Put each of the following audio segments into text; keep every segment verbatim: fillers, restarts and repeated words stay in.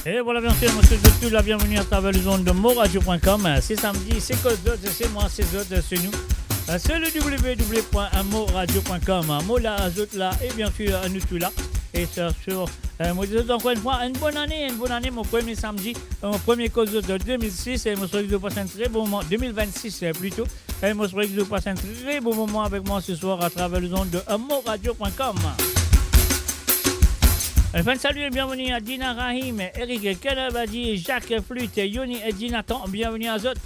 E vwala, biensir, mo swet zot tou la bienveni atraver lezond de moradio pwin kom. Se samdi, se kot zot, se mwa, se zot, se nou. Se le w w w pwin moradio pwin kom. Mo la, zot la, e biensir, nou tou la. E sir, sir, eh, mo dir zot ankor enn fwa, enn bonn ane, enn bonn ane, mo premie samdi, eh, mo premie kot zot de de mil sis, e mo swet zot pas enn tre bon moman, de mil vennsis, eh, plito. E mo swet zot pas enn tre bon moman avek mwa se swar atraver lezond de, eh, moradio pwin kom. Enn fwa enn sali e bienveni a Dina Rahim, Eric, Kenner Badi, Jacques Flûte, Yoni e Dinatan, bienveni a zot.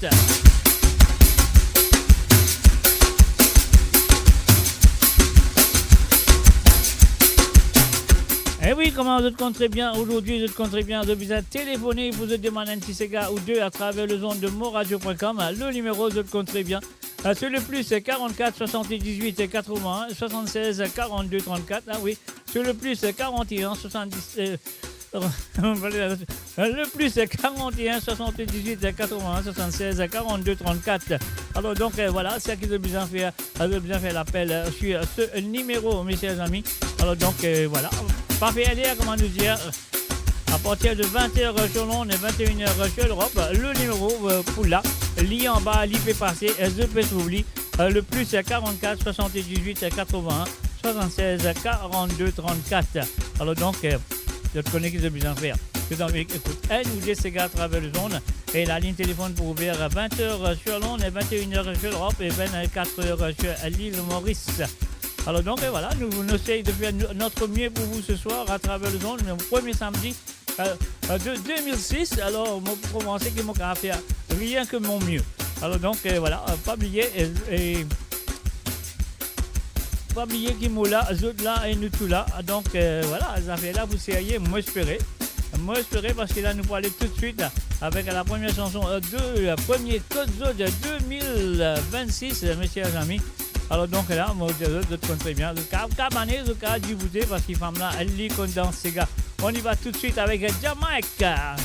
E wi, kouma zot konn tre bien, azordi zot konn tre bien, zot bizin telefone pou zot demann enn ti sega ou de atraver lezond de moradio pwin kom. Le nimero zot konn tre bien, eh, se le plis karant-kat swasant-diz-wit katrovin-enn swasant-sez karant-de trant-kat, ah wi, se le plis karant-enn swasant-diz, eh, le plis karant-enn swasant-diz-wit katrovin-enn swasant-sez karant-de trant-kat. Alor donk, eh, vwala, seki zot bizin fer, eh, zot bizin fer lapel, eh, sir se nimero, mesier zami. Alor donk, eh, vwala, pa fer ler, kouma nou dir, eh, a partir de vin-t-er sir Lond e vin-t-er sir Lerop, le nimero, eh, pou la, li anba, li pe pase, eh, zot pe trouv li, eh, le plis karant-kat swasant-diz-wit katrovin-enn swasant-sez karant-de trant-kat. Alor donk, eh, zot kone ki zot bizin fer. Zot anvi ekout enn ou de sega atraver lezond, e lalinn telefonn pou ouver vin-t-er sir Lond e vin-t-er sir Lerop e vin-kat-er sir lil Moris. Alor donk, eh, vwala, nou, nou esey de fer no-, notre mieux pour vous ce soir atraver lezond, me premie samdi, eh, eh, de de mil sis, alor mo pou komanse ki mo kapav fer rien que mon mieux. Alor donk, eh, vwala, eh, pa bliye, eh, eh, pa bliye ki mo la, zot la e nou tou la. Donk, eh, vwala, zafer la pou serye, mo espere. Mo espere, parski la nou pou ale toutswit la avek la premie sanson, eh, de, eh, premie kot zot de de mil vennsis, eh, mesier zami. Alor donk la, mo dir zot, zot konn tre bien, zot kapav kabane, zot kapav diboute, parski fam la, li konn dans sega. On y va tout de suite avec Jamaica.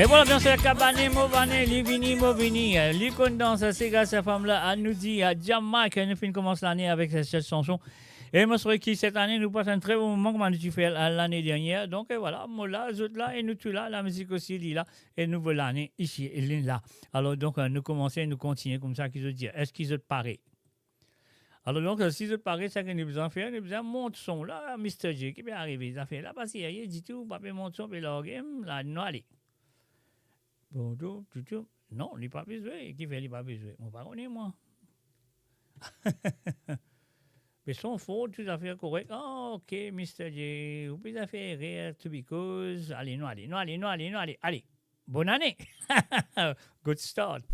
Vwala, bien sir, Kabane, mo vane, li vini, mo vini. Li konn dans, se gras sa fam la, a nou dir, a Jamaïque, nou finn koumans lane avek se, se sanson. E mo swete ki set lane nou pas enn tre bon moman, kouma nou ti fer la, lane dernier. Donk, e vwala, mo la, zot la, e nou tou la, lamizik osi, li la, e nouvo lane, isi, li la. Alor, donk, e, nou koumanse, nou kontigne koumsa, ki zot dir. Eski zot pare? Alor donk, si zot pare, seki nou bizin fer, nou bizin mont son la, Mister J, ki pe arive, zafer la pa serye ditou, pa pe mont son, pe large, hmm, la, nou ale. Bonzour, toutou. Non, li pa pe zwe, kifer li pa pe zwe? Mo pa kone, mwa. Pe son for, tou zafer korek. Ah, ok, Mister J, ou bizin fer erer, to because. Ale, nou ale, nou ale, nou ale, nou ale, ale. Bonn ane! Good start.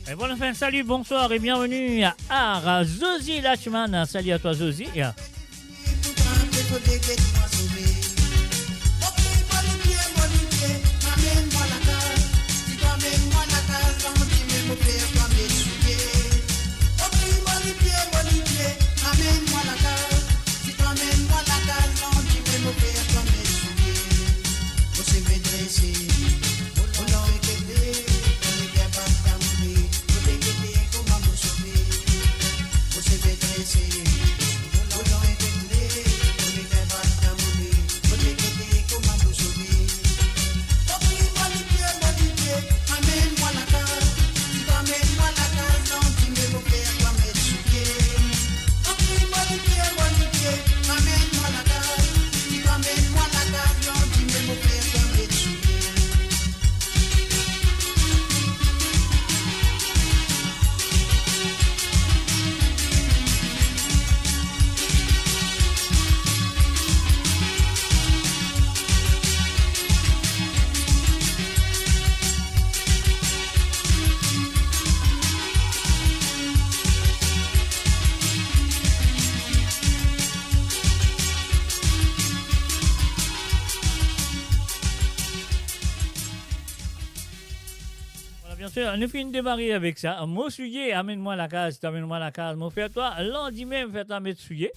Et voilà, enfin, salut, bonsoir et bienvenue à, à Zozi Lachman. Salut à toi, Zozi. Nou finn demare avek sa. Mo souye, amenn mwa lakaz, to amenn mwa lakaz. Mo fer twa landime, mo fer twa met souye.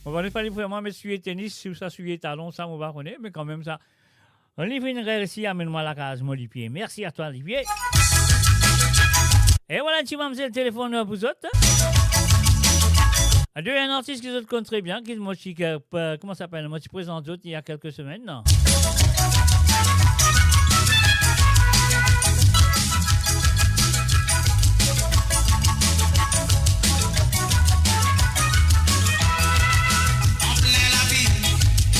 Mo pa fale fer mwa met souye tenis, si ou sa souye talon, sa mo pa kone, me kanmem sa. Li finn reysi amenn mwa lakaz mo lipie. Mersi a twa, lipie. E vwala, ti mamzel telefonn pou zot. De enn artis ki zot konn tre bien, ki mo ti, euh, kouma sa apel, mo ti prezant zot il y a quelques semaines, non? Anplin lavil,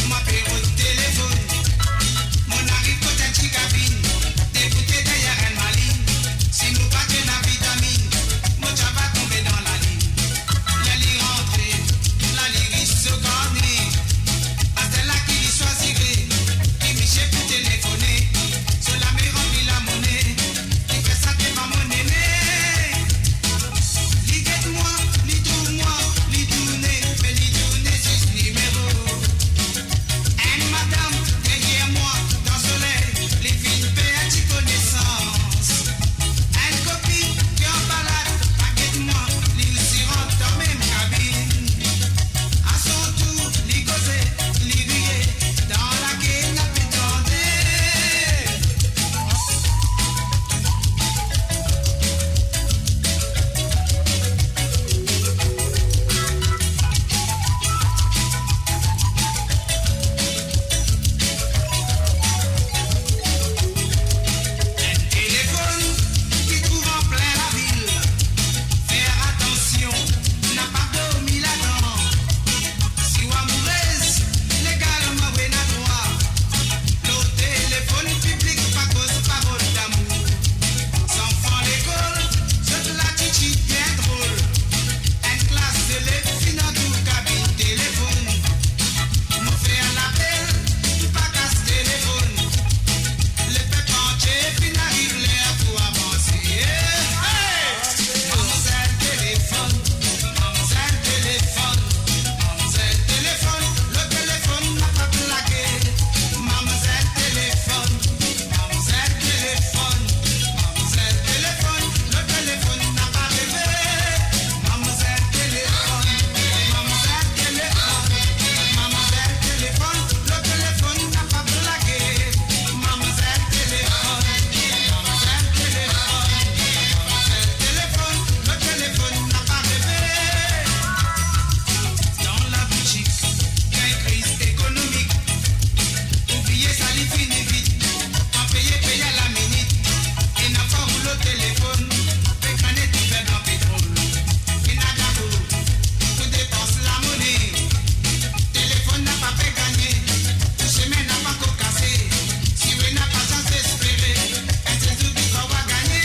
mo pe rod telefonn. Mo ariv kot enn ti kabinn, deboute deryer enn malinn. Si nou pa ti ena vitaminn, mo ti ava tonbe dan lalinn. Ler li rantre, la li ris so karne. Aster la ki li swazire, ki misie pou telefone. So lame ranpli lamone, li fer sa devan mo nene. Li get mwa, li trouv mwa, li tourne, me li tourne zis nimero. Enn madam deryer mwa, dan soley, li finn fer enn ti konesans. Enn kopinn ki an balad, pa get mwa, li osi rant dan mem kabinn. A son tour, li koze, li riye, dan lake na pe tande. Enn telefonn ki trouv anplin lavil. Fer atansion, napa dormi ladan. Si ou amourez, legalman ou ena drwa. Lor telefonn piblik, pa koz parol damour. Zanfan lekol, zot latitid bien drol. Enn klas zelev finn antour kabinn telefonn. Mo fer lapel, li pa kas telefonn. Lepep antie finn ariv, ler pou avanse. Hey! Mamzel telefonn, mamzel telefonn, mamzel telefonn, lor telefonn napa blage. Mamzel telefonn, mamzel telefonn, mamzel telefonn, lor telefonn napa reve. Mamzel telefonn, mamzel telefonn, mamzel telefonn, lor telefonn napa blage. Mamzel telefonn, mamzel telefonn, mamzel telefonn, lor telefonn napa reve. Dan laboutik, gagn kriz ekonomik. Ouvrie sa li fini vit, pa peye, peye a la minit. Ena fwa roulo telefonn, pe gane tou fer dan petrol. Ena dako pou depans lamone. Telefonn napa pe gagne, ou sime napa ko kase. Si ou ena pa sans, espere, enn sel zour ou va gagne.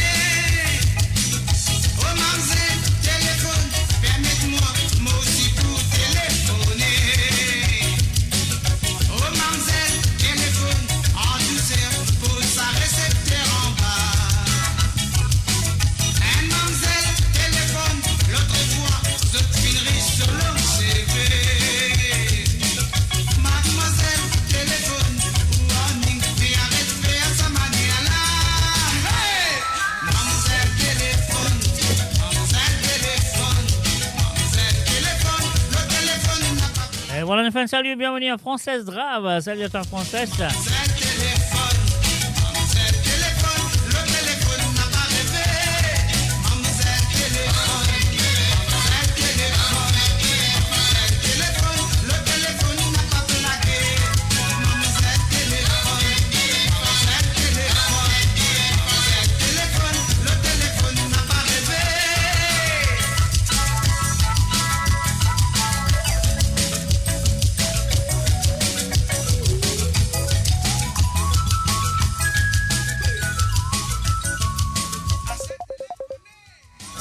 O mamzel telefonn, permet mwa, mo osi pou telefone. O mamzel telefonn, an douser, poz sa resepter anba. Enn mamzel telefonn, lot fwa, zot finn ris so long seve. Madmwazel telefonn, warning, pe aret fer sa manier la. Hey! Mamzel telefonn, mamzel telefonn, mamzel telefonn, lor telefonn napa. E vwala, nou fer enn sali, bienveni a Frances Drave. Sali a twa, Frances. Mamzel telefonn, mamzel telefonn, lor telefonn napa reve. Mamzel telefonn, mamzel telefonn, mamzel telefonn, lor telefonn napa blage. Mamzel telefonn, mamzel telefonn, mamzel telefonn, lor telefonn napa reve.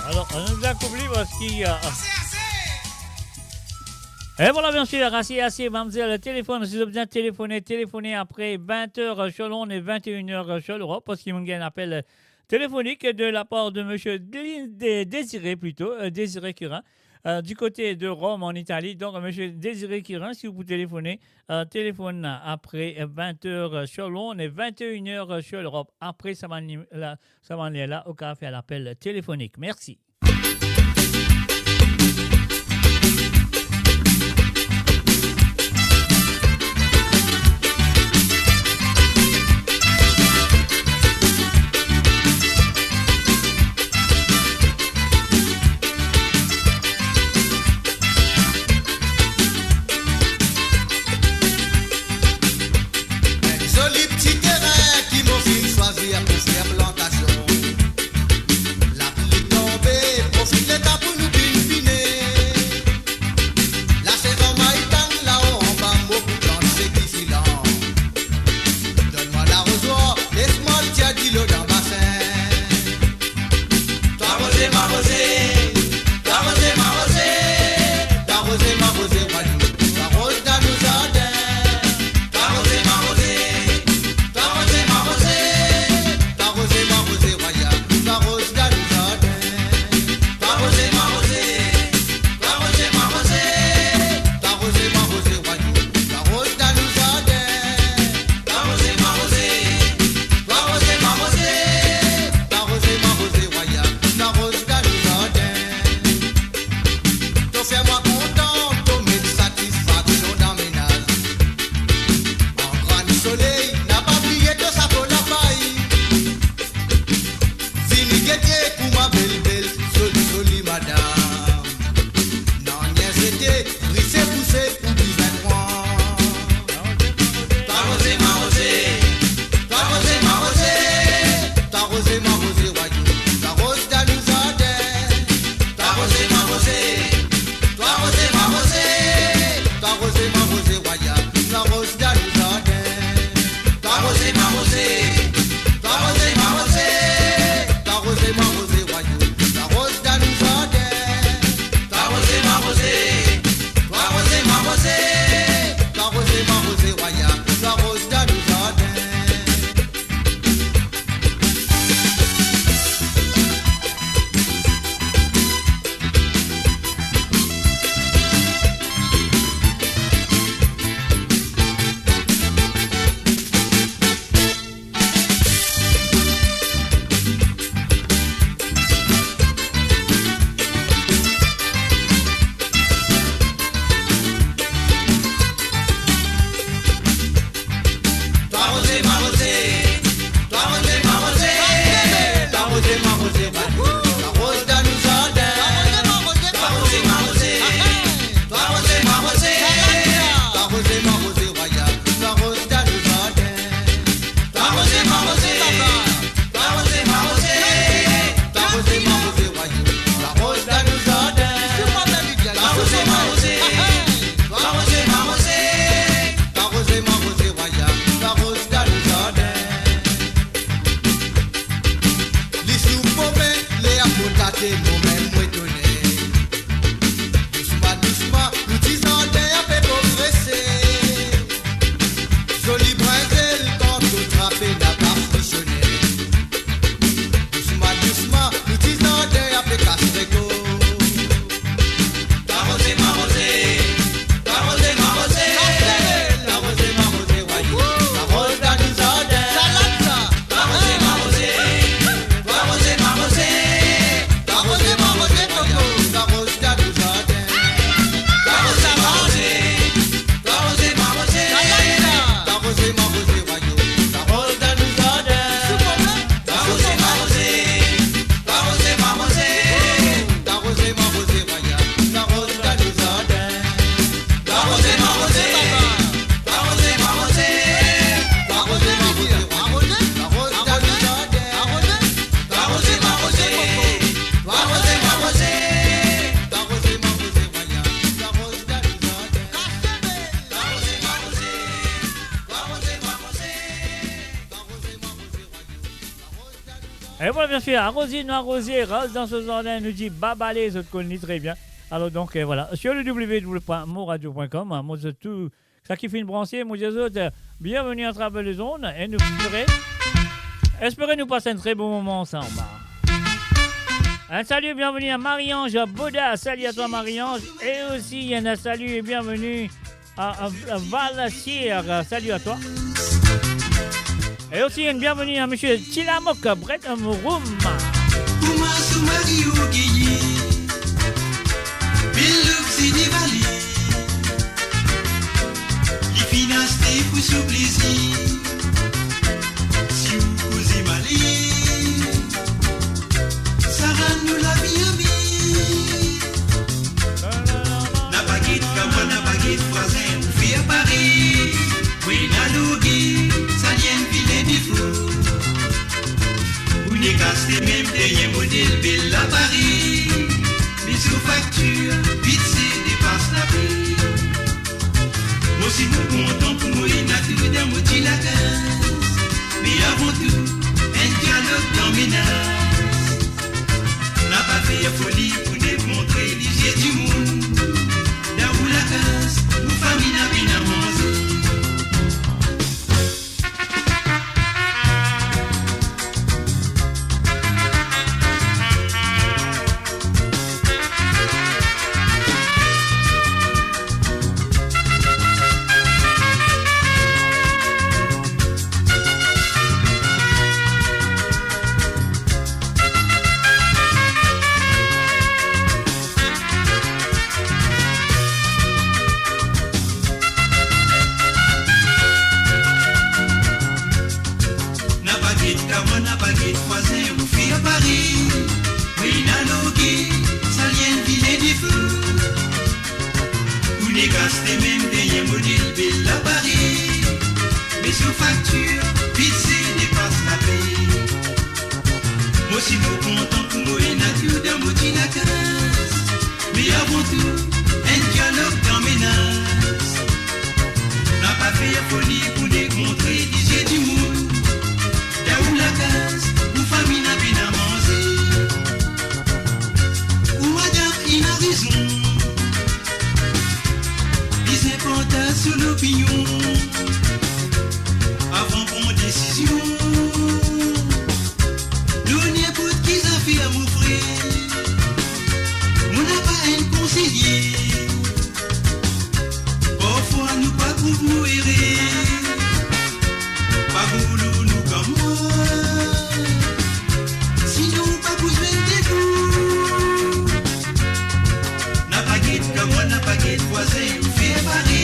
Alor, nou bizin koup li parski, euh, e vwala, biensir, ase, ase, mamzel telefonn, si zot bizin telefone, telefone apre vint er, euh, selon, e vint e enn er, euh, selon, parski nou gagn apel, euh, telefonik de lapar de misie Dli-, de-, Désiré plito, euh, Désiré Curin. euh, du côté de Rome, en Italie. Donc, monsieur Désiré Quirin, si vous pouvez téléphoner, euh, téléphone après vingt heures sur Londres et vingt et une heures sur l'Europe. Après, sa bann, la, sa bann la, ou kapav fer lapel telefonik. Mersi. Enn zoli ti terin ki mo finn swazir pou fer plantasion. Lapli tonbe, profit leta pou nou vinn fini. Lasezon may tann lao anba mo pou plant seki filan. Donn mwa larozwar, les mwa tir dilo dan basin. To aroze, mo aroze, to aroze, mo aroze, to aroze, mo aroze, Gwadloup, to aroz dan nou zardin. To aroze, mo aroze, to aroze, mo aroze, to aroze, mo aroze, Rwayal, to aroz dan nou zardin. To aroze, mo aroze, to aroze, mo aroze, to aroze, mo aroze, Gwadloup, to aroz dan nou zardin. To aroze, mo aroze, to aroze, mo aroze, to aroze, mo aroze, Rwayal, to aroz dan nou zardin. To fer mwa kontan, to met satisfaksion dan menaz. An gran soley, napa bliye to sapo lapay. Vini gete kouma bel bel, zoli zoli madam. Nanye zete, rise pouse, ou bizin pran. To aroze, mo aroze, to aroze, mo aroze, to aroze, mo aroze, Gwadloup, to aroz dan nou zardin. To aroze, mo aroze, to aroze, mo aroze, to aroze, mo aroze, Rwayal, to aroz dan nou zardin. To aroze, mo aroze, to aroze, mo aroze, to aroze, mo aroze, Gwadloup, to aroz dan nou zardin. To aroze, mo aroze, to aroze, mo aroze, to aroze, mo aroze, Rwayal, to aroz dan nou zardin. To aroze, mo aroze, to aroze, mo aroze, to aroze, mo aroze, Gwadloup, to aroz dan nou zardin. To aroze, mo aroze, to aroze, mo aroze, to aroze, mo aroze, Rwayal, to aroz dan nou zardin. To aroze, mo aroze, to aroze, mo aroze, to aroze, mo aroze, Gwadloup, to aroz dan nou zardin. To aroze, mo aroze, to aroze, mo aroze, to aroze, mo aroze, Rwayal, to aroz dan nou zardin. Li sou pome, ler mo tate, momem mo etone. Dousma, dousma, nou ti zardin ape progrese. Zoli brinzel, kan to trape, napa frisone. Dousma, dousma, nou ti zardin ape kas reko. To aroze, mo aroze, to aroze, mo aroze, to aroze, mo aroze, Gwadloup, to aroz dan nou zardin. To aroze, mo aroze, to aroze, mo aroze, to aroze, mo aroze, Gwadloup, to aroz dan nou zardin. To aroze, mo aroze, to aroze, mo aroze, to aroze, mo aroze, Gwadloup, to aroz dan nou zardin. To aroze, mo aroze, to aroze, mo aroze, to aroze, mo aroze, Rwayal, to aroz dan nou zardin. To aroze, mo aroze, to aroze, mo aroze, to aroze, mo aroze, Rwayal, to aroz dan nou zardin. To aroze, mo aroze, to aroze, mo aroze, to aroze, mo aroze, Rwayal, to aroz dan nou zardin. To aroze, mo aroze, to aroze, mo aroze, to aroze, mo aroze, Rwayal, to aroz dan nou zardin. E vwala, biensir, aroze nou aroze, raz dan so zardin, nou dir babale, zot konn li tre bien. Alor donk, euh, vwala, sur le w w w point moradio point com, hein, mo zot tou, seki finn branse, mo dir zot, euh, bienvenue à travers les ondes, e nou espere, espere nou pas enn tre bon moman ansam. Un salut et bienvenue à Marie-Ange Boda. Salut à toi, Marie-Ange. Et aussi, un salut et bienvenue à, à, à Val Sierre. Salut à toi. Et aussi, une bienvenue à monsieur Tilamok, Bretton Room. Kouma so mari ou geye, bel look se devale. Li finn aste pou so plezir. Si ou koze male, sa rann nou lavi amer. Napa get kamwad, napa get vwazin, ou fer pare. Mwa ena lorgey, sa li enn vilin defo. Ou nek aste mem dernie model bel laparey. Me so faktir, bidze depas lape. Mo si mo kontan pou mo ena tou dan mo ti lakaz. Me avan tou, enn dialog dan menaz. Napa fer foli pou nek montre lizie dimoun. Dan ou lakaz, ou fami ena pena manze. Napa get kamwad, napa get vwazin, ou fer pare. Mwa ena lorgey, sa li enn vilin defo. Ou nek aste mem dernie model bel laparey. Me so faktir, bidze depas lape. Mo si mo kontan pou mo ena tou dan mo ti lakaz. Me avan tou, enn dialog dan menaz. Napa fer foli pou nek montre lizie dimoun. Dan ou lakaz, ou fami ena pena manze. Ou madam ena rezon. Bizin partaze so lopinion avan pran desizion. Lor ninport ki zafer, mo frer, mo napa enn konsiye. Parfwa nou pa trouv nou ere. Pa boule nou kamwad, sinon ou pa pou zwenn dekou. Napa get kamwad, napa get vwazin, ou fer pare.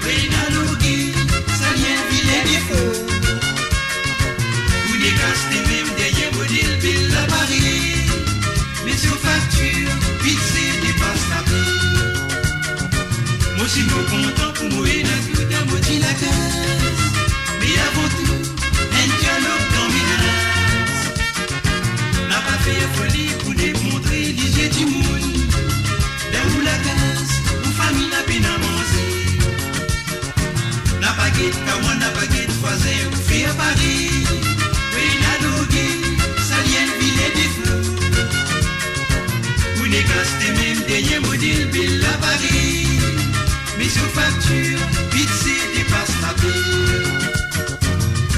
Pena lorgey, sa li enn vilin defo. Ou nek aste mem dernie model bel laparey. Me so faktir, bidze depas lape. Mo si mo kontan pou mo ena tou dan mo ti lakaz. Me avan tou, enn dialog dan menaz. Napa fer foli pou nek montre lizie dimoun. Dan ou lakaz, ou fami ena pena manze. Napa get kamwad, napa get vwazin, ou fer pare. Pena lorgey, sa li enn vilin defo. Ou nek aste mem dernie model bel laparey. Me so faktir, bidze depas lape.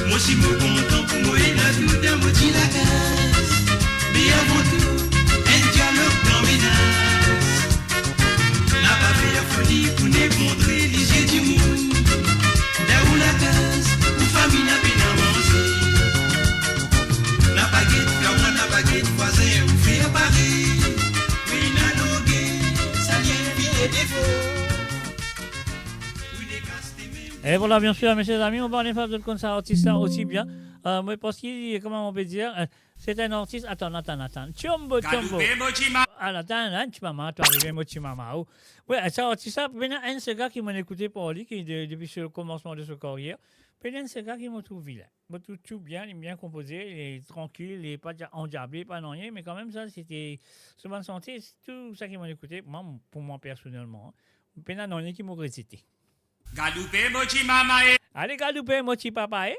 Mo si mo kontan pou mo ena tou dan mo ti lakaz. Me avan tou, enn dialog dan menaz. Napa fer foli pou nek montre lizie dimoun. Dan ou lakaz, ou fami ena pena manze. Napa get kamwad, napa get vwazin, ou fer pare. Pena lorgey, sa li enn vilin defo. Ou nek aste mem. Et voilà, bien sûr, mes chers amis, on va aller faire d'autres comme ça, artiste là aussi bien. Euh, mais parce que, comment on peut dire, euh, c'est un artiste, attends, attends, attends. Chombo, chombo. Galoupe, mo ti ma- Ah, attends, hein, ti mama, toi, arrivé, mo ti mama, oh. Ouais, sa artis la, pena enn sega ki mo'nn ekoute par li, ki de-, depi so komansman de so karyer, pena enn sega ki mo trouv vilin. Mo trouv tou bien, li bien konpoze, li trankil, li pa dia-, andiable, pa nanye, me kanmem sa, se te, so bann sante, tou sa ki mo'nn ekoute, mwa, pou mwa personelman, hein, pena nanye ki mo rezete. Galoupe, mo ti mama, e. Ale galoupe, mo ti papa, e.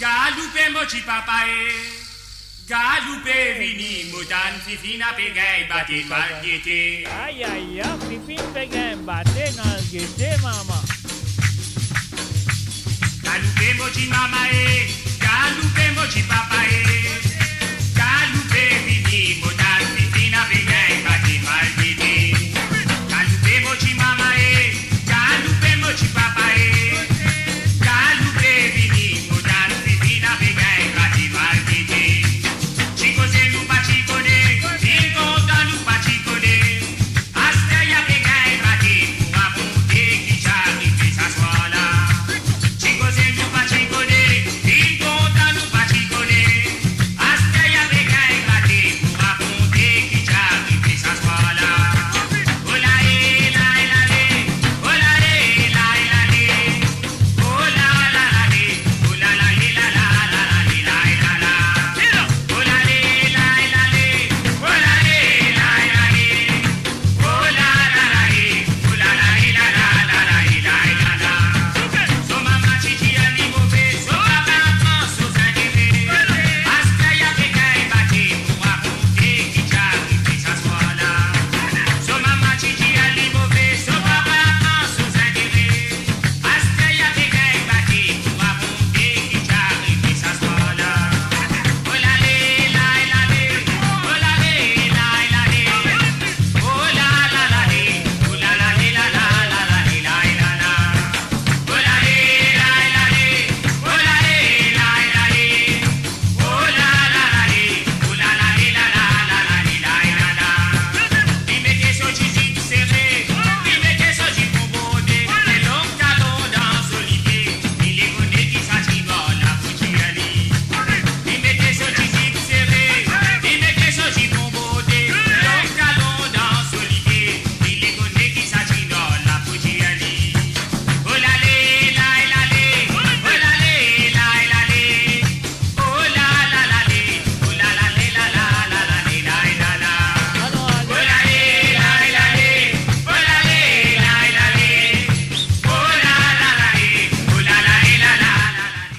Galoupe, mo ti papa, e. Galoupe vini, mo tann Fifine pe gagn bate, nou al gete. Ay, ay, ay, Fifine pe gagn bate, nou al gete, mama. Galoupe, mo ti mama, e. Galoupe, mo ti papa, e. Galoupe vini, mo tann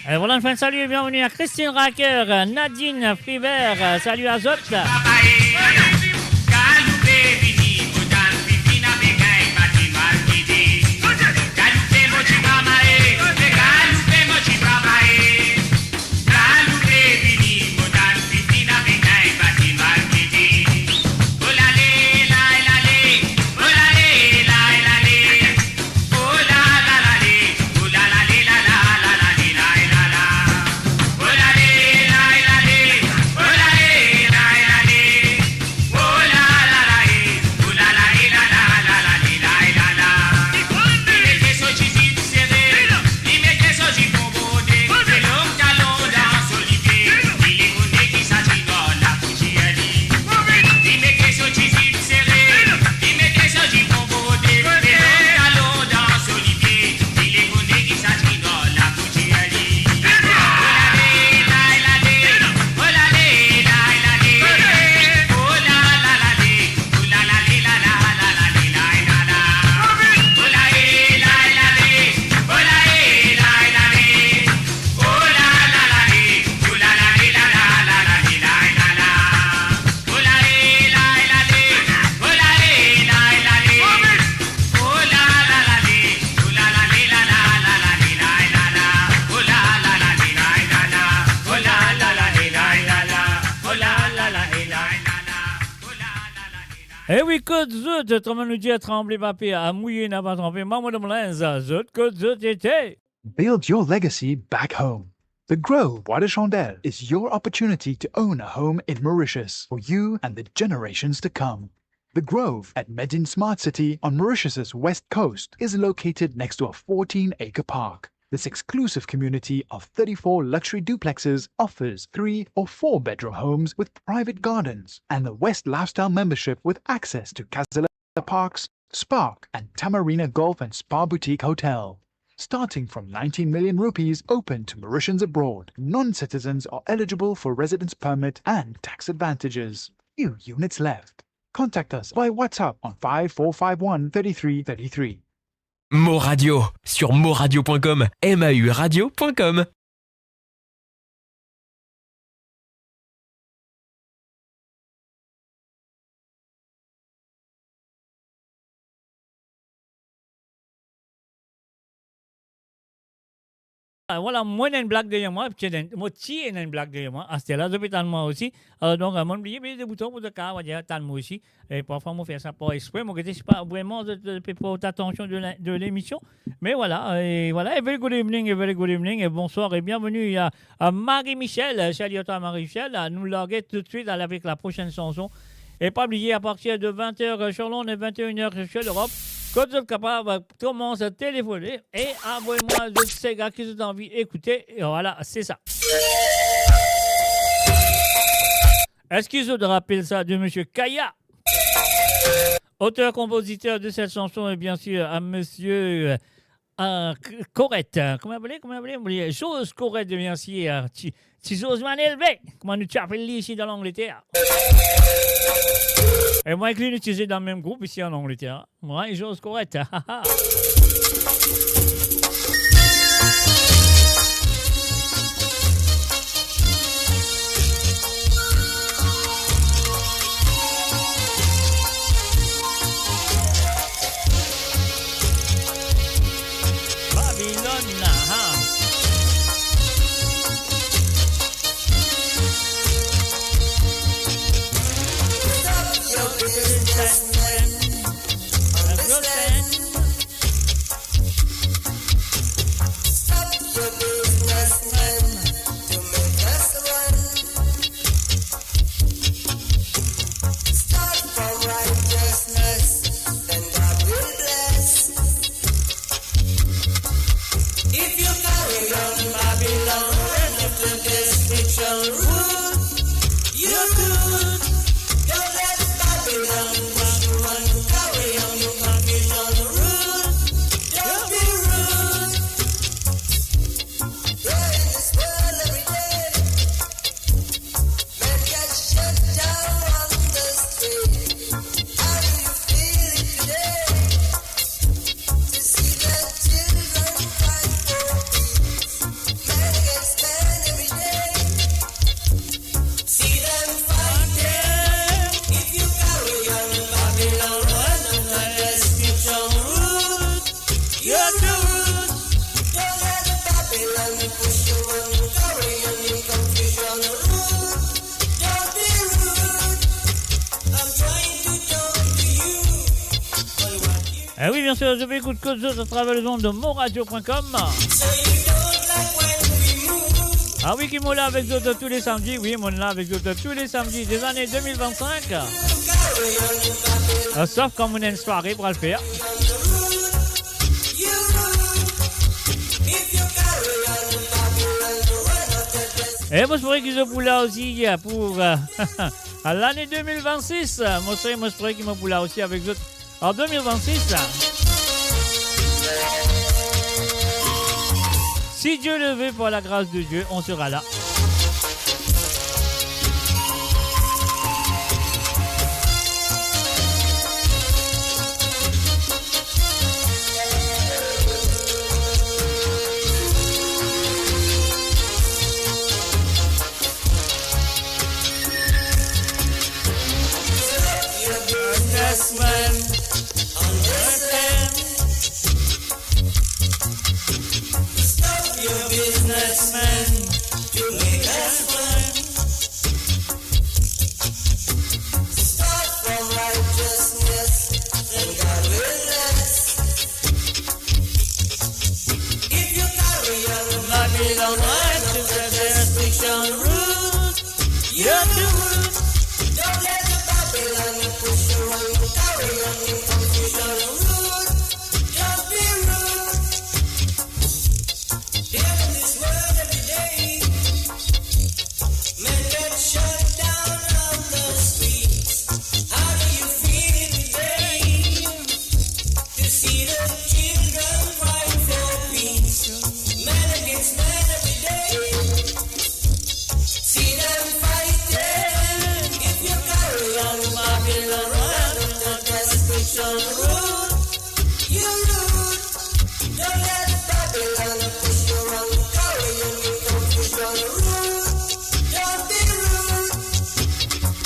E vwala, nou fer enn sali e bienveni a Christine Racker, Nadine Fribert, sali a zot. E wi, kot zot, kouma nou dir, tranble pa per, a mouye napa tranpe, mama dan linz, zot kot zot ete. Build your legacy back home. The Grove Bois de Chandelle is your opportunity to own a home in Mauritius for you and the generations to come. The Grove at Medin Smart City on Mauritius's west coast is located next to a fourteen-acre park. This exclusive community of thirty-four luxury duplexes offers three or four bedroom homes with private gardens and the West Lifestyle membership with access to Castle Parks, Spark and Tamarina Golf and Spa Boutique Hotel. Starting from nineteen million rupees, open to Mauritians abroad. Non-citizens are eligible for residence permit and tax advantages. Few units left. Contact us by WhatsApp on five four five one thirty-three thirty-three. Mo Radio, sur mo radio point com, M A U radio point com. Ah, vwala, mwa ena enn blag deryer mwa, ti ena enn, mo ti ena enn blag deryer mwa. Aster la, zot pe tann mwa osi. Ah, donk, ah, mo'nn bliye peze bouton pou zot kapav, vwala, tann mwa osi. E parfwa, mo fer sa par expre, mo gete, sipa vreman zot, zot pe port atansion de la, de lemision. Me vwala, e vwala, a very good evening, a very good evening, e bonswar e bienveni a, a Marie-Michel. Sali a twa, Marie-Michel. Nou large toutswit, ale avek la prosenn sanson. E pa bliye, a partir de vin er, euh, sur l'onde e vin e inn er sur l'Europe, kot zot kapav, euh, koumans telefone e avoy mwa zot sega ki zot anvi ekoute. E vwala, se sa. Eski zot rapel sa de Misie Kaya? Auteur-compositeur de cette chanson, et bien sûr, à Monsieur, euh, euh, Corette. Kouma apele, kouma apele, Georges Corette, bien sûr, euh, ti, ti Georges Manelbe, kouma nou ti apel li isi dan Langleter. E mwa ek li, nou ti zwe dan mem group isi an Angleter. Mwa e Georges Corette. Babylone, ah. Stop your business, man. Understand? Stop your business, man. To make us run. Start for righteousness, then God will bless. If you carry on Babylon, run to destruction, rude, you rude. Don't let Babylon push you on, carry on your confusion, rude, don't be rude. You're in this world every day. Men get shot down on the street. How do you feel it today? To see the children cry for peace. Men get Bien sûr, zot pe ekout kot zot atraver lezond de monradio point com. Ah wi, ki mo la avek zot tou le samdi. Wi, mo la avek zot tou le samdi de lane de mil vennsenk. Ah, sof kan mo ena enn sware pou al fer. E mo espere ki zot pou la osi pou, euh, lane de mil vennsis. Mo espere, mo espere ki mo pou la osi avek zot an de mil vennsis. Si Dieu le veut, par la grâce de Dieu, on sera là. Businessman, understand. Stop your businessman to make us one. Stop for righteousness, and God will bless. If you carry on Babylon right to the destruction route, you're doomed. Don't let the Babylon push you on, carry on in confusion route. Don't be rude. Here in this world every day, men get shot down on the streets. How do you feel today to see the children cry for peace? Man against man every day. See them fighting. If you carry on, Babylon run up the destruction road. You rude. Don't let Babylon push you around, carry you in confusion. Rude, don't be rude.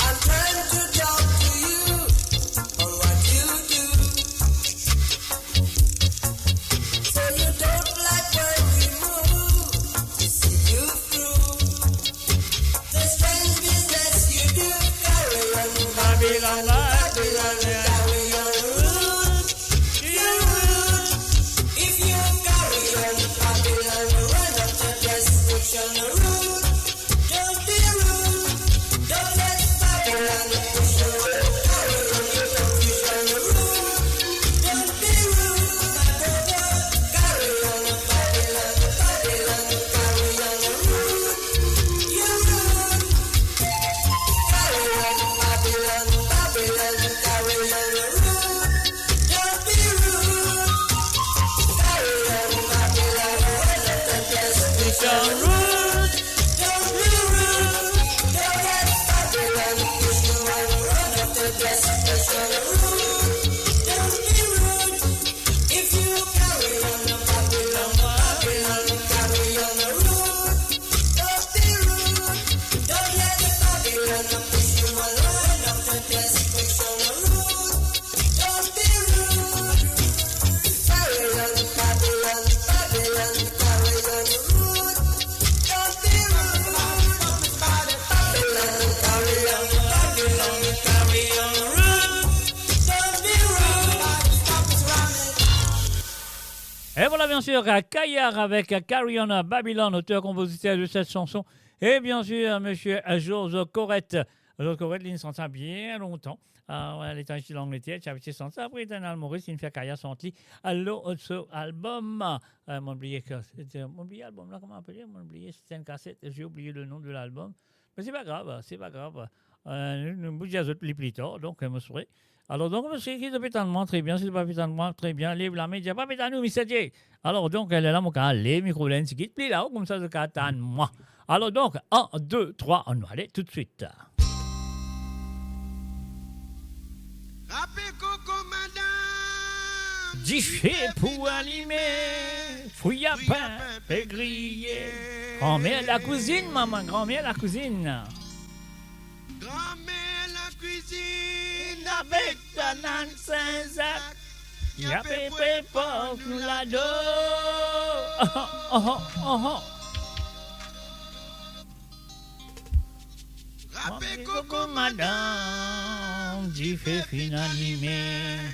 I'm trying to talk to you on what you do. So you don't like when we move, we see you through. The strange business you do, carry on, Babylon, Babylon, carry on, rude, you rude. If you carry on, Babylon, run up to destruction, rude, don't be rude. Don't let Babylon push you, carry on, confusion, rude, don't be rude, my brother, carry on, Babylon, Babylon, carry on, rude. If you carry on, Babylon, Babylon, carry on, rude, don't be rude. Don't let the Babylon push you along, run up to destruction, rude, don't be rude. Carry on, Babylon, Babylon, carry on, rude, don't be rude. Babylon, carry on, Babylon, carry on, rude, don't be rude. Et voilà, bien sûr, Kayar avec Carry On Babylon, auteur-compositeur de cette chanson. Et bien sûr, monsieur Georges Corrette. Georges Corrette, li inn sant sa bien lontan. Ah, ouais, letan li ti Langleter, ti abitie sant sa. Apre, li ti al Moris, li inn fer karyar sant li. Alor, so album, euh, mo bliye ki, se, mo bliye album la, kouma apele? Mo bliye, se enn kaset, j'ai oublié le nom de l'album. Me se pa grav, se pa grav. Euh, nou, nou pou dir zot li pli tar, donk, euh, mo swete. Alor, donk, si zot pe tann mwa, tre bien, si zot pa pe tann mwa, tre bien, lev lame, dir, "Pa pe tann nou, Mister J." Alor, donk, lerla, mo kav lev mikro la enn tigit pli lao, koumsa zot kav tann mwa. Alor, donk, enn, de, trwa, annou ale toutswit. Rape koko, madam. Dife pou alime, fri lapin pe griye. Granmer lakouzinn, mama, granmer lakouzinn. Granmer lakouzinn avek banann Sinzak. Li pe prepar nou lado. Oh, oh, oh, oh. Rape koko, madam, dife finn alime.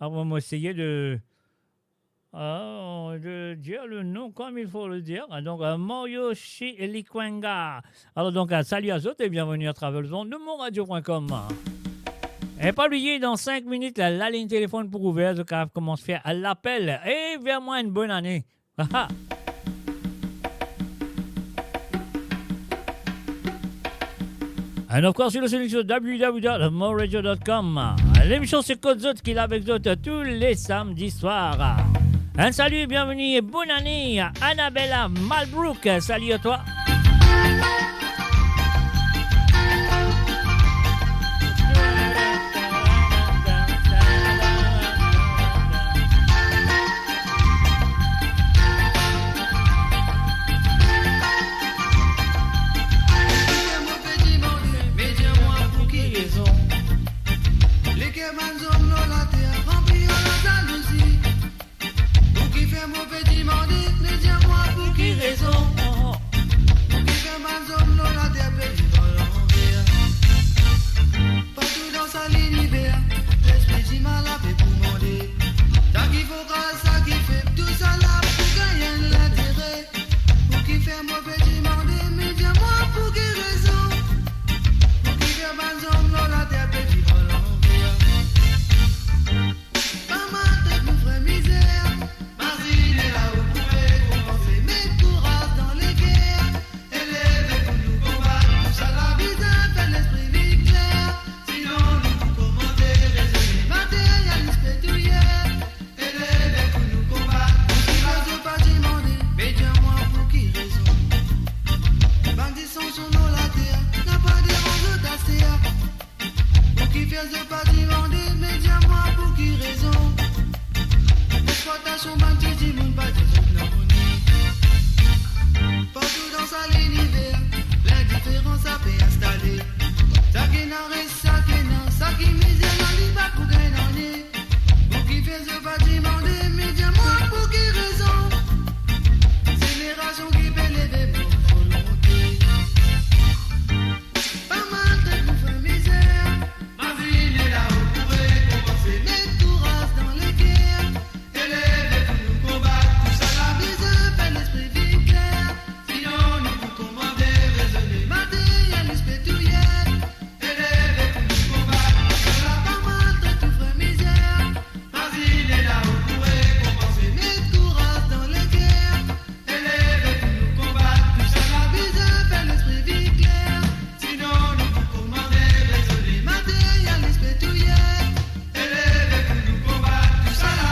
Apre, mo eseye de, euh, de dir le nom comme il faut le dire. Donc, euh, Mario Chilikwenga. Alors, donc, euh, salut à zot et bienvenue à Travel Zone de monradio point com. E pa bliye, dan sink minit, la, laligne téléphone pou ouver, zot kapav koumans fer lapel. E souhaite mwa enn bonn ane. Ah, ah. And of course, you're listening to w w w dot monradio dot com. Lemision se Kot Zot ki la avek zot tou le samdi swar. Enn sali, bienveni e bonn ane a Annabella Malbrook. Sali a twa. Mo pe dimande, me dir mwa pou ki rezon leker bann zom lor later ranpli ar lazalouzi? Pou kifer mo pe dimande, me dir mwa pou ki rezon? Pou kifer bann zom lor later pe viv ar lanver? Partou dan sa liniver, lespri dimal la pe pou mande. Saki fokal, saki feb, tousala pou gagn enn lintere. Pou kifer mo pe dimande, me dir mwa pou ki rezon? Pou kifer bann zom lor later pe viv ar lanver? Pa maltret nou, fre mizer. Mazinn la ou pou rekonpanse, met kouraz dan leker. E leve pou nou konbat, tousala bizin fer lespri vinn kler. Sinon nou pou koumans rezone, materyalis pe touye. E leve pou nou konbat, pou ki rezon pa dimande, me dir mwa pou ki rezon? Bann distranksion lor later, napa derann zot aster. Pou kifer zot pa dimande, me dir mwa pou ki rezon? Lexplwatasion bann ti dimoun pa dir zot non. Partou dan sa liniver, lindiferans la pe instale. Saki ena res, saki ena, saki mizer la, li pa pou gagn nanye. Pou kifer zot pa dimande, me dir mwa pou ki rezon? Zenerasion ki pe leve, mo volonte. Pa maltret nou, fre mizer. Mazinn la ou pou rekonpanse, met kouraz dan leker. E leve pou nou konbat, tousala bizin fer lespri vinn kler. Sinon nou pou koumans rezone, materyalis pe touye. E leve pou nou konbat, tousala pa maltret nou, fre mizer. Mazinn la ou pou rekonpanse, met kouraz dan leker. E leve pou nou konbat, tousala bizin fer lespri vinn kler. Sinon nou pou koumans rezone, materyalis pe touye. E leve pou nou konbat, tousala.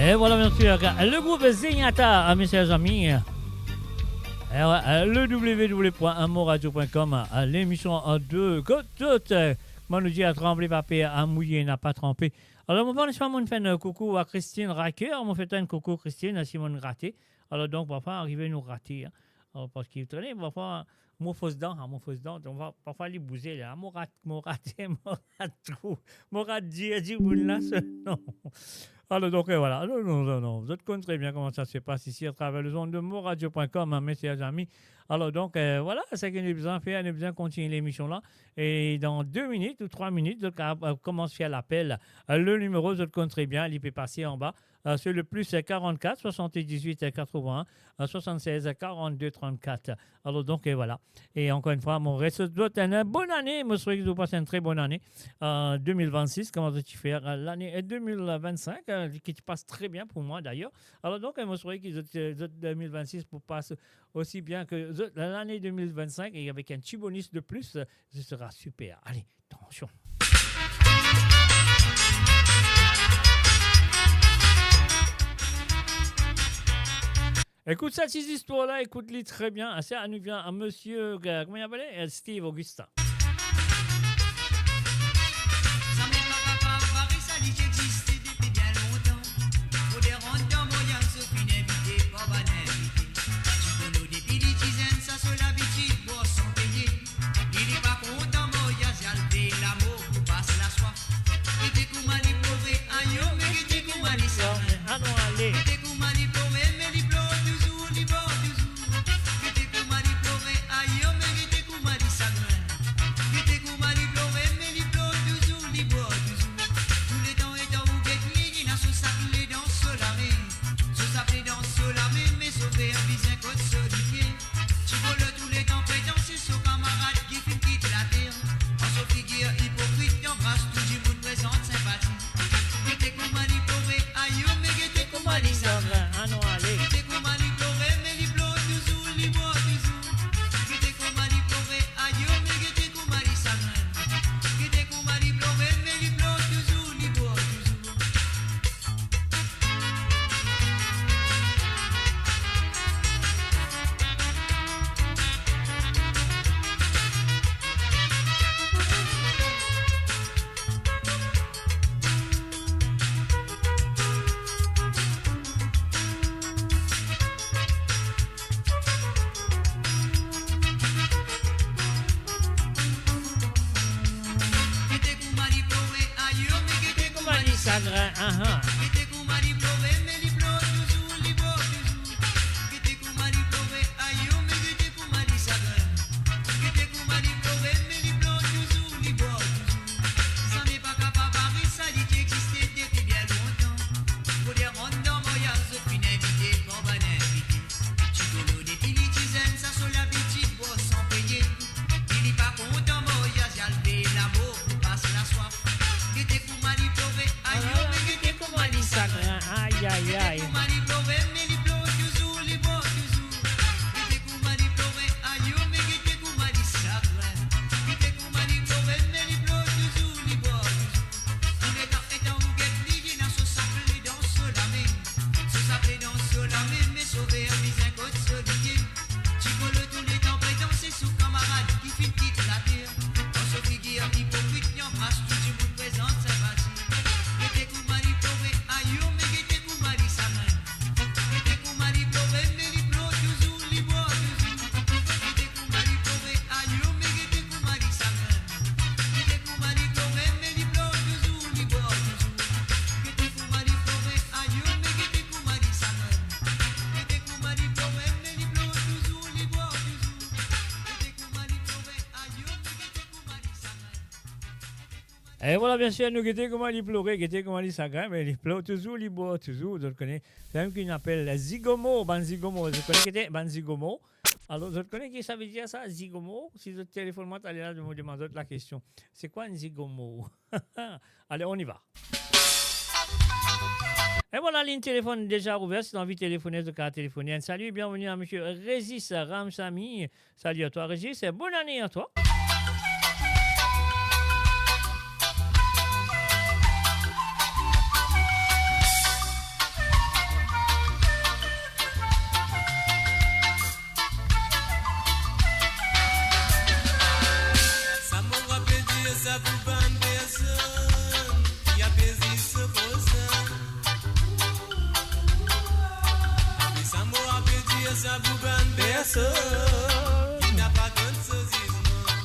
Et voilà, bien sûr, le groupe Zenyatta, ah, mes chers amis. Eh ouais, euh, le w w w point monradio point com, euh, lemision, euh, de Kot Zot, euh, kouma nou dir, tranble pa per, mouye napa tranpe. Alor, mo pa kone si mo finn fer enn koukou a Christine Raker, mo fer enn koukou Christine, si mo rate. Alor, donk, parfwa arive nou rate, hein. Alor, parski, ou kone, parfwa, mo fos dan, ah, mo fos dan, donk, pa-, parfwa, li bouze la, mo rat, mo rate, mo rat tou, mo rat dir dimoun la so nom. Alor, donk, euh, voilà. Non, non, non, non. Zot konn tre bien kouma sa se pas isi, a traver lezond de monradio point com, hein, mes chers amis. Alor, donk, euh, voilà, seki nou bizin fer, nou bizin kontign lemision la. E dan de minit ou trwa minit, zot kapav, euh, koumans fer lapel. Euh, le nimero, zot konn tre bien, li pe pase anba. Euh, se le plus, euh, quarante-quatre soixante-dix-huit quatre-vingts, euh, soixante-seize quarante-deux trente-quatre. Alor, donk, euh, voilà. E ankor enn fwa, mo souhaite zot enn bonn ane. Mo swete zot pas enn tre bonn ane, euh, deux mille vingt-six, kouma zot ti fer, euh, lane, euh, deux mille vingt-cinq. euh, qui se passe très bien pour moi d'ailleurs. Alors donc, euh, moi, je souhaite que zot, euh, zot deux mille vingt-six pour passe aussi bien que zot, l'année deux mille vingt-cinq et avec un petit bonus de plus, euh, ce sera super. Allez, attention. Écoute sa ti zistwar la, écoute li très bien. Ah, sa nou vinn a monsieur, euh, comment il s'appelle ? Euh, Steve Augustin. Zame pa kapav pare sa, li ti existe depi bien lontan. Mo de rant dan maryaz, zot finn invite par bann invite. Ti kolo depi li ti zenn, sa so labitid, bwar san peye. Li, li pa kontan maryaz, li al vey lamor pou pas laswaf. Gete kouma li plore, ayo, me gete kouma li sagrin. Anou ale. Gete kouma li plore, me li plor touzour, li bwar touzour. Gete kouma li plore, ayo, me gete kouma li sagrin. Gete kouma li plore, me li plor touzour, li bwar touzour. Touletan, letan ou get li, li ena so sak ledan so lame. So sak ledan so lame, me so ver bizin kot so lipie. Ti kolo touletan pretanse, so kamarad ki finn kit later. Ar so figir ipokrit, li anbras tou dimoun, prezant sinpati. Gete kouma li plore, ayo, me gete kouma li sagrin. Anou ale. Gete kouma li plore, me li plor touzour, li bwar touzour. Gete kouma li plore, ayo, me gete kouma li sagrin. Gete kouma li plore, me li plor touzour, li bwar touzour. Gete kouma li plore, ayo, me gete kouma li sagrin, ahan. Gete kouma li plore, me li plor touzour, li bwar touzour. Gete kouma li plore, ayo, me gete kouma li sagrin. Gete kouma li plore, me li plor touzour, li bwar touzour. Zame pa kapav pare sa, li ti existe depi bien lontan. Mo de rant dan maryaz, zot finn invite par bann invite. Ti kolo depi li ti zenn, sa so labitid, bwar san peye. Li, li pa kontan maryaz, li al vey lamor pou pas laswaf. Gete kouma li plore, ayo, me gete kouma li sagrin. Ay, ay, ay. Gete kouma li plore, me li plor touzour, li bwar touzour. Gete kouma li plore, ayo, me gete kouma li sagrin. Gete kouma li plore, me li plor touzour, li bwar touzour. Touletan, letan ou get li, li ena so sak ledan so lame. So sak ledan so lame, me so ver bizin kot so lipie. Ti kolo touletan pretanse, so kamarad ki finn kit later. Ar so figir ipokrit, li anbras tou dimoun, prezant sinpati. Gete kouma li plore, ayo, me gete kouma li sagrin. Gete kouma li plore, me li plor touzour, li bwar touzour. Gete kouma li plore, ayo, me gete kouma li sagrin. Gete kouma li plore, me li plor touzour, li bwar touzour. Gete kouma li plore, ayo, me gete kouma li sagrin. Gete kouma li plore, me li plor touzour, li bwar touzour. Gete kouma li plore, ayo, me gete kouma li sagrin. E vwala, bien sir, nou gete kouma li plore, gete kouma li sagrin, me li plor touzour, li bwar touzour. Zot kone, se li ki nou apel zigomo, bann zigomo. Zot kone ki ete bann zigomo? Alor, zot kone ki savedir sa, zigomo? Si zot telefonn mwa talera, mo demann zot lakestion. Se kwa enn zigomo? Allez, on y va. E vwala, lign telefonn deza ouver. Si zot anvi telefone, zot kapav telefone. Salut, bienvenue à monsieur Régis Ramsamy. Salut à toi, Régis, et bonne année à toi. Sa mo rap pe dir sa pou bann personn ki ape zis so prosin. Sa mo rap pe dir sa pou bann personn ki napa tann so zizman.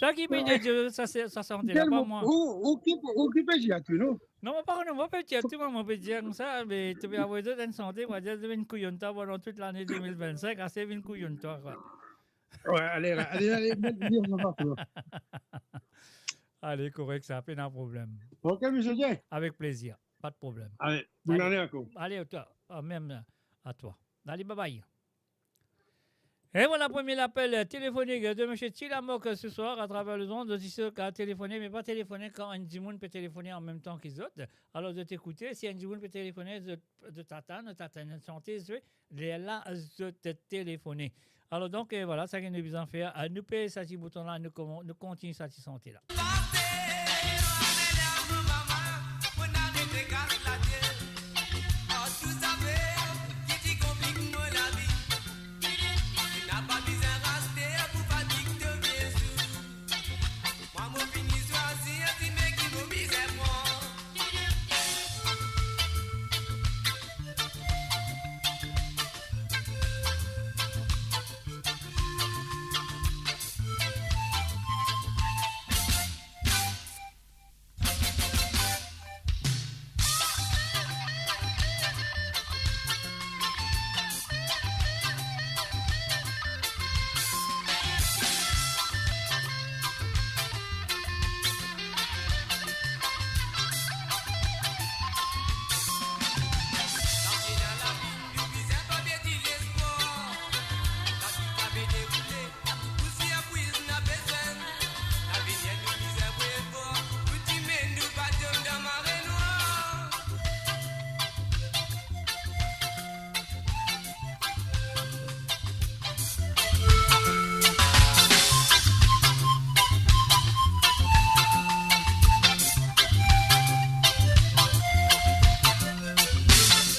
Twa ki pe dir sa, sa, sa sante la, pa mwa. Ou, ou ki, ou ki pe dir tou, non? Non, mo pa kone, mo pe dir tou, mo pe dir koumsa, me to pe avoy zot enn sante, mo dir, zot vinn kouyonn twa pandan tout lane de mil vinn-sink, ase vinn kouyonn twa, kwa. Wi, ale, ale, ale, met, met, met, met. Ale, korek sa, pena problem. Ok, misie Dieu. Avek plezir, pa de problem. Ale, bonn ane ankor. Ale, twa, a, mem a twa. Ale, bye bye. Et voilà, premier appel téléphonique de monsieur Tilamok ce soir à travers les ondes. Zot isi ki a telefoné, me pa telefoné kan enn dimoun pe telefoné an mem tan ki zot. Alor, zot ekoute, si enn dimoun pe telefoné, zot, zot atann, zot atann, sante, zot, lerla zot telefoné. Alor, donk, euh, voilà, sa ki nou bizin fer, euh, nou pez sa ti bouton la, nou koman-, nou kontign sa ti sante la.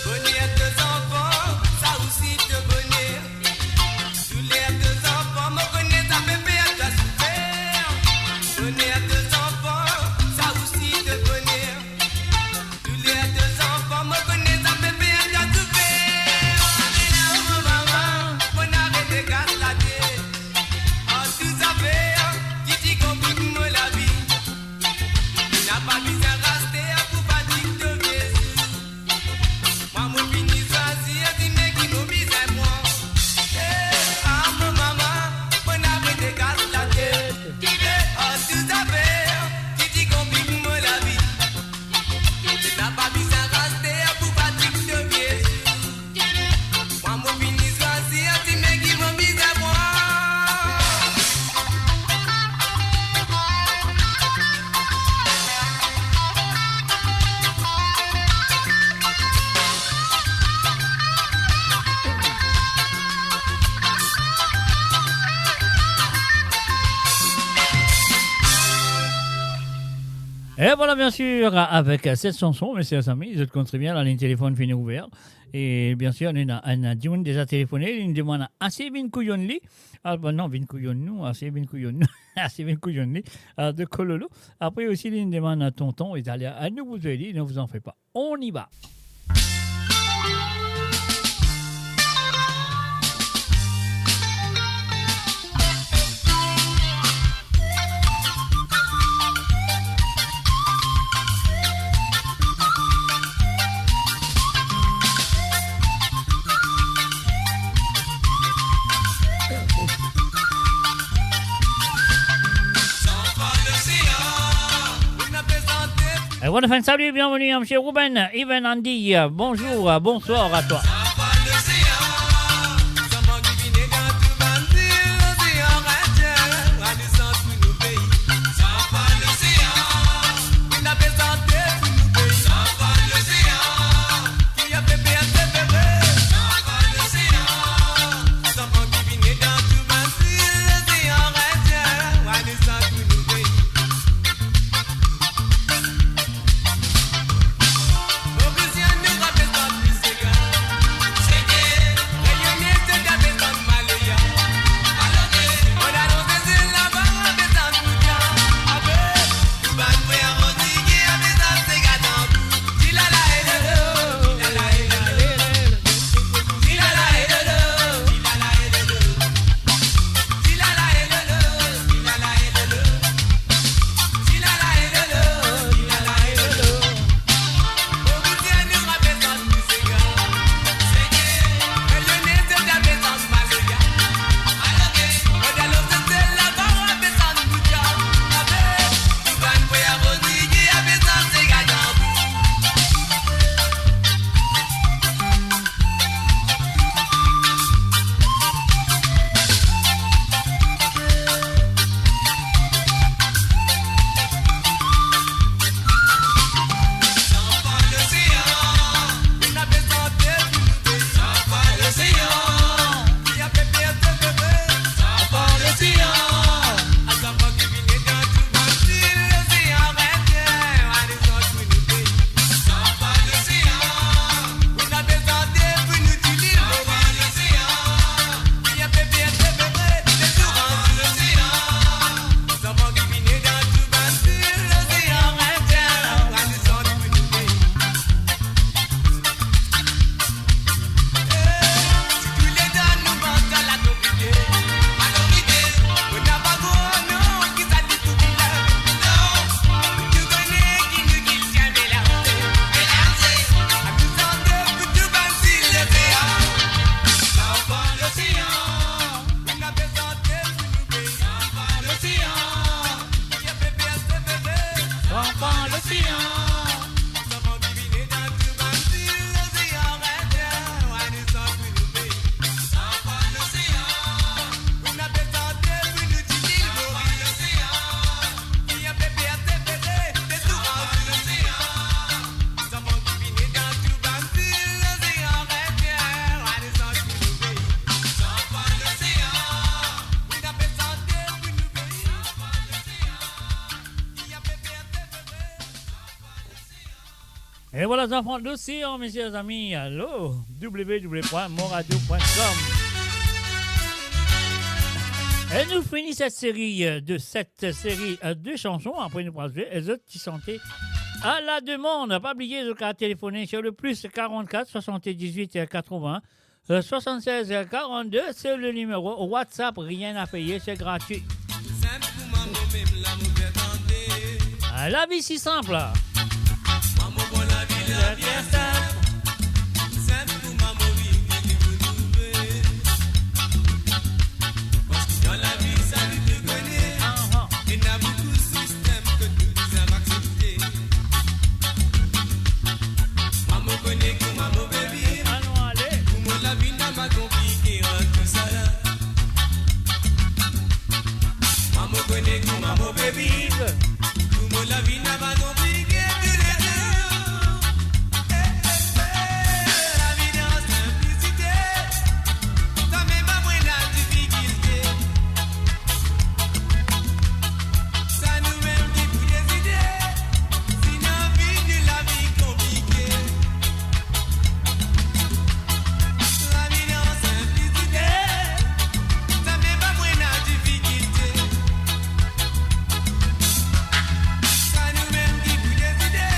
Boner de zanfan, sa osi de boner. Douler de zanfan, mo kone sa pe fer twa soufer. Boner de zanfan, sa osi de boner. Douler de zanfan, mo kone sa pe fer twa soufer. Mama, mo arete kas latet. Ar tou zafer ki ti konplik mo lavi. Napa bizin raste pou fatig to vie zour. Mwa mo fini swazir dime ki mo bizin pran. Eh, ah, mo mama, mo arete kas latet. Eh, ar tou zafer ki ti konplik mo lavi. Napa bizin raste pou fatig to vie zour. Mwa mo fini swazir dime ki mo bizin pran. Et voilà, bien sûr, avec cette chanson, mes chers amis, zot konn tre bien, lalinn telefon fini ouver. E bien sir, nou ena enn dimoun deza telefoné, li demann ase vinn kouyonn li. Ah, bon, non, vinn kouyonn nou, ase vinn kouyonn nou, ase vinn kouyonn li, ah, de Kololo. Apre osi, li demann tonton Italia, ah, nou bouzoun li, ne vous en faites pas. On y va. Et voilà, fin de salut, bienvenue à monsieur Ruben, Even Andy, bonjour, bonsoir à toi. E vwala, zanfan, nou sir, mezanmi, alo, w w w pwin mon radio pwin com. E nou fini set seri, euh, de, set seri, euh, de chanson. Apre nou pral zwe, e zot ti sante a la demann. Pa bliye, zot kav telefone sur le plus quarante-quatre soixante-dix-huit quatre-vingts soixante-seize quarante-deux, c'est le numéro WhatsApp, rien à payer, c'est gratuit. Sinp kouma mo mem lamour fer tande. Ah, la vie si sinp. Mwa mo pran lavi la bien sinp. Sinp kouma mo viv, li pou trouve. Parski dan lavi sa li pe kone. Ena boukou sistem kot nou bizin aksepte. Mwa mo kone kouma mo pe viv. Pou mo lavi napa konplike, an tousala. Mwa mo kone kouma mo pe viv. Pou mo lavi napa konplike, toulezour. Eh, eh, eh, lavi dan sinplisite. Samem mwa mo ena difikilte. Sa nou mem ki pou deside. Si nou anvi viv lavi konplike. Lavi dan sinplisite. Samem mwa mo ena difikilte. Sa nou mem ki pou deside.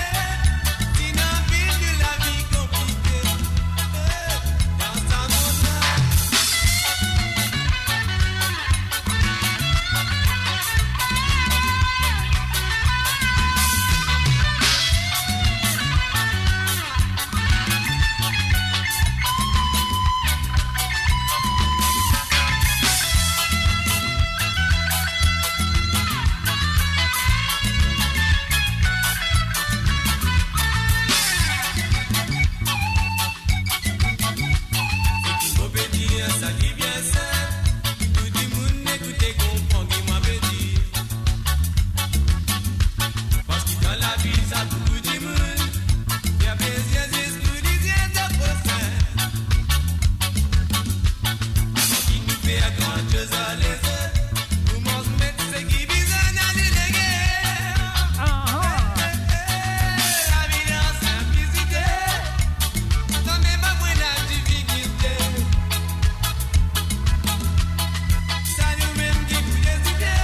Si nou anvi viv lavi konplike. Eh, dan sa mond la. Seki mo pe dir, sa li bien sinp, pou tou dimoun ekoute, konpran ki mwa pe dir. Parski dan lavi sa boukou dimoun, fer plezir zis pou lizie so prosin. Avan ki nou fer grandioz ar lezot, pou mwa met seki bizin ale lege. Lavi dan sinplisite. Samem mwa mo ena difikilte. Sa nou mem ki pou deside.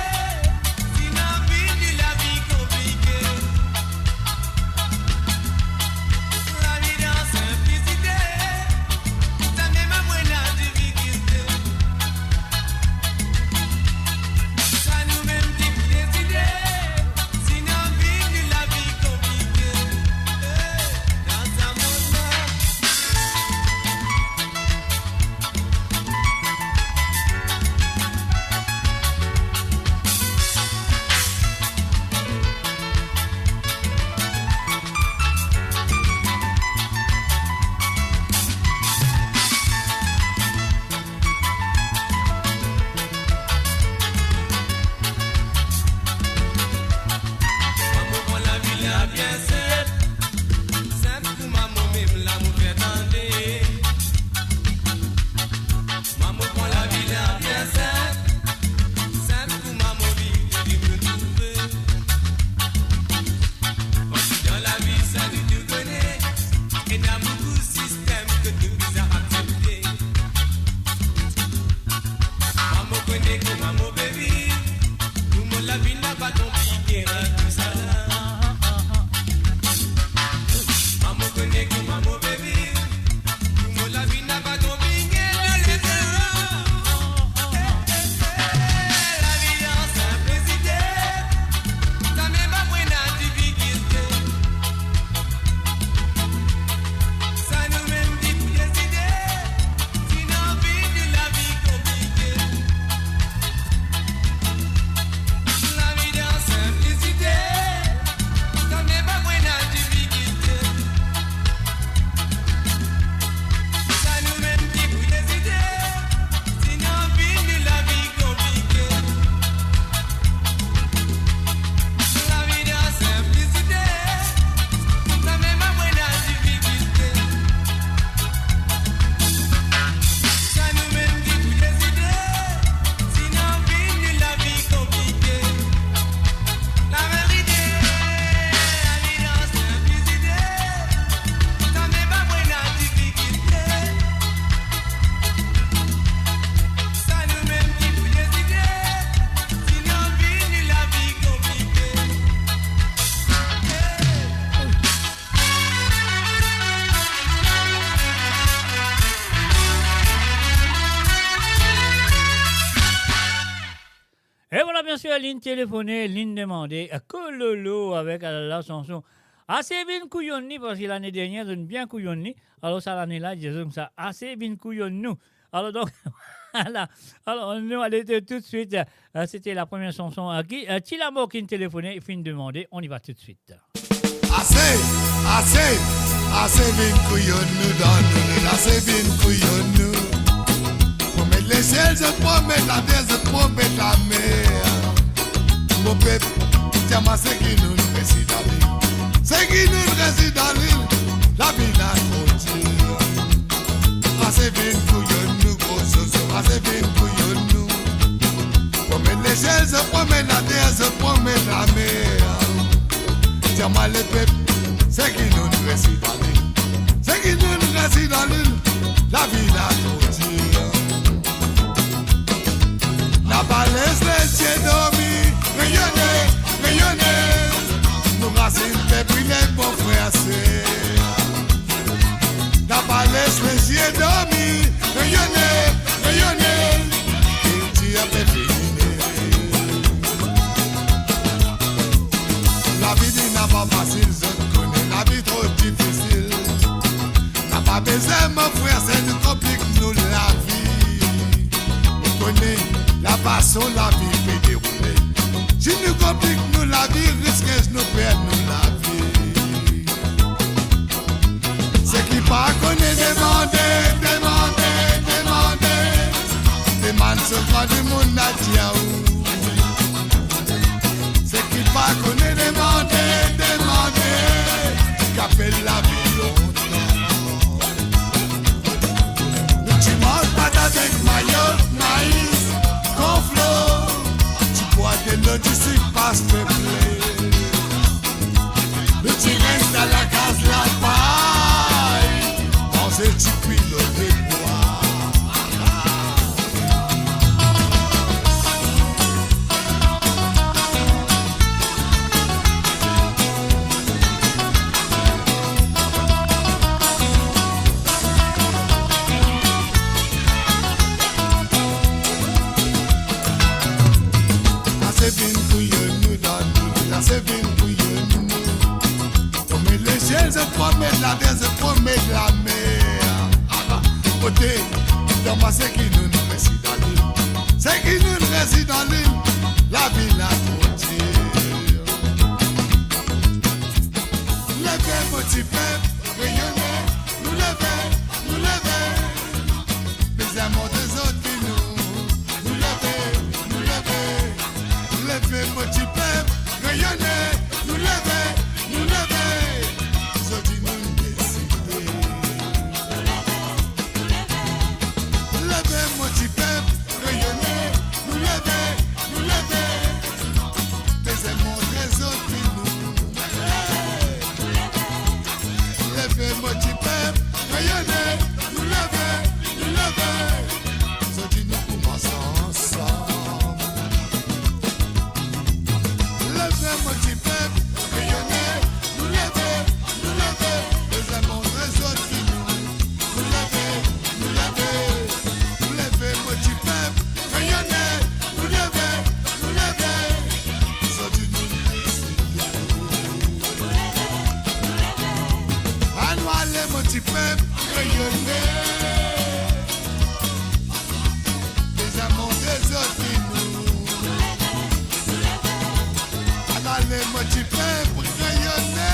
Si nou anvi viv lavi konplike. Lavi dan sinplisite. Samem mwa mo ena difikilte. Sa nou mem ki pou deside. Si nou anvi viv lavi konplike. Eh, dan sa mond la. Mwa mo pran lavi la bien sinp, sinp kouma mo mem lamour fer tande. Mwa mo pran lavi la bien sinp, sinp kouma mo viv, li pou trouve. Parski dan lavi sa nou tou kone, ena boukou sistem kot nou bizin aksepte. Mwa mo kone kouma mo pe viv, pou mo lavi napa konplike, an tousala. Mwa mo kone kouma mo pe viv, pou mo lavi napa konplike, toulezour. Lavi dan sinplisite. Samem mwa mo ena difikilte. Sa nou mem ki pou deside. Si nou anvi viv lavi konplike. Lavi dan sinplisite. Biensir, linn telefone, linn demande, eh, Kololo avek, ah, la sanson Ase vinn kouyonn li, parski lane dernier zot bien kouyonn li. Alor sa lane la, dir zot koumsa, Ase vinn kouyonn nou. Alor donk, vwala. Alor nou ale toutswit, eh, sete la premie sanson, eh, ki, eh, Ti Lamor ki'nn telefone, finn demande, on y va toutswit. Ase, ase, ase vinn kouyonn nou dan nou, nou ase vinn kouyonn nou. Promet lesiel, zot promet later, zot promet lamer. Mo pep, dir mwa seki nou, nou resi dan lil. Seki nou, nou resi dan lil, lavi la tro dir. Ase vinn kouyonn nou, gro zozo, ase vinn kouyonn nou. Promet lesiel, zot promet later, zot promet lamer. Dir mwa lepep, seki nou, nou resi dan lil. Seki nou, nou resi dan lil, lavi la tro dir. Napa les lezie dormi, reyone, reyone. Nou rasinn pe brile, bon frer, ser. Napa les lezie dormi, reyone, reyone. Kiltir pe fini. Lavi li napa fasil, zot kone, lavi tro difisil. Napa bezwin, mo frer, ser, nou konplik nou lavi. Ou kone lafason lavi pe deroule. Si nou konplik nou lavi, riske nou perd nou lavi. Seki pa kone, demande, demande, demande. Demann so gran dimoun, li a dir ou. Seki pa kone, demande, demande, ki apel lavi lontan. Nou ti manz patat avek mayo, maiz, konflor, ti bwar delo, ti sik, pas, peple. Nou ti res dan lakaz lapay, manze ti pwin lor lebwa. Ase vinn kouyonn nou dan nou, ase vinn kouyonn nou. Promet lesiel, zot promet later, zot promet lamer. Ala, kote, dir mwa seki nou, nou resi dan lil. Seki nou, nou resi dan lil, lavi la tro dir. Leve, mo ti pep, reyone, nou leve, nou leve. Bizin montre zot ki nou, nou leve, nou leve. Leve, mo ti pep, reyone, nou leve, nou leve. Zordi nou deside. Leve, mo ti pep, reyone, nou leve, nou leve. Bizin montre zot ki nou. Leve, mo ti pep, reyone, nou leve, nou leve. Zordi nou koumans ansam. Leve, mo ti pep, reyone, nou leve, nou leve. Bizin montre zot ki nou. Nou leve, nou leve. Nou leve, mo ti pep, reyone, nou leve, nou leve. Zordi nou deside. Anou ale, mo ti pep, reyone. Bizin montre zot ki nou. Anou ale, mo ti pep, reyone.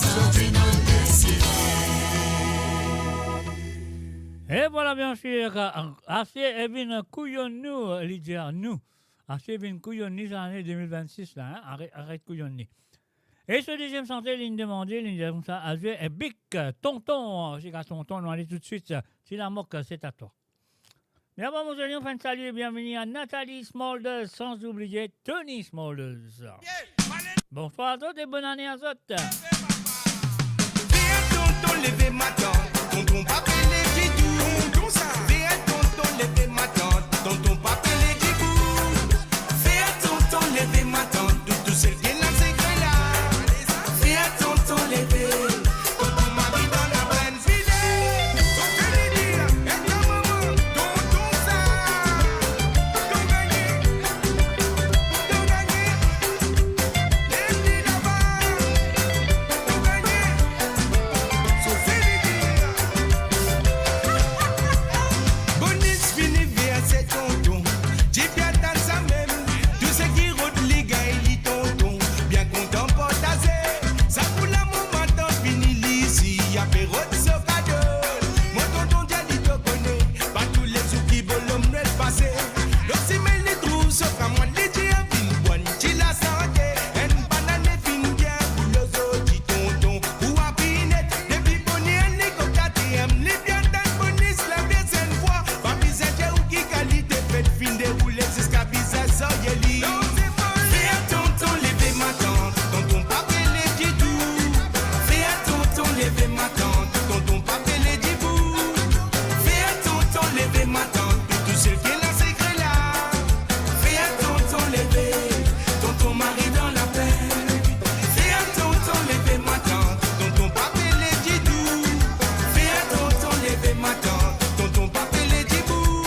Zordi nou deside. E vwala, biensir, Ase vinn kouyonn nou, li dir nou. Ase vinn kouyonn li sa lane de mil vennsis la, hein? Aret, aret kouyonn li. E so deziem sante, linn demande, linn dir koumsa, al zwe, eh, Big Tonton, sika Tonton, nou ale toutswit, Ti Lamok, c'est à toi. Me avan mo zwenn li, nou fer enn sali e bienvini a Nathalie Smulders, san oubliye Tony Smulders. Bonswar a zot e bonn ane a zot. Fer tonton leve matant, tonton pa pe lev didou. Fer tonton leve matant, tonton pa pe lev dibou. Fer tonton leve matant, tou, tou sel ki ena sekre la. Fer tonton leve, tonton mabi dan la bann file. Tonton Lidi, e to mama, tonton sa, tonton Gagné. Dan lapenn. Fer tonton leve matant, tonton pa pele didou. Fer tonton leve matant, tonton pa pele dibou.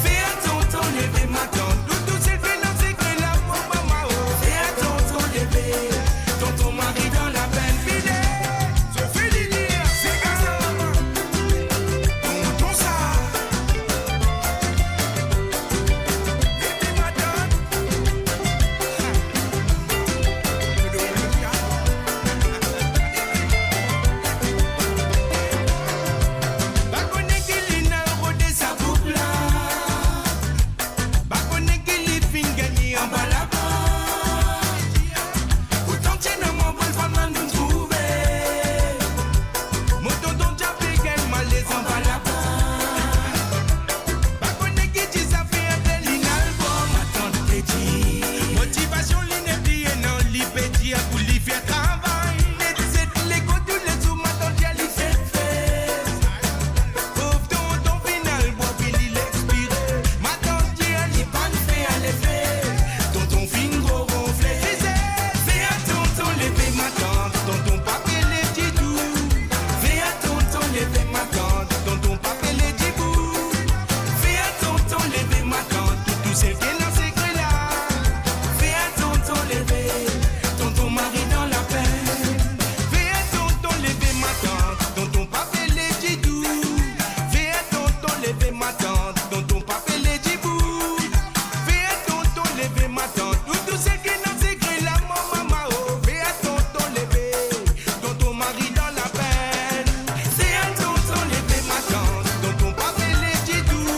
Fer tonton leve matant, tou, tou sel pe dan sekre la, mo mama, oh. Fer tonton leve, tonton mari dan lapenn. Vini, Sophie Lilian, se gason. Tonton sa. Leve matant. Pa kone ki li inn al rode sa boug la. Pa kone ki li finn gagne anba labank. Pourtan ti ena mwa bann fanm la nou trouve. Mo tonton ti pe gagn malez anba labank. Pa kone ki ti zafer li inn al bwar, matant pe dir. Motivasion li nepli ena, li pe dir pou li fer travay. Met set lekol toulezour, matant dir li fer fer. Pov tonton finn al bwar, pi li expire. Matant dir li pa'nn fer lefe. Tonton finn tro ronfle. Fer tonton leve matant, tonton pa pele didou. Fer tonton leve matant, tonton pa pele dibou. Fer tonton leve matant, tou, tou sel ki ena sekre la. Fer tonton leve, tonton mari dan lapenn. Fer tonton leve matant, tonton pa pele didou. Fer tonton leve matant, tonton pa pele dibou. Fer tonton leve matant, tou, tou sel ki ena sekre la, mo mama, oh. Fer tonton leve, tonton mari dan lapenn. Fer tonton leve matant, tonton pa pele didou.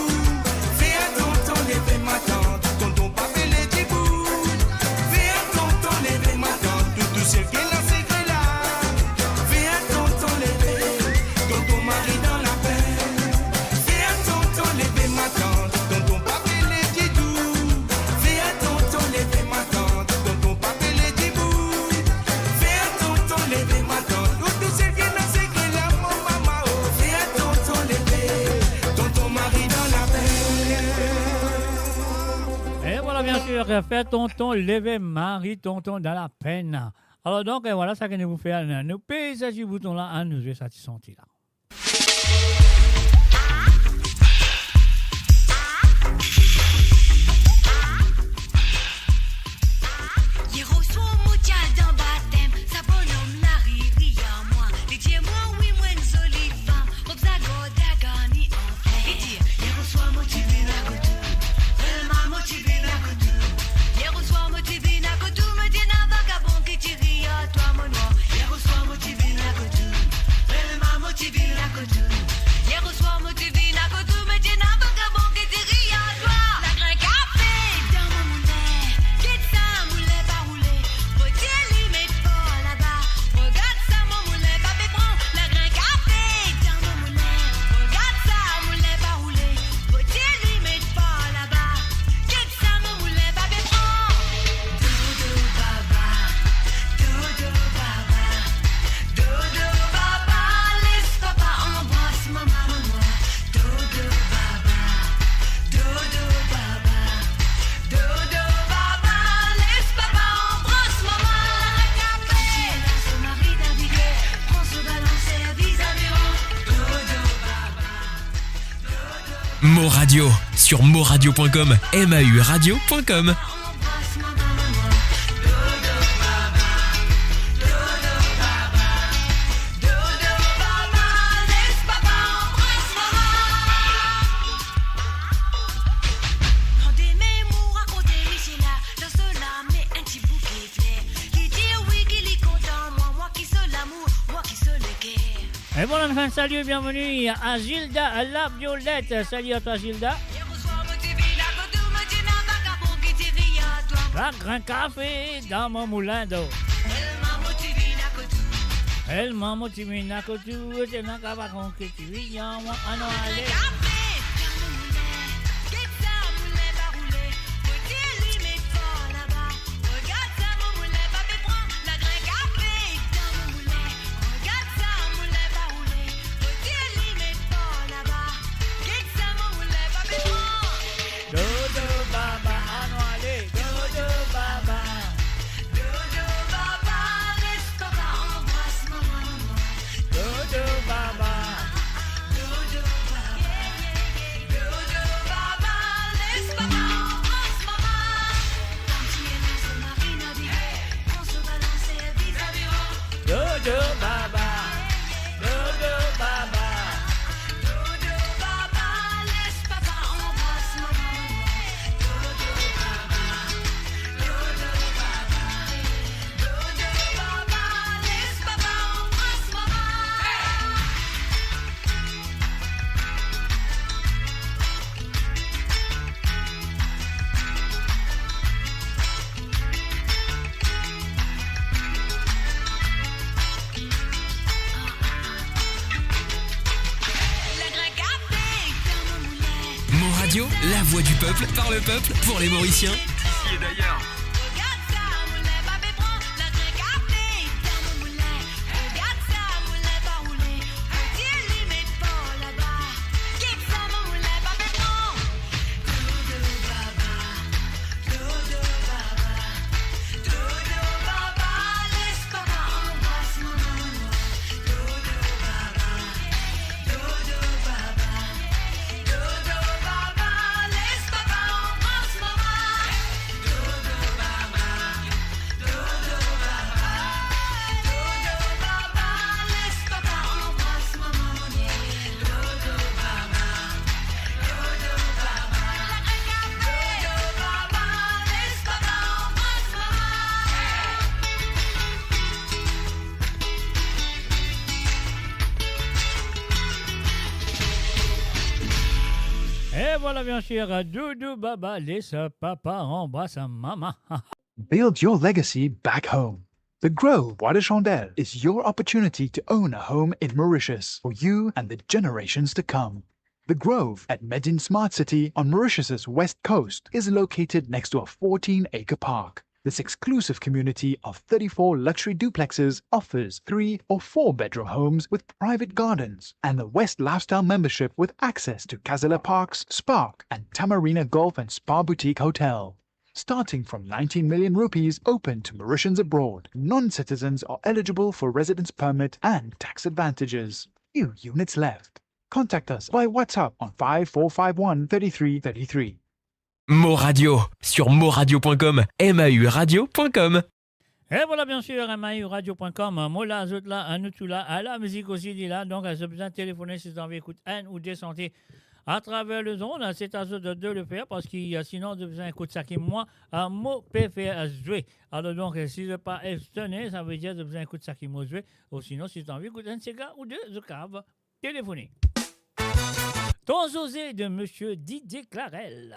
Fer tonton leve matant, tonton pa pele dibou. Fer tonton leve matant, tou, tou sel ki ena sekre la. Fer tonton leve, tonton mari dan lapenn. Fer tonton leve matant, tonton pa pele didou. Fer tonton leve matant, tonton pa pele dibou. Fer tonton leve matant, tou, tou sel ki ena sekre la, mo mama, oh. Fer tonton leve, tonton mari dan lapenn. E vwala, bien sir, fer tonton leve, mari tonton dan lapenn. Alor donk, e vwala sa ki nou pou fer, nou pez sa ti bouton la, a nou zwe sa ti santi la. Yer oswar mo ti al dan batem, sa bonom la riri ar mwa. Li dir mwa, wi, mo enn zoli fam, mo bizin gard lagar ni anfin. Li dir, yer oswar mo ti vinn akotou, vremem mo ti vinn akotou. Yer oswar mo ti vinn akotou, me ti ena vakabon ki ti rir ar twa, mo nwar. Yer oswar mo ti vinn akotou, vremem mo ti vinn akotou. Yer oswar mo ti vinn akotou, me ti ena vakabon ki ti rir ar twa. Lagrin kafe dan mo moulin, get sa moulin pa roule. Mo dir li met for laba, regard sa mo moulin pa pe pran. Lagrin kafe dan mo moulin, regard sa moulin pa roule. Mo dir li met for laba, get sa mo moulin pa pe pran. Dodo baba, dodo baba, dodo baba, les papa anbras mama mo nwar. Dodo baba, dodo baba, dodo baba, les papa anbras mama. Kafe. Ti ena so mari dan bike, pran so balanser vizavi rant. Dodo baba. Mo Radio, sur moradio point com, M A U radio point com. E vwala, nou fer enn sali, bienveni a Zilda Laviolette. Sali a twa, Zilda. Lagrin kafe dan mo moulin do. Telman mo ti vinn akotou, ti ena vakabon ki ti rir ar mwa, anon ale. Dodo baba, anon ale, dodo baba. La voix du peuple, par le peuple, pour les Mauriciens. E vwala, bien sir, Doudou Baba, les papa anbras mama. Build your legacy back home. The Grove Bois de Chandelle is your opportunity to own a home in Mauritius for you and the generations to come. The Grove at Medin Smart City on Mauritius's west coast is located next to a fourteen-acre park. This exclusive community of thirty-four luxury duplexes offers three or four bedroom homes with private gardens and the West Lifestyle membership with access to Casella Parks, Spark, and Tamarina Golf and Spa Boutique Hotel. Starting from nineteen million rupees, open to Mauritians abroad. Non-citizens are eligible for residence permit and tax advantages. Few units left. Contact us by WhatsApp on five four five one thirty-three thirty-three. Mo Radio, sur moradio point com, M A U radio point com. E vwala, bien sir, M A U radio point com, mo la, zot la, nou tou la, a la mizik osi li la, donk, zot bizin telefone si zot anvi ekout enn ou de sante atraver lezond, se a zot de le fer, parski, sinon, zot bizin ekout seki mwa, mo pe fer zwe. Alor, donk, si zot pa etone, savedir zot bizin ekout seki mo zwe, ou sinon, si zot anvi ekout enn sega ou de, zot kav telefone. Ton Zozé de Monsieur Didier Clarel.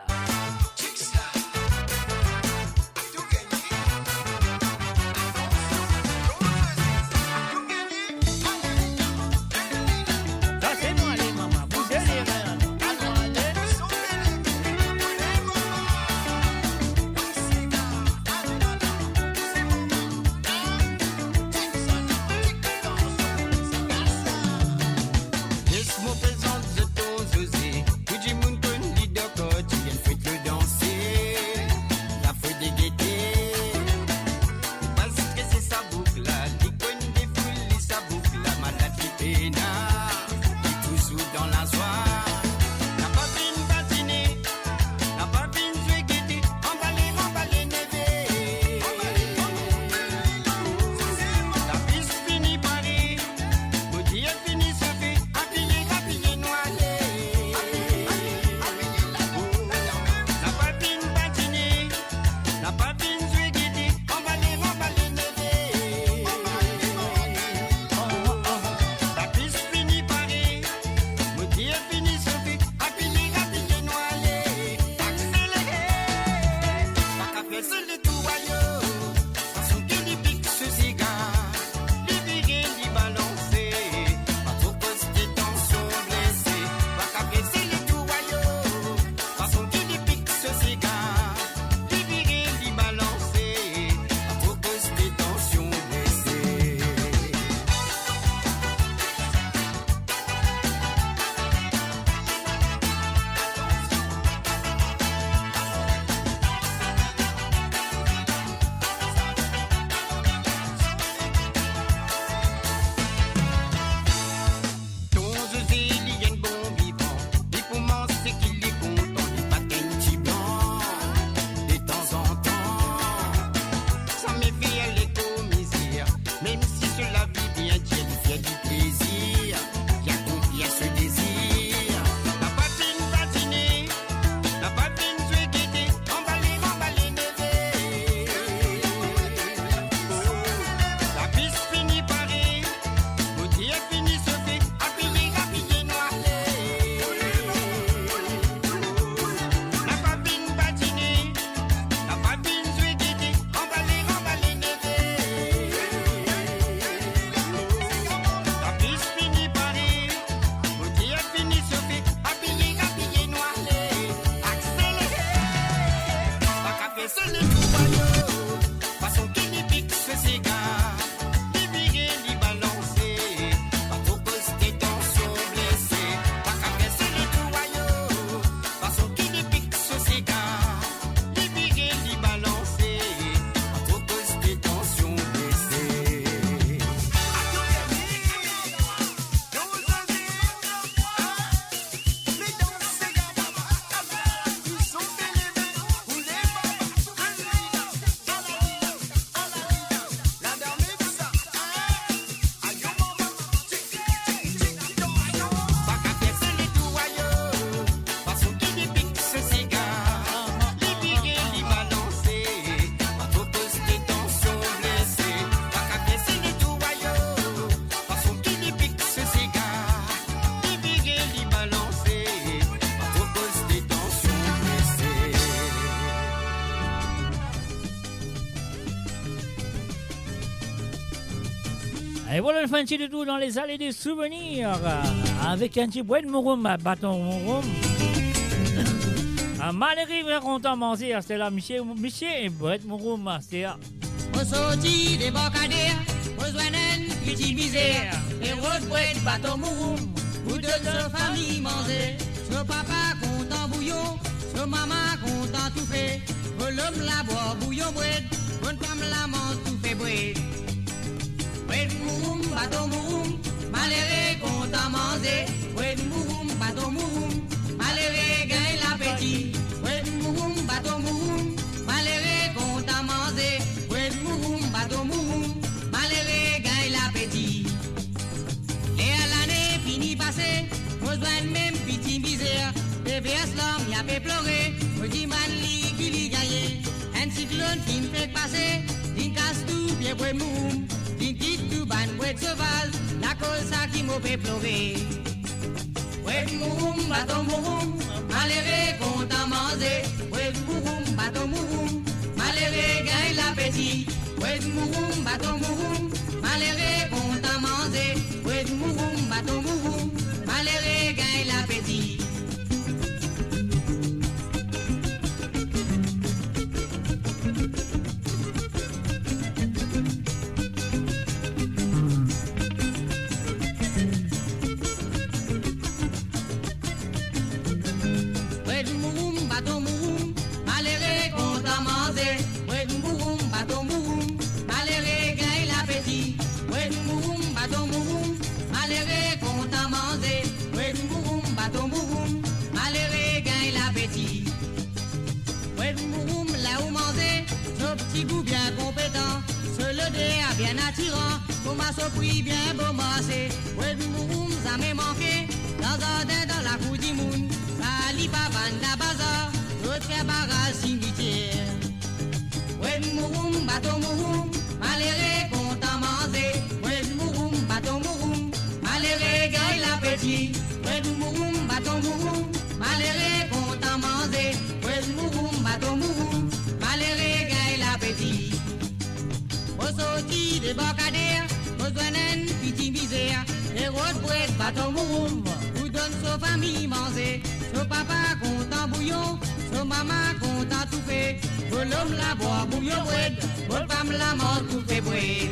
E vwala, nou fer enn ti detour dan lezale de souvenir, avek enn ti bwet mouroum, baton mouroum. Malere bien kontan manze, aster la, misie, misie bwet mouroum, aster la. Mo sorti debarkader, mo zwenn enn piti mizer, e rod bwet baton mouroum, pou donn so fami manze. So papa kontan bouyon, so mama kontan toufe, mo lom la bwar bouyon bwet, mo fam la manz toufe bwet. Bwet mouroum, baton mouroum, malere kontan manze. Bwet mouroum, baton mouroum, malere gagn lapeti. Bwet mouroum, baton mouroum, malere kontan manze. Bwet mouroum, baton mouroum, malere gagn lapeti. Ler lane fini pase, mo zwenn mem piti mizer, pe vers larm, li pe plore, mo dimann li ki li gagne. Enn siklonn finn fek pase, linn kas tou pie bwet mouroum, linn kit tou bann bwet sovaz, lakoz sa ki mo pe plore. Bwet mouroum, baton mouroum, malere kontan manze. Bwet mouroum, baton mouroum, malere gagn lapeti. Bwet mouroum, baton mouroum, malere kontan manze. Bwet mouroum, baton mouroum, malere gagn lapeti. Bwet mouroum, baton mouroum, malere kontan manze. Bwet mouroum, baton mouroum, malere gagn lapeti. Bwet mouroum, baton mouroum, malere kontan manze. Bwet mouroum, baton mouroum, malere gagn lapeti. Bwet mouroum, ler ou manze, so ti gou bien konpetan, so loder bien atiran, kouma so pri bien bon marse. Bwet mouroum zame manke, dan zardin, dan lakour dimoun, sa li pa vann dan bazar, zot fer baraz simitier. Bwet mouroum, baton mouroum, malere kontan manze. Bwet mouroum, baton mouroum, malere gagn lapeti. Bwet mouroum, baton mouroum, malere kontan manze. Bwet mouroum, baton mouroum, malere gagn lapeti. Mo sorti debarkader, mo zwenn enn piti mizer, e rod bwet baton mouroum, pou donn so fami manze. So papa kontan bouyon, so mama kontan toufe, so lom la bwar bouyon bwet, so fam la manz toufe bwet.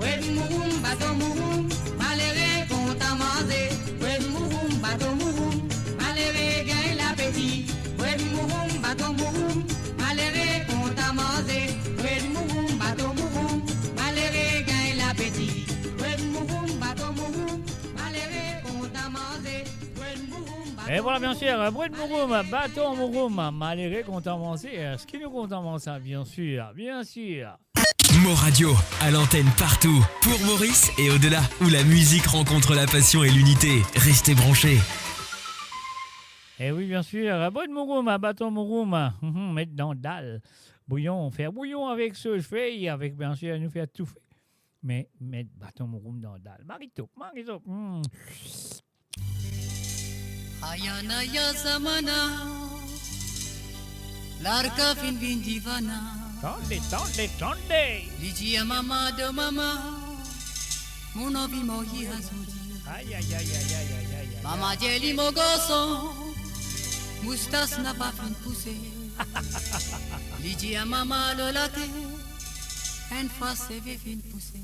Bwet mouroum, baton mouroum, malere kontan manze. Bwet mouroum, baton mouroum, malere gagn lapeti. Bwet mouroum, baton mouroum, malere kontan manze. Bwet mouroum, baton mouroum, malere gagn lapeti. Bwet mouroum, baton mouroum, malere kontan manze. Bwet mouroum, baton mouroum. E vwala, biensir, bwet mouroum, baton mouroum, malere kontan manze. Eski nou kontan manz sa? Biensir, biensir. Mo Radio, à l'antenne partout, pour Maurice et au-delà, où la musique rencontre la passion et l'unité. Restez branchés. E wi, biensir, bwet mouroum, baton mouroum, mhm, met dan dal. Bouyon, fer bouyon avek soz fey, avek, biensir, nou fer toufe. Me met baton mouroum dan dal. Mari top, mari top. Hmm. Aya naya zamana, larga finn vinn divana. Tande, tande, tande. Li dir a mama, do mama, mo anvi marye azordi. Ay, ay, ay. Mama dir li, mo garson, moustas napa finn pouse. Li dir a mama, lor later, enn fwa seve finn pouse.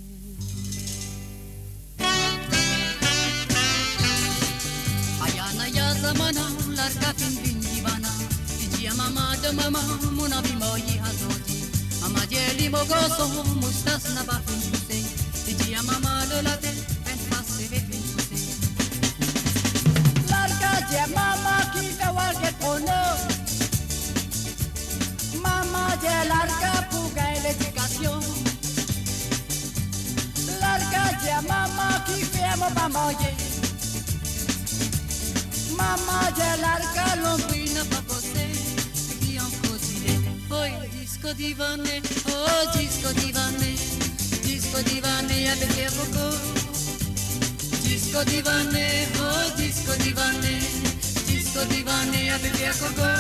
Aya naya zamana, larga finn vinn divana. Li dir a mama, do mama, mo anvi marye azordi. Mama dir li, mo garson, moustas napa finn pouse. Li dir a mama, lor later, enn fwa seve finn pouse. Larga dir mama, kifer ou al get pronom? Mama dir larga pou gagn ledikasion. Larga dir mama, kifer mo pa marye? Mama dir larga, lonbril napa fose, ki ankor zile. Oy, disko divane, oh, disko divane, disko divane avek Pierre Coco. Disko divane, oh, disko divane, disko divane avek Pierre Coco.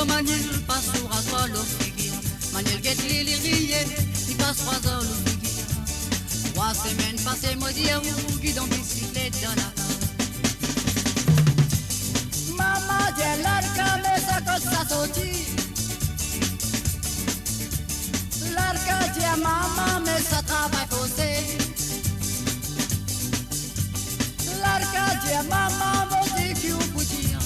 Maniel pas so razwar lor figir. Maniel get li, li riye, li pas razwar lor figir. Trwa semenn pase, mo dir ou, gidon bisiklet dan lakaz. Mama dir Larga, me sa kot sa sorti? Larga dir mama, me sa travay forse. Larga dir mama, mo dir ki ou pou dir.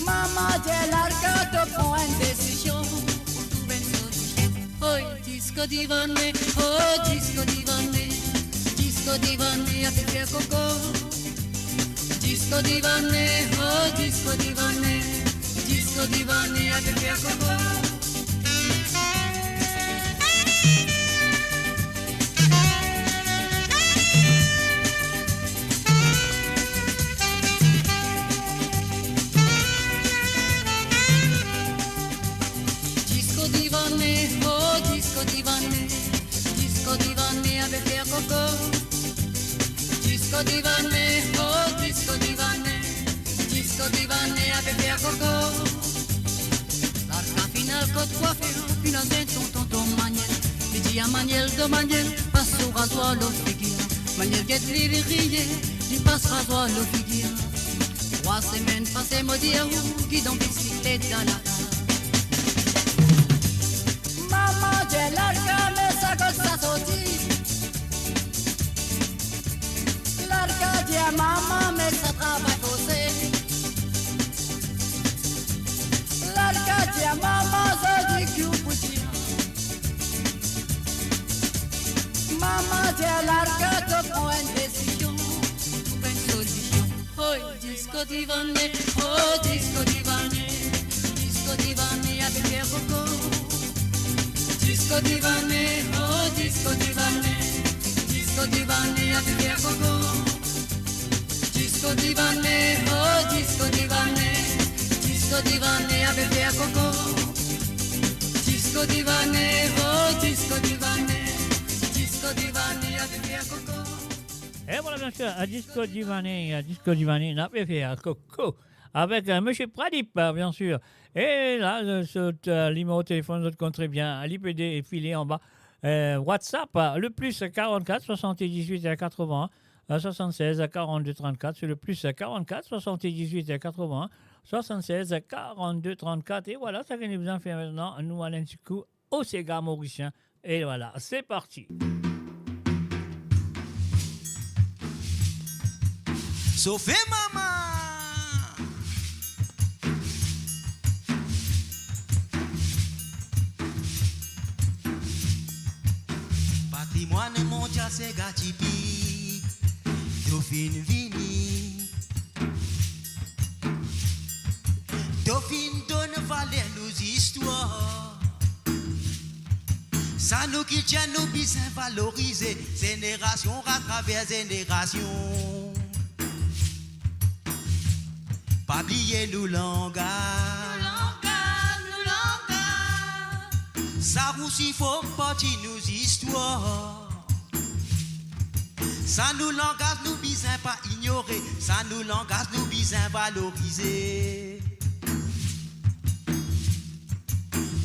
Mama dir Larga, to pran enn desizion, ou trouv enn solision. Oy, disko divan me, oh, disko divan me, disko divan me, ape fer koko. Disko divan me, oh, disko divan me, disko divan me, ape fer koko. Disko divan me, oh, disko divan me, disko divan me, ape fer koko. Disko divan me, oh, disko divan me, disko divan me, ape fer koko. Larga finn al kot kwafer, finn al zwenn son tonton Maniel. Li dir a Maniel, to Maniel, pas so razwar lor figir. Maniel get li, li riye, li pas razwar lor figir. Trwa semenn pase, mo dir ou, gidon bisiklet dan lakaz. Mama dir Larga, me sa kot sa sorti? Larga dir mama, me sa travay forse. Larga dir mama, zordi ki ou pou dir? Mama dir Larga, to pran enn desizion, ou trouv enn solision. Oy, disko divan me, oh, disko divan me, disko divan me, ape fer koko. Disko divan me, oh, disko divan me, disko divan me, ape fer koko. Disko divan me, oh, disko divan me, disko divan me, ape fer koko. Disko divan me, oh, disko divan me, disko divan me, ape fer koko. E vwala, bien sir, a disko divan me, a disko divan me, nou pe fer koko. Avek, euh, Misie Pradip, euh, bien sir. E la, euh, zot, euh, nimero telefonn, zot konn tre bien. Li pe defile anba, euh, WhatsApp, euh, le plus quarante-quatre soixante-dix-huit quatre-vingts, euh, soixante-seize quarante-deux trente-quatre, sur le plus quarante-quatre soixante-dix-huit quatre-vingts soixante-seize quarante-deux trente-quatre. E vwala, sa ki nou bizin fer aster, nou al enn ti kou o sega morisien. E vwala, se parti. Sofe mama! Patrimwann mondial sega tipik, to finn vini. To finn donn valer nou zistwar. Sa nou kiltir nou bizin valorize, zenerasion atraver zenerasion. Pa bliye nou langaz. Nou langaz, nou langaz. Sa osi fom parti nou zistwar. Sa nou langaz nou bizin pa inyore, sa nou langaz nou bizin valorize.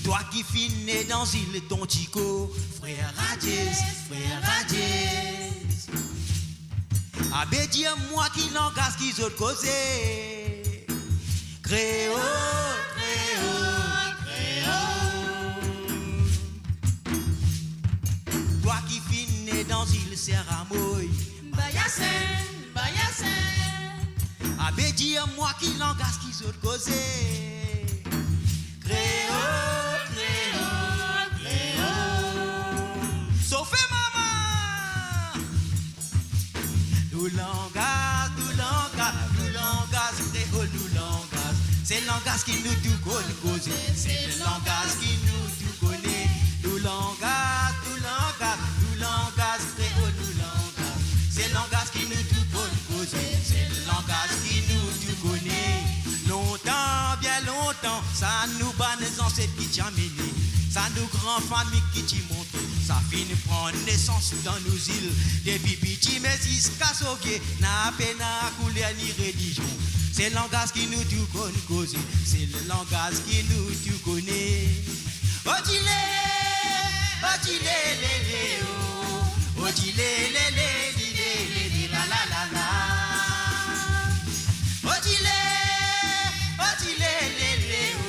Twa ki finn ne dan zil, ton ti kor, frer Radies, frer Radies. Abe dir mwa ki langaz ki zot koze. Kreol, kreol, kreol. Twa ki finn ne dan zil Ser Amoy. Bayasenn, bayasenn. Abe dir mwa ki langaz ki zot koze. Kreol, kreol, kreol. Sofe mama! Nou langaz, nou langaz, nou langaz kreol, nou langaz. Se langaz ki nou tou konn koze, se langaz ki nou tou kone. Nou langaz, nou langaz, nou langaz kreol, nou langaz. Se langaz ki nou tou konn koze, se langaz ki nou tou kone. Lontan, bien lontan, sa nou bann zanset ki ti amene, sa nou gran fami ki ti monte, sa finn pran nesans dan nou zil. Depi piti me ziska so vie, napa pena kouler ni relizion. Se langaz ki nou tou konn koze, se le langaz ki nou tou kone. Otile, otile, lele, o. Otile, lele, lile, lele, la, la, la, la. Otile, otile, lele, o.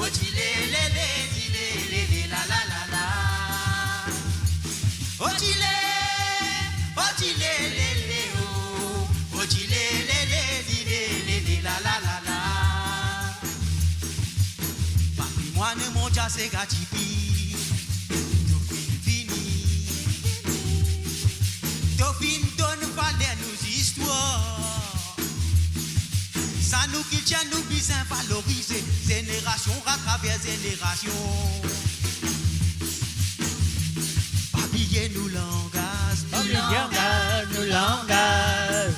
Otile, lele, lile, lele, la, la, la, la. Otile, otile, lele, o. Otile, lele, lile, lele, la, la, la, la. Patrimwann mondial sega tipi, to finn vini. To finn donn valer nou zistwar. Sa nou kiltir nou bizin valorize, zenerasion atraver zenerasion. Pa bliye nou langaz, nou langaz, nou langaz.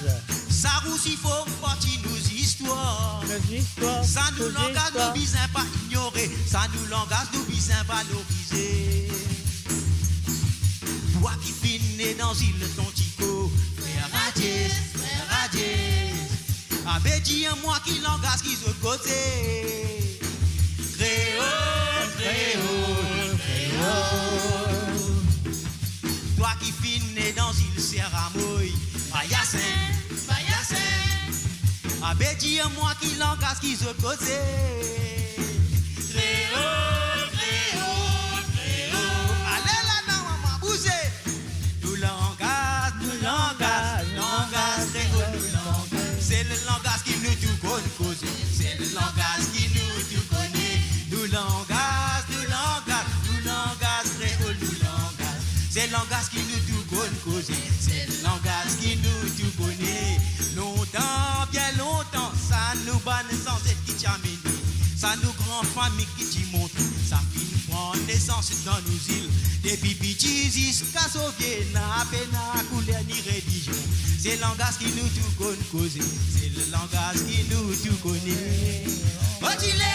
Sa rousi form parti nou zistwar. Nou zistwar, sa nou langaz nou bizin pa inyore, sa nou langaz nou bizin valorize. Twa ki finn ne dan zil Tontiko, frer Radies, frer Radies. Abe dir mwa ki langaz ki zot koze. Kreol, kreol, kreol. Twa ki finn ne dan zil Sera Moy, Bayasin, Bayasin. Abe dir mwa ki langaz ki zot koze. Kreol, kreol, kreol. Ale ladan mama, bouze. Nou langaz, nou langaz, langaz kreol, nou langaz. Se le langaz ki nou tou konn koze, se le langaz ki nou tou kone. Nou langaz, nou langaz, nou langaz kreol, nou langaz. Se langaz ki nou tou konn koze, se le langaz ki nou tou kone. Lontan, bien lontan, sa nou bann zanset ki ti amene, sa nou gran fami ki ti monte, sa finn pran nesans dan nou zil. Depi piti ziska so vie, na pena kouler ni relizion. Se langaz ki nou tou konn koze, se le langaz ki nou tou kone. Otile,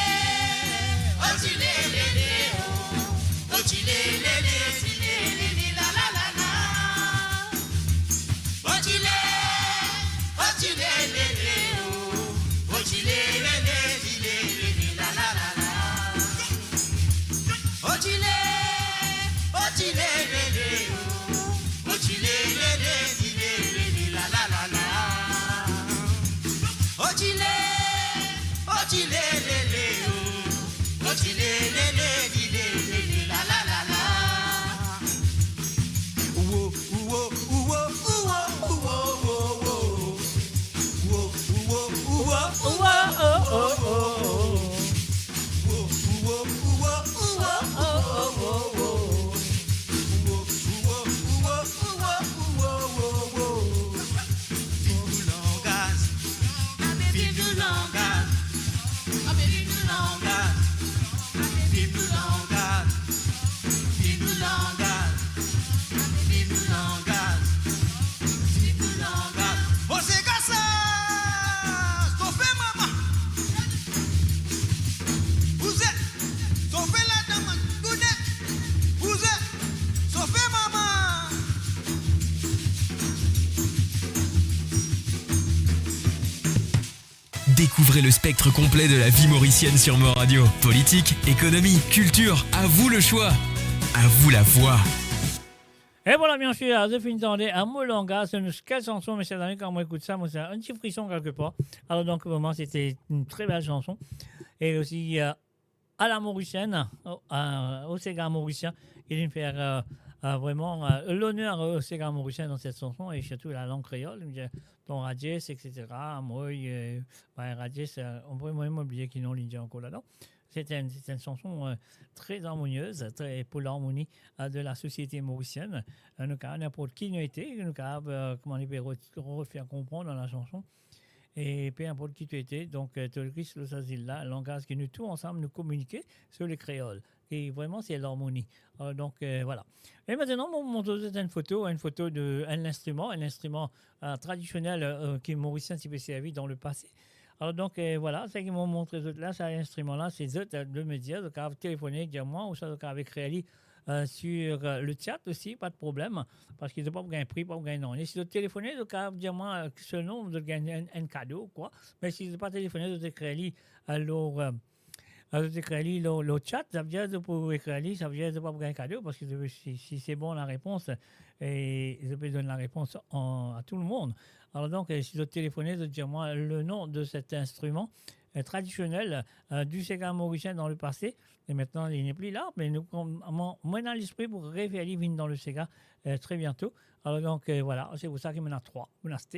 otile, lele, o. Otile, lele, tile, lele, la, la, la, la. Otile, otile, lele, o. Otile, lele, tile, lele, la, la, la, la. Otile, otile, lele, o. Otile, lele, tile, lele, la, la, la, la. Otile, otile, lele, o. Otile, lele, tile, lele, la, la, la, la. Uwo, uwo, uwo, uwo, uwo, uwo. Uwo, uwo, uwo, uwo, uwo, uwo. Uwo, uwo, uwo, uwo, uwo, uwo. Uwo, uwo, uwo, uwo, uwo, uwo, uwo. Viv nou langaz. Viv nou langaz. Viv nou langaz. Viv nou langaz. Viv nou langaz. Viv nou langaz. Viv nou langaz. Bon, se gasa! Sofe mama! Bouze! Sofe ladan, man! Bouze! Sofe mama! Découvrez le spectre complet de la vie mauricienne sur Mo Radio. Politique, économie, culture, à vous le choix. À vous la voix. E vwala, bien sir, zot finn tande, a, Mo Langaz, se nou, kel sanson, mesie dam, kan mo ekout sa, mo santi enn ti frison kelkepar. Alor, donk, vremem, se te enn tre bel sanson. E osi, euh, à la mauricienne, au, euh, au séga morisien. Il vient faire, euh, euh, vraiment, euh, l'honneur au séga morisien dans cette chanson et surtout la langue créole. Il dit, ton radies, et cetera. Moi, euh, ben, radies, euh, on pourrait, moi, oublier qui non, il dit encore là-dedans. C'est un, c'est une chanson, euh, très harmonieuse, très pour l'harmonie, euh, de la société mauricienne. Euh, nou kapav, ninport ki nou ete, nou kapav, euh, kouma nou pe re-, refaire comprendre dans la chanson. E pe inport ki to ete, donk, euh, to res lor sa zil la, langaz ki nou tou ansam nou kominike, se le kreol. E vremem, se larmoni. Euh, donk, euh, vwala. E aster, mo montre zot enn foto, enn foto de enn instriman, enn instriman, euh, tradisionel, euh, ki Morisien ti pe servi dan lepase. Alor, donk, euh, vwala, seki mo montre zot la, sa instriman la, se zot, euh, de media, zot kapav telefone, dir mwa, ouswa zot kapav ekrir li, euh, sur, euh, le chat aussi, pas de problème, parce que zot pa pou gagn pri, pa pou gagn nanye. Si zot telefone, zot kapav dir mwa, euh, selon, zot gagn enn, enn kado, kwa. Me si zot pa telefone, zot ekrir li, euh, lor, euh, euh, zot ekrir li lor, lor chat, savedir zot pou ekrir li, savedir zot pa pou gagn kado, parski zot, si, si se bon larepons, e zot pe donn larepons an, a tou lemonn. Alors donc, euh, si zot telefone, zot dir mwa le nom de cet instrument, euh, traditionnel, euh, du séga morisien dans le passé, et maintenant il n'est plus là, mais nous, on, on, on a l'esprit pour refaire li vinn dans le séga, euh, très bientôt. Alors donc, euh, voilà, c'est pour ça qu'il m'en a trois. Mon aste.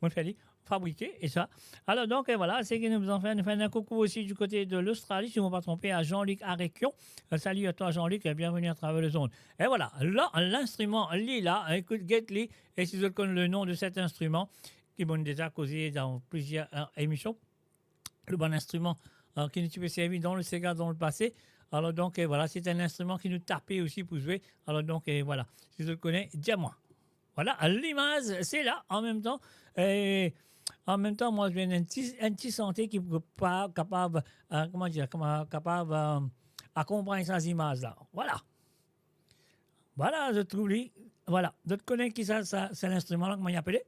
Mon fer li fabrike, e sa. Alors donc, euh, voilà, se ki nou bizin fer, nou fer un coucou aussi du côté de l'Australie, si je ne me trompe pas, à Jean-Luc Arekion. Euh, salut à toi, Jean-Luc, et bienvenue à travers les ondes. Et voilà, là, l'instrument, li la, écoute, get li, et si zot konn le nom de cet instrument, ki mo'nn deza koze dans plusieurs, euh, émissions, le bon instrument, euh, ki nou ti pe servi dans le séga dans le passé. Alors donc, euh, voilà, c'est un instrument ki nou tape aussi pour jouer. Alors donc, euh, voilà, si zot kone, dir mwa. Voilà, limaz, se la, an mem tan, euh, an mem tan, mwa, zwenn enn ti, enn ti sante ki pou pa kapav, euh, kouma dir, kouma kapav, euh, akonpagn sa zimaz la. Voilà. Voilà, zot trouv li. Voilà. Zot kone ki sa, sa, se linstriman la, kouma li apele?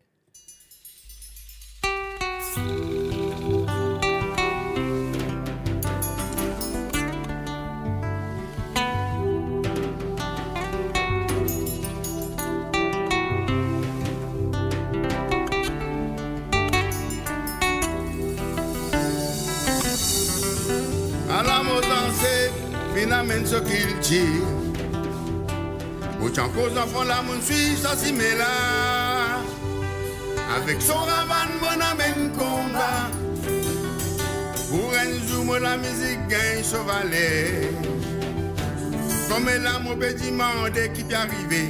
Ala mo zanset finn amenn so kiltir. Mo ti ankor zanfan la, mo'nn swiv sa simin la. Avek son ravann, mo'nn amenn konba. Pou enn zour, mo lamizik gagn so valer. Kouma la, mo pe dimande ki pe arive.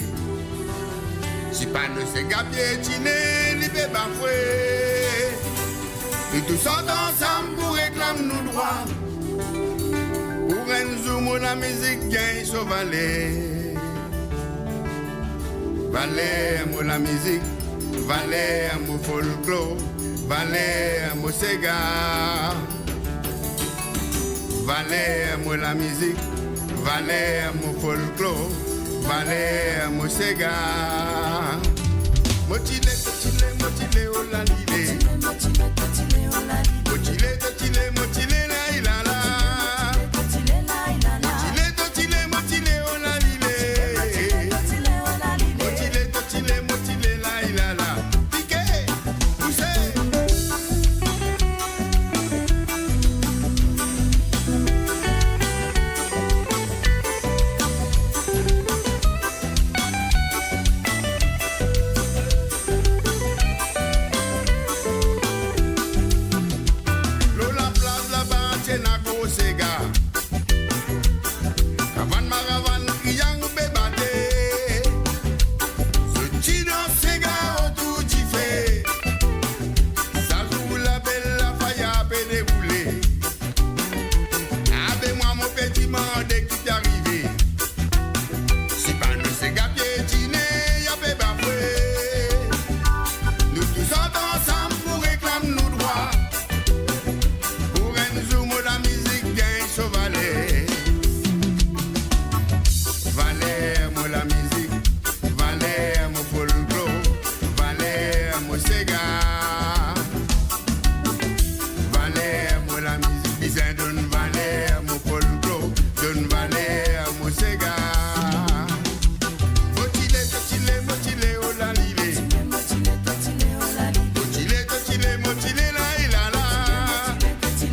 Si pa nou sega pietine, li pe bafwe. Nou tous ant ansam pou reklam nou drwa. Pou enn zour, mo lamizik gagn so valer. Valer mo lamizik, valer mo folklor, valer mo sega. Valer mo lamizik, valer mo folklor, valer mo sega. Mo ti le, to ti le, mo ti le, oh la li le. Mo ti le, to ti le, oh la li le. Mo ti le, to ti le, mo ti le, la i la la. Mo ti le, to ti le, mo ti le, oh la li le. Mo ti le, to ti le, mo ti le, la i la la. Pike, pouse. Lor laplas laba ti ena gro sega. Ravann maravann, triang pe bate. Zot ti dans sega otour dife. Sa zour la bel lafaya pe deroule. Abe mwa mo pe dimande ki ti arive. Si pa nou sega pietine, ya pe bafwe. Nou tous ant ansam pou reklam nou drwa. Pou enn zour mo lamizik gagn so valer. Valer mo lamizik, valer mo folklor, valer mo sega. Valer mo lamizik, bizin donn valer mo folklor, donn valer mo sega. Mo ti le, to ti le, mo ti le, oh la li le. Mo ti le, to ti le, mo ti le, la i la la. Mo ti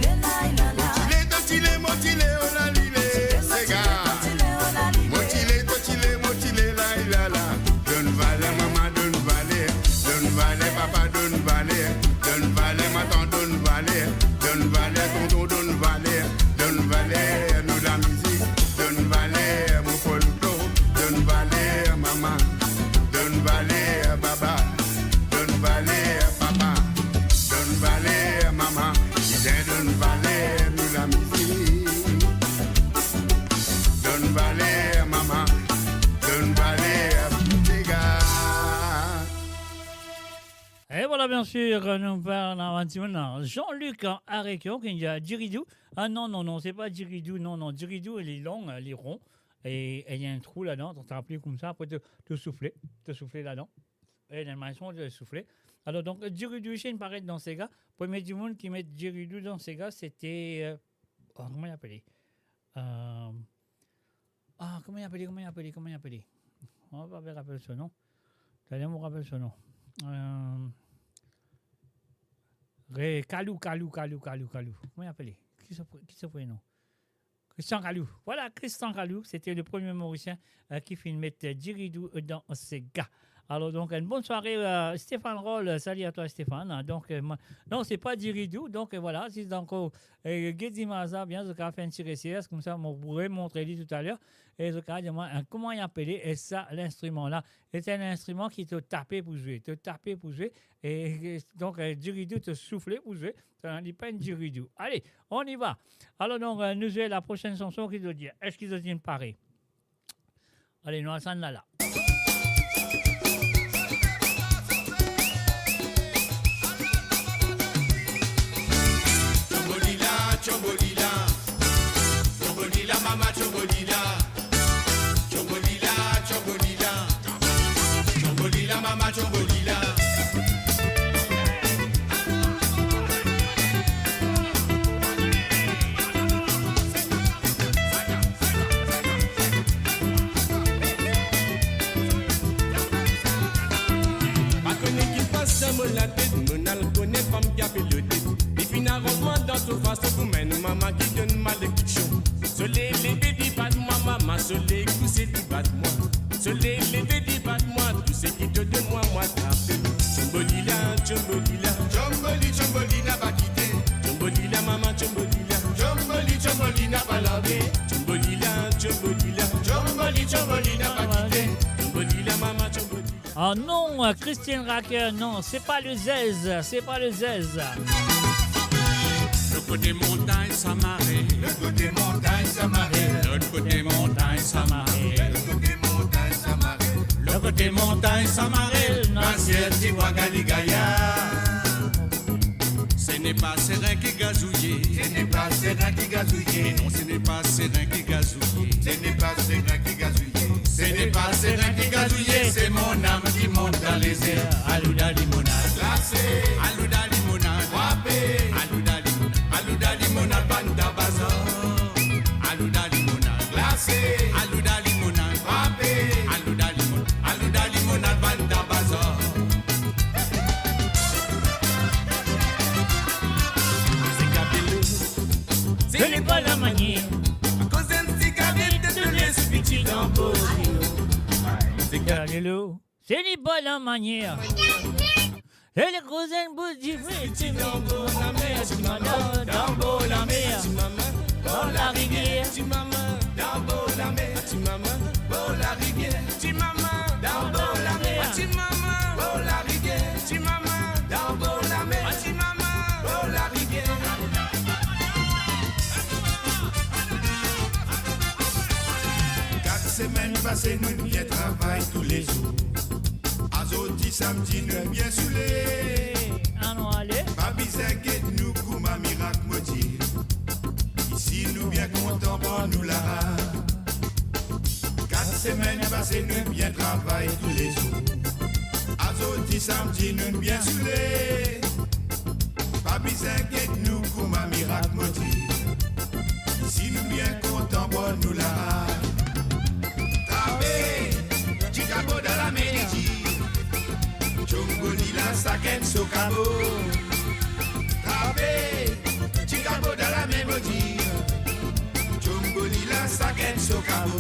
le, to ti le, mo ti le, oh la li le, sega. Mo ti le, to ti le, mo ti le, la i la la. Donn valer mama, donn valer, donn valer papa, donn valer, donn valer matant, donn valer, donn valer tonton, donn valer, donn valer nou lamizik, donn valer mo folklor, donn valer mama, donn valer baba, donn valer papa, donn valer mama, bizin donn valer nou lamizik. Donn valer mama, donn valer sega. E vwala, bien sir, nou parl a bann dimoun la. Jean-Luc Arekion ki dir diridou. Ah non, non, non, se pa diridou, non, non, diridou, li long, li ron. e, e ena enn trou ladan, to trap li koumsa, apre to, to soufle, to soufle ladan. E ena enn mason, to soufle. Alor, donk, diridou inn paret dan sega. Premie dimoun ki met diridou dan sega, sete, e, oh, kouma li apele? E, ah, kouma li apele, kouma li apele, kouma li apele? Mo pa pe rapel so nom. Taler mo rapel so nom. E, re-, Kalou, Kalou, Kalou, Kalou, Kalou. Kouma li apele? Ki so pre-, ki so prenom? Christian Kalou. Vwala, Christian Kalou, sete le premie Morisien, e, ki finn met, e, diridou, e, dan sega. Alor, donk, enn bonn sware, e, Stéphane Roll. Salut à toi, Stéphane. Donk, e, mwa, non, se pa diridou. Donk, e, vwala, si zot ankor, e, get zimaz la bien, zot kapav fer enn ti resers, koumsa mo pou remontre li toutaler. E zot kapav dir mwa, e, kouma li apele, e sa, linstriman la. E se enn instriman ki to tape pou zwe, to tape pou zwe. E, e, donk, e, diridou, to soufle pou zwe. Sa, li pa enn diridou. Ale, on y va. Alor, donk, e, nou zwe la prosenn sanson ki zot dir. Eski zot inn pare? Ale, nou al sa la la. Tchombolila, tchombolila. Tchombolila, mama, tchombolila. Tchombolila, tchombolila. Tchombolila, mama, tchombolila. Pa kone ki pas dan mo latet, mo al kone fam ki apel Odette. Li finn aranz mwa dan so fason pou mem mama ki donn malediksion. Soley leve, li bat mwa, mama, soley kouse, li bat mwa. Soley leve, li bat mwa, tou seki to donn mwa, mwa trape. Tchombolila, tchombolila. Tchomboli, tchomboli, na pa kite. Tchombolila, mama, tchombolila. Tchomboli, tchomboli, na pa large. Tchombolila, tchombolila. Tchomboli, tchomboli, na pa kite. Tchombolila, mama, tchombolila. Ah non, Christine Racker, non, c'est pas le zèz, c'est pas le zèz. Lo kote montagn Samarel. Lo kote montagn Samarel. Lo kote montagn Samarel. Lo kote montagn Samarel. Lo kote montagn Samarel, nou asiet ti bwa galigaya. Ce n'est pas serin ki gazouye. Ce n'est pas serin ki gazouye. E non, ce n'est pas serin ki gazouye. Ce n'est pas serin ki gazouye. Ce n'est pas serin ki gazouye, c'est mon âme qui monte dans les airs. Alouda limonad glase, alouda limonad frape, alouda limonad, alouda limonad bann Tabazor. Alouda limonad glase, alouda limonad frape, alouda limon-, alouda limonad bann Tabazor. Zeka belo. Se li pa lamanier. Akoz enn sigaret to les piti dan bor. Zeka belo. Se li pa lamanier. Se li koz enn bout dife, ti manman, ti manman, dan bor lamer, ti manman, bor larivier, ti manman, dan bor lamer, ti manman, bor larivier, ti manman, dan bor lamer, ti manman, bor larivier, ti manman, dan bor lamer, ti manman, bor larivier. Kat semenn pase, nou bien travay toulezour. Azordi samdi, nou bien soule. Anou ale. Pa bizin get nou kouma mirak mo dir. Isi, nou bien kontan, bon, nou la. Kat semenn pase, nou bien travay toulezour. Azordi samdi, nou bien soule. Pa bizin get nou kouma mirak mo dir. Isi, nou bien kontan, bon, nou la. Trape, ti kabo dan lame, li dir. Tchombolila, sakenn so kabo. Trape, ti kabo dan lame, mo dir. Tchombolila, sakenn so kabo.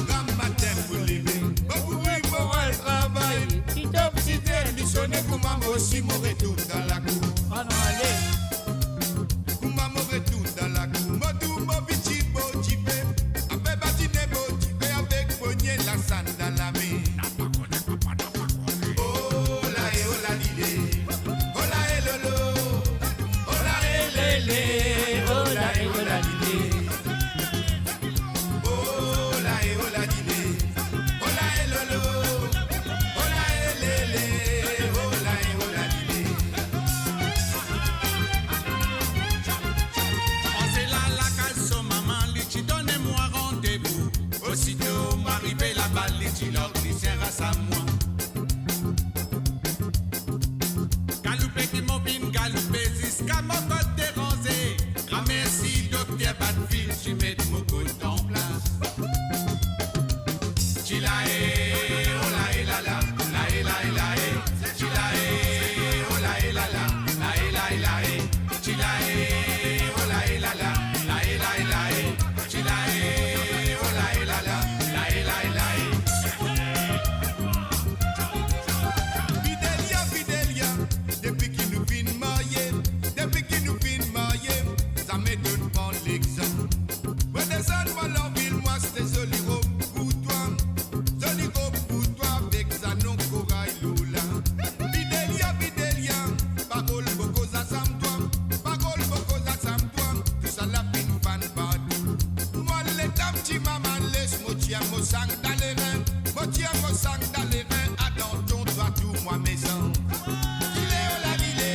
Gramatin pou leve, mo pou al travay. Ti top size, li sone kouma mo si mo retourn dan lakour. Anou ale. Kouma mo retourn dan lakour, mo trouv mo piti bor dife, apre batine bor dife avek pogne lasam dan lame. Ola e ola lile, ola e lolo, ola e lele, ola e ola lile. Mo sang dan lerin, mo tir mo sang dan lerin, atansion twa tou mwa mezan. Lile, ola, lile,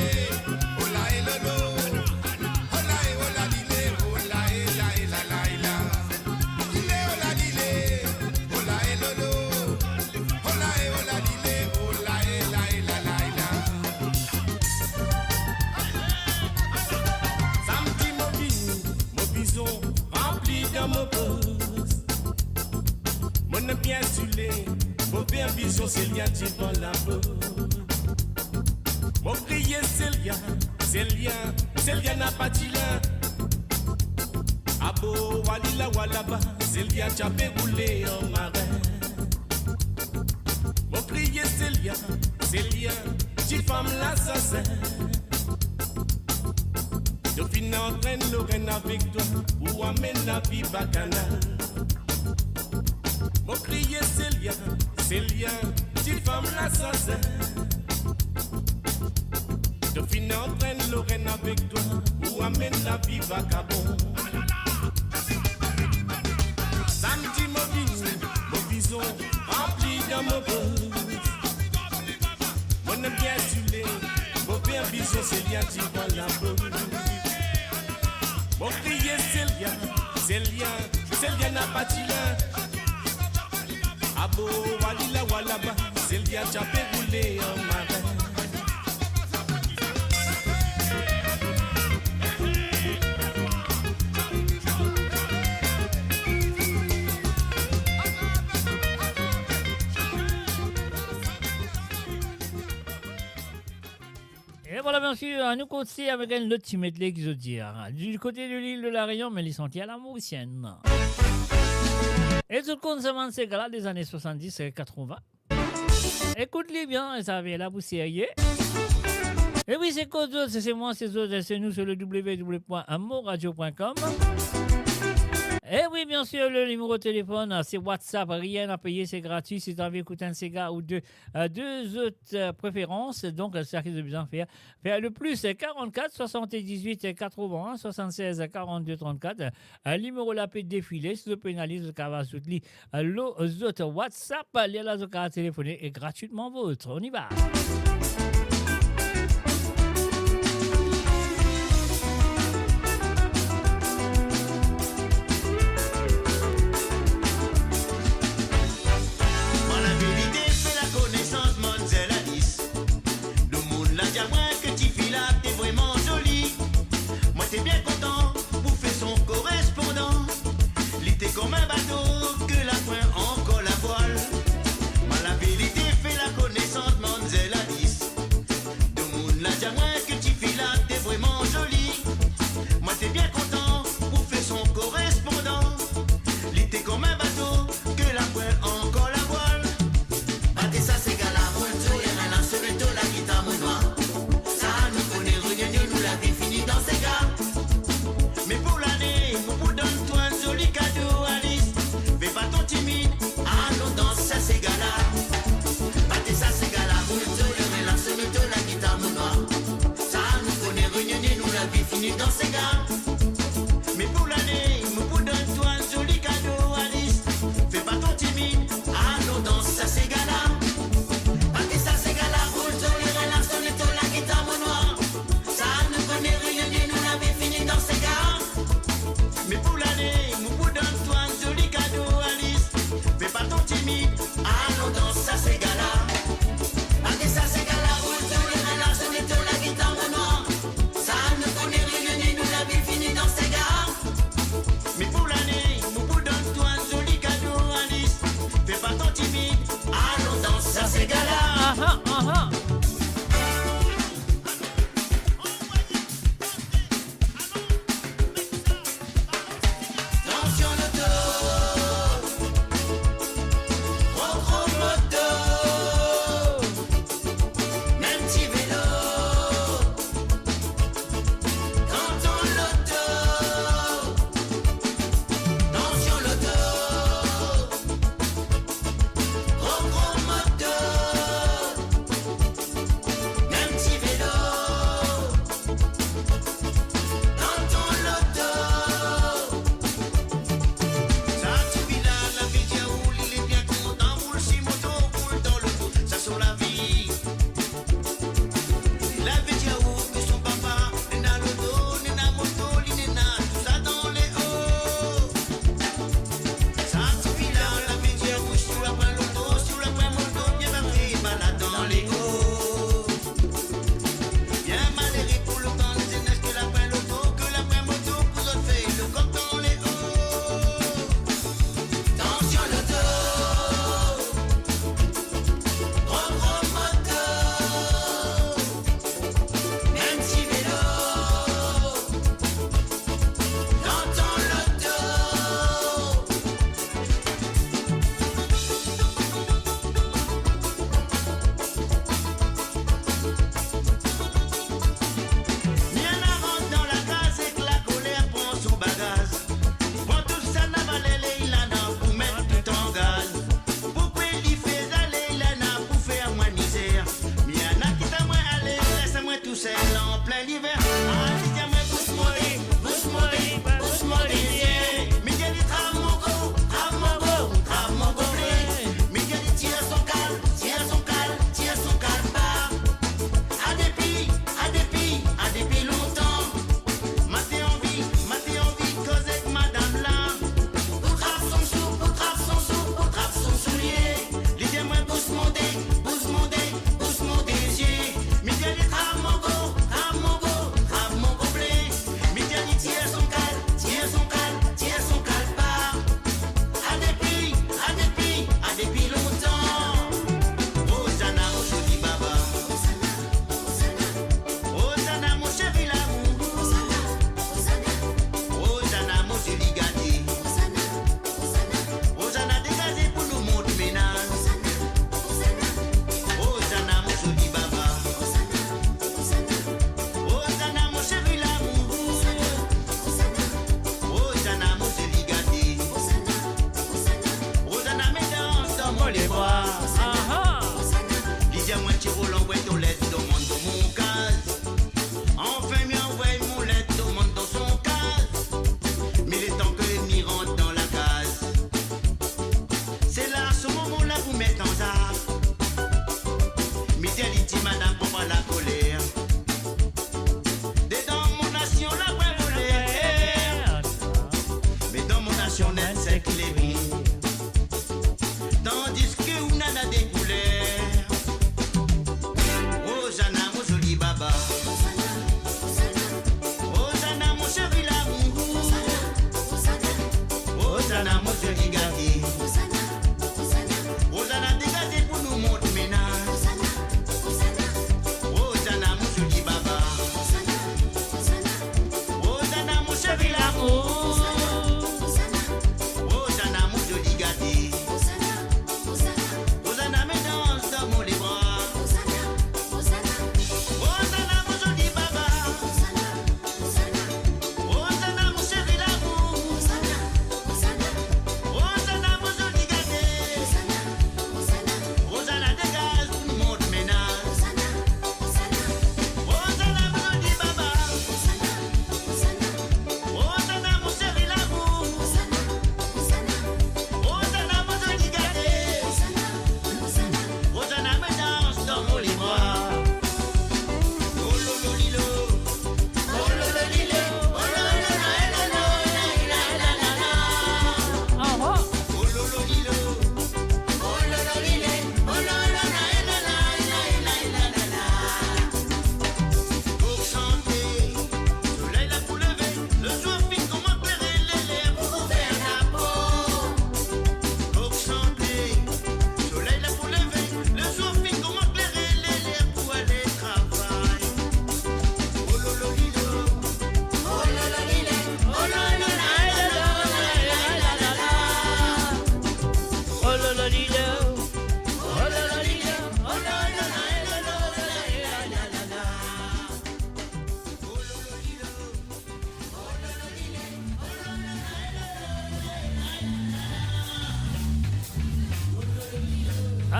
ola, e, lolo. Ola, e, ola, lile, ola, e, la, e, la, la, e, la. Lile, ola, lile, ola, e, lolo. Ola, e, ola, lile, ola, e, la, e, la, la, e, la. Samdi mo vini, mo bizon ranpli dan mo pos. Mo inn bien soule, mo ver bizon Celia divan laport. Mo kriye Celia, Celia, Celia napa dilo. Abo, wa li la, wa laba, Celia ti ape roule an marin. Mo kriye Celia, Celia, tifam lasasin. To finn antrenn Lorraine avek twa pou amenn lavi bakanal. Mo kriye Celia, Celia, tifam lasasin. To finn antrenn Lorraine avek twa pou amenn lavi vakabon. Samdi mo vini, mo bizon ranpli dan mo pos. Mo inn bien soule, mo ver bizon Celia divan laport. Mo kriye Celia, Celia, Celia napa dilo. Abo, wa li la, wa laba, Celia ti ape roule an marin. E vwala, biensir, nou kontign avek enn lot ti medley ki zot dir, ah, du kote de lil de La Réunion, me li santi a la Mauricienne. E zot konn sa bann sega la, dezane swasanndis, katrevin. Ekout li bien, e sa vinn la pou serye. E wi, se kot zot, se, se mwa, se zot, se nou, se le w w w pwin mo radio pwin com. E wi, biensir, le nimero telefonn, se WhatsApp, rien à payer, se gratwi. Si to anvi ekout enn sega ou de, euh, de zot, euh, preferans, donk, euh, sa ki zot bizin fer, fer le plis, euh, quarante-quatre soixante-dix-huit quatre-vingts soixante-seize quarante-deux trente-quatre, euh, nimero la pe defile, si zot pena li, zot kapav azout li, euh, lor zot WhatsApp, lerla zot kapav telefone e gratwitman vot. On y va. Mwa laverite fer lakonesans manzel Alice. Domoun la dir mwa ki tifi la te vreman zoli. Mwa te bien kontan pou fer son korespondan. Li te kom enn bato ki la pwin ankor lavwal. Mwa laverite fer lakonesans manzel Alice. Domoun la dir mwa ki tifi la te vreman zoli. Mwa te bien kontan pou fer son korespondan. Li te kom enn bato ki la pwin ankor lavwal. Bate sa sega la, boul zoli, relax le to, lagita mo nwa. Sa nou kone, renyonyon nou, lavi fini dan sega. Me pou lane, mo pou donn twa enn zoli kado, Alice. Fer pa to timid, alon dans sa sega la. Bate sa sega la, boul zoli, relax le to, lagita mo nwa. Sa nou kone, renyonyon nou, lavi fini dan sega. Me pou lane, mo pou donn twa enn zoli kado, Alice. Fer pa to timid, alon dans sa sega la. Bate sa sega la, boul zoli, relax le to, lagita mo nwa. Sa nou kone, renyonyon nou, lavi fini dan sega. Me pou lane, mo pou donn twa enn zoli kado, Alice. Fer pa to timid, alon dans sa sega la. Bate sa sega la, boul zoli, relax le to, lagita mo nwa. Sa nou kone, renyonyon nou, lavi fini dan sega.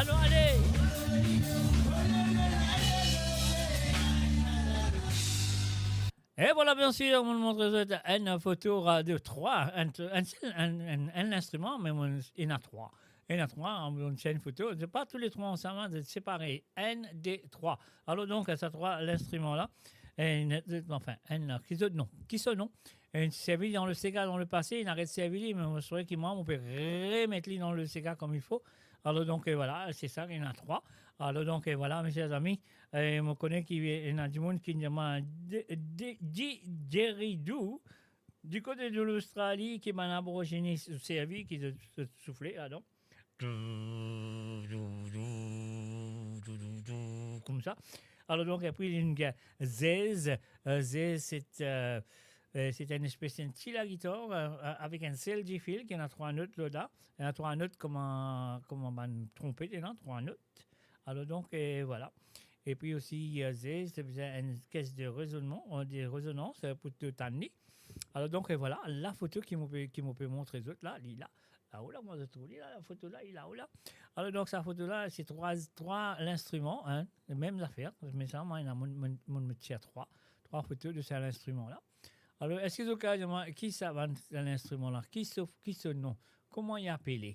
Alor, ale! E vwala, biensir, mo montre zot enn foto, euh, de trwa, enn, enn sel, enn, enn, enn instriman, me mo, ena trwa. Ena trwa, mo, mo fer enn foto, se pa tou le trwa ansam, hein, se separe, enn, de, trwa. Alor donk, sa trwa linstriman la, e, ne, anfin, enn, ki so nom, ki so nom, e, servi dan le sega dan le pase, inn aret servi li, me mo swete ki mwa, mo pe remet li dan le sega kouma fo. Alor donk, e, vwala, se sa, ena trwa. Alor donk, e, vwala, mes chers amis, e, mo kone ki, e, ena dimoun ki dir mwa, di, di, didgeridoo, di kote de Lostrali, ki bann Aborigine servi, ki zot, zot soufle ladan. Koumsa. Alor donk, apre, ena zez, e, zez, se, e, e, se enn espes, enn ti lagitar, e, e, avek enn sel difil, ki ena trwa not ladan. Ena trwa not kouma, kouma bann tronpet, ena trwa not. Alor donk, e, vwala. Epi osi, e, zez, se bizin enn kes de rezonnman, e, de rezonans, e, pou to tann li. Alor donk, e, vwala, la foto ki mo pe, ki mo pe montre zot la, li la. Lao la, mwa, zot trouv li la, la foto la, li lao la. Alor donk, sa foto la, se trwa, trwa linstriman, hein, mem zafer, me sa, mwa, ena mo, mo, mo met tir trwa, trwa foto de sa linstriman la. Alor, eski zot kapav dir mwa, ki sa bann, sa linstriman la? Ki so, ki so nom? Kouma li apele?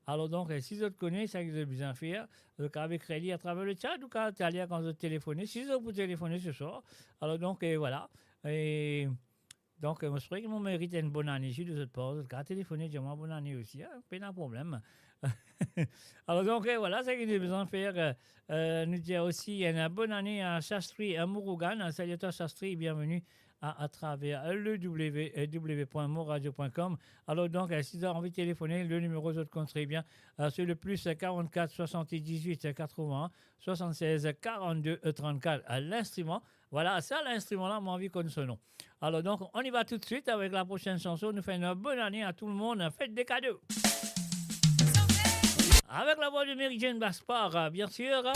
Alor donk, e, si zot kone, sa ki zot bizin fer, zot kapav ekrir li atraver le chat, ou kapav ale kan zot telefone, si zot pou telefone seswar. Alor donk, e, vwala. E, donk, e, mo swete ki mo merit enn bonane si de zot par, zot kapav telefone, dir mwa bonane osi, hein, pena problem. Alor donk, e, vwala, sa ki nou bizin fer, e, e, nou dir osi enn bonane a Shastri, a Murugan, salut à toi Shastri, bienvenue à, à travers le w w w point moradio point com. Alor donk, e, si zot anvi telefone, le nimero zot konn tre bien, e, se le plus quarante-quatre soixante-dix-huit quatre-vingts soixante-seize quarante-deux trente-quatre. E, linstriman, vwala, sa linstriman la, mo anvi konn so nom. Alor donk, on y va tout de suite avec la prochaine chanson. Nou fer enn bonane a tou le mond, fet de kado. Avec la voix de Mary Jane Gaspard, euh, bien sûr.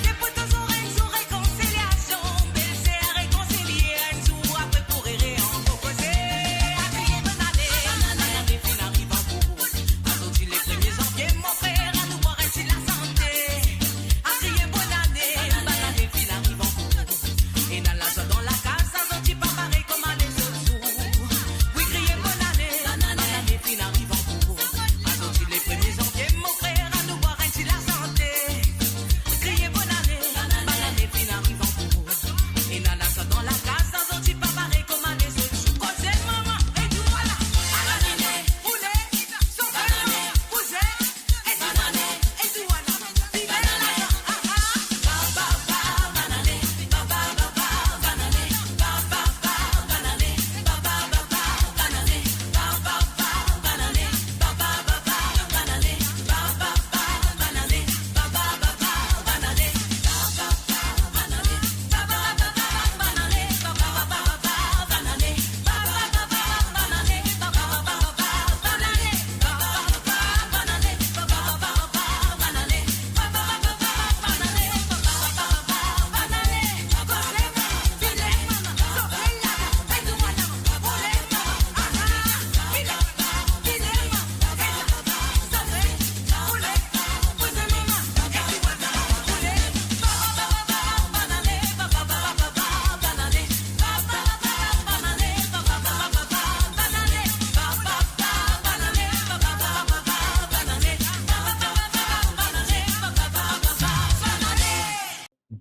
Se pou touzour enn zour rekonsiliasion, belser rekonsilie, enn zour apre pou rere ankor koze. Kriye bonane, banane finn ariv an bout. Azordi le premie zanvie, mo frer, anou bwar enn ti lasante. Kriye bonane, banane finn ariv an bout. Ena lazwa dan lakaz, azordi pa parey kouma lezot zour. Wi, kriye bonane, banane finn ariv an bout. Azordi le premie zanvie, mo frer, anou bwar enn ti lasante. Kriye bonane, banane finn ariv an bout. Ena lazwa dan lakaz, azordi pa parey kouma lezot zour. Koze mama, e tou ala, ala nene, oule, sofe mama, kouze, e tou ala, e tou ala.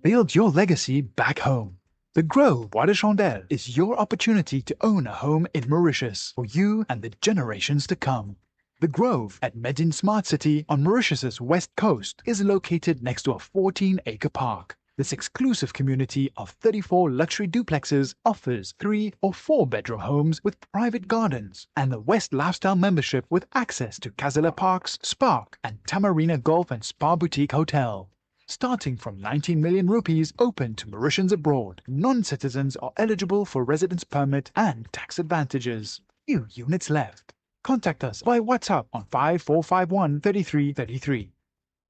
Build your legacy back home. The Grove Bois de Chandelle is your opportunity to own a home in Mauritius for you and the generations to come. The Grove at Medin Smart City on Mauritius's west coast is located next to a fourteen-acre park. This exclusive community of thirty-four luxury duplexes offers three or four bedroom homes with private gardens and the West Lifestyle membership with access to Casella Parks, Spark, and Tamarina Golf and Spa Boutique Hotel. Starting from nineteen million rupees, open to Mauritians abroad. Non-citizens are eligible for residence permit and tax advantages. Few units left. Contact us by WhatsApp on five four five one thirty-three thirty-three.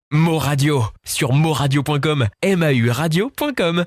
Mo Radio, sur mo radio point com, M A U radio point com.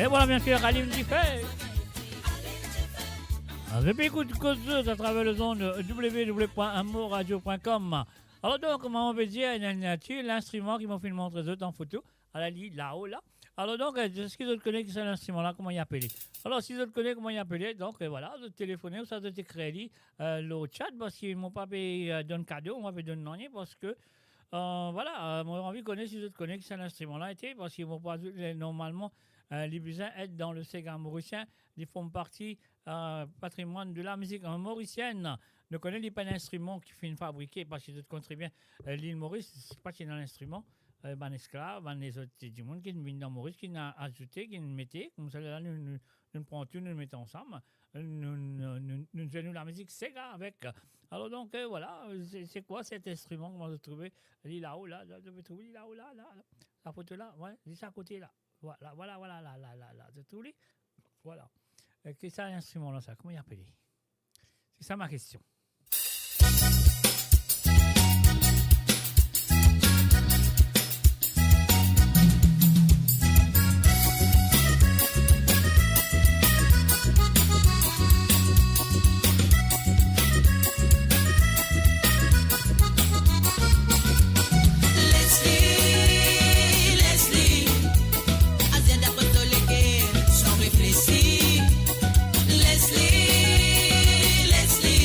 E vwala, bien sir, Alim Dife. Zot pe ekout Koz Zot atraver lezond, w w w point amourradio point com. Alor donk, kouma mo pe dir, ena, ena ti linstriman ki mo finn montre zot an foto, ala li lao la. Alor donk, eh, eski zot kone ki sa linstriman la, kouma li apele? Alor, si zot kone kouma li apele, donk, eh, vwala, zot telefone ouswa zot ekrir li, eh, lor chat, parski mo pa pe, eh, donn kado, mo pa pe donn nanye, parski, eh, vwala, eh, mo anvi kone si zot kone ki sa linstriman la ete, parski mo pa, eh, normalman, eh, li bizin et dan le sega morisien, li form parti, eh, patrimwann de la mizik morisien. Nou kone li pa enn instriman ki finn fabrike, parski zot konn tre bien, eh, Lil Moris, se pa ti ena linstriman, eh, bann esklav, bann lezot dimoun ki vinn dan Moris, ki ena azoute, ki mete, koumsa la nou, nou, nou pran tou, nou met ansam, nou, nou, nou, nou zwe nou lamizik sega avek. Alor donk, eh, vwala, se, se kwa set instriman, kouma zot trouve li lao la, la, zot pe trouve li lao la, la, la, la foto la, wi, zis akote la. Vwala, vwala, vwala, la, la, la, la, zot trouve li? Vwala. Eh, ki sa linstriman la sa? Kouma li apele? Se sa mo kestion. Les li, les li. Azenda kot to leker, san reflesi. Les li, les li.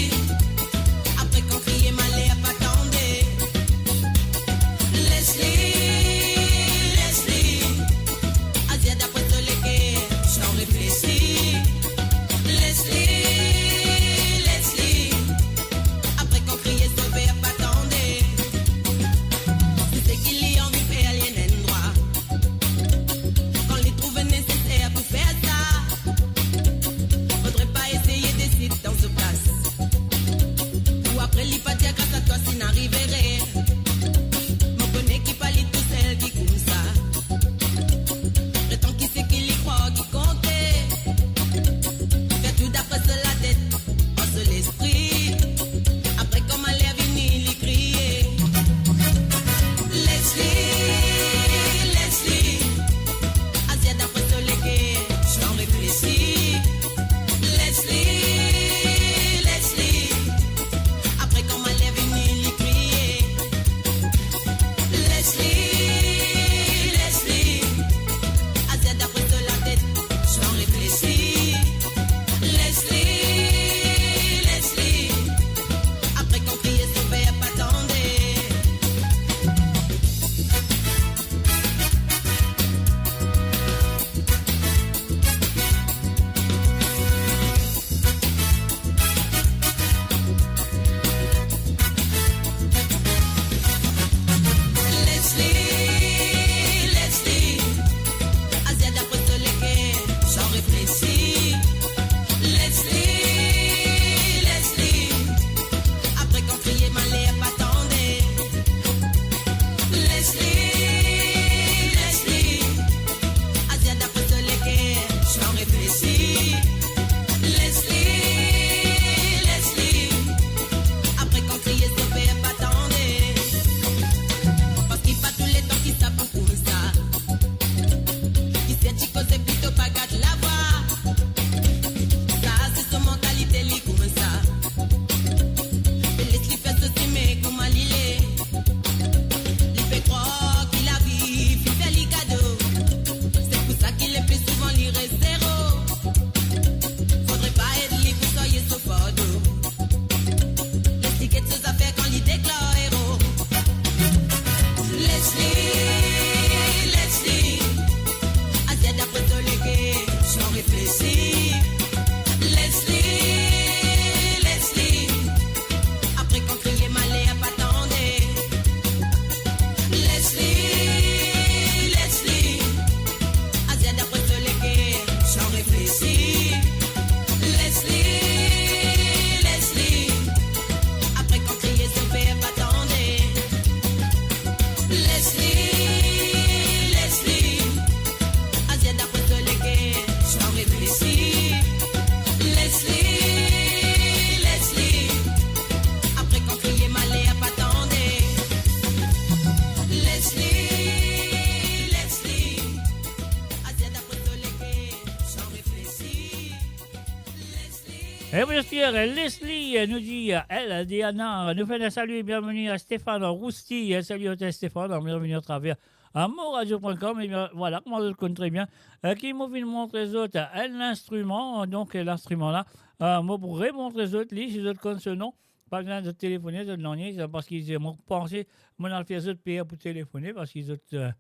E bien sir, Leslie, euh, nou dir, euh, L, Diana, nou fer enn salu, bienveni a Stéphane Rousti, euh, salut à Stéphane, bienveni atraver, euh, moradio point com, e bien, vwala, kouma zot konn tre bien, euh, ki mo vinn montre zot, euh, enn instriman, donk, euh, linstriman la, euh, mo pou remontre zot li, si zot konn so nom, pa bizin zot telefone, zot nanye, parski mo panse, mo'nn al fer zot per pou telefone, parski zot, euh,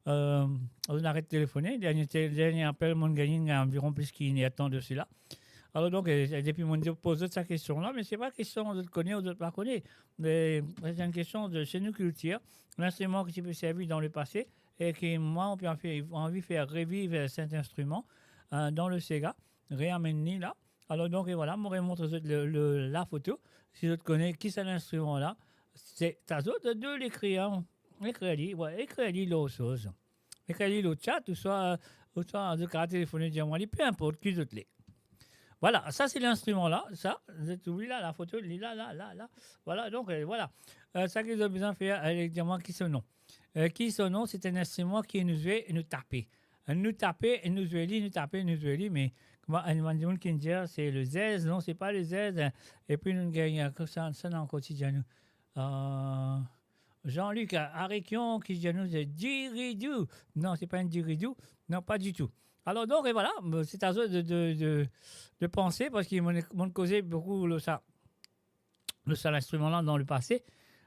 euh, zot aret telefone. Dernie te-, dernie apel mo'nn gagne, ena anviron plis ki inertan de sela. Alor donk, euh, depi mo'nn poz zot sa kestion la, me se pa kestion zot kone ou zot pa kone. Me se enn kestion de, se nou kiltir, linstriman ki ti pe servi dan lepase, e ki mwa, mo pe anvi, anvi fer reviv, euh, set instriman, euh, dan le sega, reamenn li la. Alor donk, e vwala, mo remontre zot le, le, lafoto. Si zot kone kisannla linstriman la, se ta zot de lekrir, hein. Ekrir li, wi, ekrir li lor soz. Ekrir li lor chat, ouswa, ouswa zot kav telefone dir mwa li, pe inport ki zot le. Vwala, sa se linstriman la, sa, zot trouv li la, lafoto, li la, la, la, la. Vwala, donk, euh, vwala. Euh, sa ki zot bizin fer, euh, dir mwa ki so nom. Euh, ki so nom, se enn instriman ki nou zwe, nou tape. Nou tape, nou zwe li, nou tape, nou zwe li, me kouma enn bann dimoun ki dir, se le zez, non, se pa le zez, hein. Epi nou gagn, euh, kouma sa, sa nou ankor ti dir nou. Euh, Jean-Luc Arekion ki dir nou, se diridou. Non, se pa enn diridou. Non, pa ditou. Alor donk, e vwala, se ta zot de, de, de, de panse, parski mo'nn, mo'nn koze boukou lor sa, lor sa linstriman la dan lepase.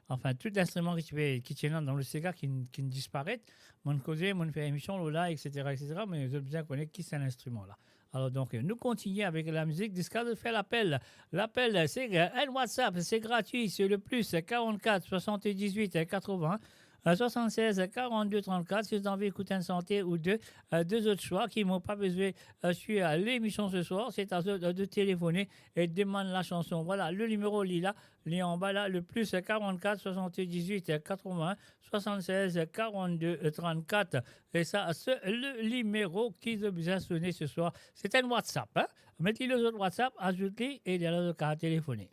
Anfin, tou linstriman ki ti pe, ki ti ena dan le sega ki, ki disparet. Mo'nn koze, mo'nn fer emision lor la, et cetera, et cetera, me zot bizin kone kisannla linstriman la. Alor donk, nou kontigne avek lamizik ziska zot fer lapel. Lapel, se, euh, enn WhatsApp, se gratwi, se le plus quarante-quatre soixante-dix-huit quatre-vingts, euh, soixante-seize quarante-deux trente-quatre. Si zot anvi ekout enn sante ou de, euh, de zot swa ki mo pa pe zwe, euh, sir, euh, lemision se swar, se ta zot, euh, de telefone e demann lasanson. Vwala, le nimero li la, li anba la, le plus quarante-quatre soixante-dix-huit quatre-vingts soixante-seize quarante-deux trente-quatre. E sa, se le nimero ki zot bizin sone se swar. Se enn WhatsApp, hein. Met li lor zot WhatsApp, azout li, e lerla zot kav telefone.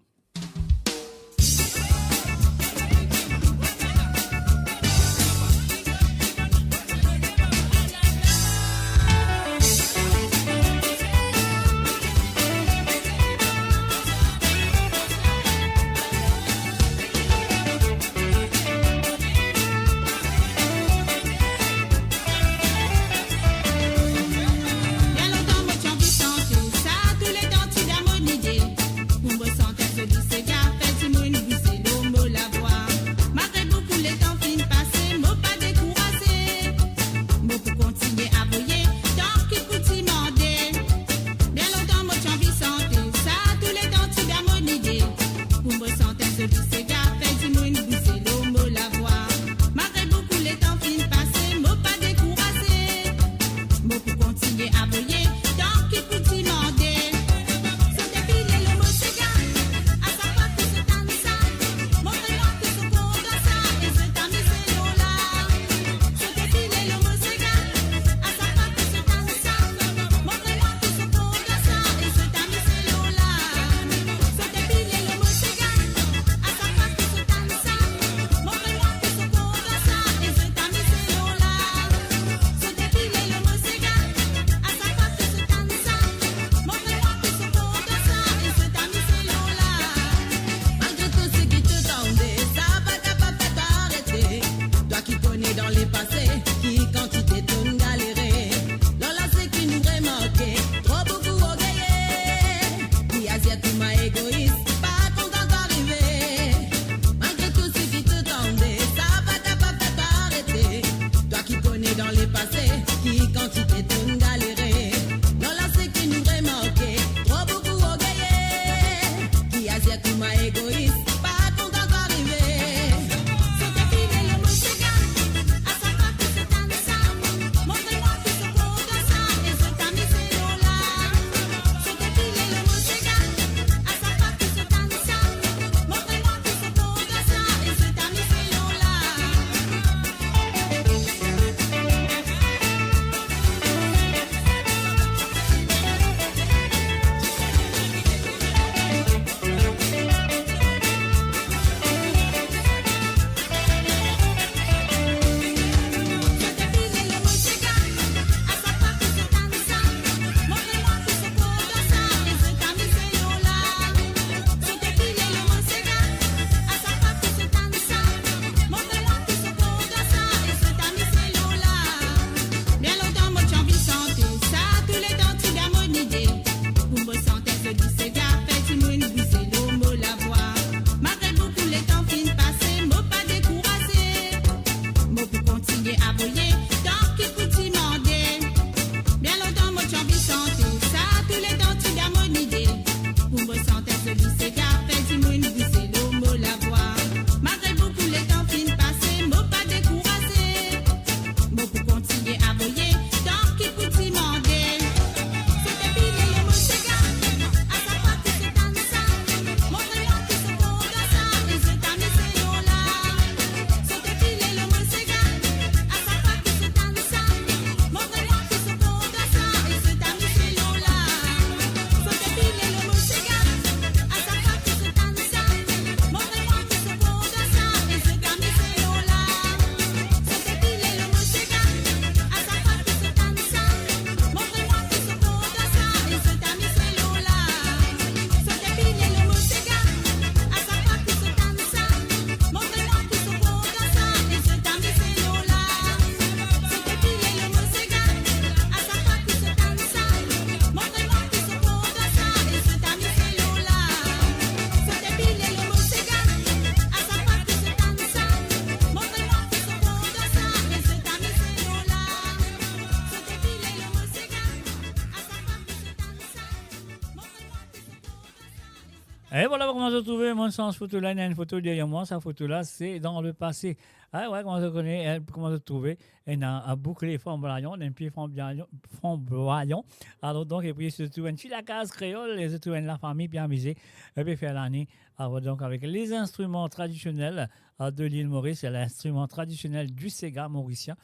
E vwala, kouma zot trouve, mo sanz foto la, ena enn foto deryer mwa, sa foto la, se dan lepase. Ah wi, kouma zot kone, eh, kouma zot trouve, ena, eh, boukle flanbwayan, enn pie flanbwayan, flanbwayan. Alor donk, epi zot trouve enn ti lakaz kreol, e zot trouve enn lafami bien amize, epi fer lane, alor donk, avek lez'instriman tradisionel, eh, de lil Moris, lez'instriman tradisionel du sega morisien.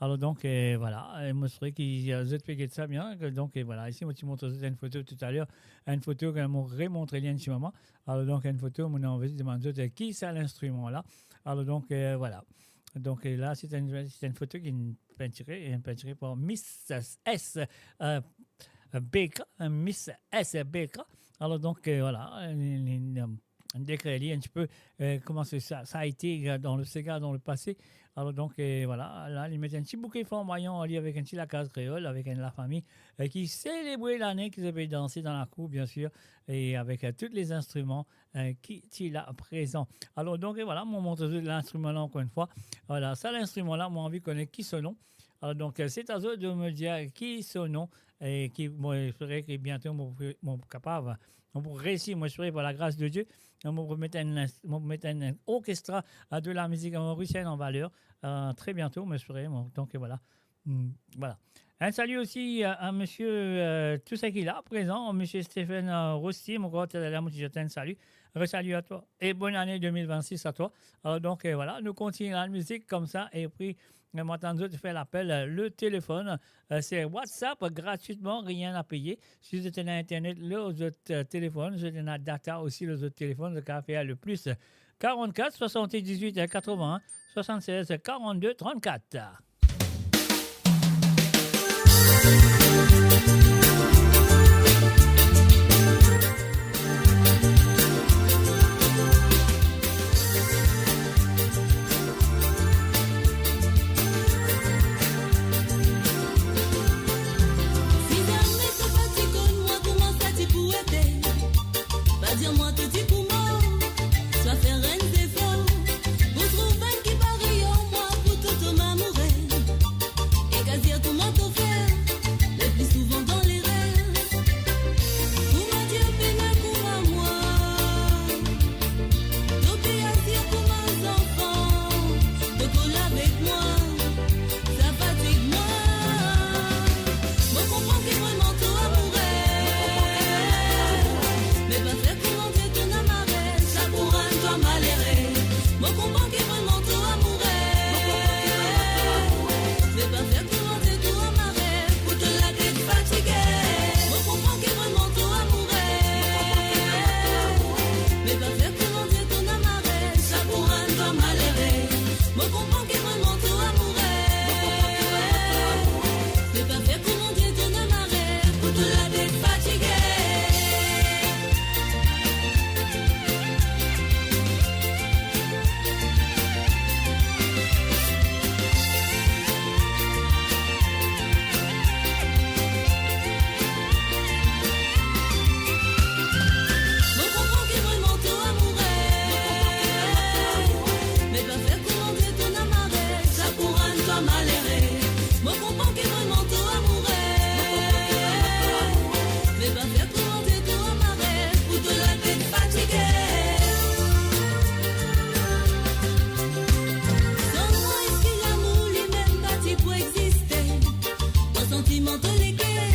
Alor donk, eh, vwala, e mo swete ki, eh, zot pe get sa bien, ke donk, eh, vwala, isi mo ti montre zot enn foto toutaler, enn foto ke mo remontre li enn ti moman. Alor donk, enn foto, mo anvi demann zot, eh, ki sa linstriman la. Alor donk, eh, vwala. Donk, eh, la, se enn, se enn foto ki pintire, e pintire par Miss S, eh, Baker, eh, Miss S Baker. Alor donk, eh, vwala, li, li, li, eh, dekrir li enn ti pe, eh, kouma se sa, sa ete, eh, dan le sega, dan lepase. Alor donk, eh, vwala, la, li met enn ti bouke flanbwayan ar li avek enn ti lakaz kreol, avek enn lafami, eh, ki selebre lane, ki zot pe danse dan lakour, biensir, e avek, eh, tou lez'instriman, eh, ki ti la prezan. Alor donk, e vwala, mo montre zot linstriman la ankor enn fwa. Vwala, sa linstriman la, mo anvi kone ki so nom. Alor donk, eh, se a zot de mo dir ki so nom, e ki, mo espere ki biento mo, mo kapav, mo pou reysi, mo espere par lagras de Die, mo pou met enn, mo pou met enn, enn orkestra, eh, de lamizik morisienn an valer, eh, tre biento, mo espere, mo, donk, vwala. Hmm, vwala. Enn sali osi a, a misie, eh, tou seki la prezan, misie Stephen, eh, Rostier, mo krwar talera mo ti dir enn sali. Re sali a twa e bonn ane de mil vennsis a twa. Alor donk, eh, vwala, nou kontign lamizik koumsa, epi, eh, mo atann zot fer lapel, eh, le telefonn, eh, se WhatsApp gratwitman, rien a peye. Si zot ena internet lor zot, eh, telefonn, zot ena data osi lor zot telefonn, zot kapav fer le plis karannkat, swasanndiz-wit, katrovin-enn, swasannsez, karannde, trannkat. Si zame to pa ti konn mwa, kouma sa ti pou ete? Pa dir mwa to ti pou mor, swa fer enn zefor pou trouv enn ki parey ar mwa pou to tom amoure. E kapav dir kouma to fer, lepli souvan dan lerer. Kouma Dieu pena kouma mwa, to pe azir kouma zanfan, to kol avek mwa, sa fatig mwa. Mo konpran ki vremem to amoure, me pa fer kouma Dieu to amare, sa pou rann twa malere. Mo konpran ki vremem to amoure, me pa fer kouma Dieu to amare, pou to latet fatige. Mo konpran ki vremem to amoure, me pa fer kouma Dieu to amare, sa pou rann twa malere. Mo konpran ki vremem to amoure, me pa fer kouma Dieu to amare, pou to latet fatige. Mo konpran ki vremem to amoure, me pa fer kouma Dieu to amare, sa pou rann twa malere. Mo konpran ki vremem to amoure, me pa fer kouma Dieu to amare, pou to latet fatige. Donn mwa, eski lamour limem pa ti pou existe? Mo santiman to leker,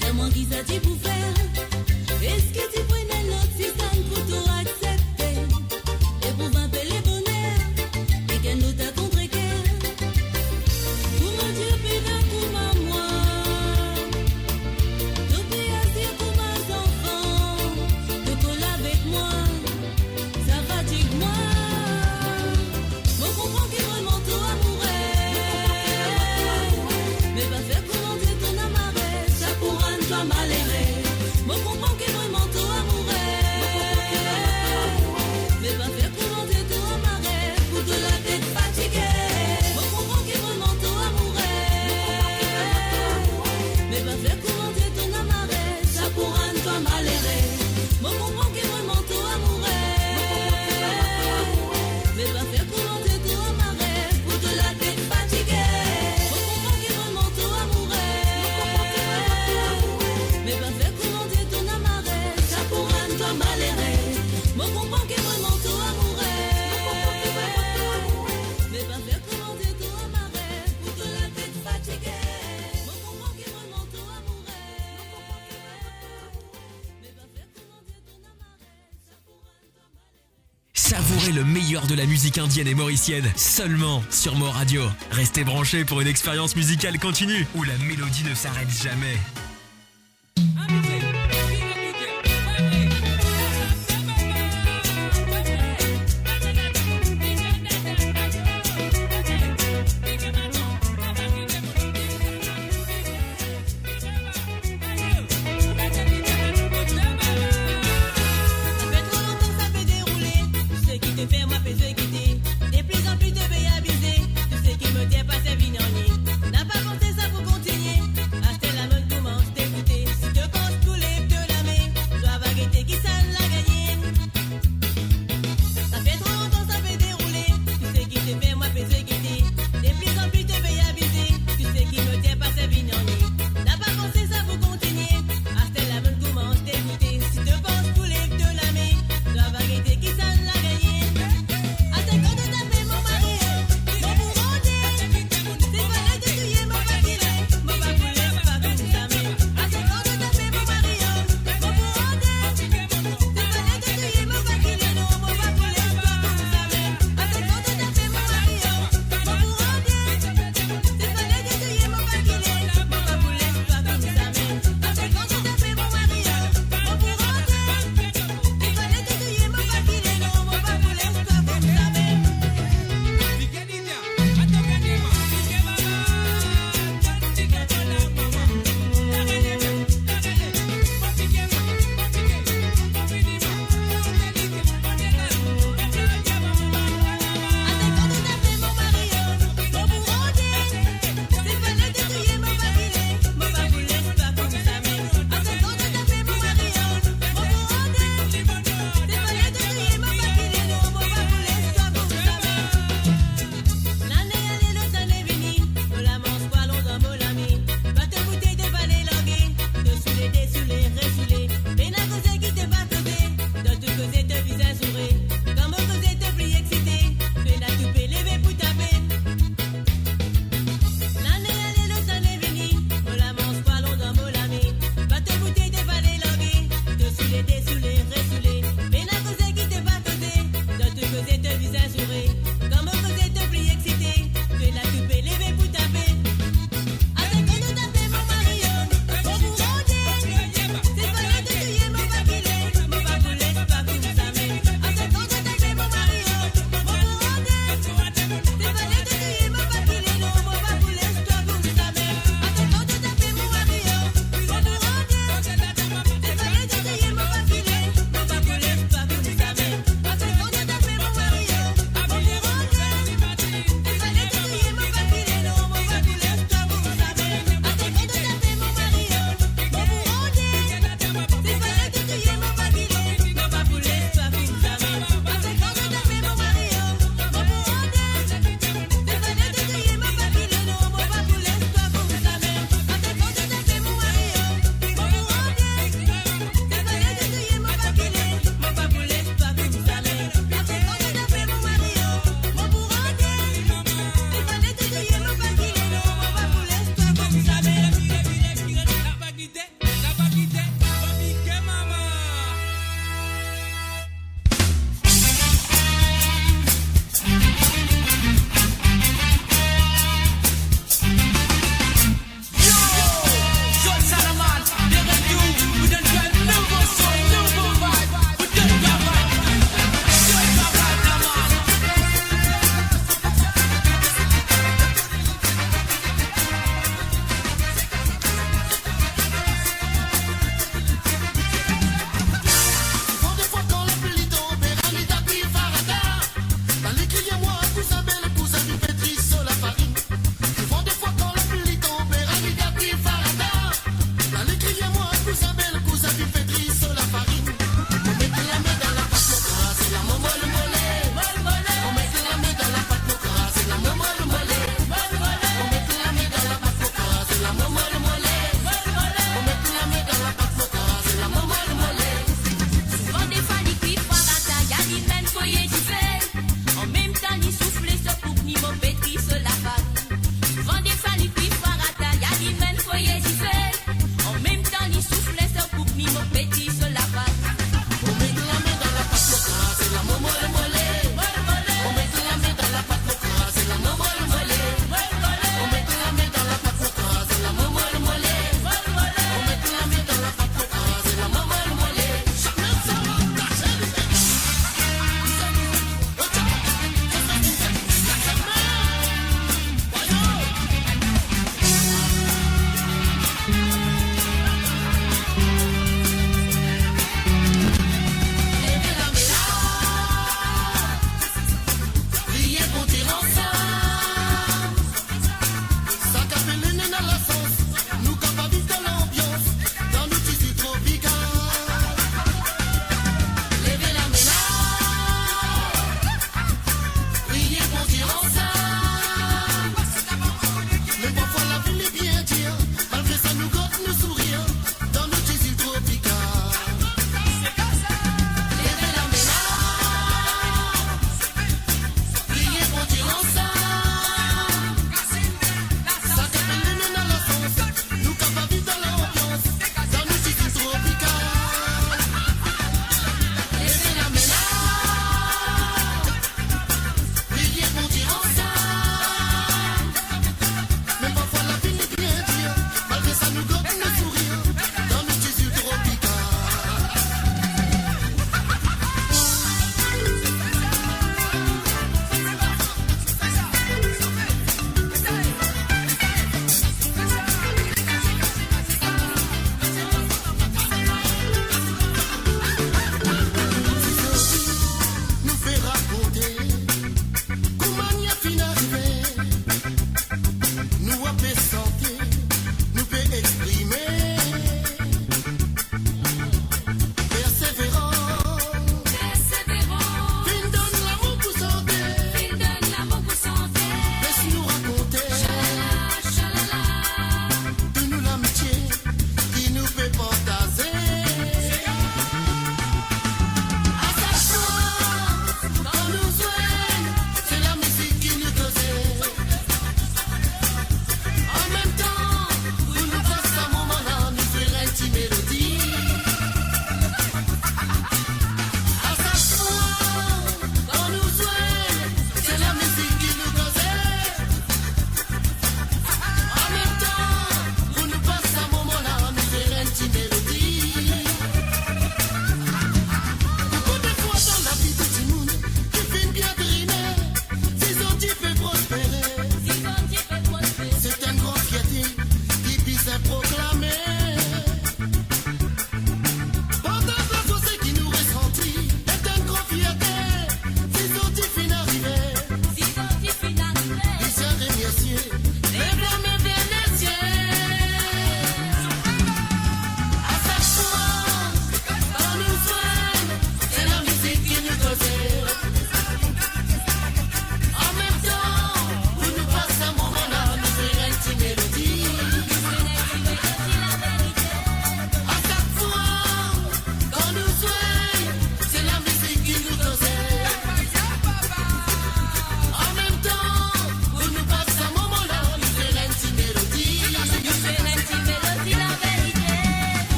dir mwa ki sa ti pou fer? Eski ti pou ena enn lot sistem pou to aksepte? Eprouv inpe leboner ek enn lot a kontreker. Kouma Dieu pena kouma mwa, to pe azir kouma zanfan, to kol avek mwa, sa fatig mwa. Mo konpran ki vremem to amoure, me pa fer kouma Dieu to amare, sa pou rann twa malere. Mo konpran ki vremem to amoure, me pa fer kouma Dieu to amare, pou to latet fatige. Mo konpran ki vremem to amoure, me pa fer kouma Dieu to amare, sa pou rann twa malere. Mo konpran ki vremem to amoure, me pa fer kouma Dieu to amare, pou to latet fatige. Mo konpran ki vremem to amoure, me pa fer kouma Dieu to amare, sa pou rann twa malere. Vous aurez le meilleur de la musique indienne et mauricienne seulement sur Mor Radio. Restez branchés pour une expérience musicale continue où la mélodie ne s'arrête jamais. Sa fer tro lontan sa pe deroule, tou seki to fer mwa pe zwe gete. De pli an pli to pe abize, tou seki mo dir pa servi nanye. Napa panse sa pou kontinie, aster lamod kouma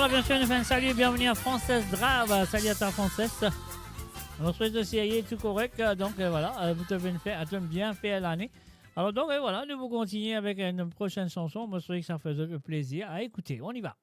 Bien sûr, nou fer enn sali, bienvenue à Frances Drab. Sali a twa, Frances. Mo swete ou serye, tou korek. Donk, euh, vwala, euh, pou to finn fer, to finn bien fer lane. Alor, donk, euh, vwala, nou pou kontinie avek, euh, enn prosenn sanson. Mo swete ki sa fer zot plezir a ekoute. On y va.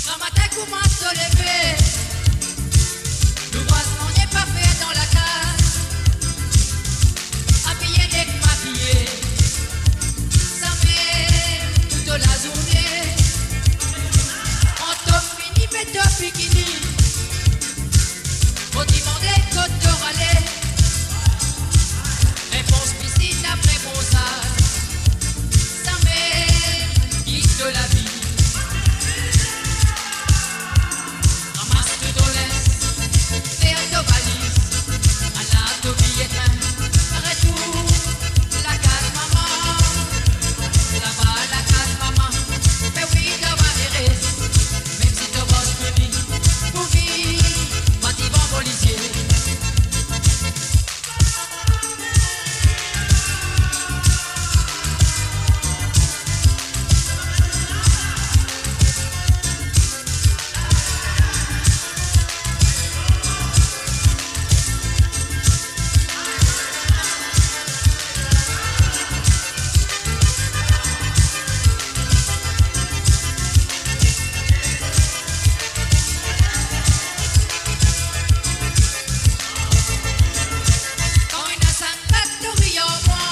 Gramatin koumans to leve, louvraz nanye pa fer dan lakaz. Abiye ek makiye, samem tou lazourne. Ant to fini met to bikini, mo dimande kot to ale. Repons pisinn apre bronzaz, samem kit to lavi. Ramas tou to linz, fer to valiz, ala to biye trin, retourn lakaz mama. Laba lakaz mama, be wi, to va ere, mem si to bos fini, pou viv pa divan polisie. Kan ena sann kat to ri ar mwa,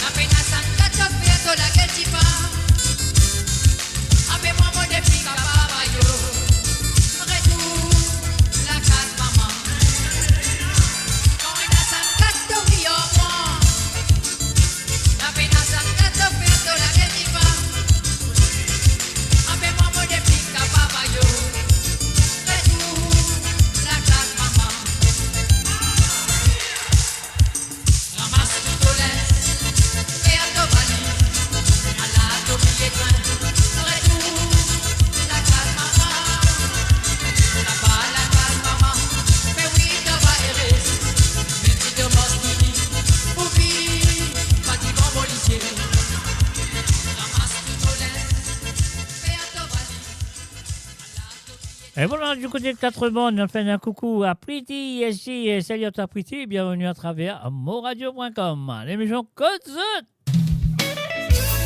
kan ena sann kat to fer to lagel difan, ape mwa mo depi kapav ar yo. Retourn lakaz mama. Kan ena sann kat to ri ar mwa, kan ena sann kat to fer to lagel difan, ape mwa mo depi kapav ar yo. Retourn lakaz mama. Ramas tou to linz, fer to valiz, ala to biye trin, retourn lakaz mama. Laba lakaz mama, be wi, to va ere, mem si to bos fini, pou viv pa divan polisie. Ramas tou to linz, fer to valiz, ala to biye trin. E vwala, di kote Katrebann, nou fer enn koukou a Pretty, esi, e sali a twa Pretty, bienvenue à travers moradio point com. Lemision Kot Zot.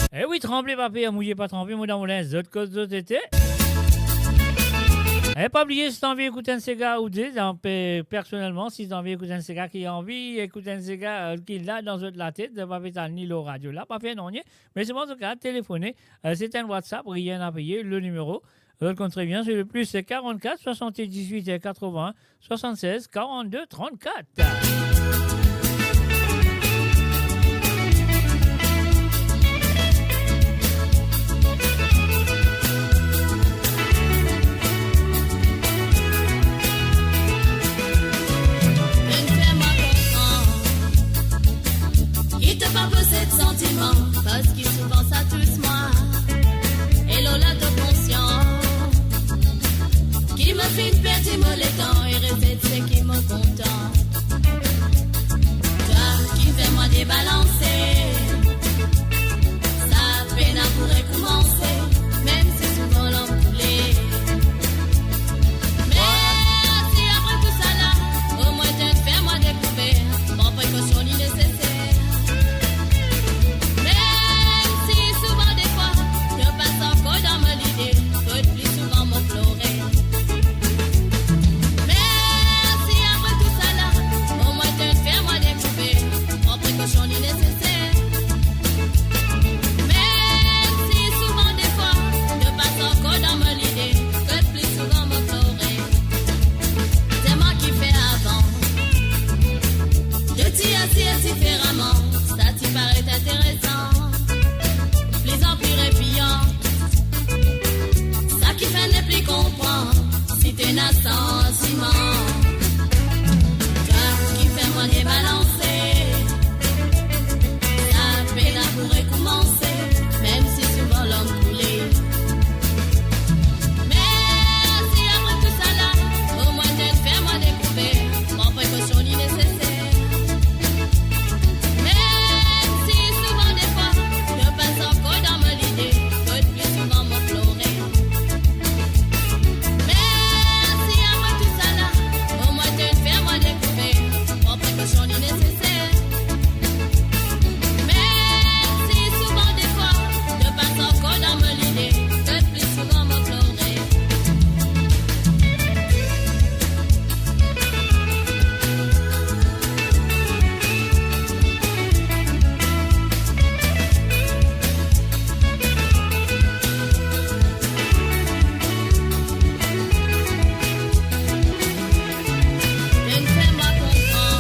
E wi, tranble pa per, mouye pa tranpe, mo dan mo linz, zot kot zot ete. E pa bliye, si to anvi ekout enn sega ou de, dan, pe-, personelman, si to anvi ekout enn sega ki anvi ekout enn sega, euh, ki la dan zot latet, zot pa pe tann li lor radio la, pa fer nanye, me selman, antouka, telefone, euh, se enn WhatsApp, rien à payer, le numéro, zot konn tre bien, se le plus quarante-quatre soixante-dix-huit quatre-vingts soixante-seize quarante-deux trente-quatre. Vinn fer mwa konpran ki to pa posed santiman, parski souvan sa tous mwa. E lor la to konsian ki mo finn perdi mo letan e rezet seki mo kontan. Twa ki fer mwa debalanse, sa pena pou rekoumanse, mem si souvan lanm koule. Mersi apre tousala, omwin to finn fer mwa dekouver, pran prekosion li neseser. Mem si souvan defwa, to pas ankor dan mo lide, kot pli souvan mo plore. Mersi apre tousala, omwin to finn fer mwa dekouver, pran prekosion li neseser. Santiman, twa ki fer mwa debalanse. Sa pena pou rekoumanse, mem si souvan lom koule. Mersi apre tousala, omwin to fer mwa dekouver, pran prekosion li neseser. Mem si souvan defwa, to pas ankor dan mo lide, kot pli souvan mo plore. Mersi apre tousala, omwin to fer mwa dekouver, pran prekosion li neseser. Mem si souvan defwa, to pas ankor dan mo lide, kot pli souvan mo plore. Vinn fer mwa konpran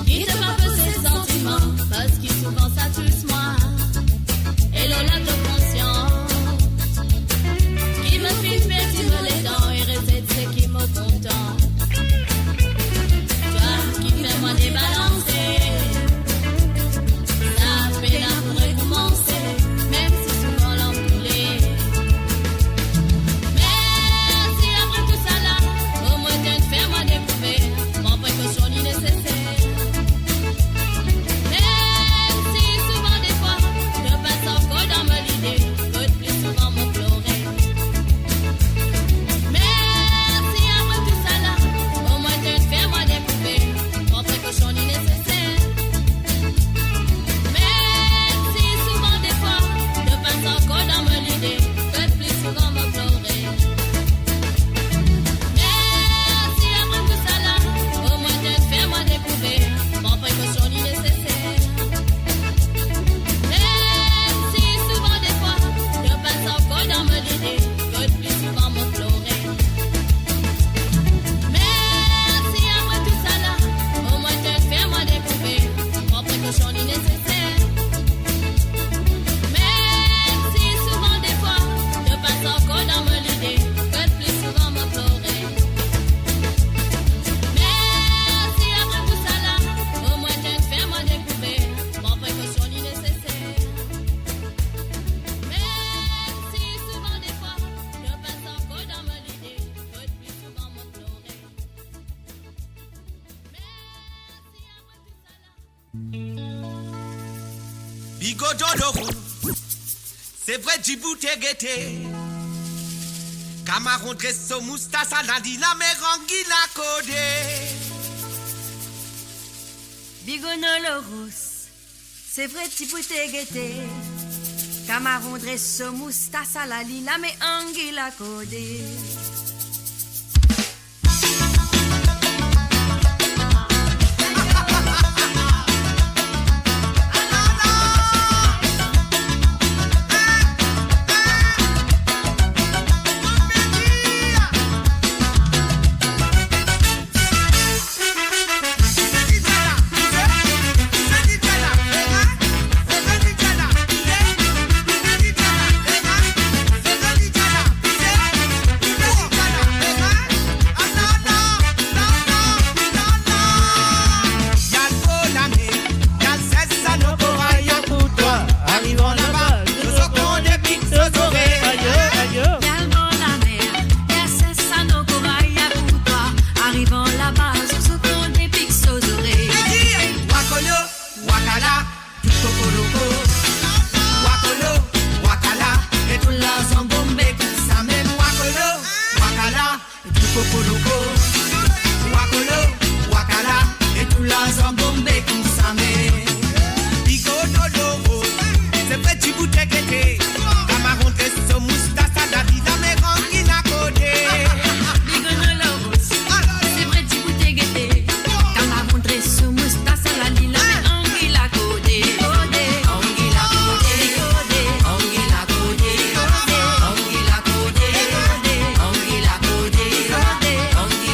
ki to pa pe ses santiman, parski souvan sa tous mwa. E lor la to konsian ki mo finn perdi mo letan e rezet seki mo kontan. Twa ki fer mwa debalanse, sa pena pou rekoumanse, mem si souvan lom koule. Mersi apre tousala, omwin to fer mwa dekouver, pran prekosion li neseser. Mem si souvan defwa, to pas ankor dan mo lide, kot pli souvan mo plore. Mersi apre tousala, omwin to fer mwa dekouver, pran prekosion li neseser. Mem si souvan defwa, to pas ankor dan mo lide, kot pli souvan mo plore. Mersi apre tousala, omwin to fer mwa dekouver, pran prekosion li neseser. Mem si souvan defwa, to pas ankor dan mo lide, kot pli souvan mo plore. Mersi apre tousala, omwin to fer mwa dekouver, pran prekosion li neseser. Mem si souvan defwa, to pas ankor dan mo lide, kot pli souvan mo plore. Mersi apre tousala, omwin to fer mwa dekouver, pran prekosion li neseser. Mem si souvan defwa, to pas ankor dan mo lide, kot pli souvan mo plore. Mersi apre tousala. Bigo Doloro, se vre dibou te gete. Kamaron dres so moustas, ala li lame, angi la kode. Bigo Doloro, se vre dibou te gete. Kamaron dres so moustas, ala li lame, angi la kode. Arivan laba, so, so konde pik so zore. Ayo, ayo. Al bor lamer, al ses sa nou koray pou twa. Arivan laba, so, so konde pik so zore. Wakolo, wakala, tout kokoloko. Wakolo, wakala, e tou larzan bonbe koumsa mem. Wakolo, wakala, tou kokoloko. Wakolo, wakala, e tou larzan bonbe koumsa mem. Bigo Doloro, se vre dibou te gete. Kamaron dres so moustas, ala li lame, angi la kode. Bigo Doloro, se vre dibou te gete. Kamaron dres so moustas, ala li lame, angi la kode. Angi la kode. Angi la kode. Angi la kode. Angi la kode. Angi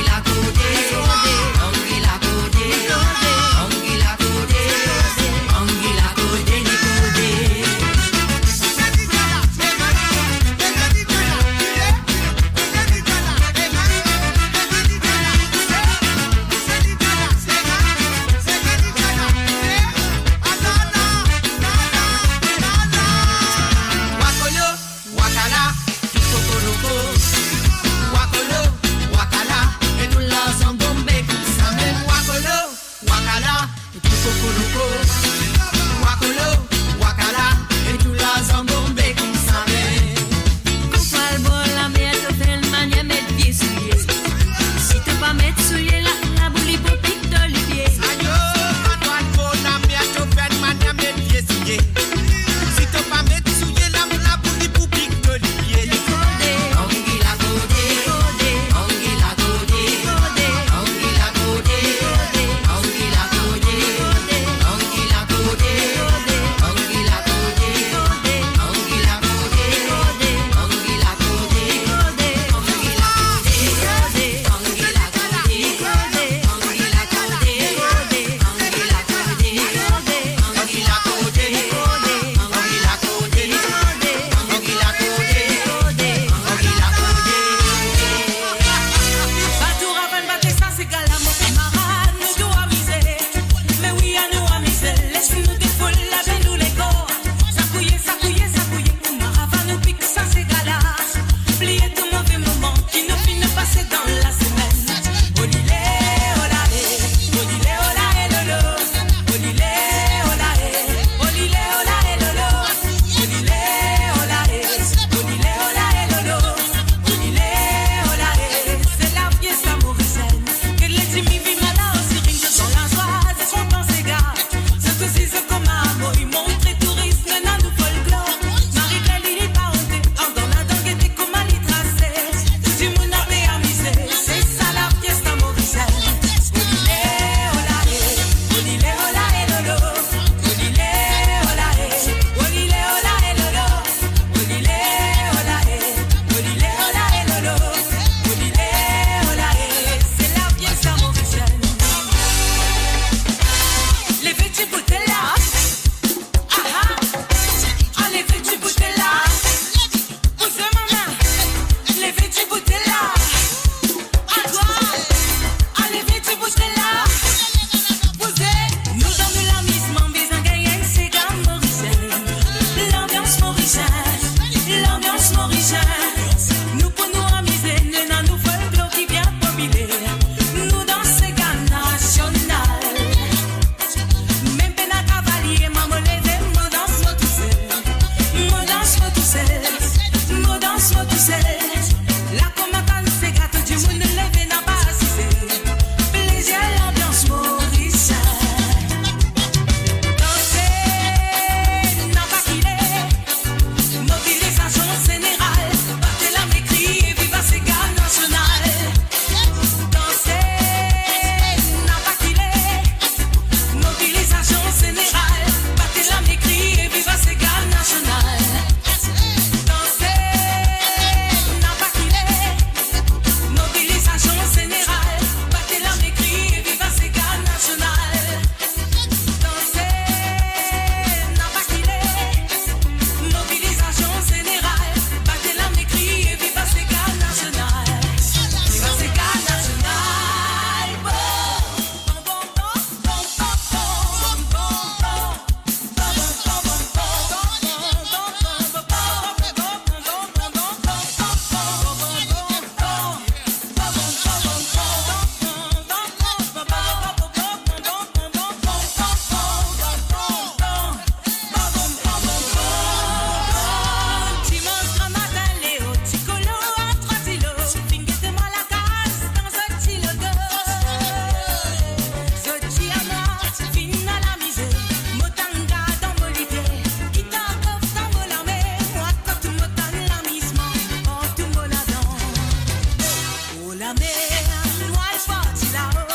Mer, nou al parti lao,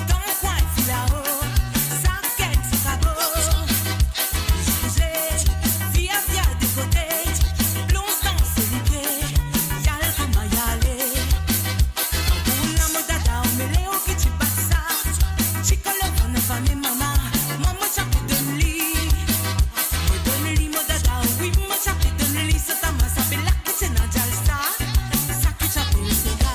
dan kwin ti lao, sakenn ti kabo. Bouze, vira, vira de kote, plonz dan se lipie, al kouma ale. Pou lamo dada, ou mele ou ki ti bat sa, ti kolo vann vann mama, mama ti ape donn li. Mo donn li mo dada, wi, mo ti ape donn li, sa tama sa bela ki ti ena djal sa, sa ki ti apel sega.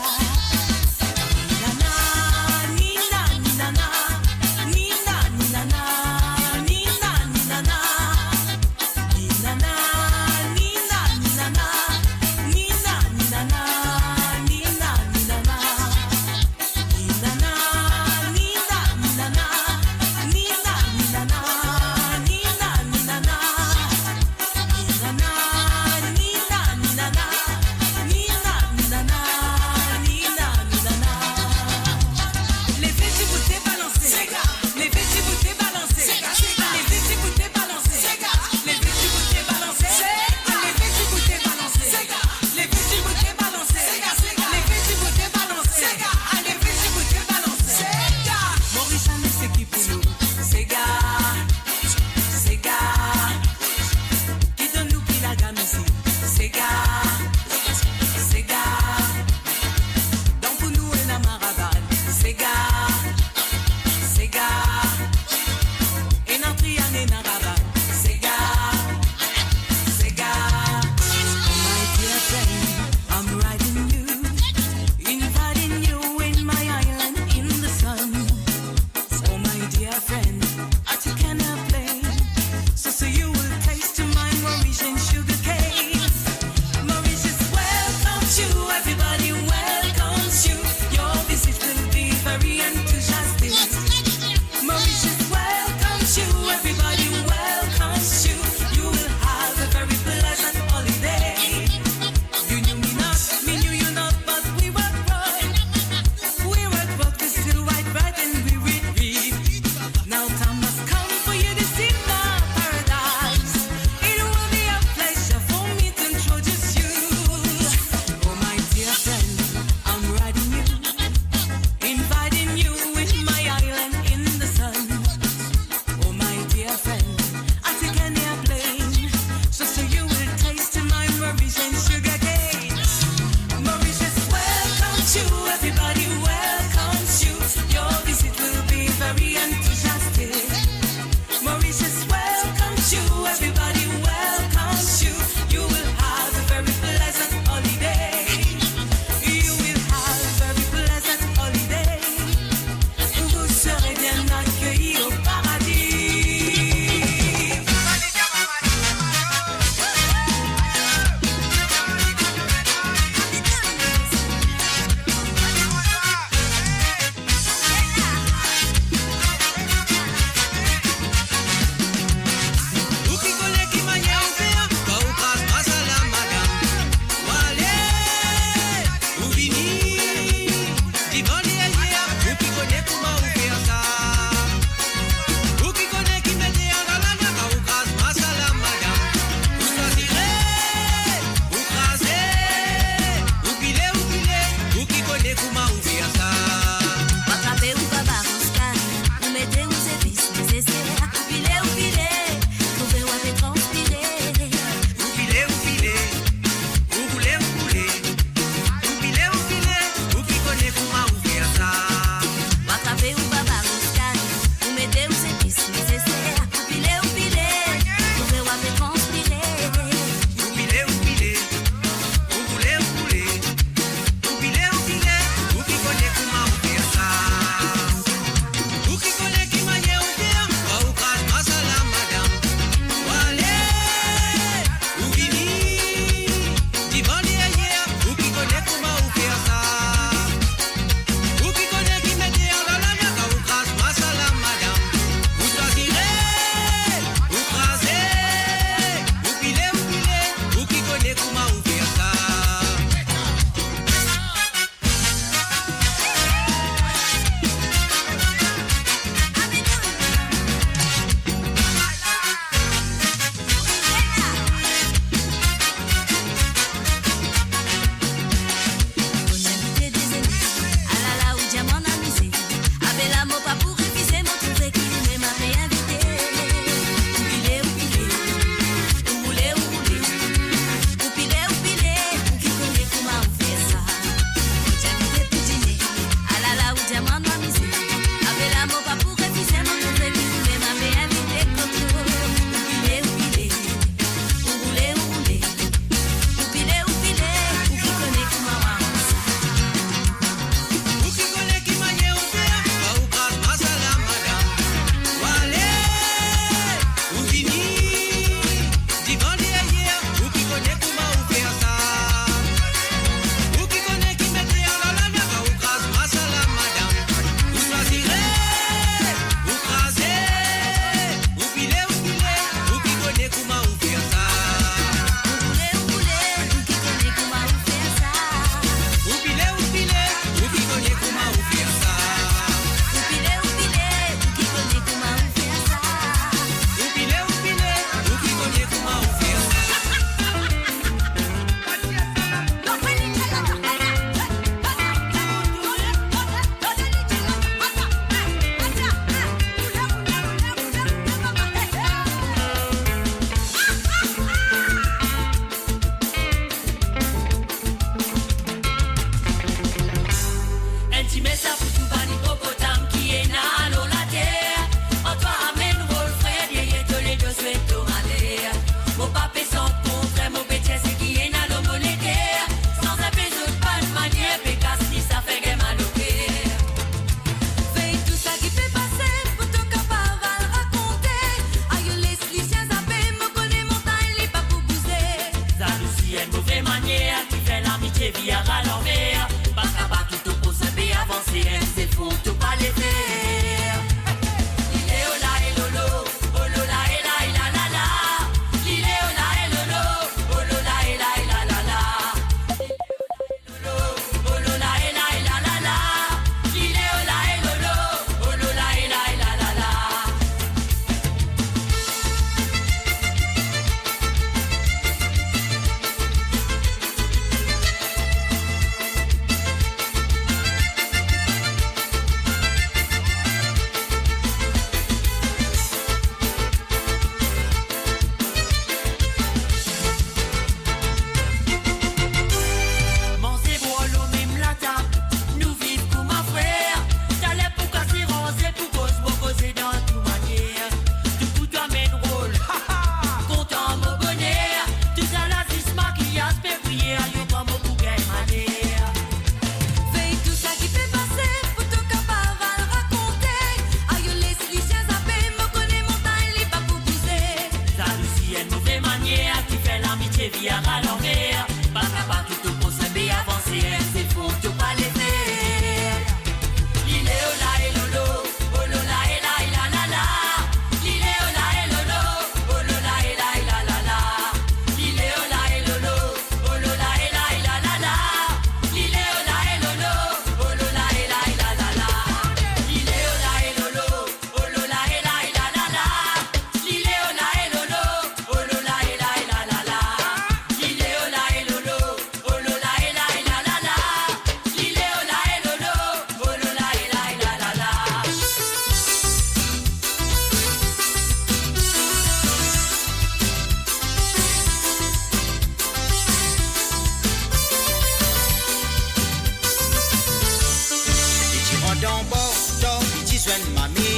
zwenn mame.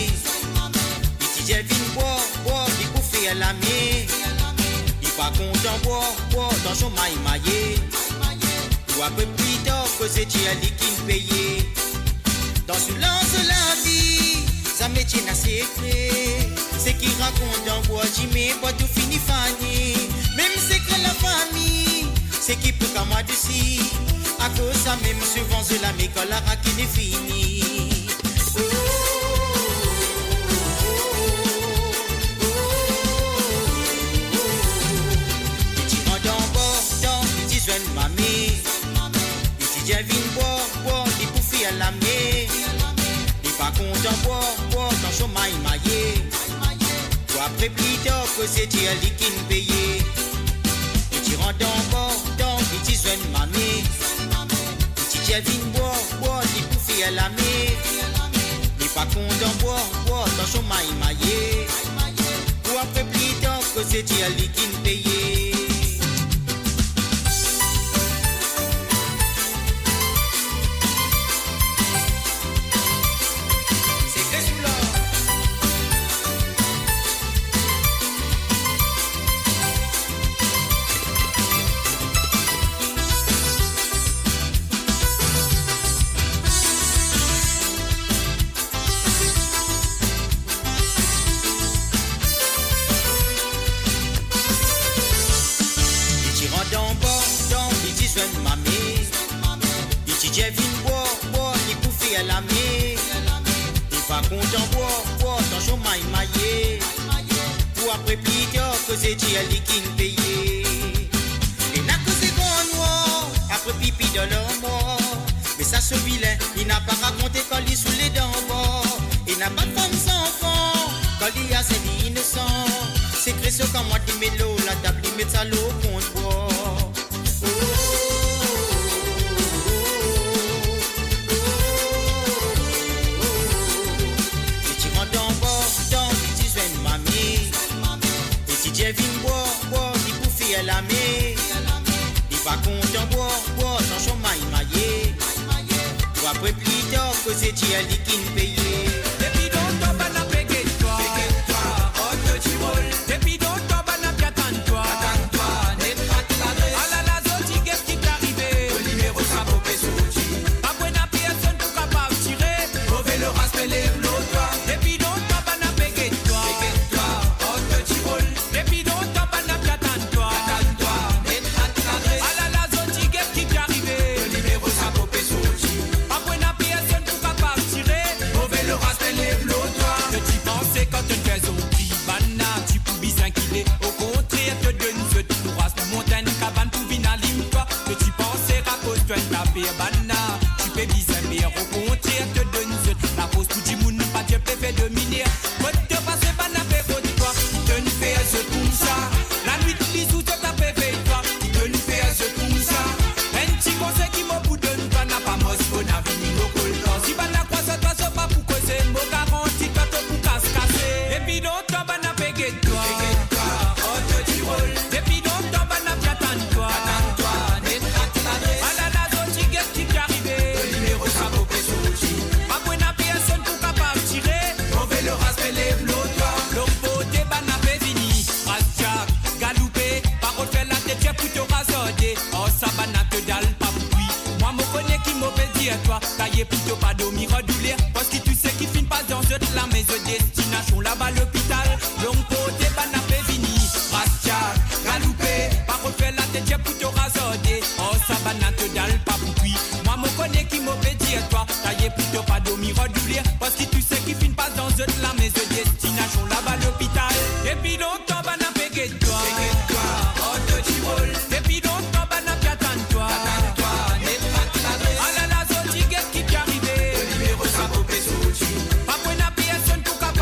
Li ti dir vinn bwar, bwar, li pou fer lame. Li pa kontan bwar, bwar, tansyon may maye. Pou apre pli tar, koze dir li ki'nn peye. Dan soulans lavi, zame ti ena sekre. Seki rakont dan bwar, dime bwar tou fini fane. Mem sekre lafami, seki pou kamarad osi. Akoz sa mem souvan zot lame kan larak inn fini. Li ti rant anba, dan li ti zwenn mame. Li ti dir vinn bwar, bwar, li pou fer lame. Li pa kontan bwar, bwar, tansyon may maye. Pou apre pli tar, koze dir li ki'nn peye. Li ti rant anba, dan li ti zwenn mame. Li ti dir vinn bwar, bwar, li pou fer lame. Li pa kontan bwar, bwar, tansyon may maye. Pou apre pli tar, koze dir li ki'nn peye. Sekre sou lor. Li ti rant anba, dan li ti zwenn mame. Li ti dir vinn bwar, bwar, li pou fer lame. Li pa kontan bwar, bwar, tansyon may maye. Pou apre pli tar, koze dir li ki'nn peye. Ena koze gran nwar, apre pipi dan larmwar. Me sa so vilen, li napa rakonte kan li soule dan bar. Ena bann fam zanfan, kan li aze li inosan. Sekre so kamarad li met lor latab, li met sa lor kont bwar. Li ti rant anba, dan li ti zwenn mame. Li ti dir vinn bwar, bwar, li pou fer lame. Li pa kontan bwar, bwar, tansyon may maye. Pou apre pli tar, koze dir li ki'nn peye. Depi lontan bann la pe get twa. Pe get twa, ort to tirol. Depi lontan bann la pe atann twa. Atann twa, net rat ladres. Alala zot ti get ki pe arive. To nimero sa pou pe sorti. Pa pou ena personn pou kapav tire. Move loras pe lev lor twa. Depi lontan bann la pe get twa. Pe get twa, ort to tirol. Depi lontan bann la pe atann twa. Atann twa, net rat ladres. Alala zot ti get ki pe arive. To nimero sa pou pe sorti. Pa pou ena personn pou kapav tire. Move loras pe lev lor twa. To ti panse kan to'nn fer zorti bann la ti pou bizin kile. Okontrer to donn zot kouraz pou mont enn kabann pou vinn alim twa. To ti panse akoz to'nn ta per bann la ti pe bizin per. Okontrer to donn zot lafors pou dimoun pa ti pe fer dominer. Kot to pase bann la pe rod twa, ki to'nn fer zot koumsa. Lanwit lizour zot la pe vey twa, ki to'nn fer zot koumsa. Enn ti konsey ki mo pou donn twa, napa mors bona vini mo kol twa. Si bann la krwar twa, zot pa pou koze, mo garanti twa to pou kas kase. Depi lontan bann la pe get twa. Pe get twa, ort to tirol. Depi lontan bann la pe atann twa. Atann twa, net rat ladres. Alala zot ti get ki pe arive. To nimero sa pou pe sorti. Pa pou ena personn pou kapav tire. Move loras pe lev lor twa. Long porte bann la pe vini. Ras Jack, galoupe, parol fer latet fer pou to razarde. Ar sa bann la to dal pa pou kwi. Mwa mo kone ki mo pe dir twa. Kaye pou to pa dormi ar douler. Parski tou seki finn pas dan zot lame, zot destinasion laba lopital. Long porte bann la pe vini. Ras Jack, galoupe, parol fer latet fer pou to razarde. Ar sa bann la to dal pa pou kwi. Mwa mo kone ki mo pe dir twa. Kaye pou to pa dormi ar douler. Parski tou seki finn pas dan zot lame, zot destinasion laba lopital. Depi lontan bann la pe get twa. Pe get twa, ort to tirol. Depi lontan bann la pe atann twa. Atann twa, net rat ladres. Alala zot ti get ki pe arive. To nimero sa pou pe sorti. Pa pou ena personn pou kapav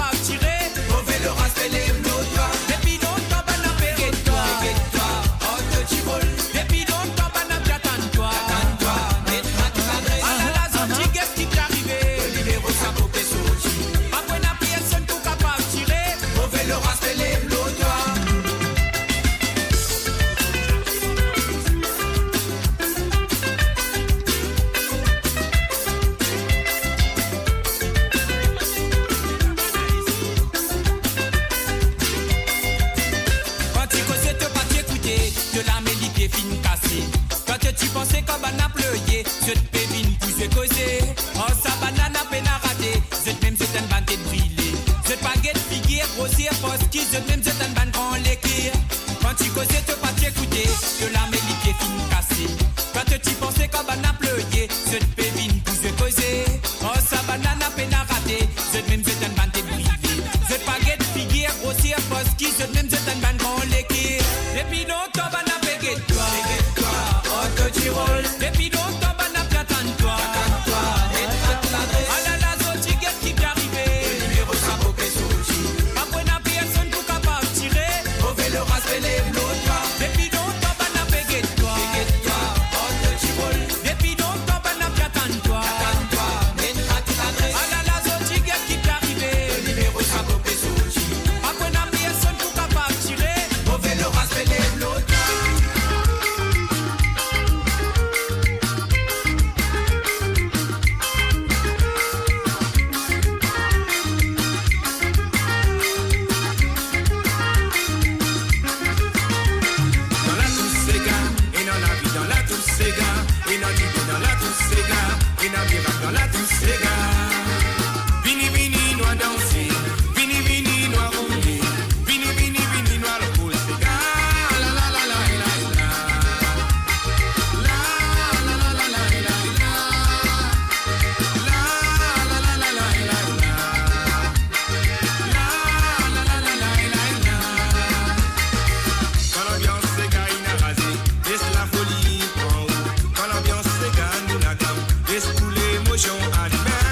Oh, sa bann la pena rate, zot mem zot enn bann tet brile. Zot pa get figir grosir, parski zot mem zot enn bann gran leker. Kan ti koze to pa ti ekoute, to lame lipie finn kase. Kan to ti panse kan bann la ploye, zot pe vinn pou zwe koze. Oh, sa bann la pena rate, zot mem zot enn bann tet brile. Zot pa get figir grosir, parski zot mem zot enn bann gran leker. Depi lontan bann la pe get twa, oh, to tirol. Depi lontan bann la pe atann twa, atann twa. Alala, zot ti get ki pe arive. Limero sa mo pe sorti. Pa pena personn pou kapav tire. Move loras pe lev lor twa. Depi lontan bann la pe get twa, get twa, oh, to tirol. Depi lontan bann la pe atann twa, atann twa. Alala, zot ti get ki pe arive. Limero sa mo pe sorti. Pa pena personn pou kapav tire. Move loras pe lev lor twa. Dan latous sega, ena lavi dan latous sega, ena dilo dan latous sega, ena mirak dan latous sega. Vini, vini, nou al danse, vini, vini, nou al roule, vini, vini, vini, nou al roule sega. La, la, la, la, la, la. La, la, la, la, la, la, la. La, la, la, la, la, la, la. La, la, la, la, la, la, la. Kan lanbians sega inn araze, les lafoli pran ou. Kan lanbians sega inn agam, les tou lemosion alime.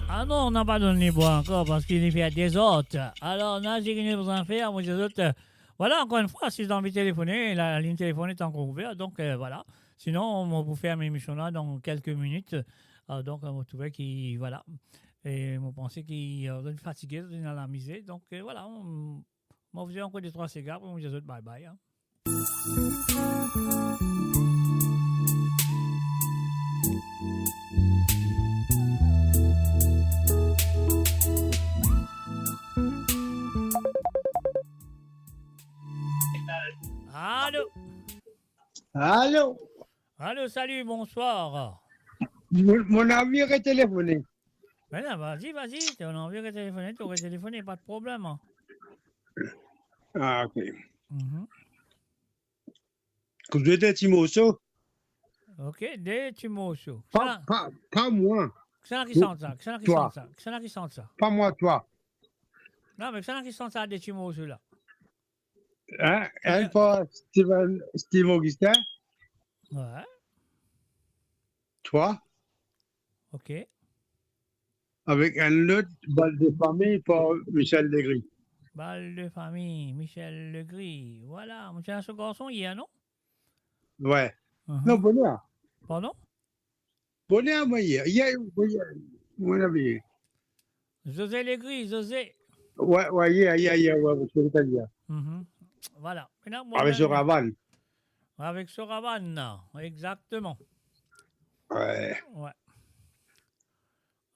Ah non, nou pa donn li bwar ankor parski li fer dezord. Alor, nou dir ki nou bizin fer, mo dir zot, euh, vwala, ankor enn fwa, si zot anvi telefone, la, lalinn telefon est encore ouvert, donk, euh, vwala. Sinon, mo pou ferm lemision la dan kelke minit. Euh, donk, euh, mo trouve ki, vwala. E mo panse ki, euh, zot fatige, zot ena lamize. Donk, euh, vwala, mo, mo fer ankor de trwa sega, apre mo dir zot bye bye, hein. Alo. Alo. Alo, salut, bonsoir. Mo, mo anvi retelefone. Ben non, vas-y, vas-y, to anvi retelefone, to retelefone, pa de problem, hein. Ah, ok. Mhm. Kout de ti morso. Ok, de ti morso. Pa, pa, pa mwa. Kisannla ki sant sa? Kisannla ki sant sa? Kisannla ki sant sa? Pa mwa, twa. Non, me kisannla ki sant sa, de ti morso la? Hein? Enn par Steven, Steve Augustin. Ouais. Twa. Ok. Avek enn lot, Bal de fami par Michel Legris. Bal de fami, Michel Legris. Vwala, mo ti ena so garson yer, non? Ouais. Mhm. Non, boner. Pardon? Boner, mwa, yer. Yer, yer, mo anvi. José Legris, José. Ouais, ouais, yer, yer, yer, ouais, mo ti ena yer. Mhm. Vwala. Avek so ravann. Avek so ravann, non, exactement. Ouais. Ouais.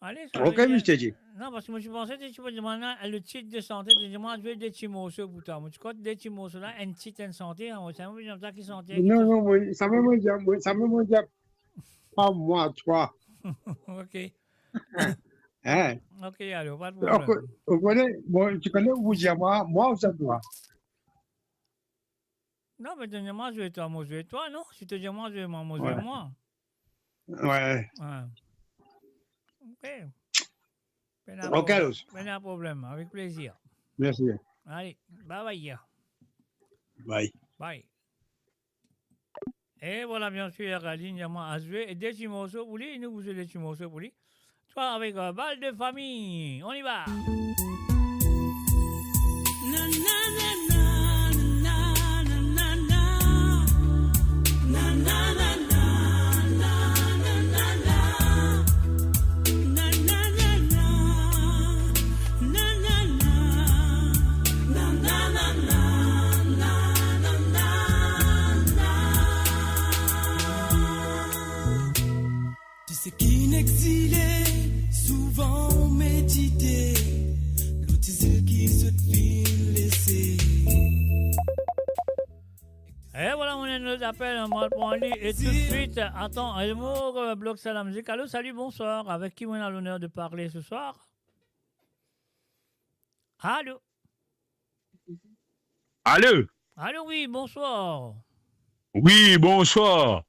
Ale, sa ve dir, mister J. Non, parski mo ti panse to ti pou demann le tit de sante, to dir mwa zwe de ti morso pou twa. Mo ti krwar de ti morso la, enn tit, enn sante, an, sa mo bizin sa ki sante. Non, non, mwa, sa mem mo dir, mwa, sa mem mo dir, pa mwa, twa. Ok. Hein? Ok, alor, pa de problem. Ou kone, bon, to kone, ou dir mwa, mwa ou dir twa? Non, me to dir mwa zwe twa, mo zwe twa, non? Si to dir mwa zwe mwa, mo zwe mwa. Ouais. Ouais. Ok. Pena problem. Ok, alors. Pena problem, avek plezir. Mersi. Ale, bye bye. Bye. Bye. E vwala, bien sir, Aline, dir mwa zwe de ti morso pou li, nou pou zwe de ti morso pou li. Twa avek, euh, Bal de fami. On y va. Ti sekin exile, souvan medite, lor ti zil ki zot finn lese. E vwala, mo ena enn lot apel, mo al pran li, e toutswit, atan, e mo blok sa lamizik. Alo, salut, bonsoir. Avec qui on a l'honneur de parler ce soir? Alo? Alo? Alo, wi, bonswar. Wi, bonswar.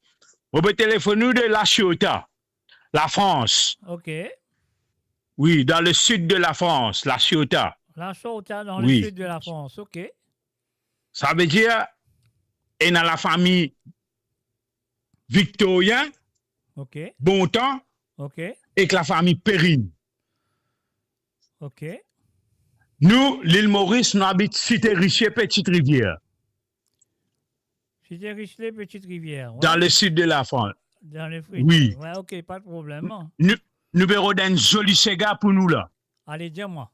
Mo pe telefonn ou de La Ciotat, Lafrans. Ok. Wi, dan le sid de Lafrans, La Ciotat. La Ciotat, dan le sid de Lafrans, ok. Savedir, ena lafami Viktorien, ok, Bontan, ok, ek lafami Perrin. Ok. Nou, Lil Moris, nou abit Site Risie, Petite Rivière. Site Risie, Petite Rivière, ouais. Dan le sid de Lafrans. Dan le sid. Wi. Ouais, ok, pa de problem, non. Nou, nou pe rod enn zoli sega pou nou la. Ale, dir mwa.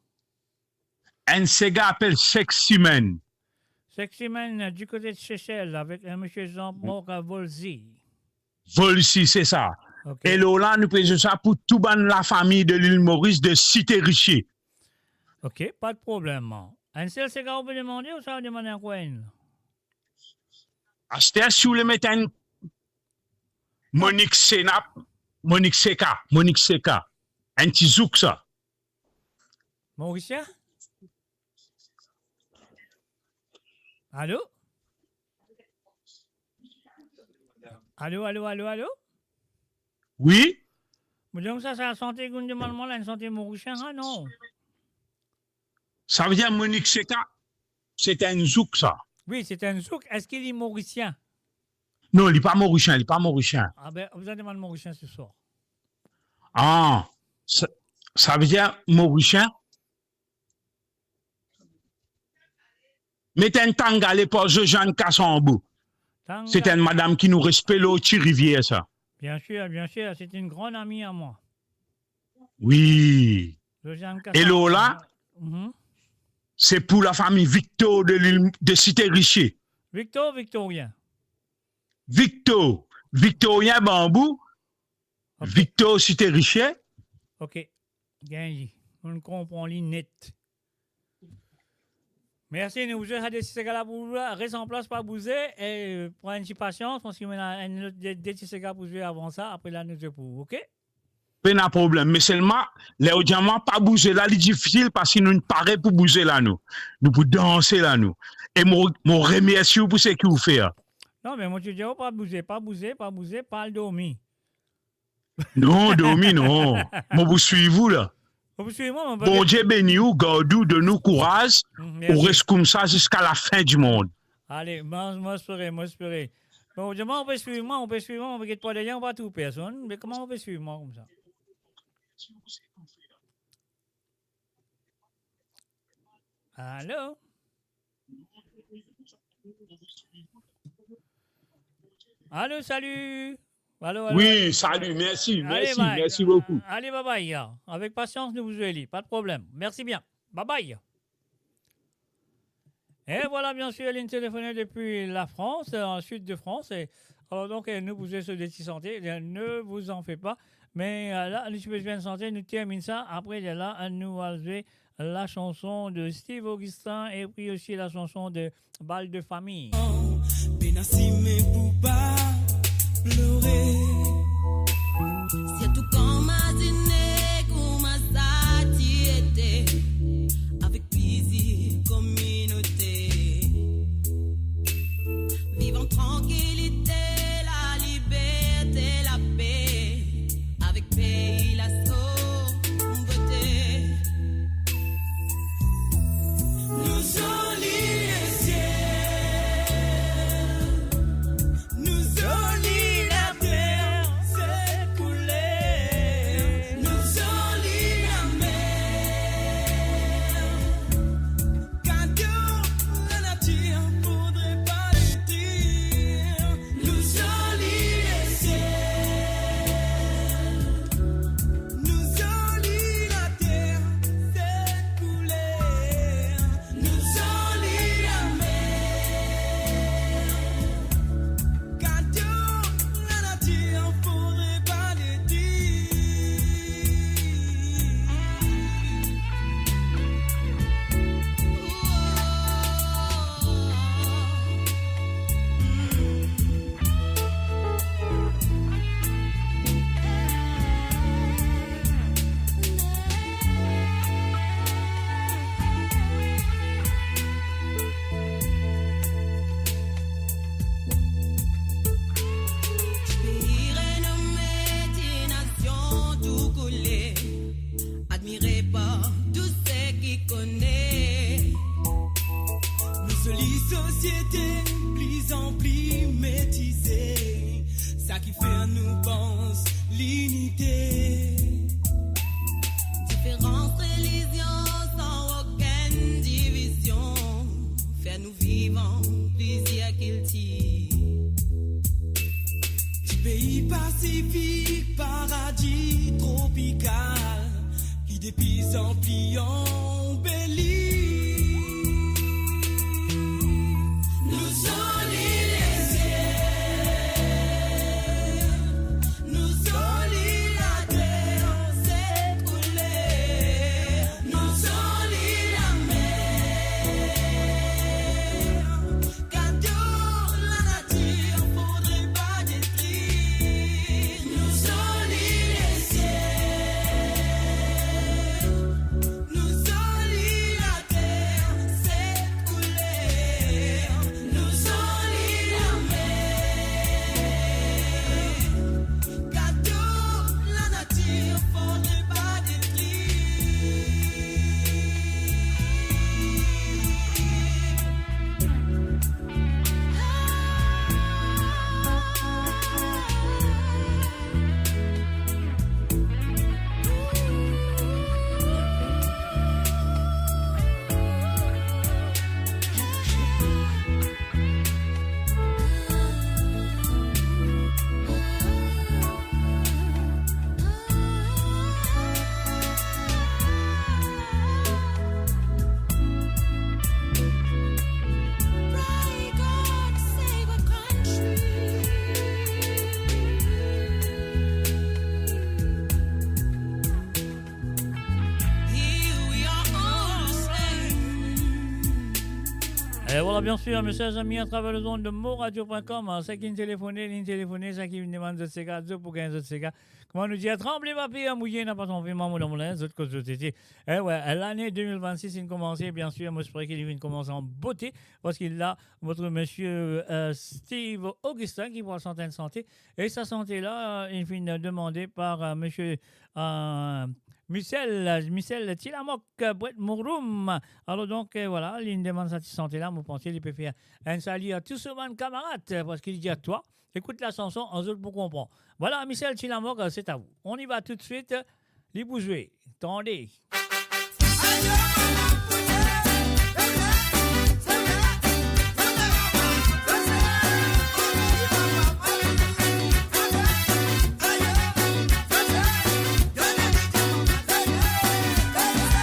Enn sega apel Sexy Man. Sexy Man, euh, du côté de Seychelles, avec un monsieur Jean-Marc Volzy. Volzy, se sa. Ok. E lor la, nou pe zwe sa pou tou bann lafami de Lil Moris, de Site Risie. Ok, pa de problem. Enn sel sega ou pe demande ouswa ou demann ankor enn? Aster, si ou le met enn Monique Senap, Monique Seka, Monique Seka. Enn ti zouk sa. Morisien? Alo? Alo, alo, alo, alo? Wi? Mo dir sa, sa sante ki ou demann mwa la, enn sante morisien, sa, non? Savedir Monique Seka, se enn zouk sa. Wi, se enn zouk. Eski li morisien? Non, li pa morisien, li pa morisien. Ah ben, ou bizin demann morisien se swar. Ah, sa, Savedir Morisien, met enn tanga lepar Josiane Casambeau. Tanga. Se enn madam ki nou respe lor Ti Rivier sa. Bien sûr, bien sûr, c'est une grande amie à moi. Wi. Josiane Casambeau. E lor la, mhm, se pou lafami Victor de l'île, de Cité Richier. Victor, Victorien. Victor, Victorien Bambou, ok. Victor Cité Richier. Ok. Gagn li. Mo konpran li net. Mersi, nou bouze sa de ti sega la pou ou la. Res an plas, pa bouze, e pran enn ti pasians, parski mo ena enn lot de, de ti sega pou zwe avan sa, apre la nou zwe pou ou, ok? Pena problem, me selman, ler ou dir mwa pa bouze la, li difisil, parski nou pare pou bouze la nou. Nou pou danse la nou. E mo, mo remersi ou pou seki ou fer. Non, me mo ti dir ou pa bouze, pa bouze, pa bouze, pa al dormi. Non, dormi non. Mo pou swiv ou la. Ou pou swiv mwa, mo pa... Bondie beni ou, gard ou, donn ou kouraz, mm, mersi. Ou res koumsa ziska lafin dimond. Ale, mo, mo espere, mo espere. Bon, ou dir mwa, ou pe swiv mwa, ou pe swiv mwa, ou pe get pa deryer, ou pa trouv personn, me kouma ou pe swiv mwa koumsa? Alo? Alo, salut. Alo, alo, wi, alo. Salut, merci, ale, merci, bye. Merci beaucoup. Ale, bye bye, ya. Avek pasians, nou pou zwe li. Pa de problem. Mersi bien. Bye bye. E vwala, bien sir, li telefone depi Lafrans, euh, an sid de Frans. E alor donk, euh, nou pou zwe so de ti sante, euh, ne vous en faites pas. Me, euh, la, nou ti pe zwe enn sante, nou terminn sa. Apre, la, nou al zwe la chanson de Steve Augustin et puis aussi la chanson de Bal de Fami. Pena sime pou pa plore. Sirtou kan mazine kouma sa ti ete, avek plizir kominote. Viv an trankilite, laliberte, lape, avek pei lasobote. Nou zoli lesiel, nou zoli later, se kouler. Nou zoli lamer, kado lanatir, fodre pa detrir. Nou zoli lesiel, nou zoli later, se kouler. Nou zoli lamer, kado lanatir, fodre pa detrir. Pei renome, ti nasion tou koule, admire par tou seki kone. Nou zoli sosiete plizanpli metize, sa ki fer nou pans linite. Diferans relizion san okenn divizion, fer nou viv an plizir kiltir. Ti pei Pasifik, paradi tropikal, ki deplizanpli anbeli. Nou zoli lesiel, nou zoli later, se kouler. Nou zoli lamer, kado lanatir, fodre pa detrir. Nou zoli lesiel, nou zoli later. E vwala, bien sir, mes chers amis, à travers les ondes de moradio point com, hein, sa ki telefone, li telefone, sa ki demann zot sega, zot pou gagn zot sega. Kouma nou dir, tranble pa per, mouye napa tranble, mwa mo dan mo linz, zot kot zot ete. E wi, lane de mil vennsis inn koumanse, bien sir, mo espere ki li vinn koumans an bote, parski la, notre monsieur, euh, Steve Augustin ki pou al sant enn sante. E sa sante la, euh, inn finn demande par, euh, monsieur, euh, Michel, Michel Tilamok, euh, Bwet Mouroum. Alor donk, euh, vwala, li inn demann sa ti sante la, mo panse li pe fer enn sali a tou so bann kamarad, euh, parski li dir twa, écoute la chanson, zot pou konpran. Vwala, Michel Tilamok, euh, c'est à vous. On y va tout de suite, euh, li pou zwe. Tande.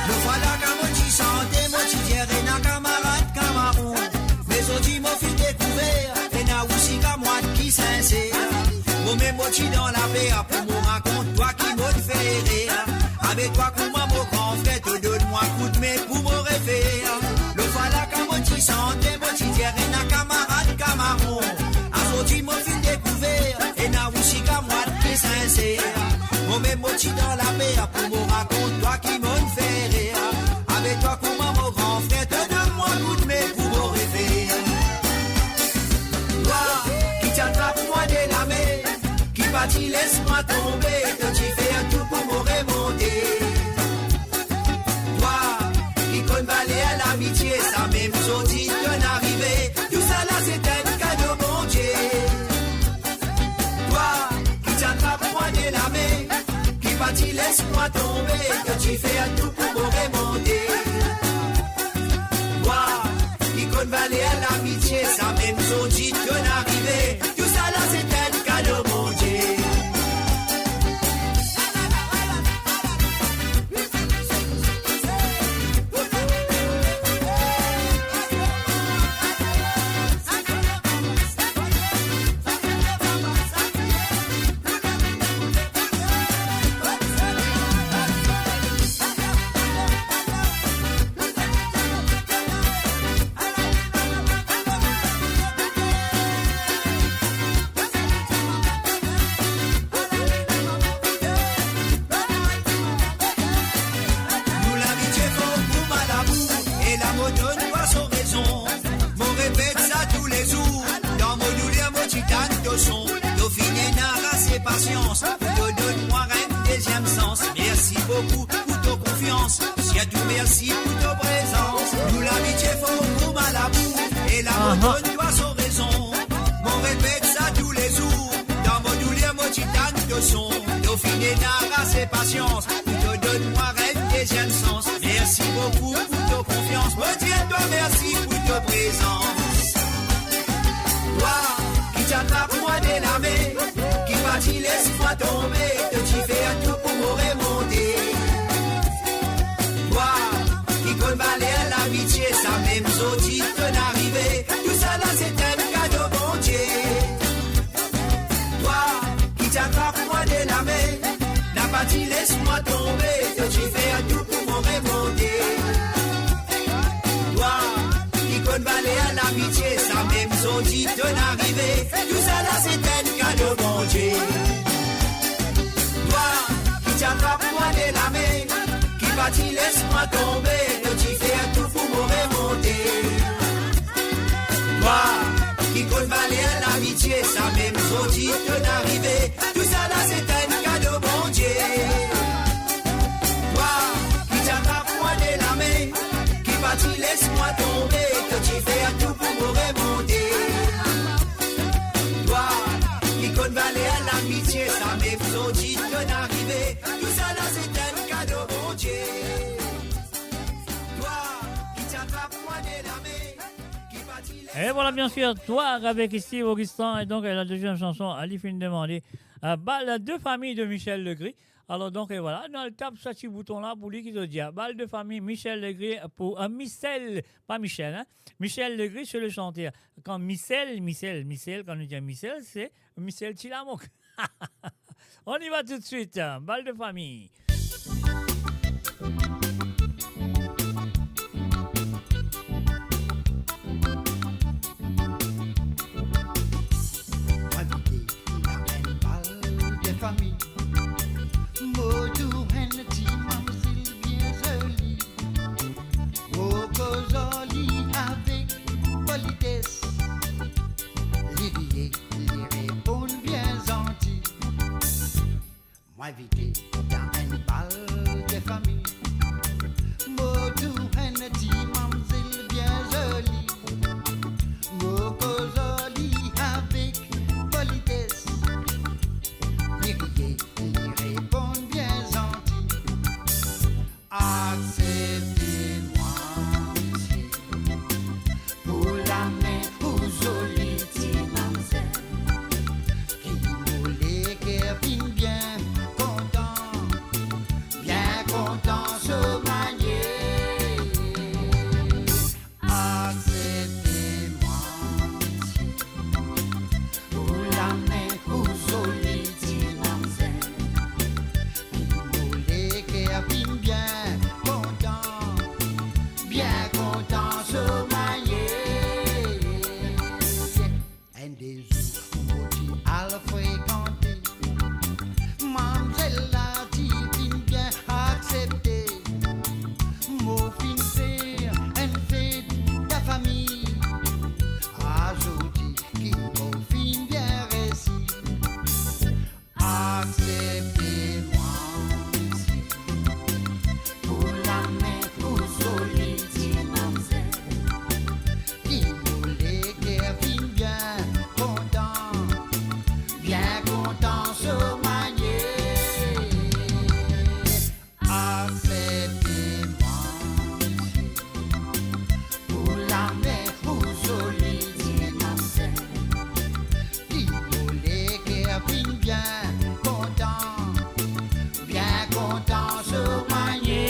Lofala kan mo ti sante, mo ti dir ena kamarad kamaron. Me zordi mo finn dekouver, ena osi kamarad ki sinser. Momem mo ti dan laper, pou mo rakont twa ki mo'nn fer. Avek twa kouma mo gran frer, to donn mwa koudme pou mo refer. Lofala kan mo ti sante, mo ti dir ena kamarad kamaron. Azordi mo finn dekouver, ena osi kamarad ki sinser. Momem mo ti dan laper, pou mo rakont twa ki mo'nn fer. Avek twa kouma mo gran frer, to donn mwa koudme pou mo refer. Twa ki ti atrap mwa de lame, ki pa ti les mwa tonbe, to ti fer tou pou mo remonte. Twa ki konn valer lamitie, samem zordi to'nn arive, tousala se enn kado Bondie. Twa ki ti atrap mwa de lame, ki pa ti les mwa tonbe, to ti fer tou pou mo remonte. Twa ki konn valer lamitie, samem zordi to'nn arive, tousala se enn kado Bondie. Nou labitie fer ou mal lamour, e la mo donn twa so rezon. Mo repet sa toulezour, dan mo douler mo ti tann to son. To finn ena ase pasians, pou to donn mwa enn deziem sans. Mersi boukou pou to konfians, sirtou mersi pou to prezans. Nou labitie fer ou mal lamour, e la mo donn twa so rezon. Mo repet sa toulezour, dan mo douler mo ti tann to son. To finn ena ase pasians, pou to donn mwa enn deziem sans. Mersi boukou pou to konfians, mo dir twa mersi pou to prezans. Twa ki ti atrap mwa de lame, ki pa ti les mwa tonbe, to ti fer tou pou mo remonte. Twa ki konn valer lamitie, samem zordi to'nn arive, tousala se enn kado Bondie. Twa ki ti atrap mwa de lame, napa ti les mwa tonbe, to ti fer tou pou mo remonte. Twa ki konn valer lamitie, samem zordi to'nn arive, tousala se enn kado Bondie. Twa ki ti atrap mwa de lame, ki pa ti les mwa tonbe, to ti fer tou pou mo remonte. Twa ki konn valer lamitie, samem zordi to'nn arive, tousala se enn kado Bondie. Twa ki ti atrap mwa de lame, ki pa ti les mwa tonbe, to ti fer tou pou mo remonte. Twa ki konn valer lamitie, samem zordi to'nn arive, tousala se enn kado Bondie. Twa ki ti atrap mwa de lame, ki pa ti les... E vwala, bien sir, Twa avek Steve Augustin. E donk, la deziem sanson, li finn demande, euh, Bal de famille de Michel Legris. Alor donk, e vwala, nou al tap sa ti bouton la pou li ki to dir. Bal de famille, Michel Legris pou, euh, Michel, pa Michel, hein. Michel Legris, se le chanteur. Kan Michel, Michel, Michel, kan nou dir Michel, se Michel Tilamok. On y va tout de suite, hein. Bal de famille. Fami, mo trouv enn ti mamzel bien zoli. Mo koz ar li avek polites. Li riye, li reponn bien zanti. Mo invite dan enn bal de fami. Mo trouv enn ti mamzel bien zoli. Mo koz ar li avek polites. Li riye, li reponn bien zanti. Aksepte mwa, misie, pou lame ou zoli ti mamzel, ki mo leker finn bien kontan, bien kontan somanye. Aksepte mwa, misie, pou lame ou zoli ti mamzel, ki mo leker finn bien kontan, bien kontan somanye. Enn de zour, mo ti al frekante. Mamzel la ti finn bien aksepte. Mo finn fer enn fet dan fami. Azordi ki mo finn bien resi. Aksepte mwa, misie, pou lame ou zoli ti mamzel, ki mo leker finn bien kontan, bien kontan somanye. Aksepte mwa, misie, pou lame ou zoli ti mamzel, ki mo leker finn bien kontan, bien kontan somanye.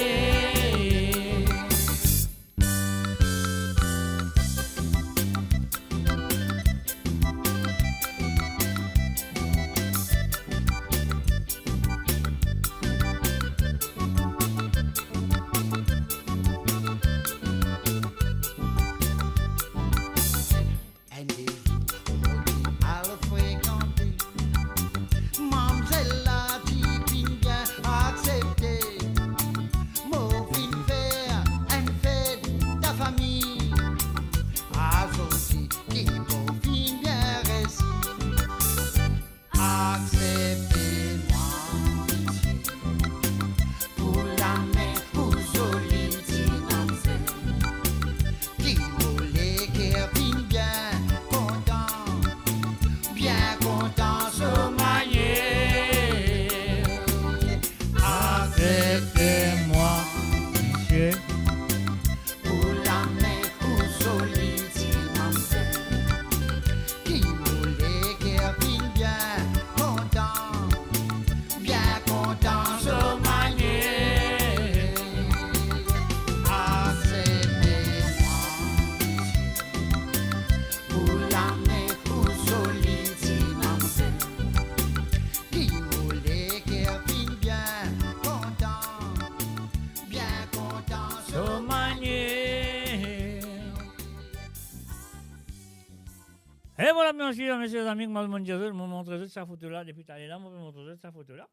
Enn de zour, mo ti al frekante. Mamzel la ti finn bien aksepte. Mo finn fer enn fet dan fami. Azordi ki mo finn bien resi. Aksepte mwa, misie, pou lame ou zoli ti mamzel, ki mo leker finn bien kontan, bien kontan somanye. Aksepte mwa, misie, pou lame ou zoli ti mamzel, ki mo leker finn bien kontan, bien kontan somanye. Aksepte mwa, misie, pou lame ou zoli ti mamzel, ki mo leker finn bien kontan, bien kontan somanye. E vwala, mezanmi, mezanmi, kouma mo dir zot, mo montre zot sa foto la, depi taler la, mo pe montre zot sa foto la.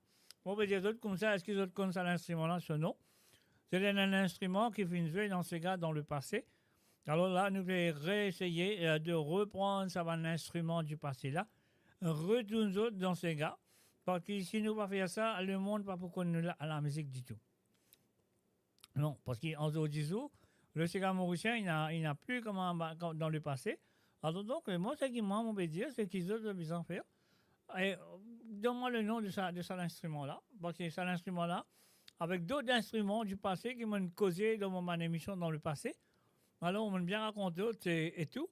Mo pe dir zot koumsa, eski zot konn sa linstriman la, so nom? Se enn, enn instriman ki finn zwe dan sega dan lepase. Alor la, nou pe reeseye, eh, de reprann sa bann instriman di pase la, retourn zot dan sega, parski si nou pa fer sa, lemond pa pou konn nou la, lamizik ditou. Non, parski azordi zour, le sega morisien, li na, li na pli kouma, kouma dan lepase. Alor donk, mwa, seki mwa, mo pe dir, seki zot, zot bizin fer, e, donn mwa le nom de sa, de sa linstriman la, parski sa linstriman la, avek dot instriman di pase ki mo'nn koze dan mo bann emision dan lepase. Alor, mo'nn bien rakont zot, e, e tou.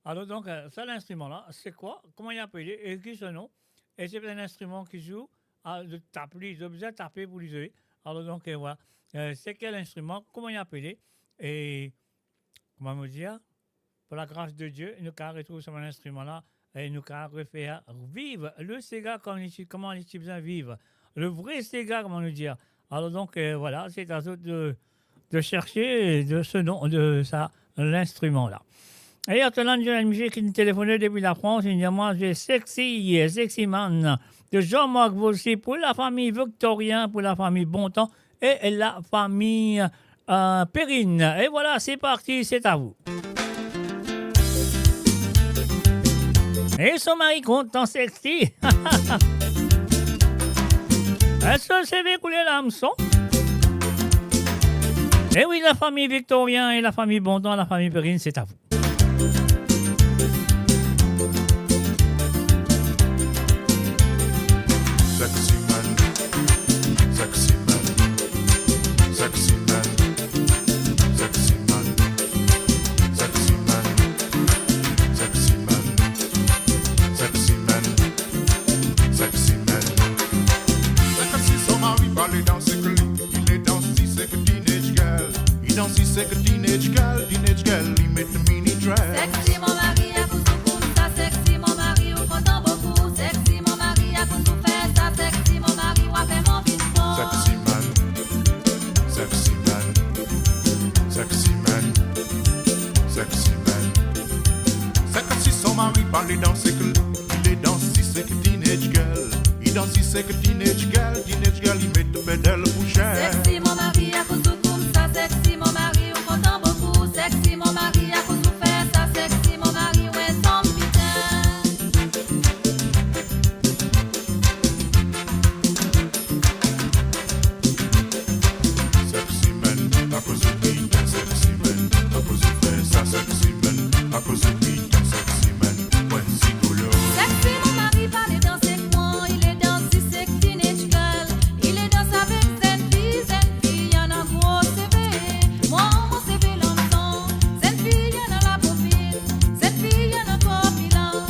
Alor donk, eh, sa linstriman la, se kwa? Kouma li apele? E ki so nom? E se enn instriman ki zwe, a, zot tap li, zot bizin tape pou li zwe. Alor donk, eh, vwala. Eh, se kel instriman? Kouma li apele? E, kouma mo dir, par la gras de Die, nou kapav retrouv sa bann instriman la, e nou kapav refer viv le sega kouma li ti, kouma li ti bizin viv. Le vre sega, kouma nou dir. Alor donk, eh, vwala, se a zot de, de serse de so nom, de sa linstriman la. E atandan, nou ena enn misie ki telefone depi Lafrans, li dir mwa, se Sexy, Sexy Man. de Jean-Marc Volcy pour la famille Victorien, pour la famille Bontemps et la famille, euh, Perrine. Et voilà, c'est parti, c'est à vous. E son mari kontan sexy. Est-ce que c'est bien coulé là, hameçon? Eh oui, la famille Victorien et la famille Bontemps, la famille Perrine, c'est à vous. Sexy man, sexy man, sexy man, sexy man, sexy man, sexy man, sexy man, sexy man. Sexy son mari pa le dans sek li, li le dans sek teenage girl. Li dans sek teenage girl, teenage girl, li met mini dress. Sexy mon mari, akoz ou koumsa, sexy mon mari, ou kontan boukou. Sexy mon mari, akoz ou fer sa, sexy mon mari, ou fer mwa vinn fou. Sexy man, sexy man, sexy man, sexy man. Sexy son mari pa le dans sek li, li le dans sek teenage girl. Li dans sek teenage girl, teenage girl, li met pedal pou cher. Sexy mon mari, akoz ou koumsa, sexy mon mari, ou kontan boukou. Sexy mon mari, akoz ou fer sa, sexy mon mari, ou enn zom piten. Sexy man, akoz ou piten, sexy man, akoz ou fer sa, sexy man, akoz ou piten, sexy man, ou enn zigolo. Sexy mon mari pa le dans sek mwa, li le dans sek teenage girl. Li le dans avek zenn fi, zenn fi ena gro seve. Mwa, mo seve lansan, zenn fi ena lapo fin, zenn fi ena korpilans.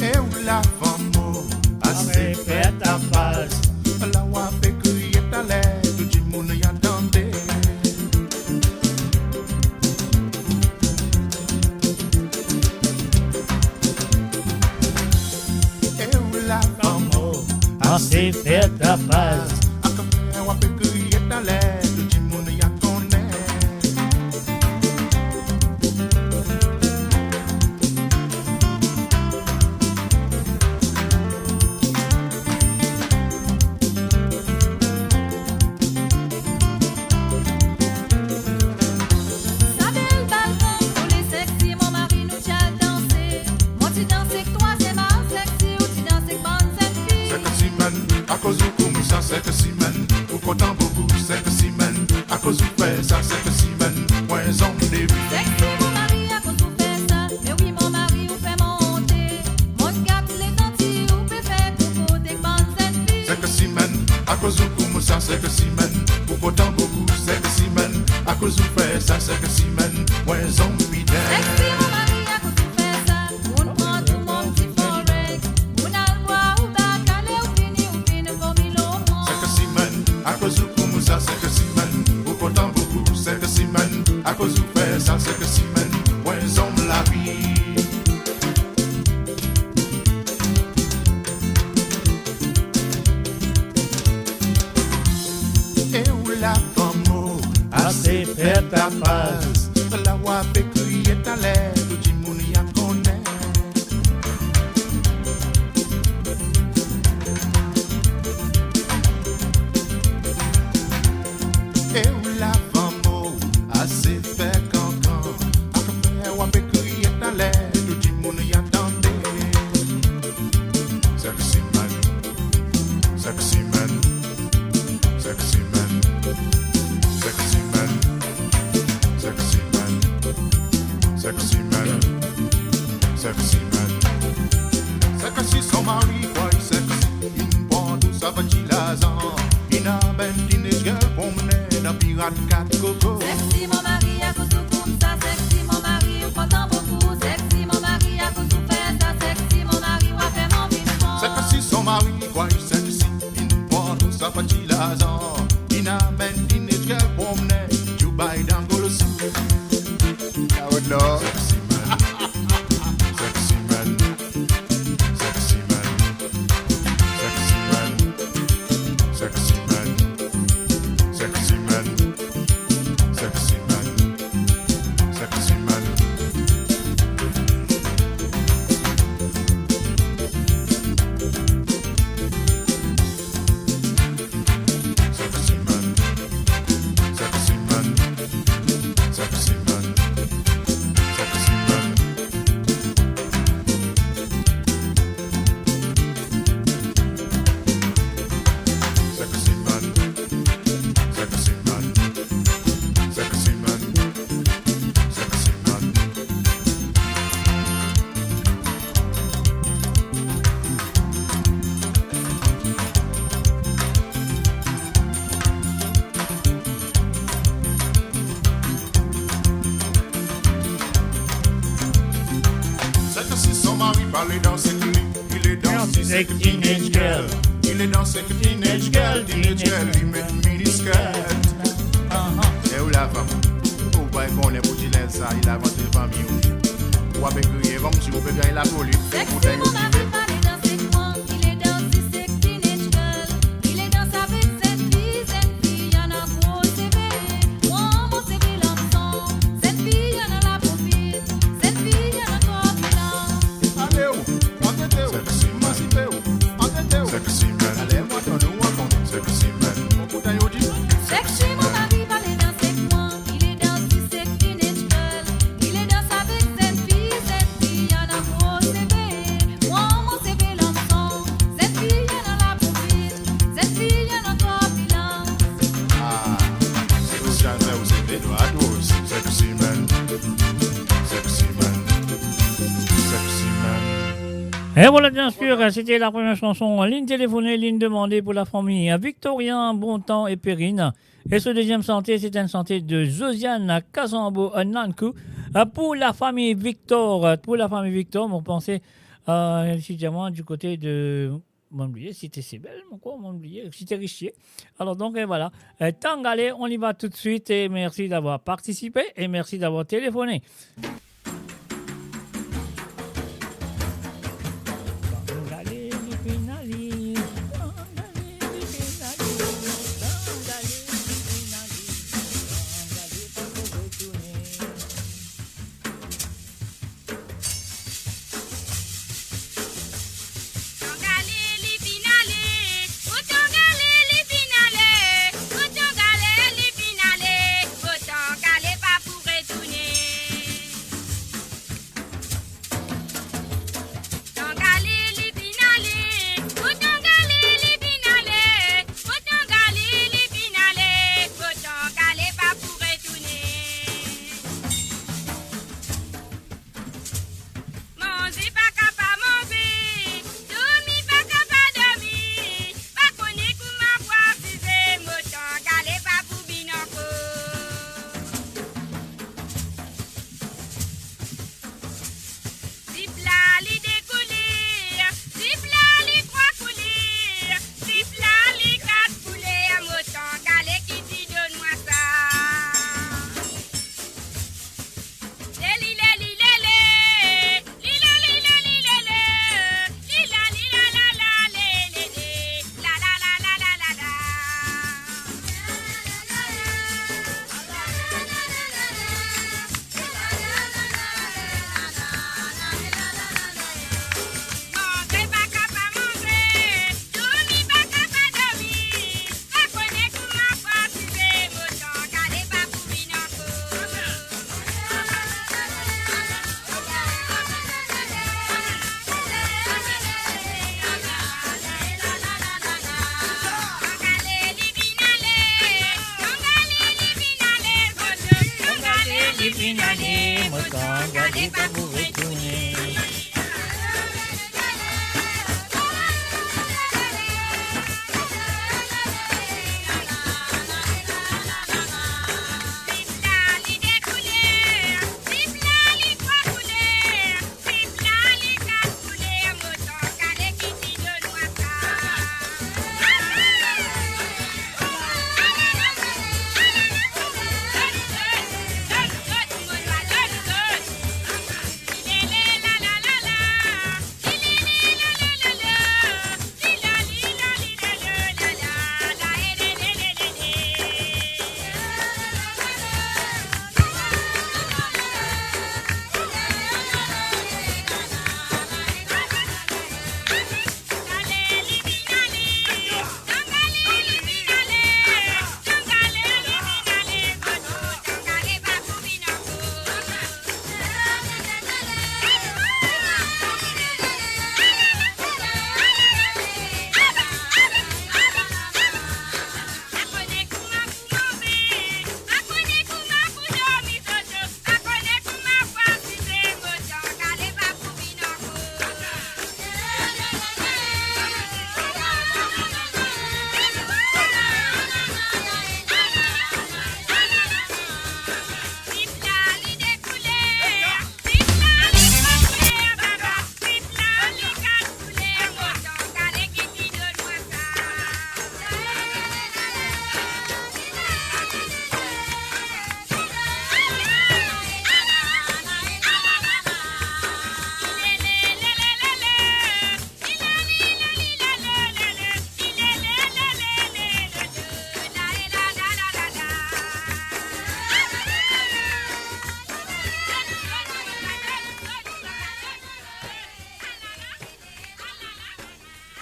E ou la fanm mo, ase fer tapaz. La ou pe kriye taler, tou dimoun inn tande. E ou la fanm mo, ase fer tapaz. Akoz ou pe kriye taler, tou dimoun inn kone. Sa bel balkan, pou le sexy, mo mari nou ti al danse. Mo ti danse ek trwaziem al sexy, ou ti danse ek bann zenn fi. Sexy man, akoz ou koumsa, sexy man, ou kontan boukou, sexy man, akoz ou fer sa, sexy man, ou enn zom devi. Sexy mo mari, akoz ou fer sa, me wi mo mari, ou fer mwa onte. Mo gat letan ti ou pe fer kokote ek bann zenn fi. Sexy man, akoz ou koumsa, sexy man, ou kontan boukou, sexy man, akoz ou fer sa, sexy man, ou enn zom piten. Sexy mo mari, akoz ou fer sa, ou pran tou mo ti forex, ou al bwar ou bakale, ou fini, ou finn vomi lor mwa. Sexy man, akoz ou koumsa, sexy man, ou kontan boukou, sexy man, akoz ou fer sa, sexy man, ou enn zom lavi. E ou la fanm mo, ase fer tapaz. La ou pe kriye taler, tou dimoun inn kone. E ou la fanm mo, ase fer kankan. Akoz ou fer, ou pe kriye taler, tou dimoun inn tande. Sexy man, sexy man, sexy man, sexy man, sexy man, sexy man, sexy man. Sexy son mari, kway sexy, inn pran tou sa bann ti larzan, inn amenn teenage girl promne dan pirat kat koko. Sexy mo mari, akoz ou koumsa, sexy mo mari, ou kontan boukou, sexy mo mari, akoz ou fer sa, sexy mo mari, ou fer mwa vinn fou. Sexy son mari, kway sexy, inn pran tou sa bann ti larzan, inn amenn teenage girl promne Dubai dan golosi. Sexy man, sexy man, sexy man, Sexy man, sexy man, sexy man, sexy man. Sexy man, sexy man, sexy man, sexy man. Sexy man, sexy man, sexy man, sexy man. Sexy, son mari pa le dans sexy, li le dans sexy teenage girl. Li le dans sexy teenage girl, teenage girl, li met mini skirt. E ou lafanm, ou pa konn pou ti linz sa, li lafanm de fami ou. Ou ape kriye koumsi ou pe gagn lapolis. Sexy, mon mari pa le dans sexy, li le dans sexy teenage girl. Li le dans avek zenn fi, zenn fi ena gro seve. Mwa, mo seve lansan, zenn fi ena lapo fin, zenn fi ena kor finan. Ale ou, antete ou, sexy man, emansipe ou, antete ou. Sexy man. Ale mwa donn ou ankor. Sexy man. Ou kout ayo di. Sexy, mon mari pa le dans sexy, li le dans sexy teenage girl. Li le dans avek zenn fi, zenn fi ena gro seve. Mwa, mo seve lansan, zenn fi ena lapo fin, zenn fi ena kor finan. Ah, se ou sa, sa ou seve drwat ou sexy man, sexy man, sexy man. Et voilà, bien sûr, c'était la première chanson, Linn Telefone, Linn Demande pour la famille Victorien, Bontemps et Perrine. Et ce deuxième santé, c'est une santé de Josiane Casambo, euh, Nankou, euh, pour la famille Victor, euh, pour la famille Victor, mo panse, euh, évidemment, du côté de, mo bliye, Cité Sebel, mo krwar, mo bliye, Cité Richier. Alors donc, euh, voilà. Euh, Tangale, on y va tout de suite et merci d'avoir participé et merci d'avoir téléphoné. Tangale, li finn ale, o Tangale, li finn ale, o Tangale, li finn ale, o Tangale pa pou retourne. Tangale, li finn ale, o Tangale, li finn ale, o Tangale, li finn ale, o Tangale pa pou retourne. Manze pa kapav manze, dormi pa kapav dormi, pa kone kouma pou asize, mo Tangale pa pou vinn ankor. Zip la li de kouler, zip la li trwa kouler, zip la li kat kouler, mo Tangale ki ti donn mwa sa.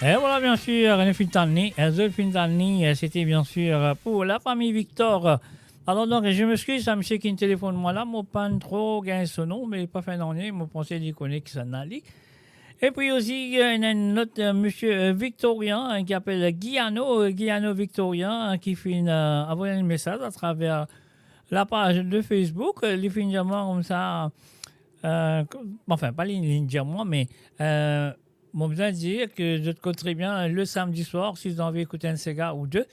E vwala, byen sir, nou finn tann li, e zot finn tann li, e sete byen sir pou lafami Victor. Alor donk, je m'excuse, sa misie ki telefonn mwa la, mo pa'nn tro gagn so nom, me pa fer nanye, mo panse li kone kisannla li. Epi osi, e, ena enn lot, e, misie, e, Victorien, e, ki apel Guiano, e, Guiano Victorien, e, ki finn, e, avoy enn mesaz atraver lapaz de Facebook, e, li finn dir mwa koumsa, e, ko-, anfin, pa li, li dir mwa, me, e, mo bizin dir ke zot konn tre byen, le samedi soir, si zot anvi ekout enn sega ou de,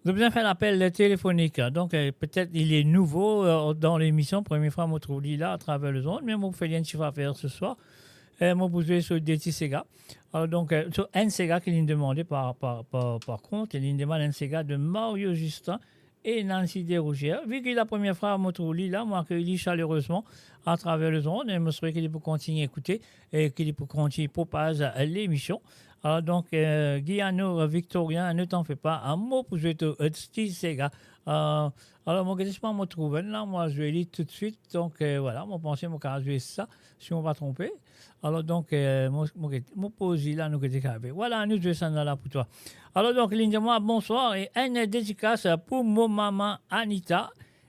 zot bizin fer lapel telefonik. Donk, e, petet li le nouvo, e, dan lemision, premie fwa mo trouv li la atraver lezond, me mo fer li enn ti faver se swar. E, mo pou zwe so de ti sega. Alor donk, e, so enn sega ki li'nn demande par, par, par, par kont, e li'nn demann enn sega de Mario Justin, e Nancy Derougier. Vi ki la premie fwa mo trouv li la, mo akey li salerezman atraver lezond, e mo swete ki li pou kontign ekoute e ki li pou kontign propaz, e, lemision. Alor donk, e, Guiano, e, Victorien, ne t'en fais pas, e, mo pou zwe to, e, ti sega. E, alor, mo gete swa mo trouv enn la, mo zwe li toutswit. Donk, e, vwala, mo panse mo kav zwe sa, si mo pa tronpe. Alor donk, e, mo, mo get-, mo poz li la, nou gete kav. Vwala, nou zwe sannla la pou twa. Alor donk, li'nn dir mwa, "Bonswar, e enn dedikas pou mo mama Anita,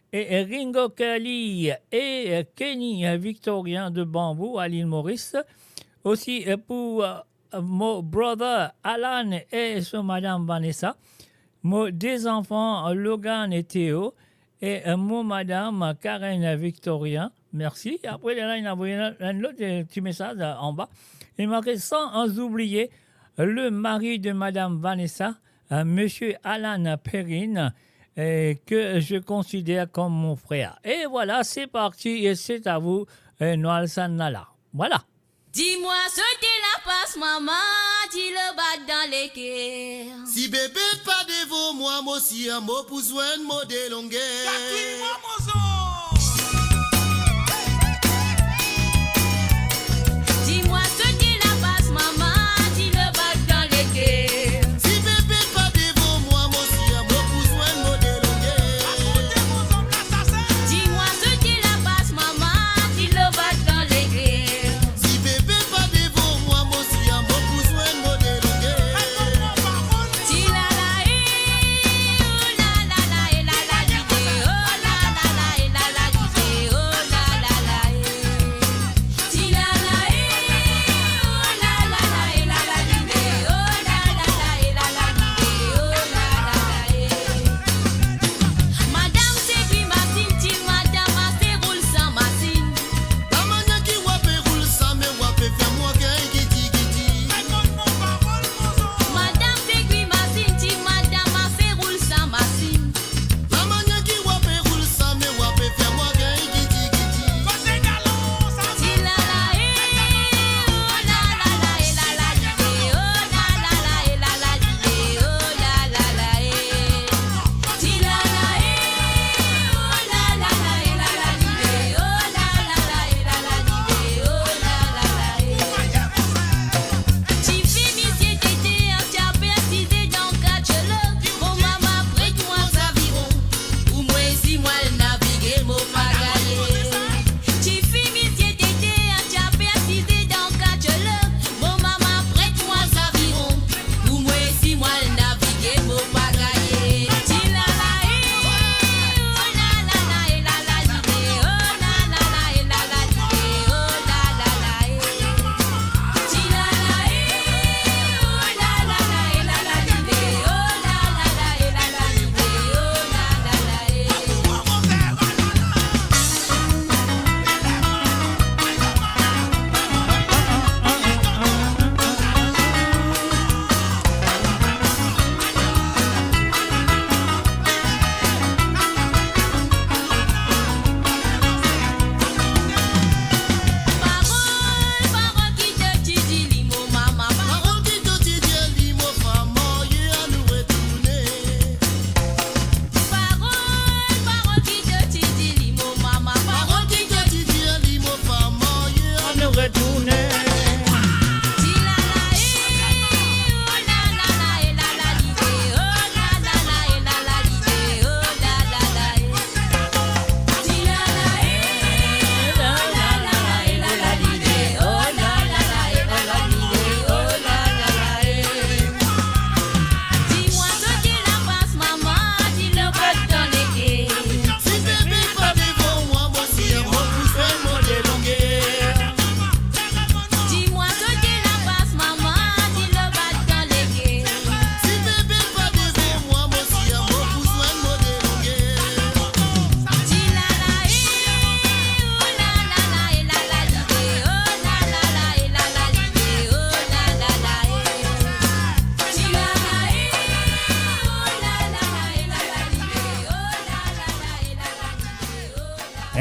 e, e Ringo Curly, e, e Kenny, e Victorien de Bambou, a Lil Moris. Osi, e, pou, e, mo brother Alan e so madam Vanessa, mo de zanfan Logan e Theo, e, e mo madam Karen Victorien." Mersi. Apre, la, li'nn avoy enn, enn lot, e, ti mesaz, e, anba. Li marke, "Sans oublier le mari de madam Vanessa, e, monsieur Alan Perrine, e, que je considère comme mon frère." E vwala, se parti, e se a vou, e, nou al sannla la. Vwala. Di mwa sot ki lapas mama, di le bat dan leker. Si bebe pa devan mwa, mo sir mo pou zwenn mo de longer. Gati mwa, mo zon. Di mwa sot ki lapas mama, di le bat dan leker. Si bebe pa devan mwa, mo sir mo pou zwenn mo de longer. Akoute mo zon, lasasin. Di mwa sot ki lapas mama, di le bat dan leker. Si bebe pa devan mwa, mo sir mo pou zwenn mo de longer. Ti la la e, o la la la e, la la di de, o la la la e,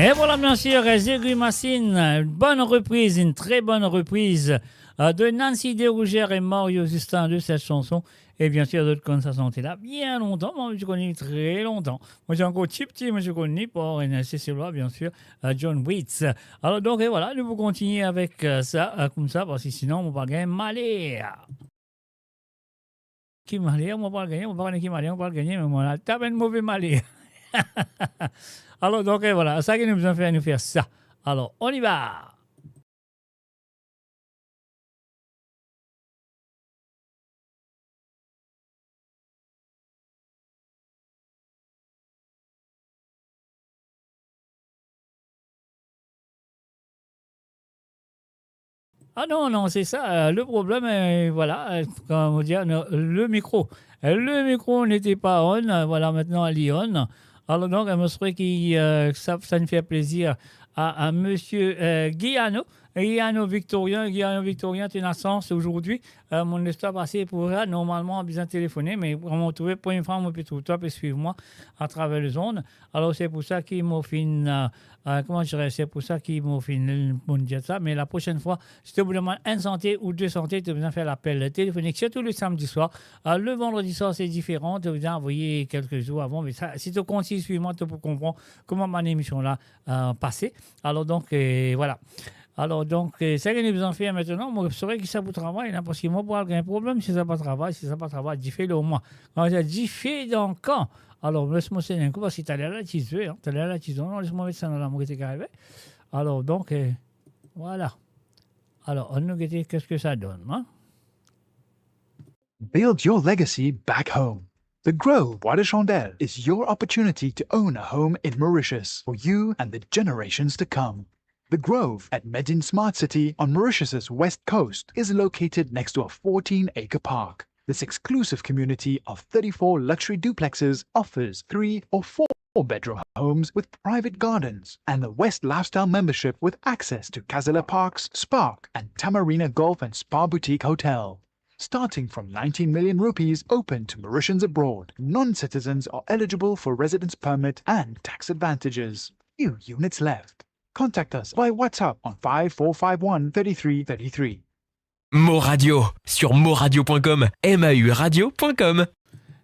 Et voilà, bien sûr, Zegri Machine, une bonne reprise, une très bonne reprise, euh, de Nancy Desrougères et Mario Justin de cette chanson. Et bien sûr, zot konn sa sante la bien lontan, mwa, mo ti konn li tre lontan. Mo ti ankor tipti, mo ti konn li par enn Seselwa, bien sûr, euh, John Waits. Alors donc, et voilà, nou pou kontigne avek, euh, sa, euh, koumsa, parski sinon, mo pa gagn male. Ki maler mo pral gagne, mo pa kone ki maler mo pral gagne, me mo ena tap enn move maler. Alors donc, et voilà, sa ki nou bizin fer, nou fer sa. Alors, on y va. Ah non, non, c'est ça, euh, le problème, euh, voilà, euh, comment dire, non, le micro. Euh, le micro n'était pas on, euh, voilà, maintenant il est on. Alors donc, euh, mo swete ki, euh, sa, sa inn fer plezir a, a monsieur, euh, Guiano. Guiano Victorien, Guiano Victorien, ti ena sans azordi. Euh, mo les twa pase pou sa, normalman, bizin telefone, me mo trouve, premie fwa, mo pe trouv twa, pe swiv mwa atraver lezond. Alors, c'est pour ça ki mo finn, euh, euh, comment dirais-je, c'est pour ça ki mo finn, mo dir sa, me la prochaine fois, si to pou demann enn sante ou de sante, to bizin fer lapel telefonik, sirtou le samedi soir. Euh, le vendredi soir, c'est différent, to bizin avoy kelke zour avan, me sa, si to kontign swiv mwa, to pou konpran kouma bann emision la, euh, pase. Alors donc, euh, voilà. Alors donc, euh, sa ki nou bizin fer aster la, mo swete ki sa pou travay la, parski mo pral gagn problem si sa pa travay, si sa pa travay, dife lor mwa. Kan sa dife dan kan. Alors, les mo sene enn kou, parski taler la ti zwe, hein, taler la ti zwe, non, les mo met sa dan la, mo gete ki arive. Alors donc, euh, voilà. Alors, annou gete ki sa donn, hein. Build your legacy back home. The Grove Bois de Chandelle is your opportunity to own a home in Mauritius for you and the generations to come. The Grove at Medin Smart City on Mauritius's west coast is located next to a fourteen-acre park. This exclusive community of thirty-four luxury duplexes offers three or four bedroom homes with private gardens and the West Lifestyle membership with access to Casella Parks, Spark, and Tamarina Golf and Spa Boutique Hotel. Starting from nineteen million rupees, open to Mauritians abroad. Non-citizens are eligible for residence permit and tax advantages. Few units left. Contact us by WhatsApp on five four five one thirty-three thirty-three. Mo Radio, sur moradio point com, M A U radio point com.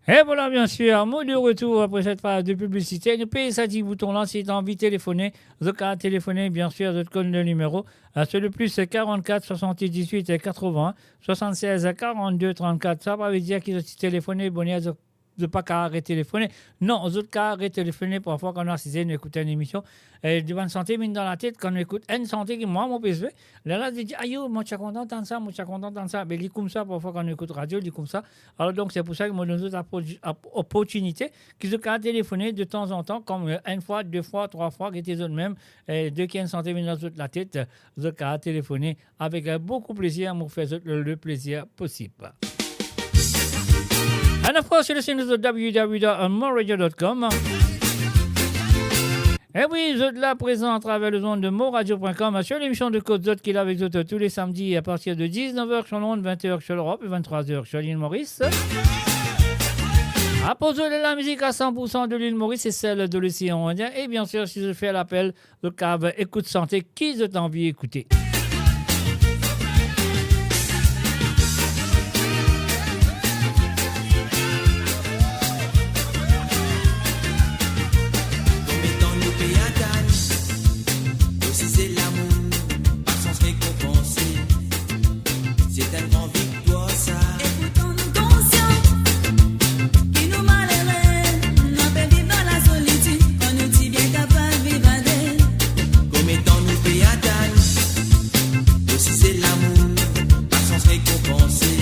Et voilà, bien sûr, mo de retour après cette phase de publicité. Nou pey sa ti bouton la, si zot anvi telefone, zot kav telefone, bien sûr, zot konn le nimero. Euh, c'est le plus quarante-quatre soixante-dix-huit quatre-vingts soixante-seize quarante-deux trente-quatre. Sa pa ve dir ki zot ti telefone, boner, zot, zot pa kav retelefone. Non, zot kav retelefone parfwa kan nou asize, nou ekout enn emision. E, bann sante vinn dan latet, kan nou ekout enn sante ki mwa, mo pe zwe, lerla li dir, "Ayo, mo ti a kontan tann sa, mo ti a kontan tann sa." Be, li koumsa, parfwa kan nou ekout radio, li koumsa. Alors donc, c'est pour ça ki mo donn zot lapor-, ap-, oportinite, ki zot kav telefone de tanzantan, kom, euh, enn fwa, de fwa, trwa fwa, gete zot mem, euh, de ki enn sante vinn dan zot latet, euh, zot kav telefone avek, euh, boukou plezir, mo fer zot le, le plezir posib. And of course, you're listening to the W W W dot moradio dot com. E wi, zot la prezan atraver lezond de moradio point com, sur l'émission de Kot Zot ki la avek zot tou le samdi a partir de dix-neuf heures sur Londres, vingt heures sur l'Europe et vingt-trois heures sur l'île Maurice. Apre zot, lamizik a san pour san de l'île Maurice et celle de l'océan Indien. E bien sûr, si zot fer lapel, zot kav ekout sante ki zot anvi ekoute. Konbien tan nou pe atann, osi se lamour, pa sans rekonpanse. Se enn gran viktwar sa. E pourtan nou konsian ki nou malere, nou pe viv dan lasolitid, kan nou ti bien kapav viv a de. Konbien tan nou pe atann, osi se lamour, pa sans rekonpanse.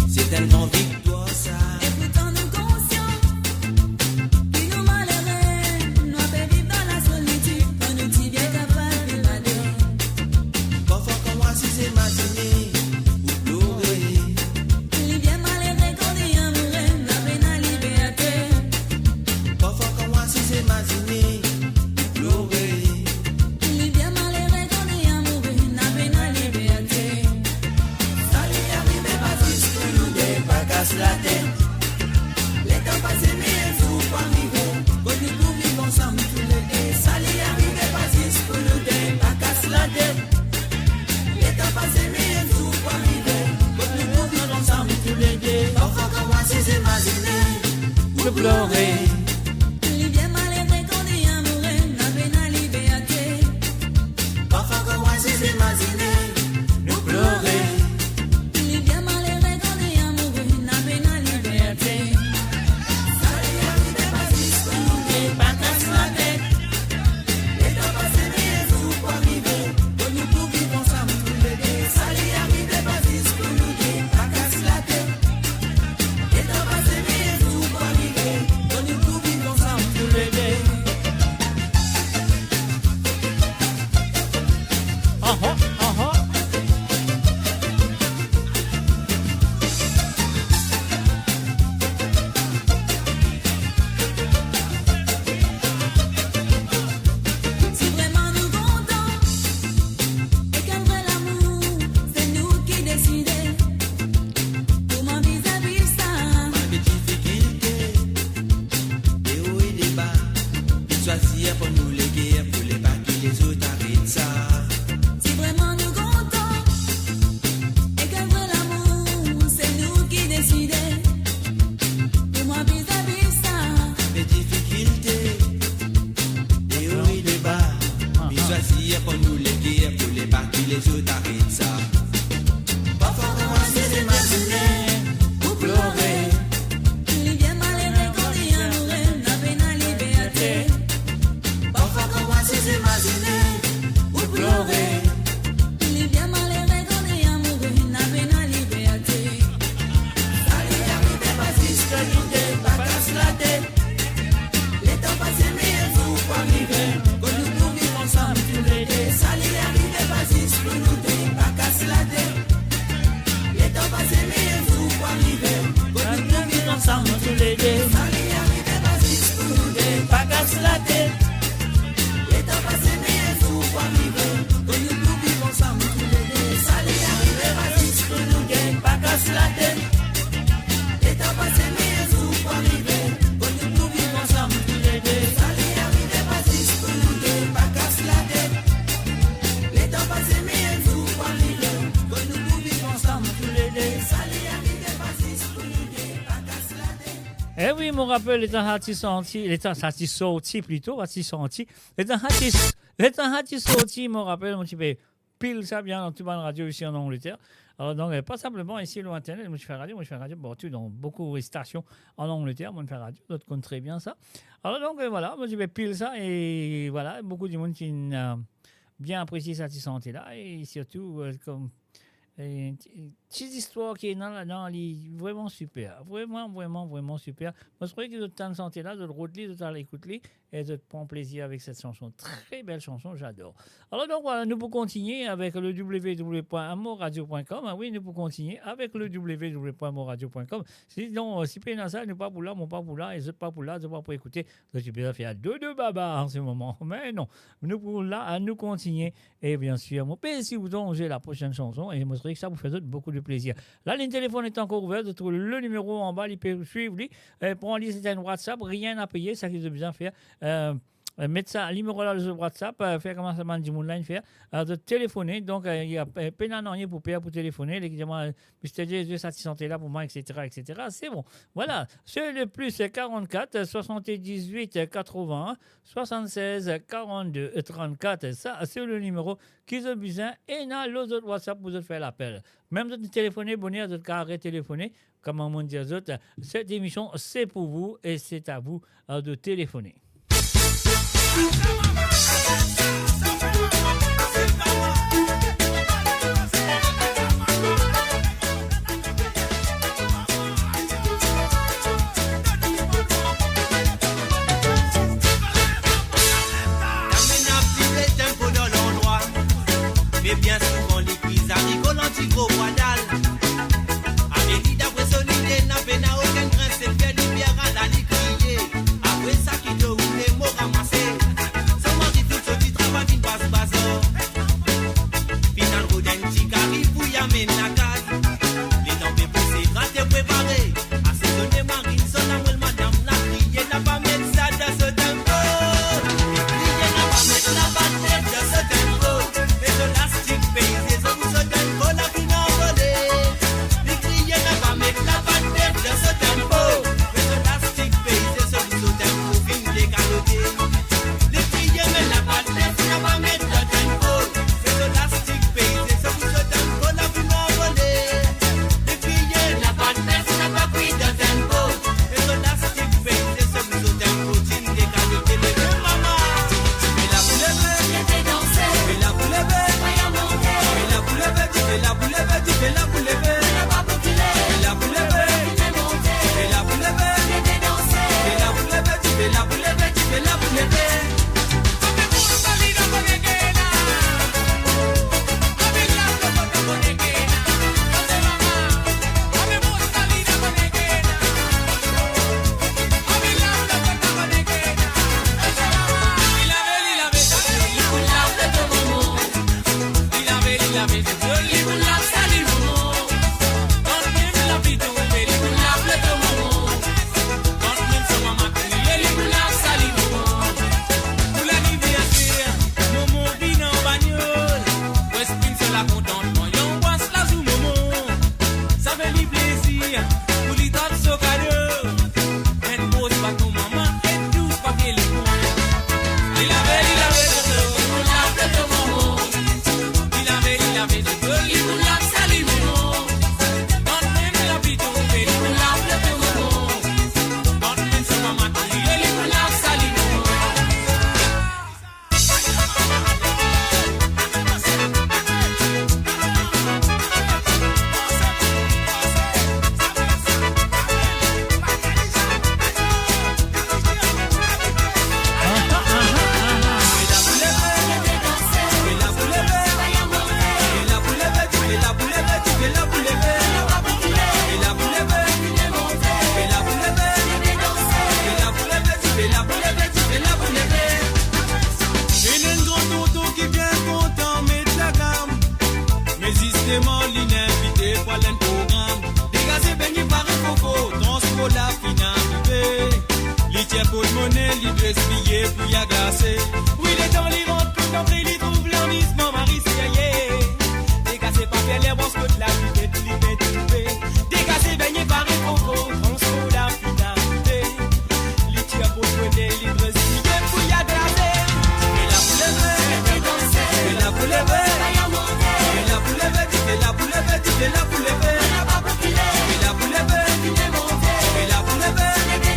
Se enn gran viktwar sa. E pourtan nou konsian ki nou malere, nou pe viv dan lasolitid, kan nou ti bien kapav viv a de. Parfwa kan mo asize mazine ou plore. Li bien malere kan li amoure, napa pena liberte. Parfwa kan mo asize mazine ou plore. Li bien malere kan li amoure, napa pena liberte. Sa li arive pa zis pou nou de pa kas latet. Letan pase, me enn zour pou arive, kot nou pou viv ansam toule de. Sa li Plore. Li bien malere kan li amoure, napa ena liberte. Parfwa kan mwa zis imazine, nou plore. Li bien malere kan li amoure, napa ena liberte. Sa li arive pa zis pou nou de, pa kas latet. Letan pase, meyer zour pou arive, kot nou pou viv ansam toulede. Sa li arive pa zis pou nou de, pa kas latet. Letan pase, meyer zour pou arive, kot nou pou viv ansam toulede. Aha, aha. Si vreman nou kontan, ek enn vre lamour, se nou ki deside. Pou mwa vizavi sa, malgre difikilte, de o e de ba, li swazir pou nou leker, pou li pa ki lezot aret sa. Si vreman nou kontan, ek enn vre lamour, se nou ki deside. Pou mwa vizavi sa, malgre difikilte, de o e de ba, li swazir pou nou leker, pou li pa ki lezot aret sa. Parfwa kan mwa zis imazine, ou plore. Li bien malere kan li amoure, napa ena liberte. Parfwa kan mwa zis imazine, ou plore. Li bien malere kan li amoure, napa ena liberte. Sa li arive pa zis pou nou de, pa kas latet. Letan pase, meyer zour pou arive, kot nou pou viv ansam toulede. Sa li arive pa zis pou nou de, pa kas latet. Letan pase, meyer zour pou arive, kot nou pou viv ansam toulede. Sa li arive pa zis pou nou de, pa kas latet. Letan pase, meyer zour pou arive, kot nou pou viv ansam toulede. Sa li arive pa zis pou nou de, pa kas latet. Letan pase, meyer zour pou arive, kot nou pou viv ansam toulede. Sa li arive pa zis pou nou de, pa kas latet. Letan pase, meyer zour pou arive, kot nou pou viv ansam toulede. Sa li arive pa zis pou nou de, pa kas latet. Eh wi, mo rapel, letan sa ti santi, letan sa ti sorti plito, pa ti santi, letan sa ti, letan sa ti sorti, mo rapel, mo ti pe pil sa bien dan tou bann radio isi an Angleter. Alor donk, eh, pa sinpleman isi lor internet, mo ti fer radio, mo ti fer radio partou, dan boukou stasion an Angleter, mo fer radio, zot konn tre bien sa. Alor donk, eh, vwala, mo ti pe pil sa, e vwala, boukou dimoun ti, eh, bien apresie sa ti sante la, e sirtou, eh, kom, eh, ti, ti zistwar ki ena ladan, li vreman siper, vreman, vreman, vreman siper. Mo swete ki zot tann sante la, zot rod li, zot al ekout li, e zot pran plezir avek set sanson. Tre bel sanson, j'adore. Alor donk, vwala, nou pou kontinie avek le w w w point moradio point com. Ah wi, nou pou kontinie avek le w w w point moradio point com. Sinon, eh, si pena sa, nou pa pou la, mo pa pou la, e zot pa pou la, zot pa pou ekoute. Zot ti bizin fer dodo baba an se moman. Me non, nou pou la, nou kontinie. E biensir, mo pe sirtou sonz laprosenn sanson, e mo swete ki sa pou fer zot boukou de plezir. Lalinn telefonn est encore ouverte, zot trouv le nimero anba, li pe swiv li, eh, pran li, se enn WhatsApp, rien a peye, seki zot bizin fer, eh, eh, met sa, nimero la lor zot WhatsApp, eh, fer kouma sa bann dimoun la inn fer, eh, zot telefone, donk, eh, li a pe-, pena nanye pou per pou telefone, li dir mwa, Mister J, sa ti sante la pou mwa, et cetera, et cetera. Se bon. Vwala, se le plus quarante-quatre, soixante-dix-huit, quatre-vingts, soixante-seize, quarante-deux, trente-quatre. Sa, se le nimero ki zot bizin, ena lor zot WhatsApp pou zot fer lapel. Mem zot telefone, boner zot kapav retelefone, kouma mo dir zot, cette émission, c'est pour vous et c'est à vous, euh, de téléphoner. Amenn ap viv letan pou dan landrwa. Me bien souvan li kwi, sa li kol an ti gro bwa dal. Ame li dapre so lide, napa pena okenn grin, se fer li per a la li kriye. Apre sa ki to oule mo ramase. Sa mari finn soti travay, Li dwe siye pou li aglase. Wi, letan li rant kot lantre, li trouv lamizman Mari Serye. Dekase pa fer ler brans kot la, li met, li met toupe. Dekase bengne pare koko, transpor la finn arive. Li tir pou kone, li dwe siye pou li aglase. Dife la pou leve, dife danse. Dife la pou leve. Dife la pou leve, dife la pou leve, dife la pou leve. Dife la pou leve. Dife la pou leve. Dife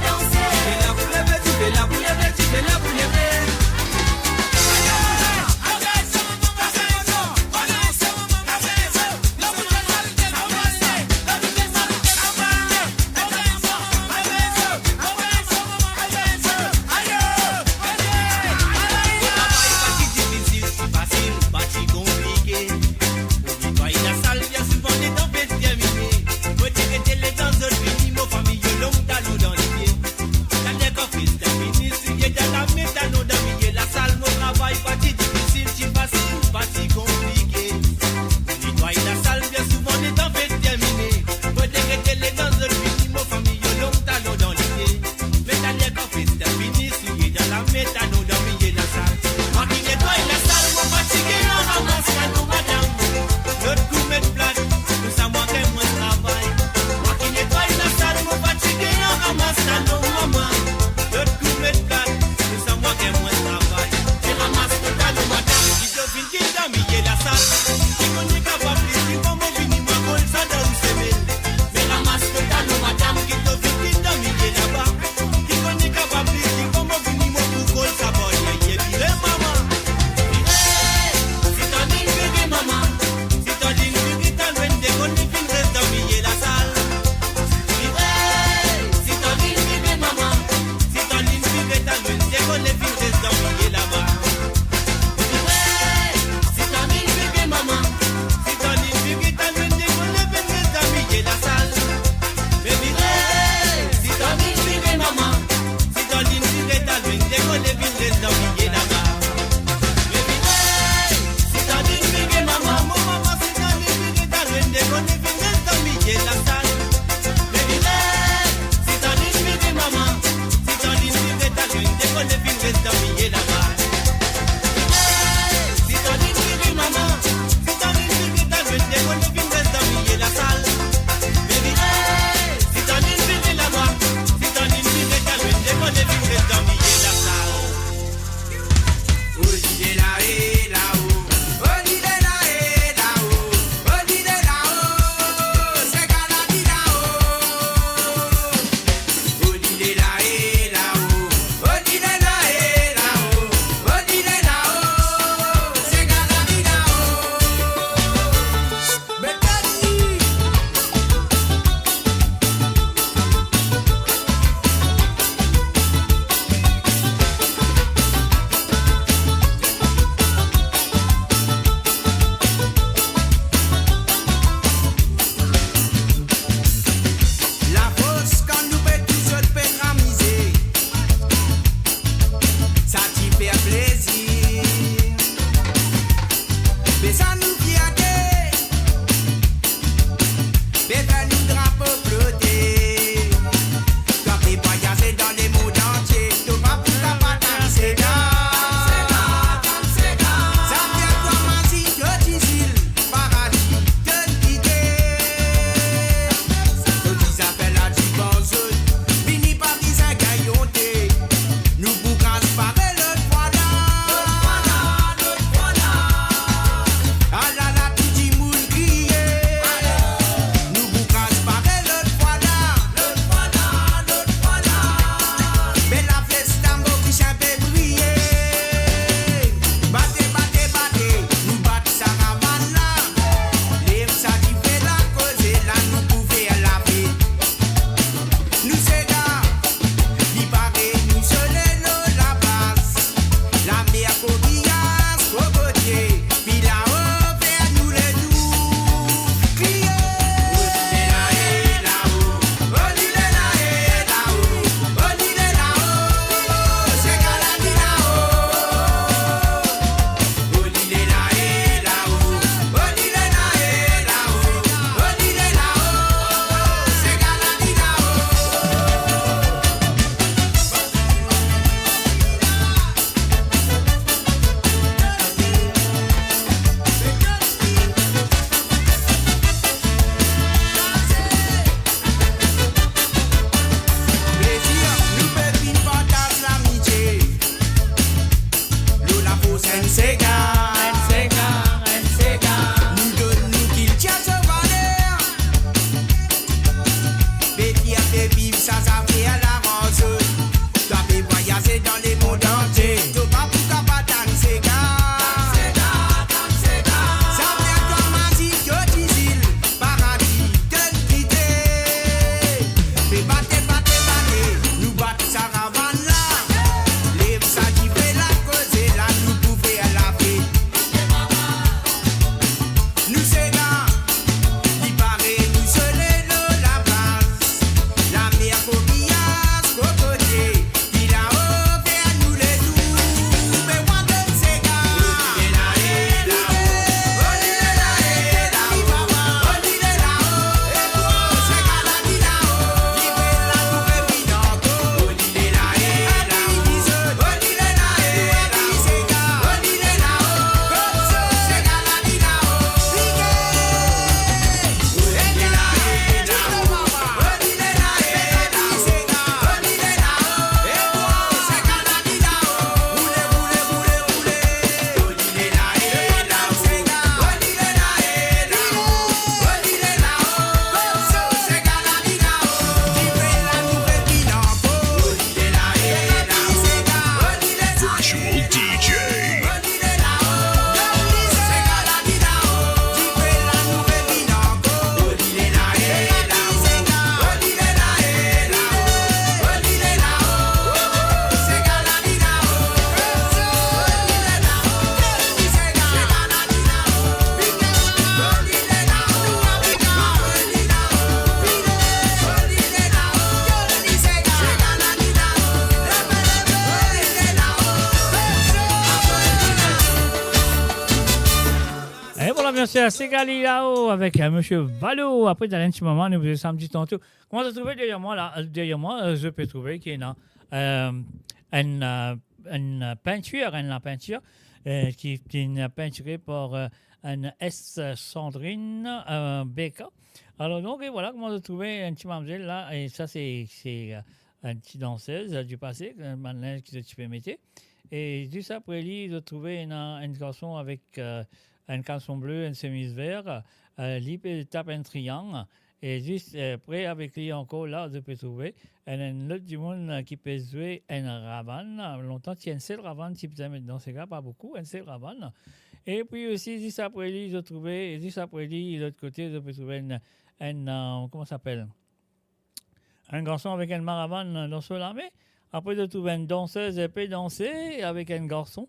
la pou leve, dife la pou leve, dife la pou leve. Travay pa ti difisil, ti fasil, pa ti konplike. Pou netway lasal, bien souvan letan fes termine. Mo ti rete letan zot fini, mo fami yo long talon dan lipie. Taler kan fes termine, soulie dan lame, talon dan milie lasal. Mo travay pa ti difisil, ti fasil, pa ti konplike. Pou netway lasal, bien souvan letan fes termine. Mo ti rete letan zot fini, mo fami yo long talon dan lipie. Me taler kan fes termine, soulie dan lame, talon dan milie lasal. Mwa ki netway lasal, mo fatige, an ramas talon madam. Lot kou met plat, koumsa mwa gagn mwins travay. Mwa ki netway lasal, mo fatige, an ramas talon mama. Lot kou met plat, koumsa mwa gagn mwins travay. Li ramas to talon madam, li to vinn Ki dan milie lasal, ki kone kapab plis ki pa mo vini, mwa kol sa dan semel. Me ramas to talon madam, ki to vinn ki dan milie laba. Ki kone kapab plis ki pa mo vini, mo pou kol sa bor, ye, ye, vire mama. Vire, si to vinn vire mama. Si to vinn vire, talon dekone finn res dan milie lasal. Vire, si to vinn vire mama. Si to vinn vire, talon dekone finn res dan milie laba. Vire, si to vinn vire mama. Si to vinn vire, talon dekone finn res dan milie lasal. Me vire, si to vinn vire mama. Si to vinn vire, talon dekone finn res dan milie laba. Me vire, si to vinn vire mama. Mo mama, si to vinn vire, talon dekone finn res dan milie lasal. Me vire, si to vinn vire mama. Si to vinn vire, talon dekone finn res dan milie laba. Si to vinn vire mama, si to vinn vire, talon dekone finn res dan milie lasal. Me vire, si to vinn vire laba, si to vinn vire, talon dekone finn res dan milie lasal. Oli de la e lao, oli de la e lao, oli de lao, se gala di lao. Lafors kan nou pe tou zot pe tramize, sa ti fer plezir. Be sa nou fierte, be fer nou drapo flote. Twa pe vwayaze dan lemond antie, to pa pou kapav tann sega. Sa fer twa mazinn to ti zil, paradi to kite. To ti zafer la divan zot, vini pa bizin gagn onte. Nou pou kraz pare lot fwa la. Alala, tou dimoun kriye. Nou pou kraz pare lot fwa la. Be la fiesta, mo ki sa pe briye. Bate, bate, bate, nou bat sa ravann la. Lev sa dife la, koze la, nou pou fer lafet. Nou sega, li pare, nou sole lor labas. Lamer, kokias, kokotie, pi lao fer nou letour. Kriye. Sa zafer laranson, to pe vwayaze dan lemond antie, to pa pou kapav tann sega. Zafer twa mazik, to dizil, paradi, to kite. Pe bate, bate, bate, nou bat sa ravann la. Lev sa dife la, koze la, nou pou fer lafet. Nou sega, li pare nou sole lor laplaz. Lamer, kokiaz, kokotie, ki lao fer nou letour. Me mwa donn sega. Virtual D J. E vwala, bien sir, Sega Li Lao avek, euh, Misie Valo. Apre, dan enn ti moman, nou pou samdi tanto. Kouma zot trouve deryer mwa la, euh, deryer mwa, euh, zot pe trouve ki ena, euh, enn, euh, enn, euh, pintir, enn lapintir, euh, ki finn pintire par, euh, enn S Sandrine, euh, Beka. Alor donk, e vwala kouma zot trouve enn ti mamzel la, e sa se, se, euh, enn ti dansez, euh, di pase, euh, bann linz ki zot ti pe mete. E zis apre li, zot trouve ena enn garson avek, euh, enn kalson ble, enn semiz ver, euh, li pe tap enn triang. E zis, euh, apre avek li ankor la, zot pe trouve enn, enn lot dimoun, euh, ki pe zwe enn ravann. Lontan ti enn sel ravann ti bizin met dan sega, pa boukou, enn sel ravann. Epi osi, zis apre li, zot trouve, zis apre li, lot kote, zot pe trouve enn, enn, euh, kouma sa apel? Enn garson avek enn maravann dan so lame. Apre, zot trouve enn dansez pe danse avek enn garson.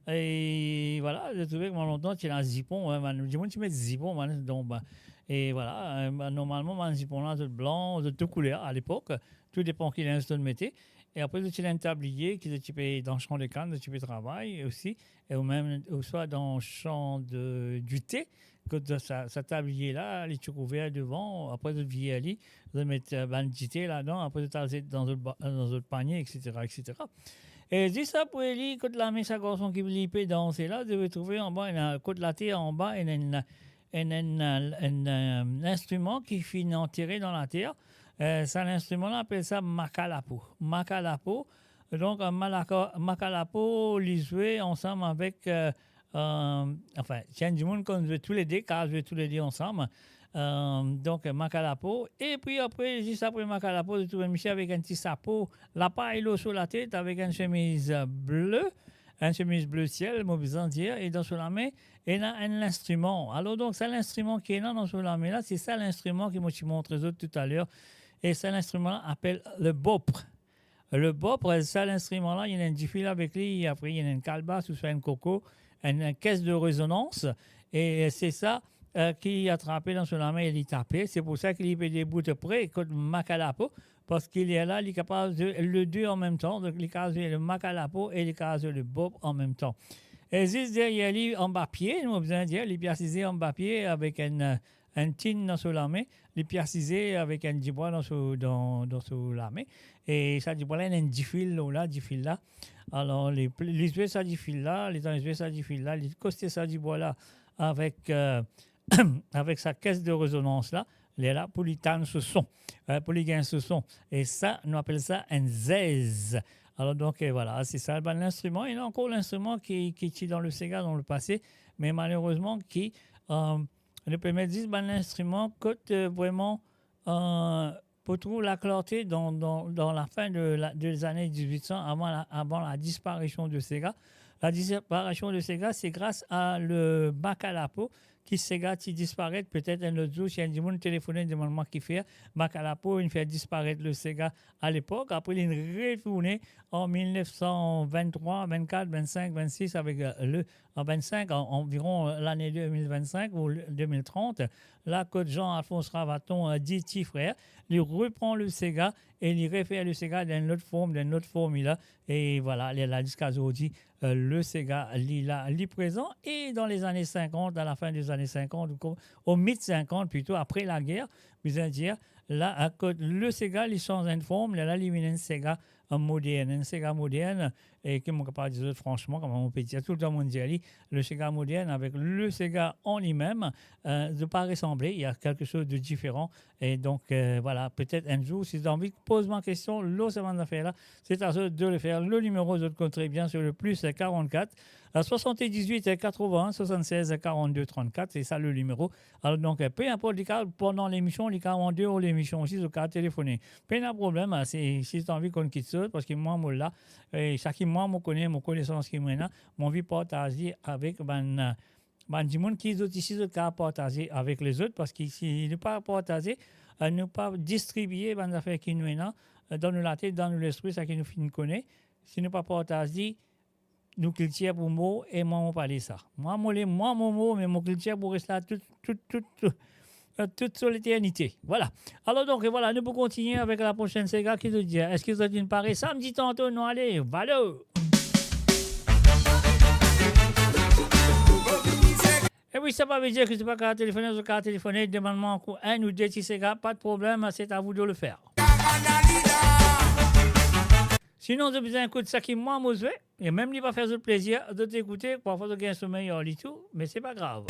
E vwala, zot trouve kouma lontan ti ena zipon, hein, bann dimoun ti met zipon, bann, donk, ben, e vwala, euh, normalman, bann zipon la, zot blan, zot tou kouler alepok, tou depan ki linz zot mete. E apre, zot ti ena enn tabliye ki zot ti pe dan san de kann, zot ti pe travay osi, e ou mem, ouswa dan san de, dite, kot sa, sa tabliye la, li ti kouver devan, apre zot vir li, zot met, euh, bann dite ladan, apre zot al zet dan zot ba-, dan zot panie, et cetera, et cetera. E zis apre li, kot lame sa garson ki li pe danse la, zot pe trouve anba, ena, kot later anba, ena enn, enn, enn, enn, enn, euh, instriman ki finn antere dan later. Euh, sa linstriman la apel sa makalapo. Makalapo. Donk, euh, malaka-, makalapo, li zwe ansam avek, euh, euh, anfin, ti enn dimoun konn zwe toulede, kapav zwe toulede ansam. Euh, donk, makalapo. Epi apre, zis apre makalapo, zot trouve enn misie avek enn ti sapo lapay lor so latet, avek enn semiz ble, enn semiz ble siel, mo bizin dir, e dan so lame, ena enn linstriman. Alor donk, sa linstriman ki ena dan so lame la, se sa linstriman ki mo ti montre zot toutaler. E sa linstriman la apel le bop. Le bop, sa linstriman la, li ena enn difil avek li, apre li ena enn kalbas ouswa enn koko, enn, enn caisse de résonance, e se sa, euh, ki li atrape dan so lame e li tape. Se pou sa ki li pe debout pre kot makalapo, parski li la, li kapav zwe le de an mem tan, donk li kapav zwe le makalapo e li kapav zwe le bop an mem tan. E zis deryer li, anba pie, nou bizin dir, li pe asize anba pie avek enn, euh, enn tin dan so lame, li pe asize avek enn dibwa dan so, dan, dan so lame. E sa dibwa la, ena enn difil lor la, difil la. Alor, li, li zwe sa difil la, letan li zwe sa difil la, li koste sa dibwa la avek, euh, avek sa caisse de résonance la, li la pou li tann so son, euh, pou li gagn so son. E sa, nou apel sa enn zez. Alor, donk, euh, vwala, se sa, bann linstriman. Ena ankor linstriman ki, ki ti dan le sega dan le pase, me malerezman ki, euh, nou pe met zis bann linstriman kot, euh, vreman, euh, On trouve la clarté dans, dans, dans la fin de la, des années dix-huit cents, avant la, avant la disparition de Sega. La disparition de Sega, c'est grâce à le Macalapo ki Sega ti disparet. Petet enn lot zour, si enn dimoun telefonn, demann mwa kifer Macalapo inn fer disparet le Sega a lepok. Apre, li retourne an mil nef san vinn-trwa, vinn-kat, vinn-sink, vinn-sis avek, euh, le, an vinn-sink, an, anviron, euh, lane de mil vinn-sink ou le, de mil trant, la kot Jean-Alphonse Ravaton, euh, dit Ti Frer, li repran le Sega e li refer le Sega dan enn lot form, dan enn lot formila. E vwala, li la ziska zordi, euh, le Sega, li la, li prezan. E dan lezane sinkant, a la fin dezane sinkant, ou ko-, o mid sinkant plito, apre lager, bizin dir, la, kot le Sega, li sanz enn form, la, li vinn enn Sega, euh, modern, enn Sega modern, e ki mo kapav dir zot fransman, kouma mo pe dir toultan, mo dir li, le Sega modern avek le Sega an limem, euh, zot pa resanble, il y a quelque chose de différent. E donk, euh, vwala, petet enn zour, si zot anvi poz mwa kestion lor sa bann zafer la, c'est à zot de le faire. Le nimero zot konn tre bien, c'est le plus quarante-quatre, euh, soixante-dix-huit, quatre-vingts, soixante-seize, quarante-deux, trente-quatre, se sa le nimero. Alor donk, euh, pe inport, li kapav pandan lemision, li kapav an deor lemision osi, zot kapav telefone. Pena problem, hein, si, si zot anvi konn kiksoz, parski mwa mo la, e sa ki mwa mo kone, mo konesans ki mo ena, mo anvi partaze avek bann, euh, bann dimoun ki zot isi, zot kapav partaze avek lezot, parski si nou pa partaze, euh, nou pa distribie bann zafer ki nou ena, euh, dan nou latet, dan nou lespri, sa ki nou finn kone, si nou pa partaz li, nou kiltir pou mor, e mwa mo pa le sa. Mwa mo le, mwa mo mor, me mo kiltir pou res la tout, tout, tout, tout, euh, tout so leternite. Vwala. Alor donk, e vwala, nou pou kontinie avek la prosenn Sega ki zot dir. Eski zot inn pare? Samdi tanto, nou ale. Valo! E wi, sa pa ve dir ki zot pa kapav telefone, zot kapav telefone, demann mwa ankor enn ou de ti Sega, pas de problème, c'est à vous de le faire. Sinon, zot bizin ekout sa ki mwa mo zwe, e mem li pa fer zot plezir, zot ekoute, parfwa zot gagn somey ar li tou, me se pa grav.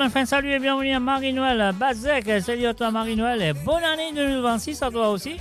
Enfin, salut et bienvenue à Marie-Noël Bazek. Salut à toi, Marie-Noël, et bonne année deux mille vingt-six à toi aussi.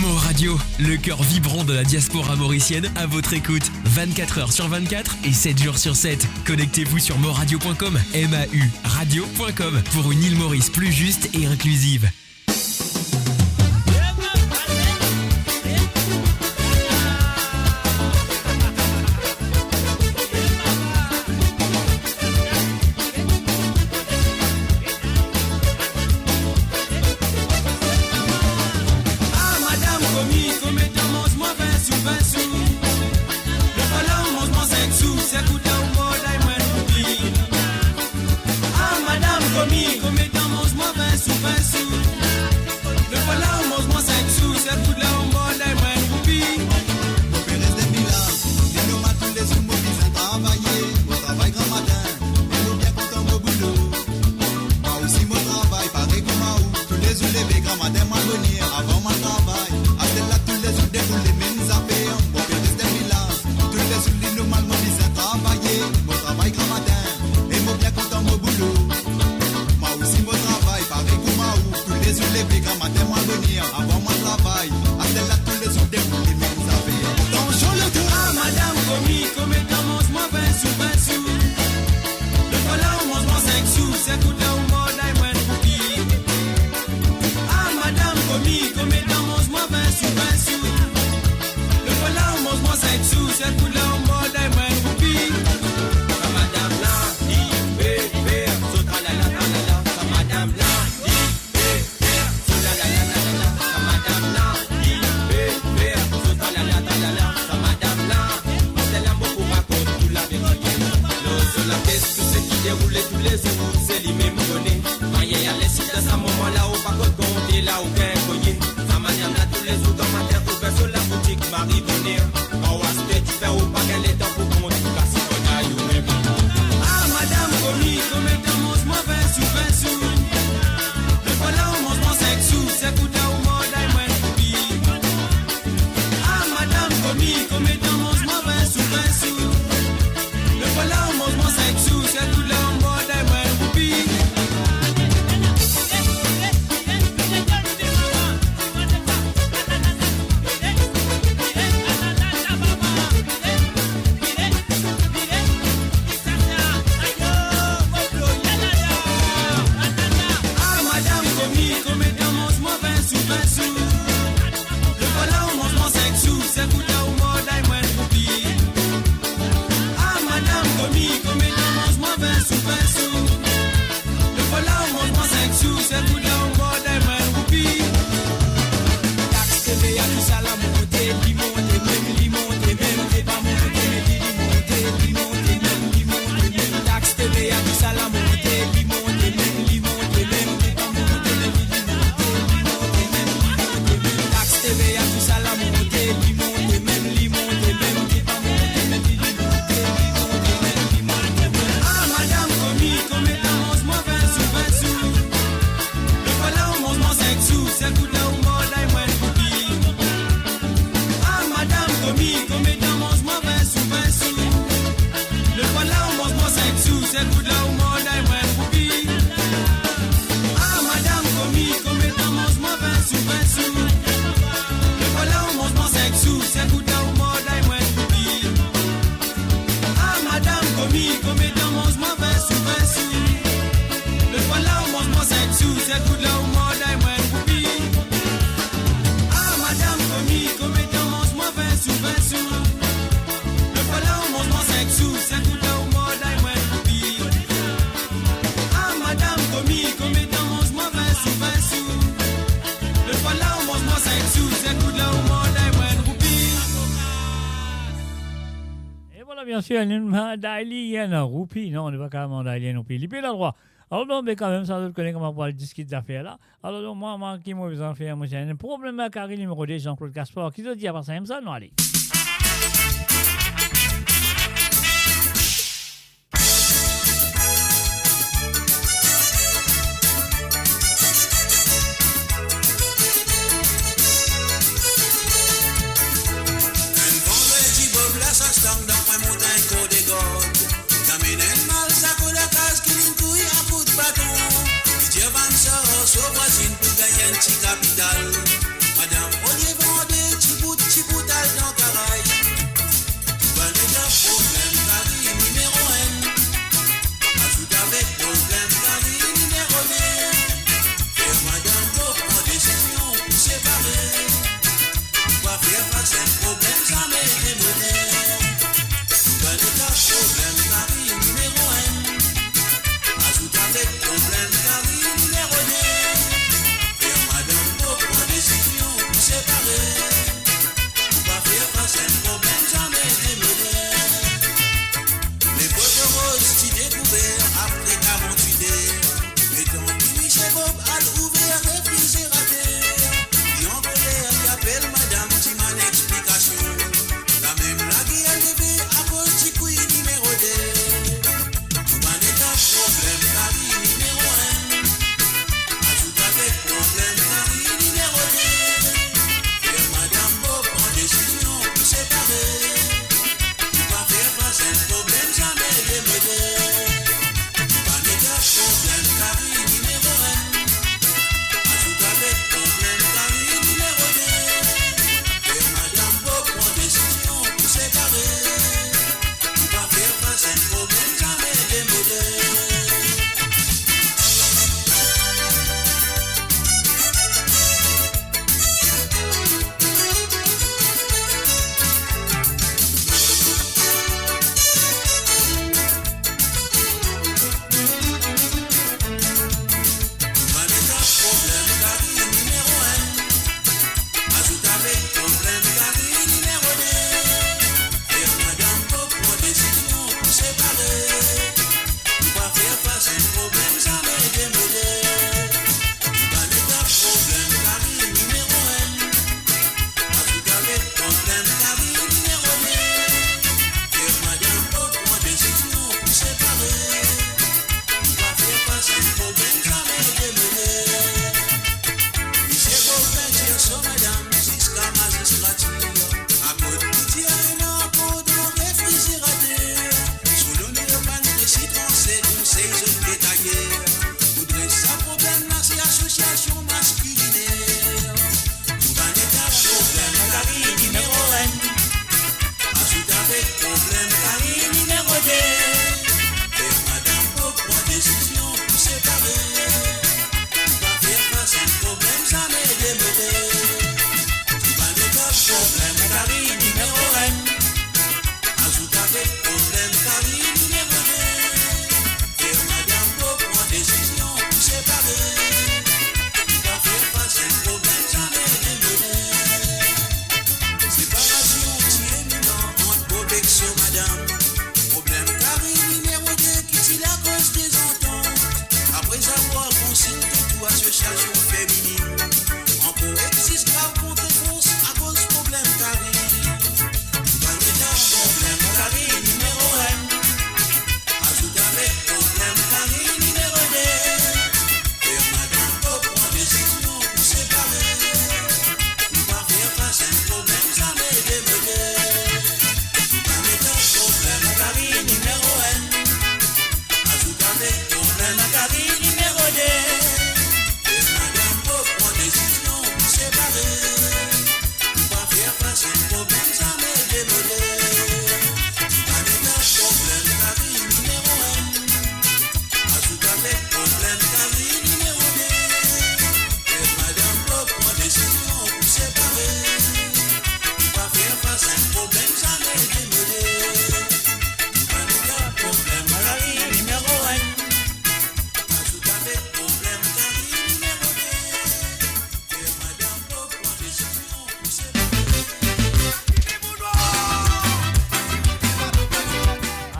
Mon Radio, le cœur vibrant de la diaspora mauricienne, à votre écoute, vingt-quatre heures sur vingt-quatre et sept jours sur sept. Connectez-vous sur mon radio point com, M A U radio point com, pour une île Maurice plus juste et inclusive. Ah, madam komi, konbien to manz mwa vin sou, vin sou. Lefwa la ou manz mwa sink sou, sink kout la ou mord enn roupi. Ah, madam komi, konbien to manz mwa vin sou, vin sou. Lefwa la ou manz mwa sink sou, sink kout la ou mord enn roupi. Mo pe res depi la, li normal toulezour mo bizin travaye, mo travay gramatin, e mo bien kontan mo boulo. Mwa osi mo travay parey kouma ou, toulezour leve gramatin mwa boner avan mwa travay. Aster la toulezour debout lemem zafer, mo pe res depi la, toulezour li normal mo bizin travaye, mo travay gramatin, e mo bien kontan mo boulo. Mwa osi mo travay parey kouma ou, toulezour leve gramatin mwa boner avan mwa travay. Aster la toulezour debout lemem zafer. Tansion Loto. Ah, madam komi, konbien to manz mwa vin sou, vin sou. Lefwa la ou manz mwa sink sou, sink kout la ou mord enn roupi. Ah, madam komi, konbien to manz mwa vin sou, vin sou. Lefwa la ou manz mwa sink sou, sink kout la ou mord enn roupi. Sa madam la, li pe fer so tralala, tralala. Sa madam la, li pe fer so tralala, tralala. Sa madam la, li pe fer so tralala, tralala. Sa madam la, aster la mo pou rakont tou laverite. Lor so lates, tou seki deroule toulezour, se limem kone. Mannyer ale sik dan sa moman la, ou pa konn konte la ou gagn kogne. Sa madam la toulezour gramatin, ouver so laboutik mari boner. Kan ou aste difen, ou pa gagn letan pou kont, ou kas bann ayou mem. Ah, madam komi, konbien to manz mwa vin sou, vin sou. Lefwa la ou manz mwa sink sou, sink kout la ou mord enn roupi. Ah, madam komi, konbien to manz mwa vin sou, vin sou. Lefwa la ou manz mwa sink sou, sink kout la ou mord enn roupi. Aster nou manday li enn roupi, non, nou pa kapav manday li enn roupi. Li pe ena drwa. Alor donk, be kanmem sa, zot kone kouma pou al diskit zafer la. Alor donk, mwa, mwa, ki mo bizin fer, mo ti ena problem ar Kari nimero de, Jean-Claude Gaspard. Ki zot dir, apre sa, enn sa, nou ale. Enn vandredi, Bob Lasas tang dan kwin montagn Kordegard. Li amenn enn mal sako lakaz ki linn touy a kout baton. Li dir bann sar so vwazinn pou gagn enn ti kapital. Madam olie vande ti bout, ti bout al dan karay. Bann etap problem Kari nimero enn. Azout avek problem Kari nimero de. Fer madam Bob pran desizion pou separe. Pou pa fer fas enn problem zame remone. Bann etap problem Kari nimero enn. Azout avek problem Kari nimero de.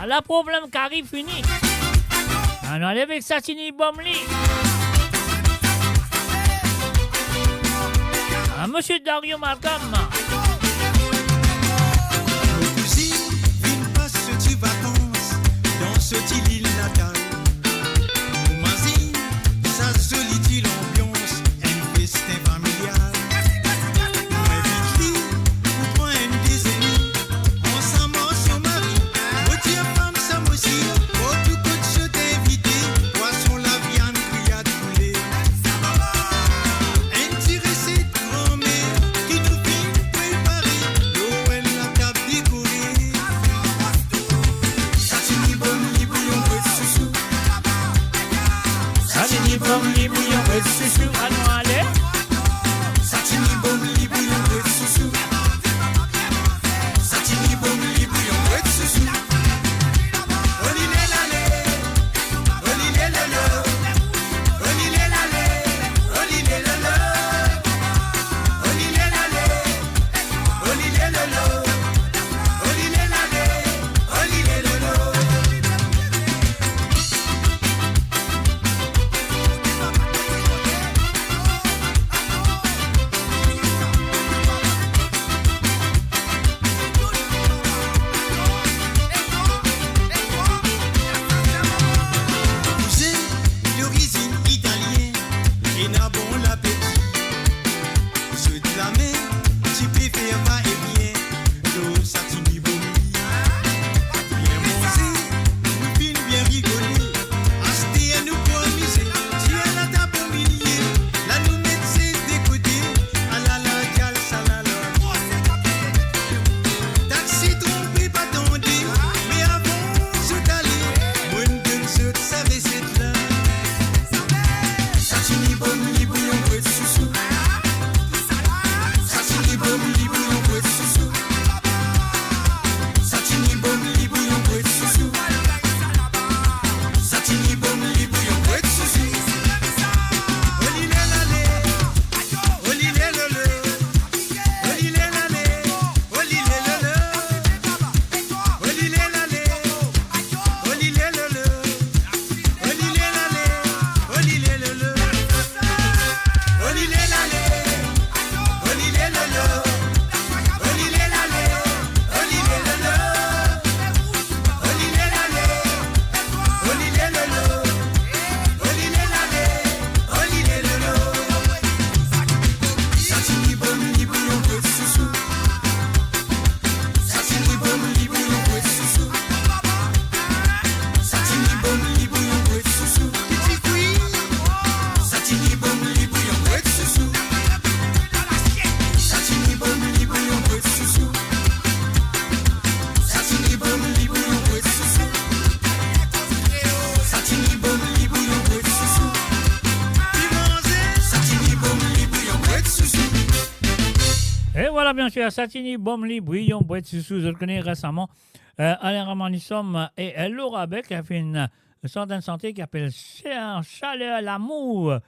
La problem kari fini. Anou ale avek Satini Bomli. Ah, Monsieur Dario Malcolm. Mo kouzinn vinn pas so ti vakans dan so ti lil natal. Mo mazinn sa zoli ti lanbians, enn festen familial. Mo invit li pou pran enn dezene ansam ar so mari. Mo dir fam sa mo si, partou kot zot invite, pwason, laviann, griyad, poule. Enn ti reset granmer ki nou finn prepare, lor enn latab dekore. Satini Bomli bouyon bwet sousou. Satini Bomli bouyon bwet sousou. Anou ale. Satini Bomli bouyon bwet sousou. Satini Bomli bouyon bwet sousou. Oli le lale, oli le lolo, oli le lale, oli le lolo, oli le lale, oli le lolo, oli le lale, oli le lolo. Kouzin dorizinn italien, ena bon lapeti. Zot lame ti pe fer va-e-vien, lor Satini Bomli. Bien manze, nou finn bien rigole. Aster nou pou amize, tir latab omilie. La nou met ses de kote, alala, gyal, salala. Taxi tronpe, pa tande, me avan zot ale, mo'nn donn zot sa reset la. Satini Bomli bouyon bwet sousou. Satini Bomli bouyon bwet sousou. Satini Bomli bouyon bwet sousou. Satini Bomli bouyon bwet sousou. Oli le lale, oli le lolo, oli le lale, oli le lolo, oli le lale, oli le lolo. Oli le lale, oli le lolo. Oli le lale, oli le lolo. Oli le lale, oli le lolo. Oli le lale, oli le lolo. Oli le lale, oli le lolo. Satini Bomli bouyon bwet sousou. Satini Bomli bouyon bwet sousou. Satini Bomli bouyon bwet sousou. Piti kwi. Satini Bomli bouyon bwet sousou. Satini Bomli bouyon bwet sousou. Satini Bomli bouyon bwet sousou. Satini Bomli bouyon bwet sousou. Pi manze. Satini Bomli bouyon bwet sousou. E vwala, biensir, Satini Bomli bouyon bwet sousou. Zot kone resaman, euh, Alain Ramanisum e, euh, Laura Beck, euh, finn, euh, sant enn sante ki apel Sa-, Saler Lamour.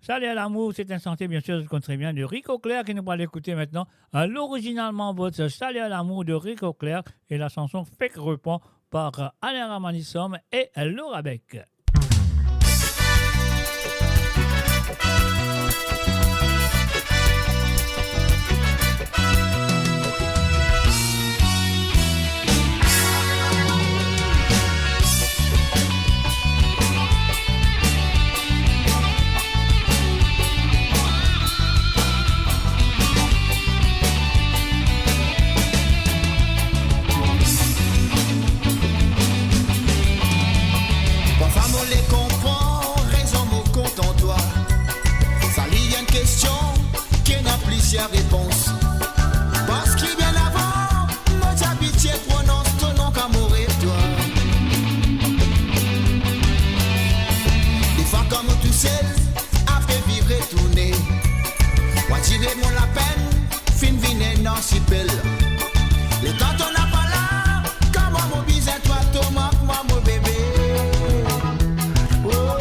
Saler Lamour, se enn sante, biensir, zot konn tre bien, de Rico Clair, ki nou pou al ekoute aster, euh, lorizinal manbo, Saler Lamour de Rico Clair, e lasanson Fek Repan par, euh, Alain Ramanisum e, euh, Laura Beck. Parfwa mo le konpran rezon mo kontan twa. Sa li enn kestion ki ena plizier repons. Parski bien avan, mo ti abitie pronons to nom kan mo rev twa. Defwa kan mo tousel, apre vire tourne, mo dir mo lapenn finn vinn enn ansipel. Letan to napa la, kouma mo bizin twa, to mank mwa, mo bebe. Oh.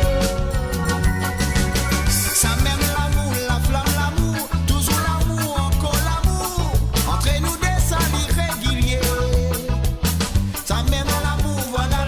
Sa mem lamour, laflam lamour, touzour lamour, ankor lamour. Antre nou de, sa li regilie. Sa mem lamour, vwala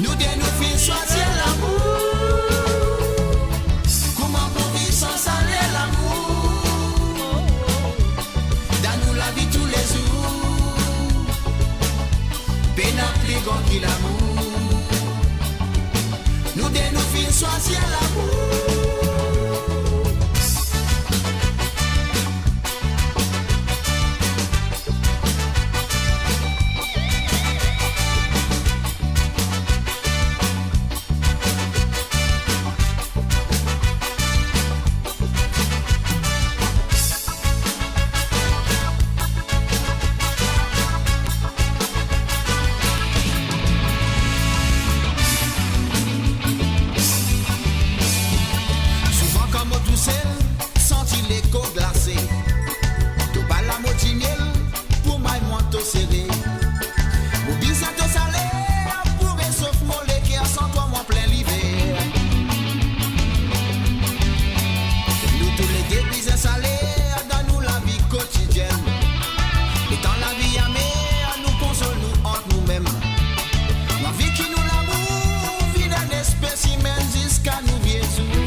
Nou de nou finn swazir lamour. Kouma pou viv san saler lamour? Dan nou lavi toulezour, pena pli gran ki lamour. Nou de nou finn swazir lamour. Souvan kan mo tousel, santi lekor glase. To bal la mo dimiel, pou may mwa to sere. Mo bizin to saler pou resof mo leker, san twa mwa plin liver. Nou toulede bizin saler dan nou lavi kotidienn. Letan lavi amer, nou konsol nou ant noumem. Nou anvi ki nou lamour vinn enn espesimenn ziska nou vie zour.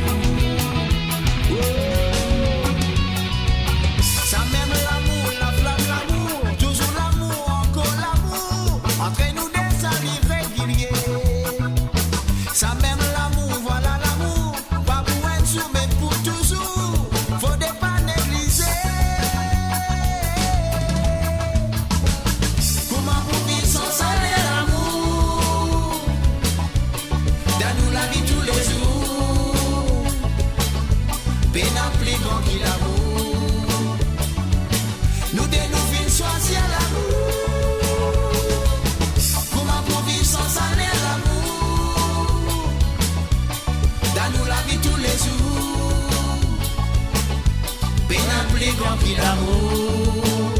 Samem lamour, laflam lamour, touzour lamour, ankor lamour. Antre nou de sa li regilie. Samem lamour, vwala lamour. Pa pou enn zour, me pou touzour. Fode pa neglize. Kouma pou viv san saler lamour? Dan nou lavi toulezour, pena pli gran ki lamour. Nou de nou finn swazir lamour. Kouma pou viv san saler lamour? Dan nou lavi toulezour, pena pli gran ki lamour.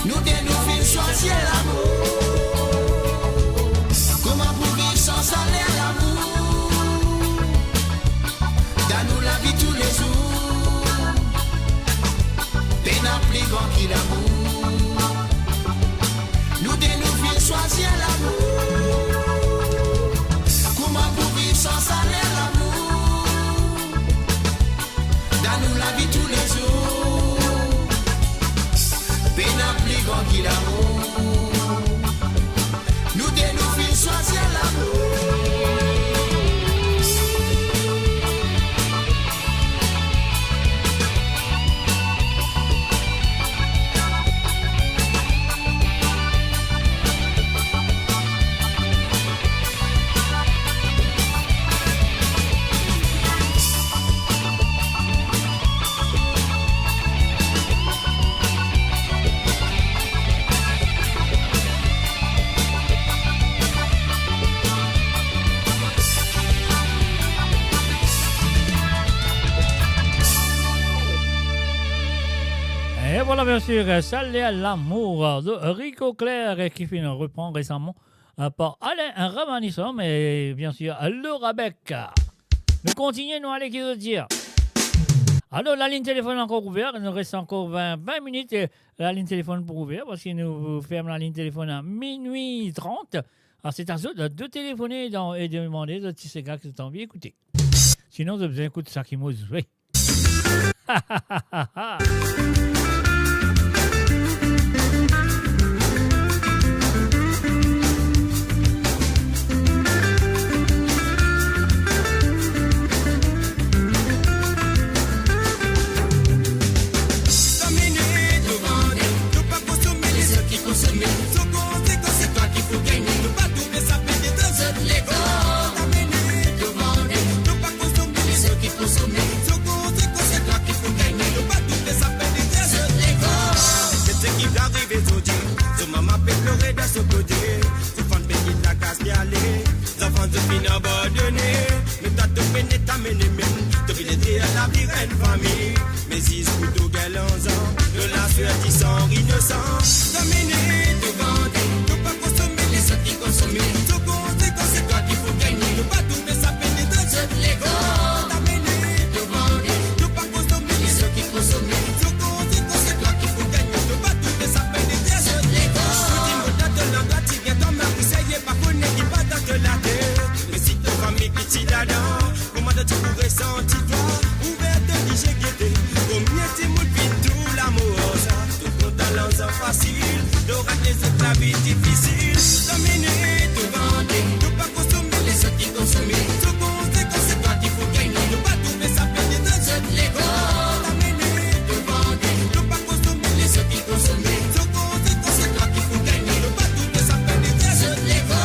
Nou de nou finn swazir lamour. Kouma pou viv san saler lamour? Dan nou lavi toulezour, pena pli gran ki lamour. Nou de nou finn swazir lamour. Kouma pou viv san saler lamour? Dan nou lavi toulezour, pena pli gran ki lamour. Nou de nou finn swazir lamour. E vwala, bien sir, Saler lamour de Rico Clair, ki finn repran resaman, euh, par Alain Ramanisson, e bien sir, Laura Beck. Nou kontigne, nou ale ki zot dir. Alor, lalinn telefonn ankor ouver, nou res ankor vin, vin minit, e lalinn telefonn pou ouver, parski nou ferm lalinn telefonn a minwi trant. Alor, se a zot de telefone dan, e demande zot ti sega ki zot anvi ekoute. Sinon, zot bizin ekout sa ki mo zwe. Seki pe arive zordi, so mama pe plore dan so kote, so fann pe kit lakaz pe ale, zanfan zot finn abandone. Me twa to pena amenn mem, to finn ete lavi enn fami. Me zis pou to gagn larzan, to la swerti san inosan. Domine, to vande, to pa konsome, lezot ki konsome. To konsekans, se twa ki pou gagne. To pa trouve sa pene dan zot lego. Domine, to vande, to pa konsome, lezot ki konsome. To konsekans, se twa ki pou gagne. To pa trouve sa pene dan zot lego. Ou di mo dan to landrwa, ti vien dan mari, seye pa kone ki pa dan Later, me si to fami piti ladan, kouma to ti pou resanti twa? Ouver to lizie gete, konbien dimoun finn trouv lamor sa. Tou kontan larzan fasil, to rat lezot lavi difisil. Domine to vande, to pa konsome, lezot ki konsome. So konsekans, se twa ki pou gagne. Nou pa trouve sa pete dan zot lekor. Domine to vande, to pa konsome, lezot ki konsome. So konsekans, se twa ki pou gagne. Nou pa trouve sa pete dan zot lekor.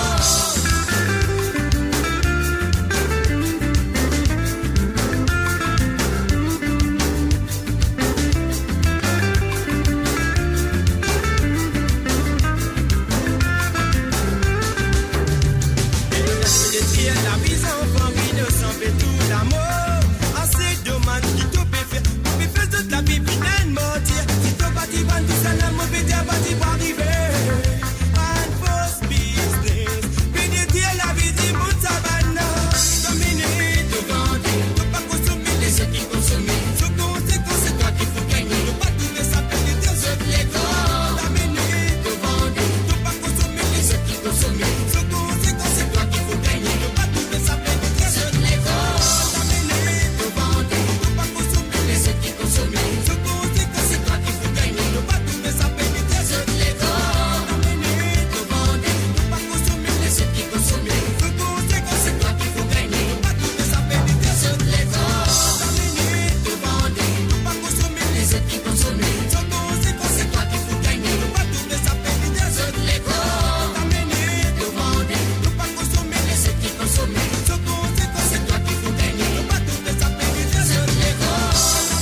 Lavi zanfan inosan pe trouv lamor. Ase domaz ki to pe fer, to pe fer zot lavi vinn enn martir. Si to pa ti bann tou sa, lamor pe dir pa ti pou arive. Bann fos biznes, pe detrwir lavi dimoun sa bann la. Domine to vande, to pa konsome, lezot ki konsome. So konsekans, se twa ki pou gagne. Nou pa trouve sa pete dan zot lekor. Domine to vande, to pa konsome, lezot ki konsome. So konsekans, se twa ki pou gagne. Nou pa trouve sa pete dan zot lekor. Domine to vande, to pa konsome, lezot ki konsome. So konsekans, se twa ki pou gagne. Nou pa trouve sa pete dan zot lekor. Domine to vande, to pa konsome, lezot ki konsome. So konsekans, se twa ki pou gagne. Nou pa trouve sa pete dan zot lekor. Domine to vande, to pa konsome, lezot ki konsome. So konsekans, se twa ki pou gagne. Nou pa trouve sa pete dan zot lekor. Domine to vande, to pa konsome, lezot ki konsome. So konsekans, se twa ki pou gagne. Nou pa trouve sa pete dan zot lekor.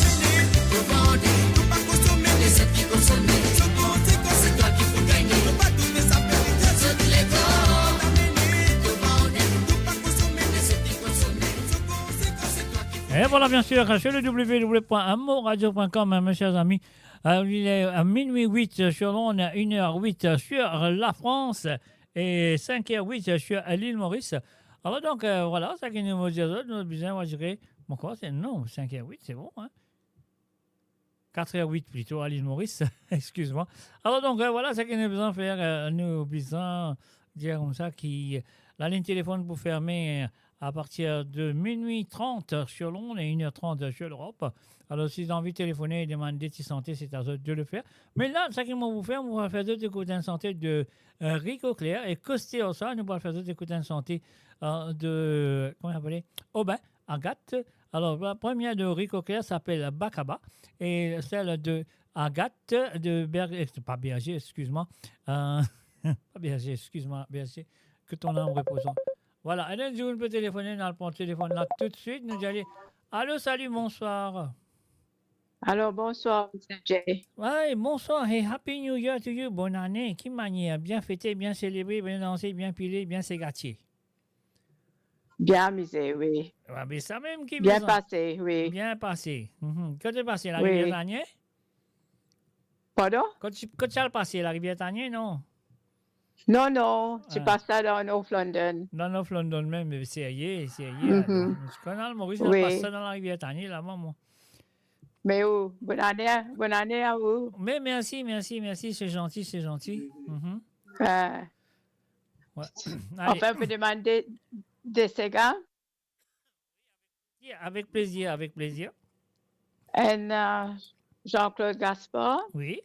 Domine to vande, to pa konsome, lezot ki konsome. So konsekans, se twa ki pou gagne. Nou pa trouve sa pete dan zot lekor. Domine to vande, to pa konsome, lezot ki konsome. So konsekans, se twa ki pou gagne. Et voilà, bien sûr, sur le w w w point amourradio point com, hein, mes chers amis. Euh, il est à minuit huit sur Londres, une heure huit sur la France et cinq heures huit sur l'île Maurice. Alors donc, euh, voilà, sa ki nou dir zot, nou bizin, mwa, dir, mon krwar se, non, cinq heures huit, c'est bon, hein. Quatre heures huit plito, à l'île Maurice, excuse-moi. Alors donc, euh, voilà, sa ki nou bizin fer, euh, nou bizin dir koumsa ki, euh, laligne téléphone pou ferme, euh, à partir de minuit trente sur Londres et une heure trente sur l'Europe. Alors, si zot anvi telefone, demann de ti sante, c'est à zot de le faire. Me la, sa ki mo pou fer, mo pou fer zot ekout enn sante de, euh, Rico Clair, e kote sa, nou pou fer zot ekout enn sante, euh, de, kouma li apele? Aubin, Agathe. Alors, la première de Rico Clair s'appelle Bakaba, et celle de Agathe de Ber-, euh, pas Berger, excuse-moi. Euh, pas Berger, excuse-moi, Berger. Que ton âme repose en. Voilà, e nou dimoun pe telefone, nou al pran telefone la toutswit, nou dir ali. Allô, salut, bonsoir. Allô, bonsoir, Mister J. Ouais, bonsoir et Happy New Year to you. Bonne année. Ki manier? Bien fete, bien selebre, bien danse, bien pile, bien se gatie. Bien amize, wi. Ah, be sa mem ki bizin. Bien pase, wi. Bien pase. Mhm. Kot to pase, Larivier Tanie? Pardon? Kot ti, kot ti al pase, Larivier Tanie, non? Non, non, ti pas sa dan North London. Dan North London mem, me serye, serye, mhm, alor. Kan al Moris, wi, pas sa dan Larivier Tanie, la, mama. Me ou, bonn ane, bonn ane a ou. Me mersi, mersi, mersi, se zanti, se zanti. Mhm. Ah. Ouais. Ale. Anfin, ou pe demann de, de sega? Avek plezir, avek plezir. Enn, euh, Jean-Claude Gaspard. Wi.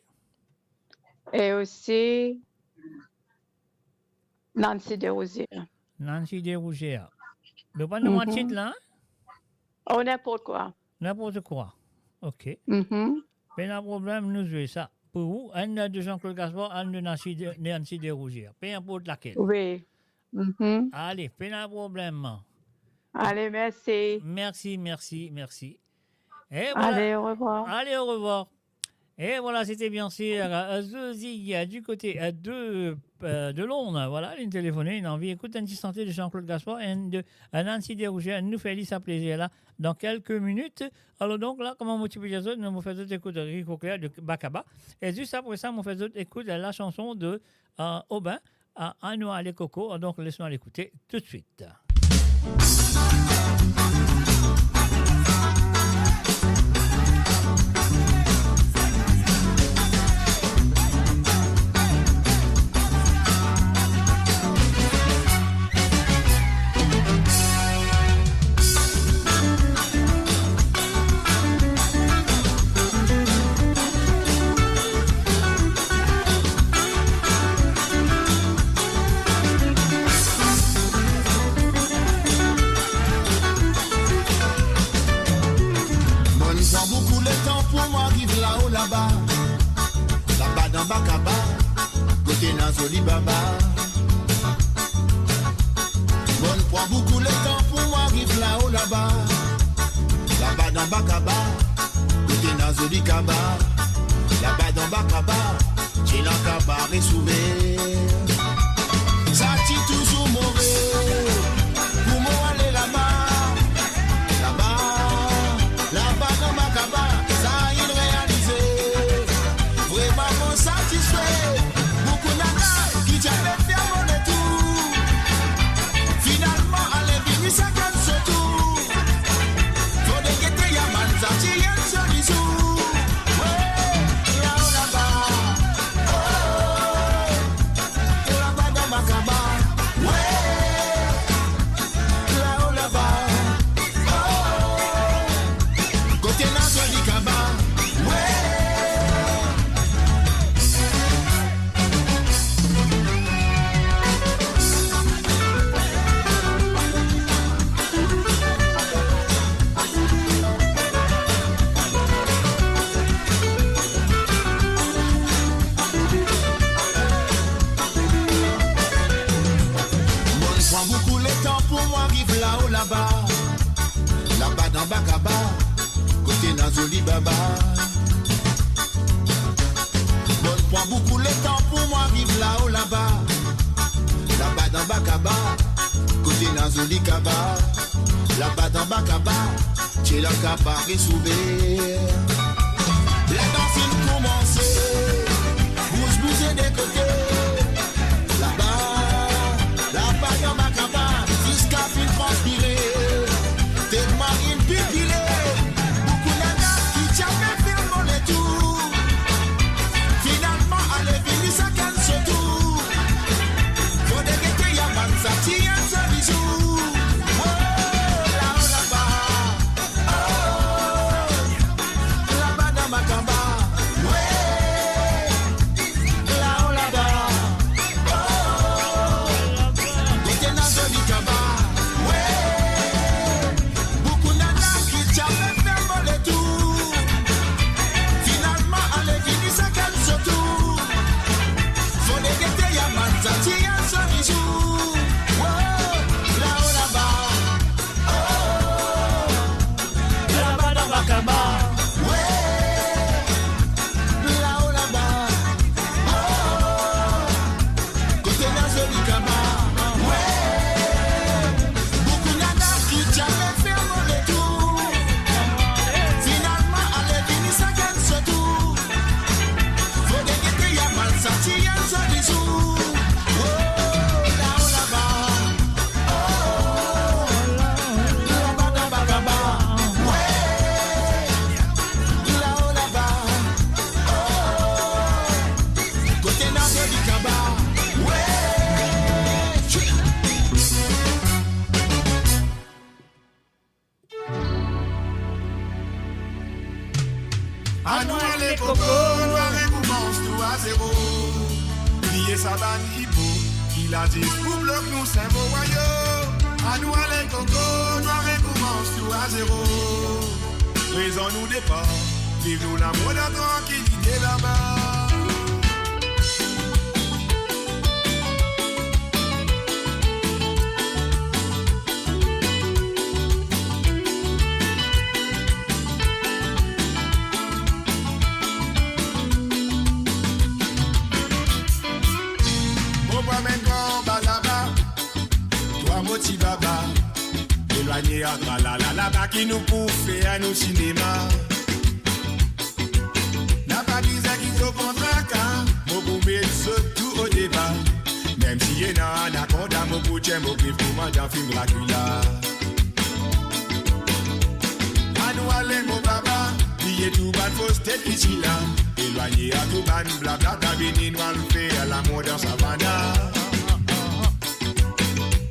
E osi Nancy Desrosières. Nancy Desrosières. Nou pa demann tit la, hein? Oh, n'importe quoi. N'importe quoi. Ok. Mhm. Pena problem, nou zwe sa. Pou ou, enn de Jean-Claude Gaspard, enn de Nancy de, Nancy Desrosières. Peu importe laquelle. Wi. Mhm. Ale, pena problem. Ale, mersi. Mersi, mersi, mersi. E voilà. Ale, au revoir. Ale, au revoir. E voilà, c'était bien sûr, euh, Zozi, euh, du côté, euh, de, euh, de Londres. Voilà, li telefone, li anvi ekout enn ti sante de Jean-Claude Gaspard, enn de, euh, Nancy Desrosières. Nou fer li sa plezir la dan kelke minit. Alor donk la, kouma mo ti pe dir zot, nou fer zot ekout Rico Clair de Bakaba. E zis apre sa, mo fer zot ekout la chanson de, euh, Aubin, a, Anou ale koko, donk les nou al ekoute toutswit. Bakaba, kote ena zoli baba. Mo'nn pran boukou letan pou mo ariv lao laba. Laba dan Bakaba, kote ena zoli kaba. Laba dan Bakaba, ti ena kaba resouver. Sa ti touzour mo rev pou mo ale laba. Laba, laba dan Bakaba, sa inn realize. Vremem mo satisfe. Boukou nana ki ti ave fer mo letour. Finalman, ale vini sakenn so tour. Fode gete, ya bann sa ti enn zoli zour. We, lao laba. Oh, laba dan Bakaba. We, lao laba. Oh, kote ena zoli kaba. We. Mo'nn pran boukou letan pou mo ariv lao laba. Laba dan Bakaba, kote ena zoli baba. Mo'nn pran boukou letan pou mo ariv lao laba. Laba dan Bakaba, kote ena zoli kaba. Laba dan Bakaba, ti ena kaba resouver. Ledans inn koumanse, bouz bouze de kote. Laba, laba dan Bakaba, ziska finn transpire. Telman inn pipile, boukou nana ki ti ave fer mo letour. Finalman, ale vini sakenn so tour. Fode gete, ya bann sa ti enn zoli zour. Oh, lao laba. Oh, laba dan Bakaba. We, lao laba. Oh, kote ena zoli kaba. We, boukou nana ki ti ave fer mo letour. Finalman, ale vini sakenn so tour. Fode gete, ya bann sa ti enn zoli zour. Oh, lao laba. Oh, laba dan Bakaba. We, lao laba. Oh, kote ena zoli kaba. We, boukou nana ki ti ave fer mo letour. Finalman, ale vini sakenn so tour. Fode gete, ya bann sa ti enn zoli zour. Oh, lao laba. Oh, laba dan Bakaba. We, lao laba. Oh, kote ena zoli kaba. We. Anou ale koko, nou al rekoumans tou a zero. Bliye sa bann ipo ki la zis pou blok nou Saint-Mauroy yo. Anou ale koko, nou al rekoumans tou a zero. Rezon nou depar, viv nou lamour dan trankilite laba. Mo pa mem kan ba laba, twa mo ti baba. Elwagne a tralala laba ki nou pou fer nou sinema. Napa bizin ki zot pran traka, mo pou met zot tou o deba. Mem si ena anakonda, mo pou tir mo grif kouma dan fim Dracula. Anou ale mo baba, bliye tou bann fos tet ki ti la. Elwagne a tou bann blabla, vini nou al fer lamour dan savana.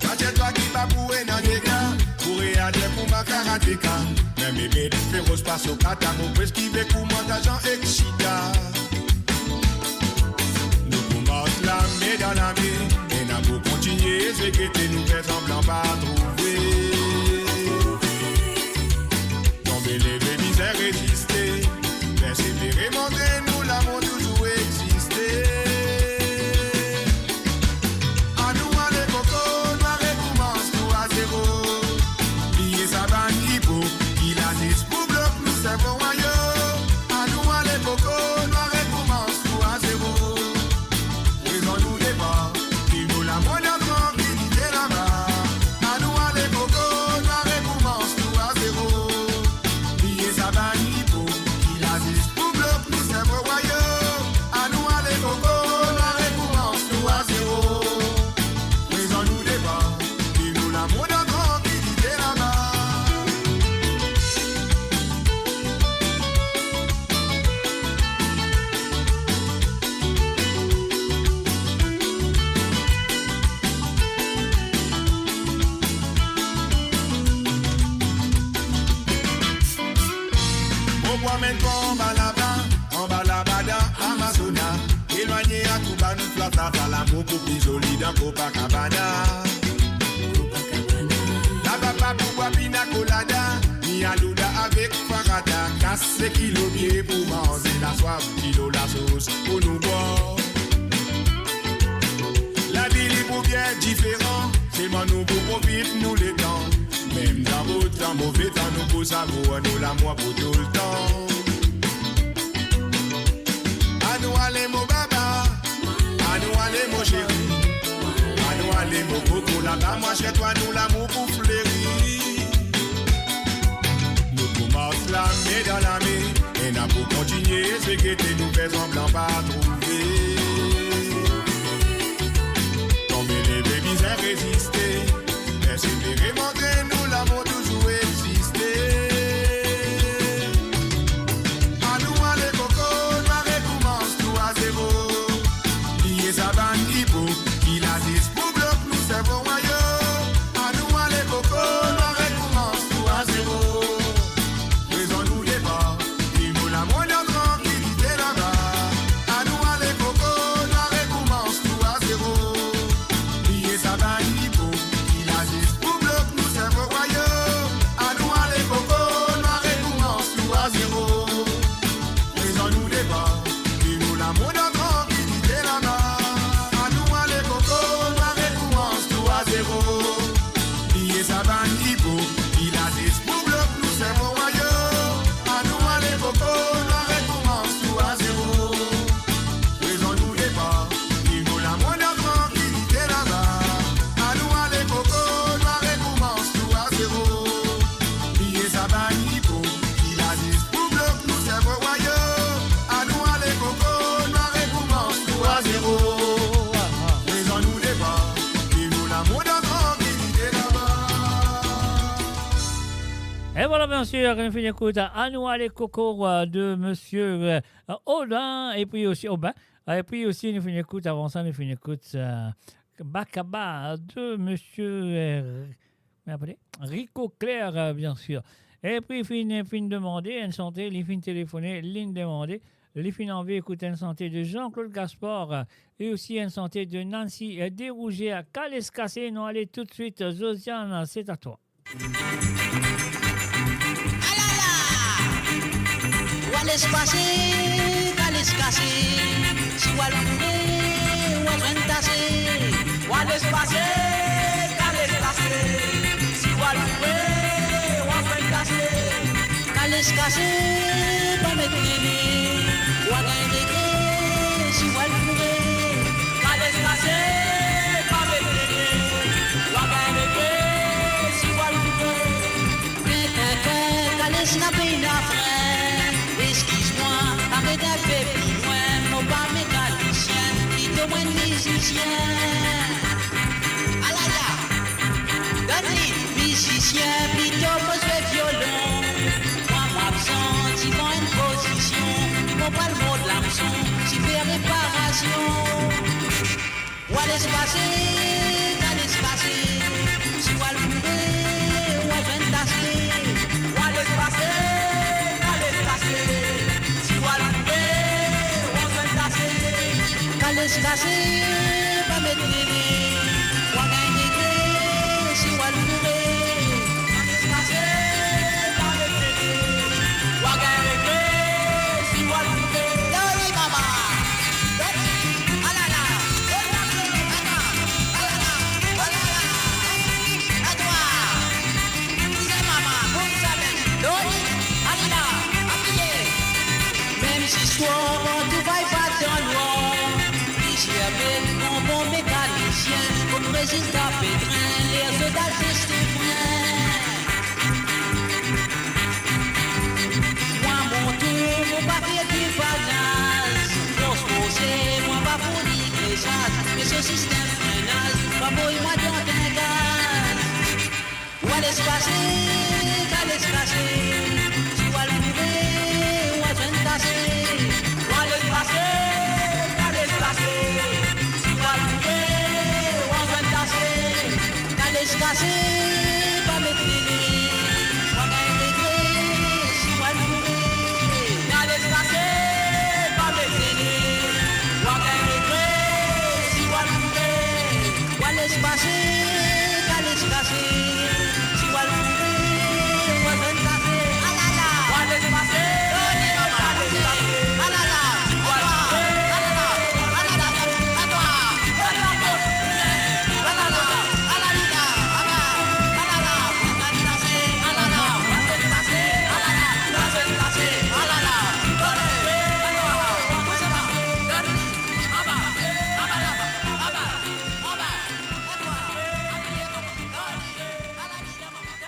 Katie twa ki pa pou ena dega, pou readir kouma karateka. Mem Ebet feros pa so kata, mo pou eskive kouma Tarzan ek Cheetah. Nou pou mars lame dan lame, ena pou kontinie sekirite, nou fer sanblan pa trouve. Tonbe leve bizin reziste, persevere montre nou lamour touzour existe. Anba laba, anba laba dan Amazona. Elwagne a Touba, nou flat, flat, lamour pou pli zoli dan Copacabana. Laba pa pou bwar pina colada, ni alouda avek farada. Kas se kilo bie pou manze, laswaf kilo lasos pou nou bwar. Lavi li pou bien diferan, selman nou pou profit nou letan. Mem dan bo tan, move tan, nou pou savour nou lamwa pou toultan. Anou ale mo baba, anou ale mo seri, anou ale mo koko, laba mwa sir twa nou lamour pou fleri. Nou pou mars lame dan lame, ena pou kontinie, se gete nou fer sanblan pa trouve. Tonbe leve bizin reziste, persevere, montre nou lamour touzour existe. Anou ale koko, nou a rekoumans tou a zero. Bliye sa bann ipo ki la zis pou blok nou servo rwayom. Anou ale koko, nou a rekoumans tou a zero. Prezan nou depar, viv nou lamond an trankilite laba. Anou ale koko, nou a rekoumans tou a zero. Bliye sa bann ipo ki la zis pou blok nou servo rwayom. Anou ale koko, nou a rekoumans tou a zero. Prezan nou depar, viv nou lamond an trankilite laba. Anou ale koko, nou a rekoumans tou a zero. Bliye sa bann ipo ki la zis pou blok nou servo rwayom. Anou ale koko, nou a rekoumans tou a zero. Prezan nou depar, viv nou lamond an trankilite laba. Anou ale koko, nou a rekoumans tou a zero. Bliye sa bann ipo ki la zis pou blok nou servo rwayom. Anou ale koko, nou a rekoumans tou a zero. Prezan nou depar, viv nou lamond an trankilite laba. E vwala, biensir, nou finn ekout Anou ale koko, euh, de misie, euh, Odin, epi osi Obin. Euh, epi osi, nou finn ekout, avan sa, nou finn ekout, euh, Bakaba de misie, euh, Apele Rico Clair, euh, biensir. Epi finn, finn demande enn sante, li finn telefone, linn demande, li finn anvi ekout enn sante de Jean-Claude Gaspard, euh, e osi enn sante de Nancy, euh, Desrougières, Kales Kase. Nou ale toutswit, euh, Josiane, c'est à toi. Alala! Wa les pase, Kales Kase, si wa al koure, wa zwenn tase. Wa les pase, Kales Kase, si wa al koure, wa zwenn tase. Kales Kase, pa met trene, wa gagn regre, si wa al koure. Kales Kase, pa met trene, wa gagn regre, si wa al koure. Kin, kin, kin, Kales na pena frin. Eskiz mwa, aret enpe pli lwin. Mo pa mekanisien, plito mo enn mizisien. Alala! Gagn li, mizisien, plito mo zwe violon. Mwa, mo absan divan enn pozision. Mo pral mord lamson, ti fer reparasion. Wa les pase, Kales Kase, si wa al koure, wa zwenn tase. Wa les pase, Kales Kase, si wa al koure, wa zwenn tase. Kales Kase, pa met trene, wa gagn regre, si wa al koure. Wa gagn regre, si wa al koure. Dori mama. Dori. Alala. Dori, dori, mama. Alala. Alala. A twa. Dize mama, boum, sa mem. Dori. Alala. Apiye. Mem si swar, kan tou fay pa dan nwar. Plizier met bon, bon mekanisien, kouma rezilta pe trin, ler zot al teste frin. Mwa mon tour, mo pa fer depanaz. Fors forse, mwa pa fourni gresaz, me so sistem frenaz pa voy mwa dan tingaz. Wa les pase, Kales Kase, si wa al koure, wa zwenn tase. Wa les pase, Kales Kase, si wa al koure, wa zwenn tase. Kales Kase, pa met trene, wa gagn regre, si wa al koure.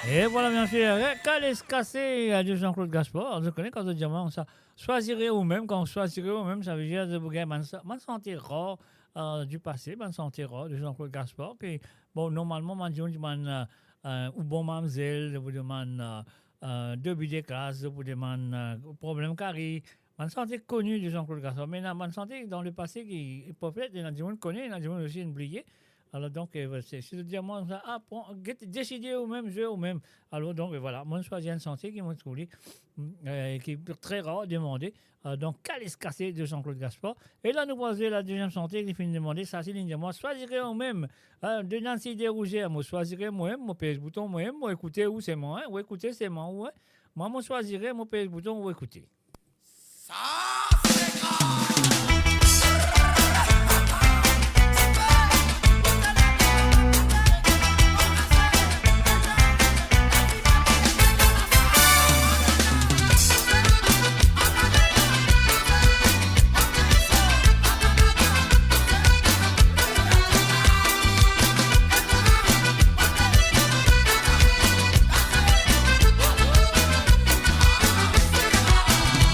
E vwala, bien sir, eh, Kales Kase, eh, de Jean-Claude Gaspard. Zot kone kan zot dir mwa sa, swazire ou mem, kan swazire ou mem, sa ve dir zot pou gagn bann sa-, bann sante rar, eh, di pase, bann sante rar de Jean-Claude Gaspard, ki, bon, normalman, bann dimoun, bann, eh, eh, ou bon mamzel, ou demann, eh, eh, debi de kaz, ou demann, eh, problem kari, bann sante koni de Jean-Claude Gaspard. Me ena bann sante dan lepase ki, petet, ena dimoun kone, ena dimoun osi inn bliye. Alor, donk, eh, se, si zot dir mwa sa, ah, pran, get, deside ou mem, zwe ou mem. Alor, donk, eh, vwala, mo swazir enn sante ki mo trouv li, mm, eh, ki tre rar demande. Eh, donk, Kales Kase de Jean-Claude Gaspard. E la, nou pral zwe la deziem sante ki finn demande, sa se li dir mwa, swazire ou mem, eh, de Nancy Derouzière, mo swazire mwa mem, mo pez bouton mwa mem, mo ekoute ou selman, hein, ou ekoute selman ou, hein. Mwa, mo swazire, mo pez bouton, ou ekoute. Sa se grav.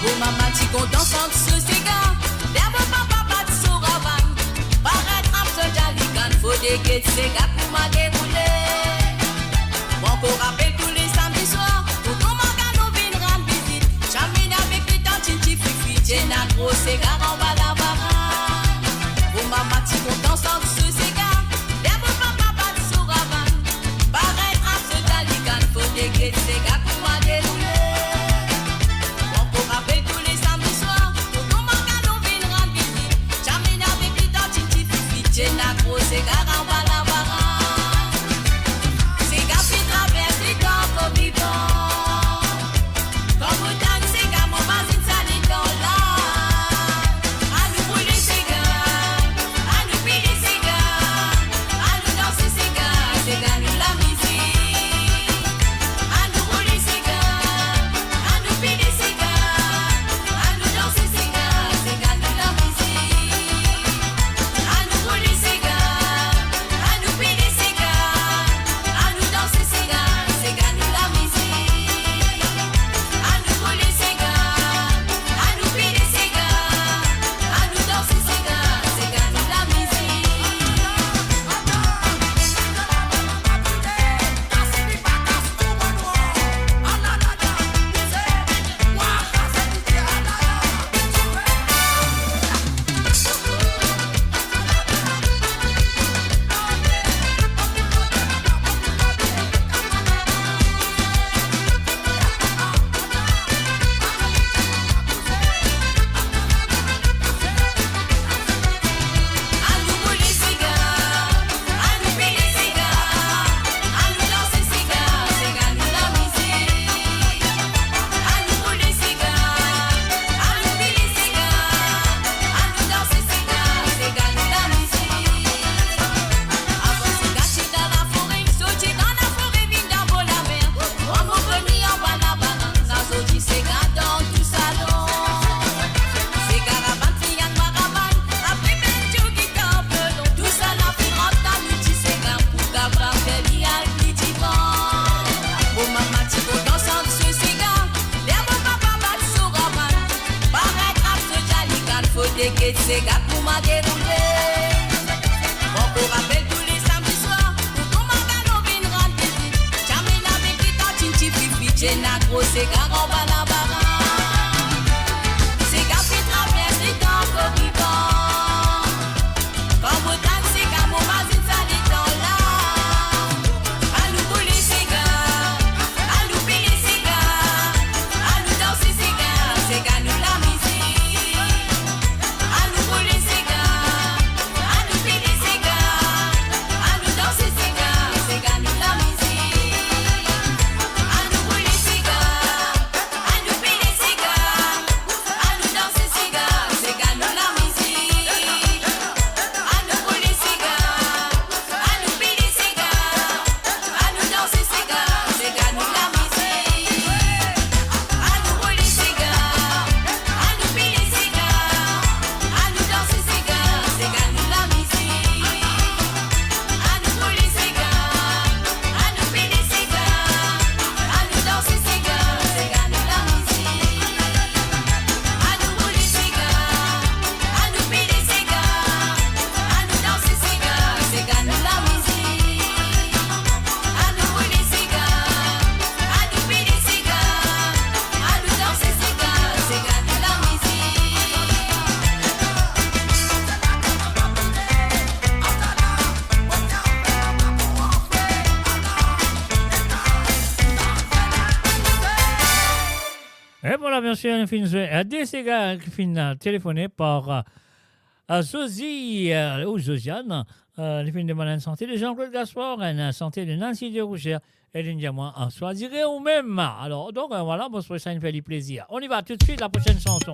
Mo mama ti kontan sant so sega, ler mo papa bat so ravagn. Paret rap so djaligann, fode get sega kouma deroule. Mo ankor rapel tou le samdi swar, tonton Morgan vinn rann vizit. Chamina avek li tantinn ti Fifi, ti ena gro sega anba labaran. Mo mama ti kontan sant so sega, ler mo papa bat so ravagn. Paret rap so djaligann, fode get sega kouma deroule. Mo ankor rapel tou le samdi swar, tonton Morgan vinn rann vizit. Chamina avek li tantinn ti Fifi, ti ena gro sega anba labaran. Sega finn travers letan ankor vivan. Kan mo tann sega, mo mazinn sa letan la. Anou boule sega, anou pile sega, anou danse sega, sega nou lamizik. Anou boule sega, anou pile sega, anou danse sega, sega nou lamizik. Anou boule sega, anou pile sega, anou danse sega, sega nou lamizik. Anou boule sega, anou pile sega, anou danse sega, sega nou lamizik. Avan sega ti dan lafore, soti dan lafore vinn dan bor lamer. Mo koni anba labaran, sa soti sega dan tou salon. Sega rabann, finn ann marabann, apre bel djougi tanpolon. Tousala finn rant dan nou ti sega pou kapav fer li al pli divan. Mo mama ti kontan sant so sega, ler mo papa bat so rabann. Paret rap so djaligann, fode get sega kouma deroule. Mo ankor rapel tou le samdi swar, tonton Morgan vinn rann vizit. Chamina avek li tantinn ti Fifi, ti ena gro sega anba labaran. Sega finn travers letan ankor vivan. Kan mo tann sega, mo mazinn sa letan la. Anou boule sega, anou pile sega, anou danse sega, sega nou lamizik. Anou boule sega, anou pile sega, anou danse sega, sega nou lamizik. Anou boule sega, anou E vwala, biensir, nou finn zwe, eh, de sega ki finn, eh, telefone par, eh, eh, Zozi, eh, ou Zoziane, eh, li finn demann enn sante de Jean-Claude Gaspard, enn, eh, sante de Nancy Desrochers, e linn dir mwa, eh, swazir ou mem. Alor, donk, eh, vwala, bon, swazir enn ki fer li plezir. On y va tout de suite, la prochaine chanson.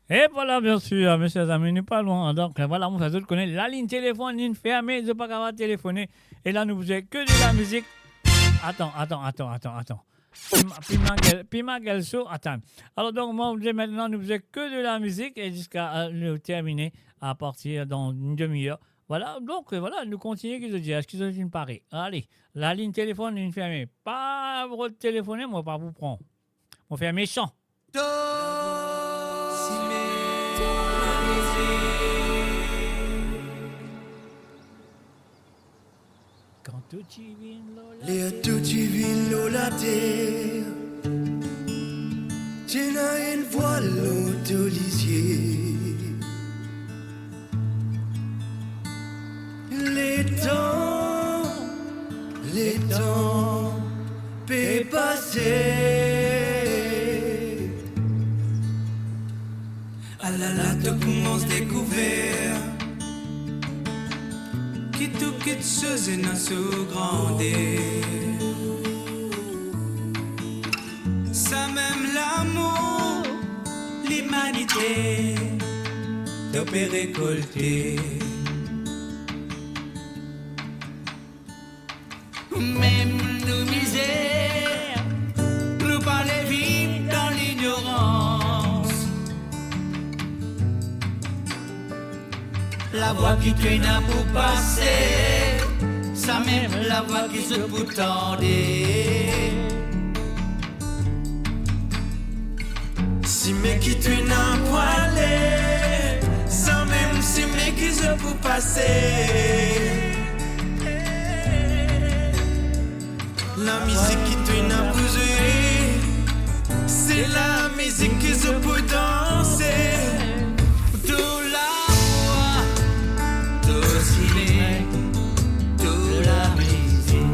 E vwala, biensir, mesie zami, nou pa lwin. Donk, vwala, mo fer zot kone, lalinn telefonn inn ferme, zot pa kapav telefone. E la, nou bizin ke de lamizik. Atann, atann, atann, atann, atann. Pima, pima gel, pima gel so, atann. Alor, donk, mo dir, aster, nou bizin ke de lamizik e ziska, eh, nou termine a partir dan enn demi-er. Vwala, donk, eh, vwala, nou kontinie, ki zot dir, eski zot inn pare? Ale, lalinn telefonn inn ferme. Pa rod telefone, mo pa pou pran. Mo fer mesan. Kan to ti vinn lor la... Ler to ti vinn lor later, ti ena enn vwal lor to lizie. Letan, letan pe pase. Alala, to koumans dekouver ki tou kitsoz ena so grander. Samem lamour To pe rekolte. Mem nou mizer, nou pa le viv dan lignorans. Lavwa ki to ena pou pase, samem lavwa ki zot pou tande. Sime ki to ena pou ale, samem sime ki zot pou pase. Lamizik ki to ena pou zwe, se lamizik ki zot pou danse. To lavwa, to sime, to lamizik.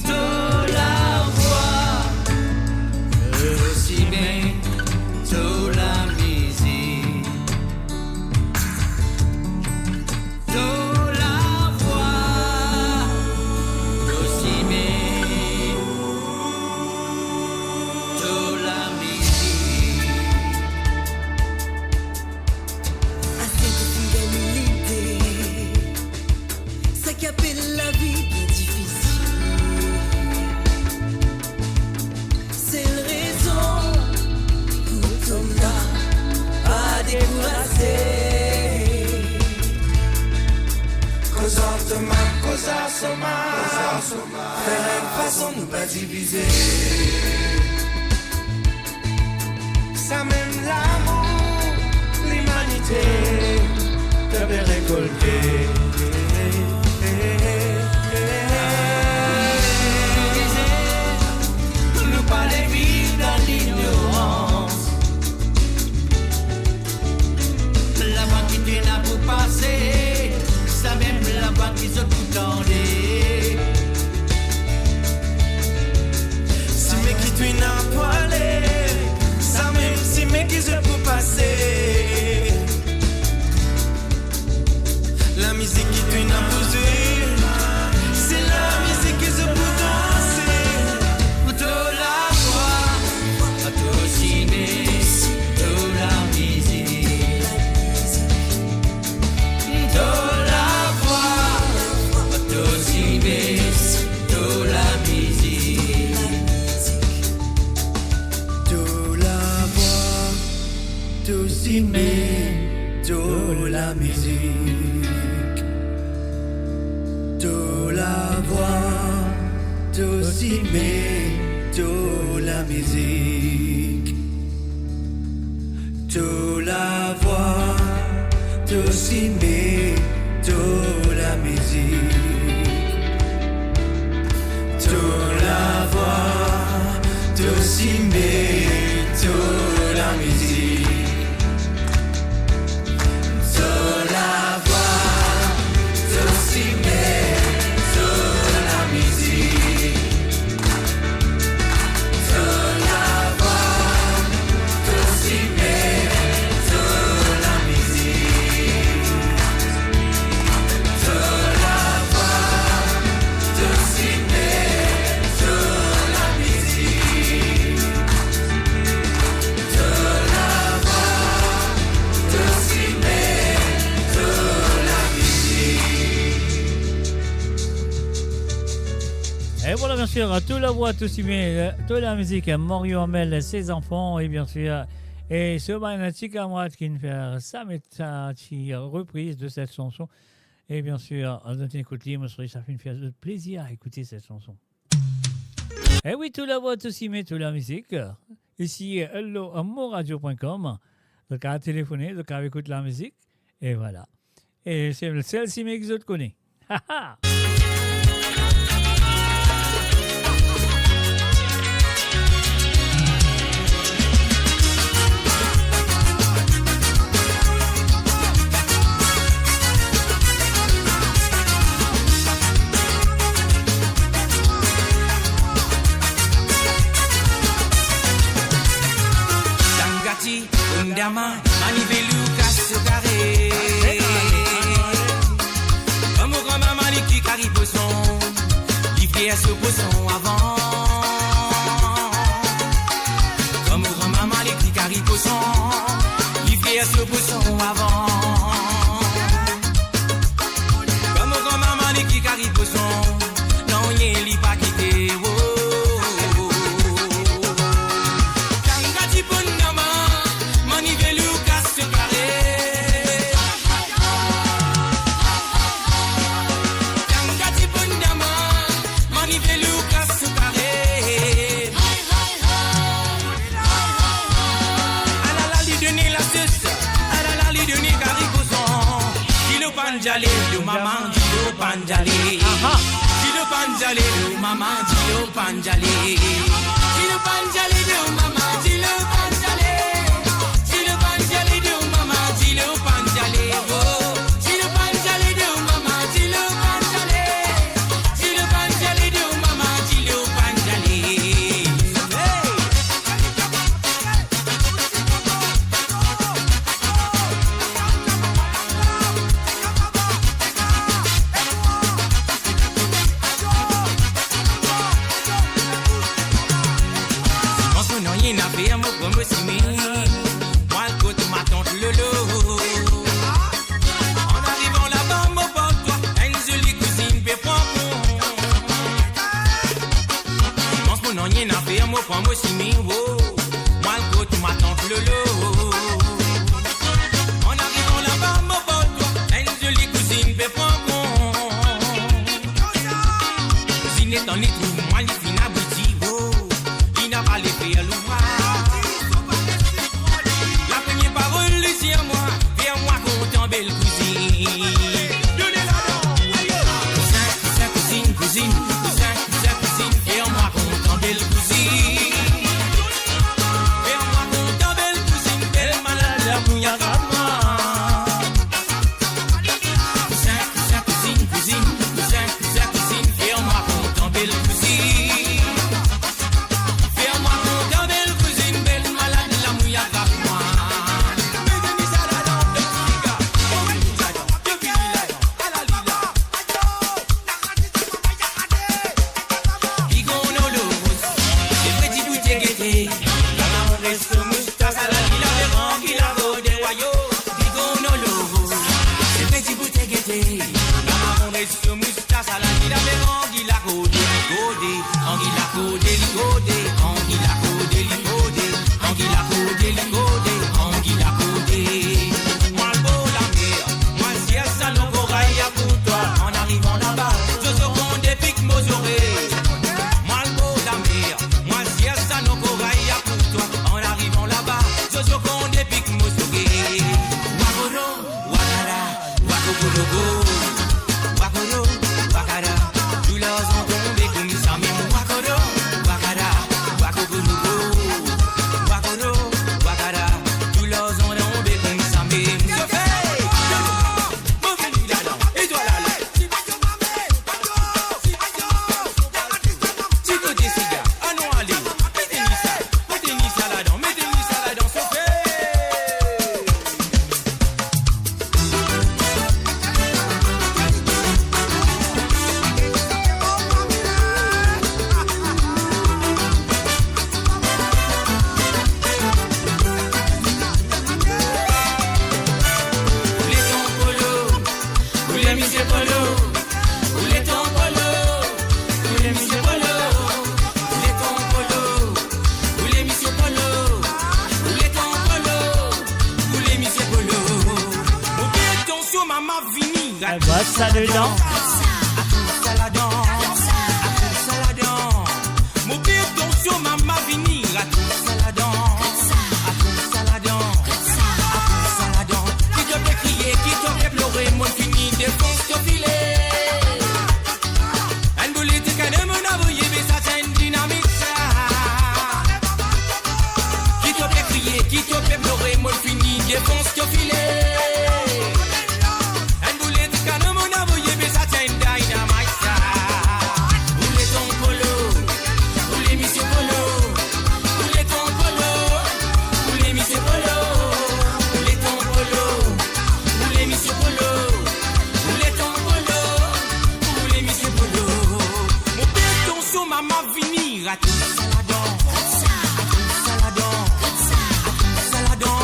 To lavwa, to sime, to lamizik. To lavwa, to sime, to lamizik. Aster to finn gagn lide, seki apel lavi bien difisil. Sel rezon pou to la, pa dekouraze. Koz ar to mal, koz ar so mal, fer enn fason nou pa divize. Samem lamour limanite, to pe rekolte. Nou pa le viv dan lignorans. Lavwa ki to ena pou pase, samem lavwa ki zot pou tande. Sime ki to ena pou ale, samem sime ki zot pou pase. Lamizik ki to ena pou zwe, se lamizik ki zot pou danse. To lavwa, to sime, to lamizik. To lavwa, to sime, to lamizik. To lavwa, to sime, to lamizik. To lavwa, to sime, to lamizik. To lavwa, to sime, to lamizik. To lavwa, to sime, to lamizik. To lavwa, to sime, to lamizik. To lavwa, to sime, to lamizik. To lavwa, to sime, to lamizik. To lavwa, to sime, to lamizik. Et voilà, bien sûr, To lavwa, to sime, to lamizik, Mario Hamel, Ses Zanfan, et bien sûr, et so bann ti kamarad ki finn fer sa, met sa ti repriz de cette chanson. Et bien sûr, nou ekout li, mo swar sa finn fer zot plezir a ekoute cette chanson. Eh oui, To lavwa, to sime, to lamizik. Isi, hello, moradio point com. Zot kav telefone, zot kav ekout lamizik. Et voilà. E se sel sime ki zot kone. Ha, ha! Tangati, Undama, Manivelou, Kaso Kare. Bann mo granmama li ki kari pozon, li fyer so pozon avan. Jale, do mama, dilo pann jale. Aha. Dilo pann jale, do mama, dilo pann jale. Dilo pann jale, do mama, dilo pann jale. Dilo pann jale, do mama, dilo pann jale. Oh, dilo pann jale, do mama, dilo pann jale. Dilo pann jale, do mama, dilo pann jale. Hey! Simans mo nanye nafer, mo pran mo simin, mo al kot matant Lolo. An arivan laba, mo port twa enn zoli kouzinn pe pran pon. Simans mo nanye nafer, mo pran mo simin, wo. Mo al kot matant Lolo. An arivan laba, mo port twa enn zoli kouzinn pe pran pon. Kouzinn letan li trouv mwa, li finn abwiti, wo. Li napa le fer louvraz. Lapremie parol li dir mwa, fer mwa kontan, bel kouzinn. Kouzinn, kouzinn, kouzinn, kouzinn, kouzinn, kouzinn, kouzinn, fer mwa kontan, bel kouzinn. Fer mwa kontan, bel kouzinn, bel malad lamour atrap mwa. Kouzinn, kouzinn, kouzinn, kouzinn, kouzinn, kouzinn, kouzinn, fer mwa kontan, bel kouzinn. Fer mwa kontan, bel kouzinn, bel malad lamour atrap mwa. Mete mizika ladan, mete mizika ladan, mete mizika ladan, ala li la. Bigon Lolo, se peti bout gete. Ala mo res so moustas, ala li la, le rangi la rode wayo. Bigon Lolo, se peti bout gete. Ala mo res so moustas, ala li la, le rangi la rode, rode. Angi la rode, li rode. Angi la rode, li rode. Angi la rode, li rode. Angi la rode. Mo al bor lamer, mo al sers sa non koray a pou twa. An arivan laba, zozo konn depik mo zore. Mo al bor lamer, mo al sers sa non koray a pou twa. An arivan laba, zozo konn depik mo zore. Wakoro, wakara, wakokologo. Wakoro, wakara, tou larzan tonbe koumsa mem. Wakoro, wakara, wakokologo. Wakoro, wakara, tou larzan tonbe koumsa mem. Sofe! Mo vini ladan, e twa la la. Ti kote siga, anon ale. Mete ni sa, mete ni sa ladan, mete ni sa ladan, sofe. Ou letan polo, ou lemisie polo, ou letan polo, ou lemisie polo, ou letan polo, ou lemisie polo, ou letan polo, ou lemisie polo. Mo pe atansion, mama vini. Avat sa dedan. Atout sa ladan. Atout sa ladan. Mo pe atansion, mama vini. Atout sa ladan. Atout sa ladan. Atout sa ladan. Ki to pe kriye, ki to pe plore, mo fini defans to file. Enn boulet kane mo avoye, be sa ti enn dinamit sa. Ki to pe kriye, ki to pe plore, mo fini defans to file. Enn boulet kane mo avoye, be sa ti enn dinamit sa. Ou letan polo, ou lemisie polo, ou letan polo, ou lemisie polo, ou letan polo, ou lemisie polo, ou letan polo, ou lemisie polo. Mo pe atansion, mama vini. Atout sa ladan. Atout sa ladan. Atout sa ladan.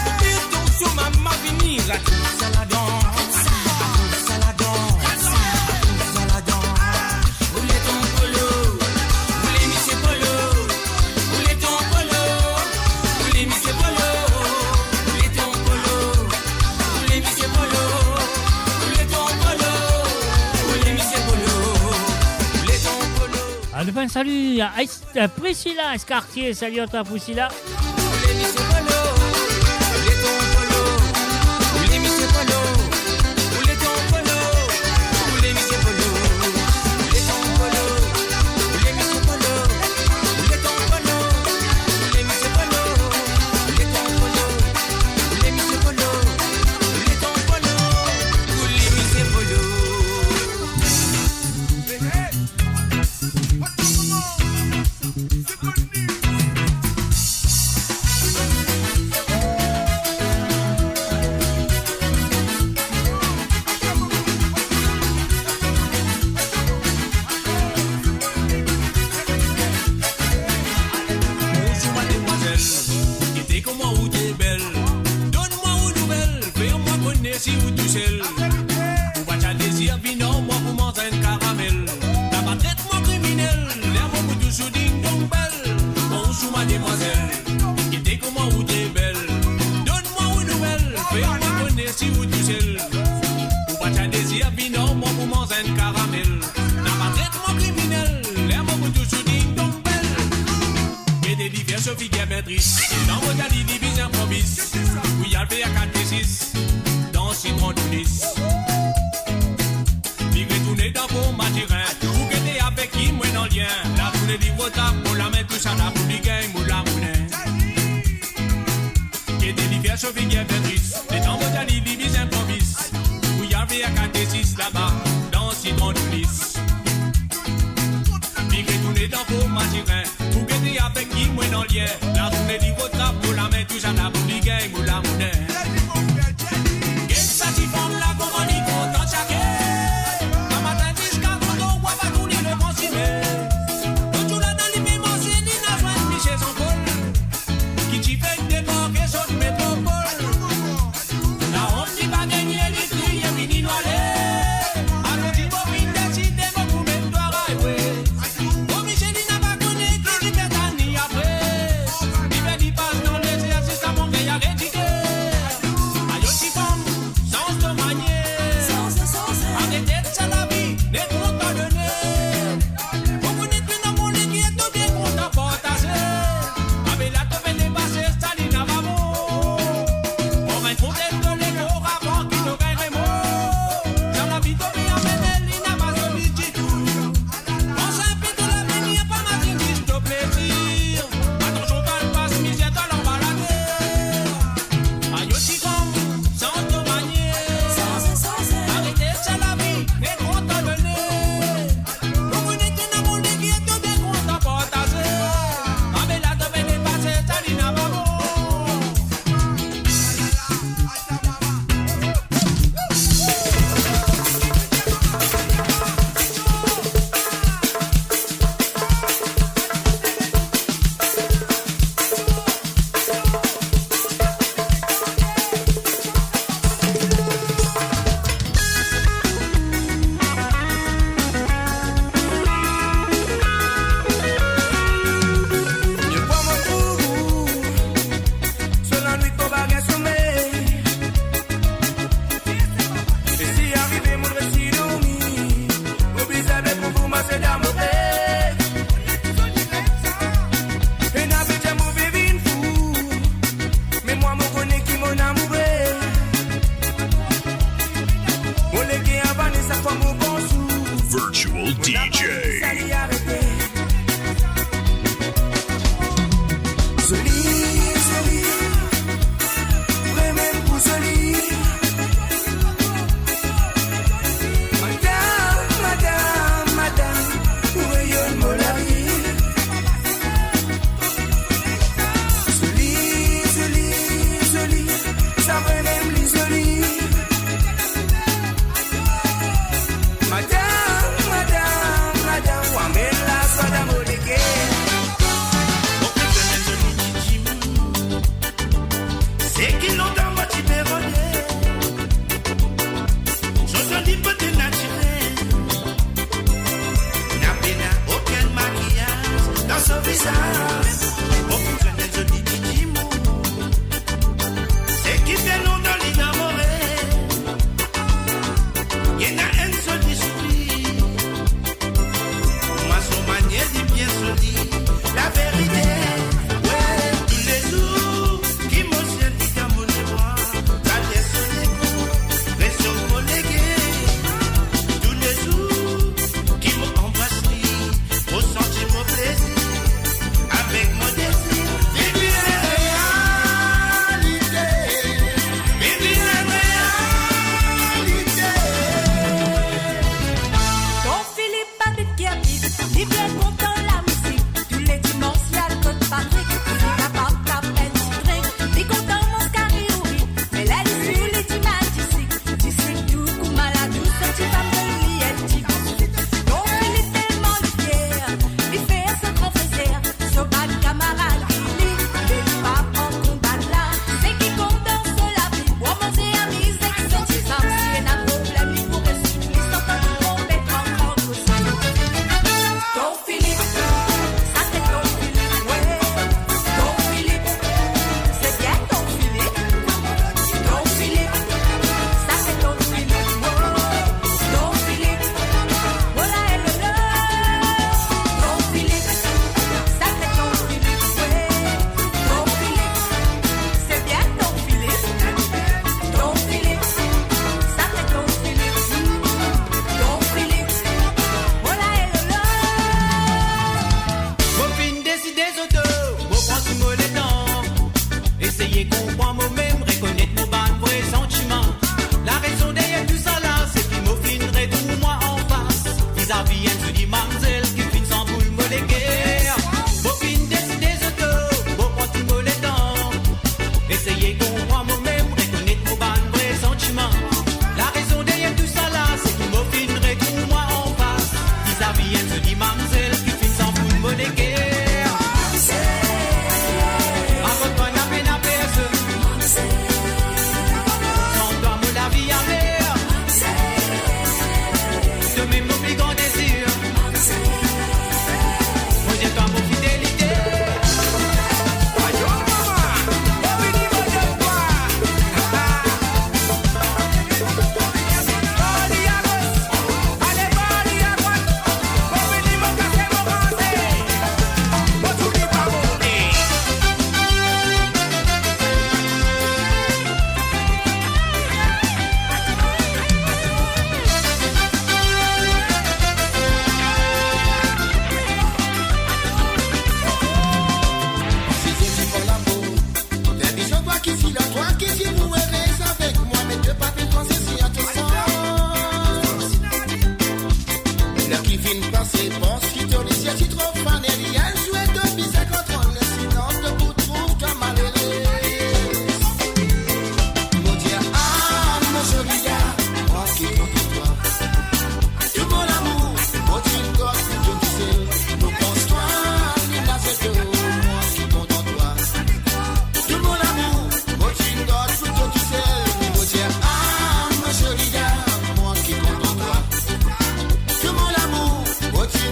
Mo pe atansion, mama vini. Atout sa ladan. Atout sa ladan. Atout sa ladan. Ou letan polo, ou lemisie polo, ou letan polo, ou lemisie polo, ou letan polo, ou lemisie polo, ou letan polo, ou lemisie polo, ou letan polo. Ah, nou fer enn sali a Ais-, a Priscilla Escartier. Sali a twa, Priscilla. Ou lemisie polo, ou letan polo, ou lemisie polo, ou Napa tretman kriminel, ler mo pou touzour ding dong bel. Gete li fer so figir bien tris. Letan mo dir li, li bizin pran bis. Pou li al fer katesis dan Sitron Dounis. Li retourne dan Port Mathurin. Pou gete avek ki mo ena lien. Lazourne li rod la, mo lame tousala pou li gagn mo lamone. Gete li fer so figir bien tris. Letan mo dir li, li bizin pran bis. Pou li al fer katesis laba, dan Sitron Dounis. Li retourne dan Port Mathurin. Pou gete avek ki mo ena lien. Lazourne li rod la, mo lame tousala pou li gagn mo lamone. Get sa tifanm la, kouma li kontan tchake. Gramatin ziska koto, wa pa tourne le gran sime. Lot zour la dan li mem anse, li ena zwenn misie Jean-Paul. Ki ti fek debarke sot metropol. Laont li pa gagne, li kriye vini nou ale. Alor ti mo finn deside mo pou met twa ray, we. Mo misie li napa kone ki li pe tann li apre. Li fer li pas dan lezer ziska mo key aret ide. Ayo tifanm, sanz to manier. Arete sa lavi, ne kont pa done. Mo kone to ena mo leker, to bien kontan partaze. Abe la to pe depase, sa li napa bon. Mo rann kont to lekor avan ki to gagn remor. Sa lavi to pe amene, li napa soli ditou. Pans inpe to lavenir, pa mazinn zis to plezir. Atansion, pa al pas mizer, to al anba later. Ayo tifanm, sanz to manier. Arete sa lavi, ne kont pa done. Mo kone to ena mo leker, to bien kontan partaze. Abe la to pe depase, sa li napa bon. Mo pran mo tou, so lanwit mo pa gagn somey. E si arive mo resi dormi, mo bizin bet mo pou mase dan mo rev. Ena pe dir mo pe vinn fou, me mwa mo kone ki mo amoure. Mo leker avane sak fwa mo pans ou. Virtual D J. Zoli, zoli, vremem pou zoli. Madam, madam, madam, ou reyon mo lavi. Zoli, zoli, zoli, sa vremem li zoli. Madam, madam, madam, ou amenn la Zavi enn zoli mamzel ki finn sanz pou mo leker. Mo finn deside zot, mo pran tou mo letan. Eseye konpran momem, rekonet mo bann vre santiman. Larezon deryer tousala, se ki mo finn retrouv mwa anfas. Vizavi enn zoli mamzel ki finn sanz pou mo leker. Avek twa napa pena personn. San twa mo lavi amer. Twa mem mo pli gran dezir. Mo dir twa mo fidelite. Fer vizyon twa ki si la, twa ki si pou ere avek mwa, met de papie twa sesi a to sans. Ler ki finn pase, pans ki to lizie ti tro fane, li al zwe to bizin kontrol, sinon to pou trouv twa malere. Mo dir, ah, mo zoli la, mwa ki kontan twa. Tou mo lamour, mo ti gard pou to tousel. Mo pans twa, li la zwe to, mwa ki kontan twa. Tou mo lamour, mo ti gard pou to tousel. Mo dir, ah, mo zoli la, mwa ki kontan twa. Tou mo lamour, mo ti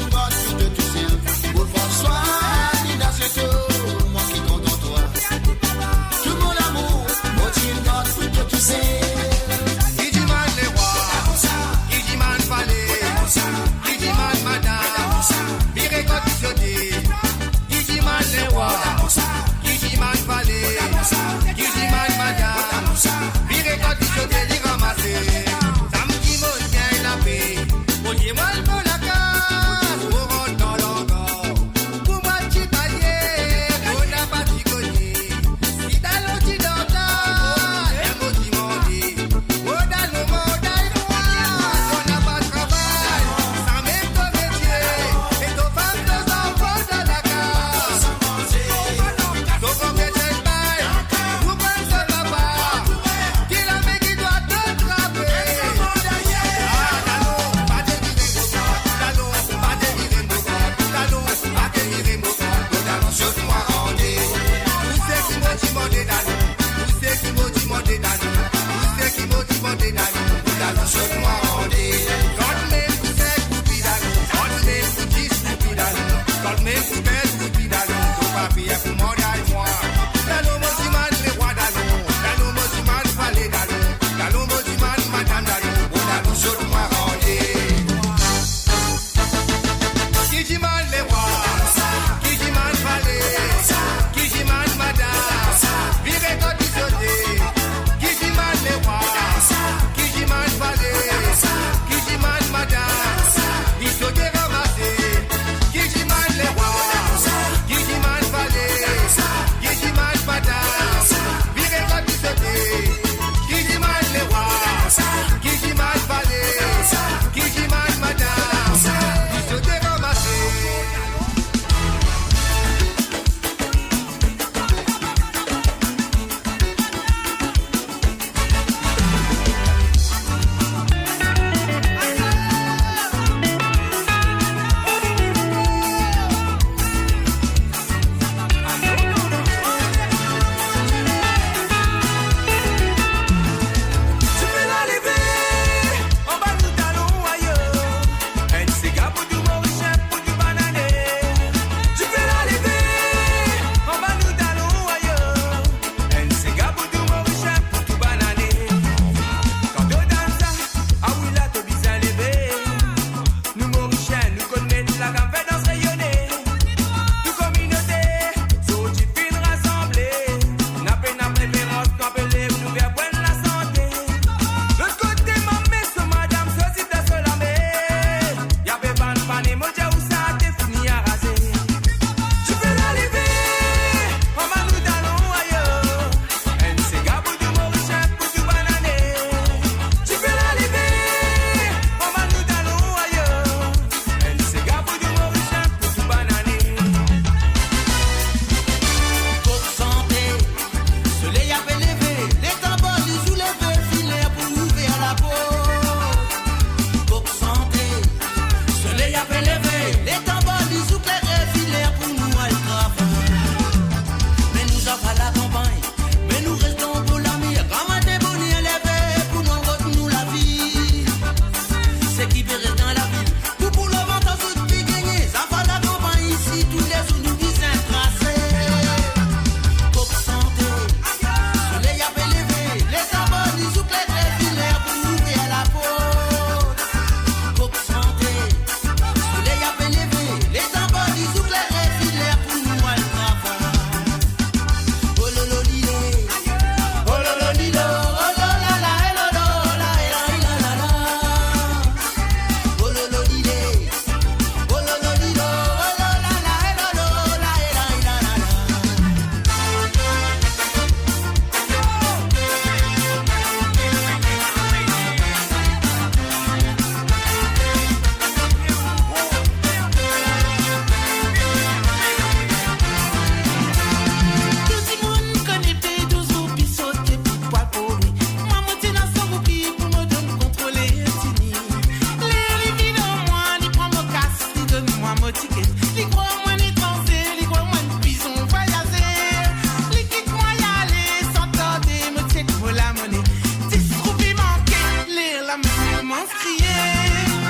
Tiket. Li krwar mwa enn etranze, li krwar mwa enn pizon vwayazer. Li kit mwa ale san tarde, mo chek mo lamone. Dis roupi manke, ler la mo koumans kriye.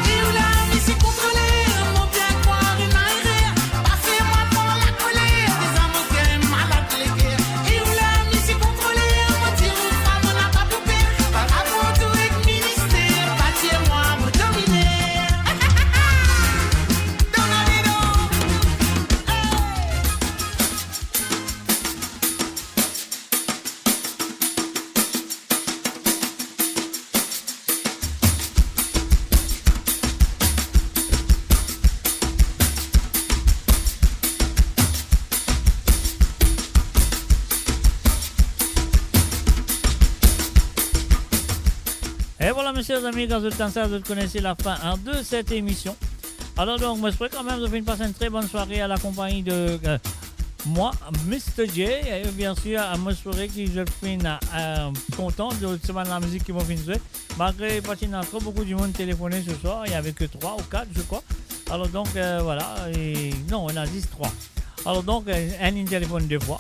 E ou la, misie kontroler, mo bien krwar ena erer. Pa fer mwa pran lakoler, deza mo ker malad leker. E ou la, misie kontroler, mo dir ou fwa mo napa pou per. Pa rapor tou ek minister, pa dir mwa mo dominer. E vwala, mesie, zami, kan zot tann sa, zot kone se lafin, hein, de cette émission. Alor donk, mo espere kanmem zot finn pas enn tre bonn sware a la konpagni de, euh, mwa, Mister J. E bien sir, euh, mo espere ki zot finn, euh, kontan de semenn lamizik ki mo finn zwe. Malgre pa ti ena tro boukou dimoun telefone se swar, il y avait que trois ou quatre, je crois. Alor donk, euh, vwala, e non, ena zis trwa. Alor donk, euh, enn inn telefonn de fwa,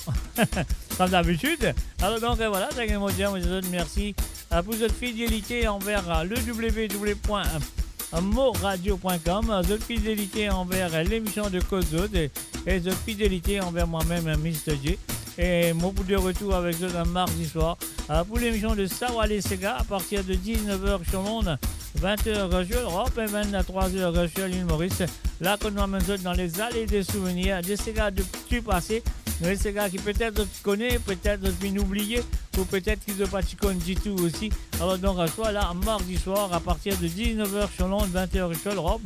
kom dabitid. Alor donk, euh, vwala, sa ki mo dir, mo dir zot mersi, euh, pou zot fidelite anver, euh, le w w w point moradio point com, zot fidelite anver, euh, lemision de Koz Zot, e, e zot fidelite anver mwa-mem, euh, Mister J. E mo pou de retour avek zot, euh, mardi swar, euh, pou lemision de Sa Wale Sega, a partir de dix-neuf heures sur l'onde, vingt heures sur l'Europe e vingt-trois heures sur l'île Maurice. La kot nou amenn zot dan lezale de souvenir, de sega de tou pase, de sega ki petet zot kone, petet zot finn oubliye, ou petet ki zot pa ti konn ditou osi. Alor donk, swa la, mardi swar, a partir de dix-neuf heures sur l'onde, vingt heures sur l'Europe,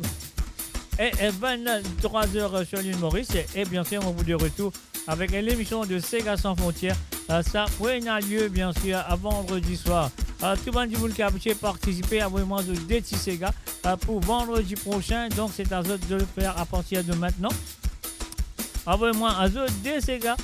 e, e vingt-trois heures sur l'île Maurice, e, e bien sir, mo pou de retour avek lemision de Sega Sans Frontières. Euh, sa pou ena lie, bien sir, a vandredi swar. Euh, tou bann dimoun ki abitie partisipe, avoy mwa zot de ti sega, euh, pou vandredi prosin. Donk, se a zot de le fer a partir de mintnan. Avoy mwa zot de sega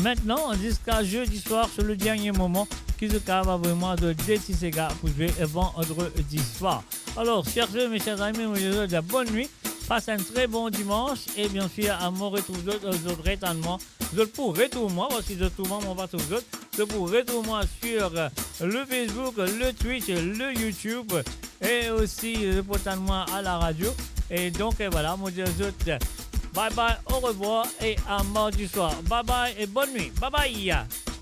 mintnan ziska zedi swar, sur le dernier moment, ki zot kapav avoy mwa zot de ti sega pou zwe vandredi swar. Alor, cher zot, mes chers amis, mo dir zot bonn nwit. Pas enn tre bon dimans e bien sir, mo retrouv zot, zot ret tann mwa. Zot pou retrouv mwa, parski zot trouv mwa, mo pa trouv zot. Zot pou retrouv mwa sur, euh, le Facebook, le Twitch, le YouTube e osi, euh, zot pou tann mwa a la radio. E donk, euh, vwala, mo dir zot, euh, bye bye, au revoir e a mardi swar. Bye bye e bonn nwit. Bye bye.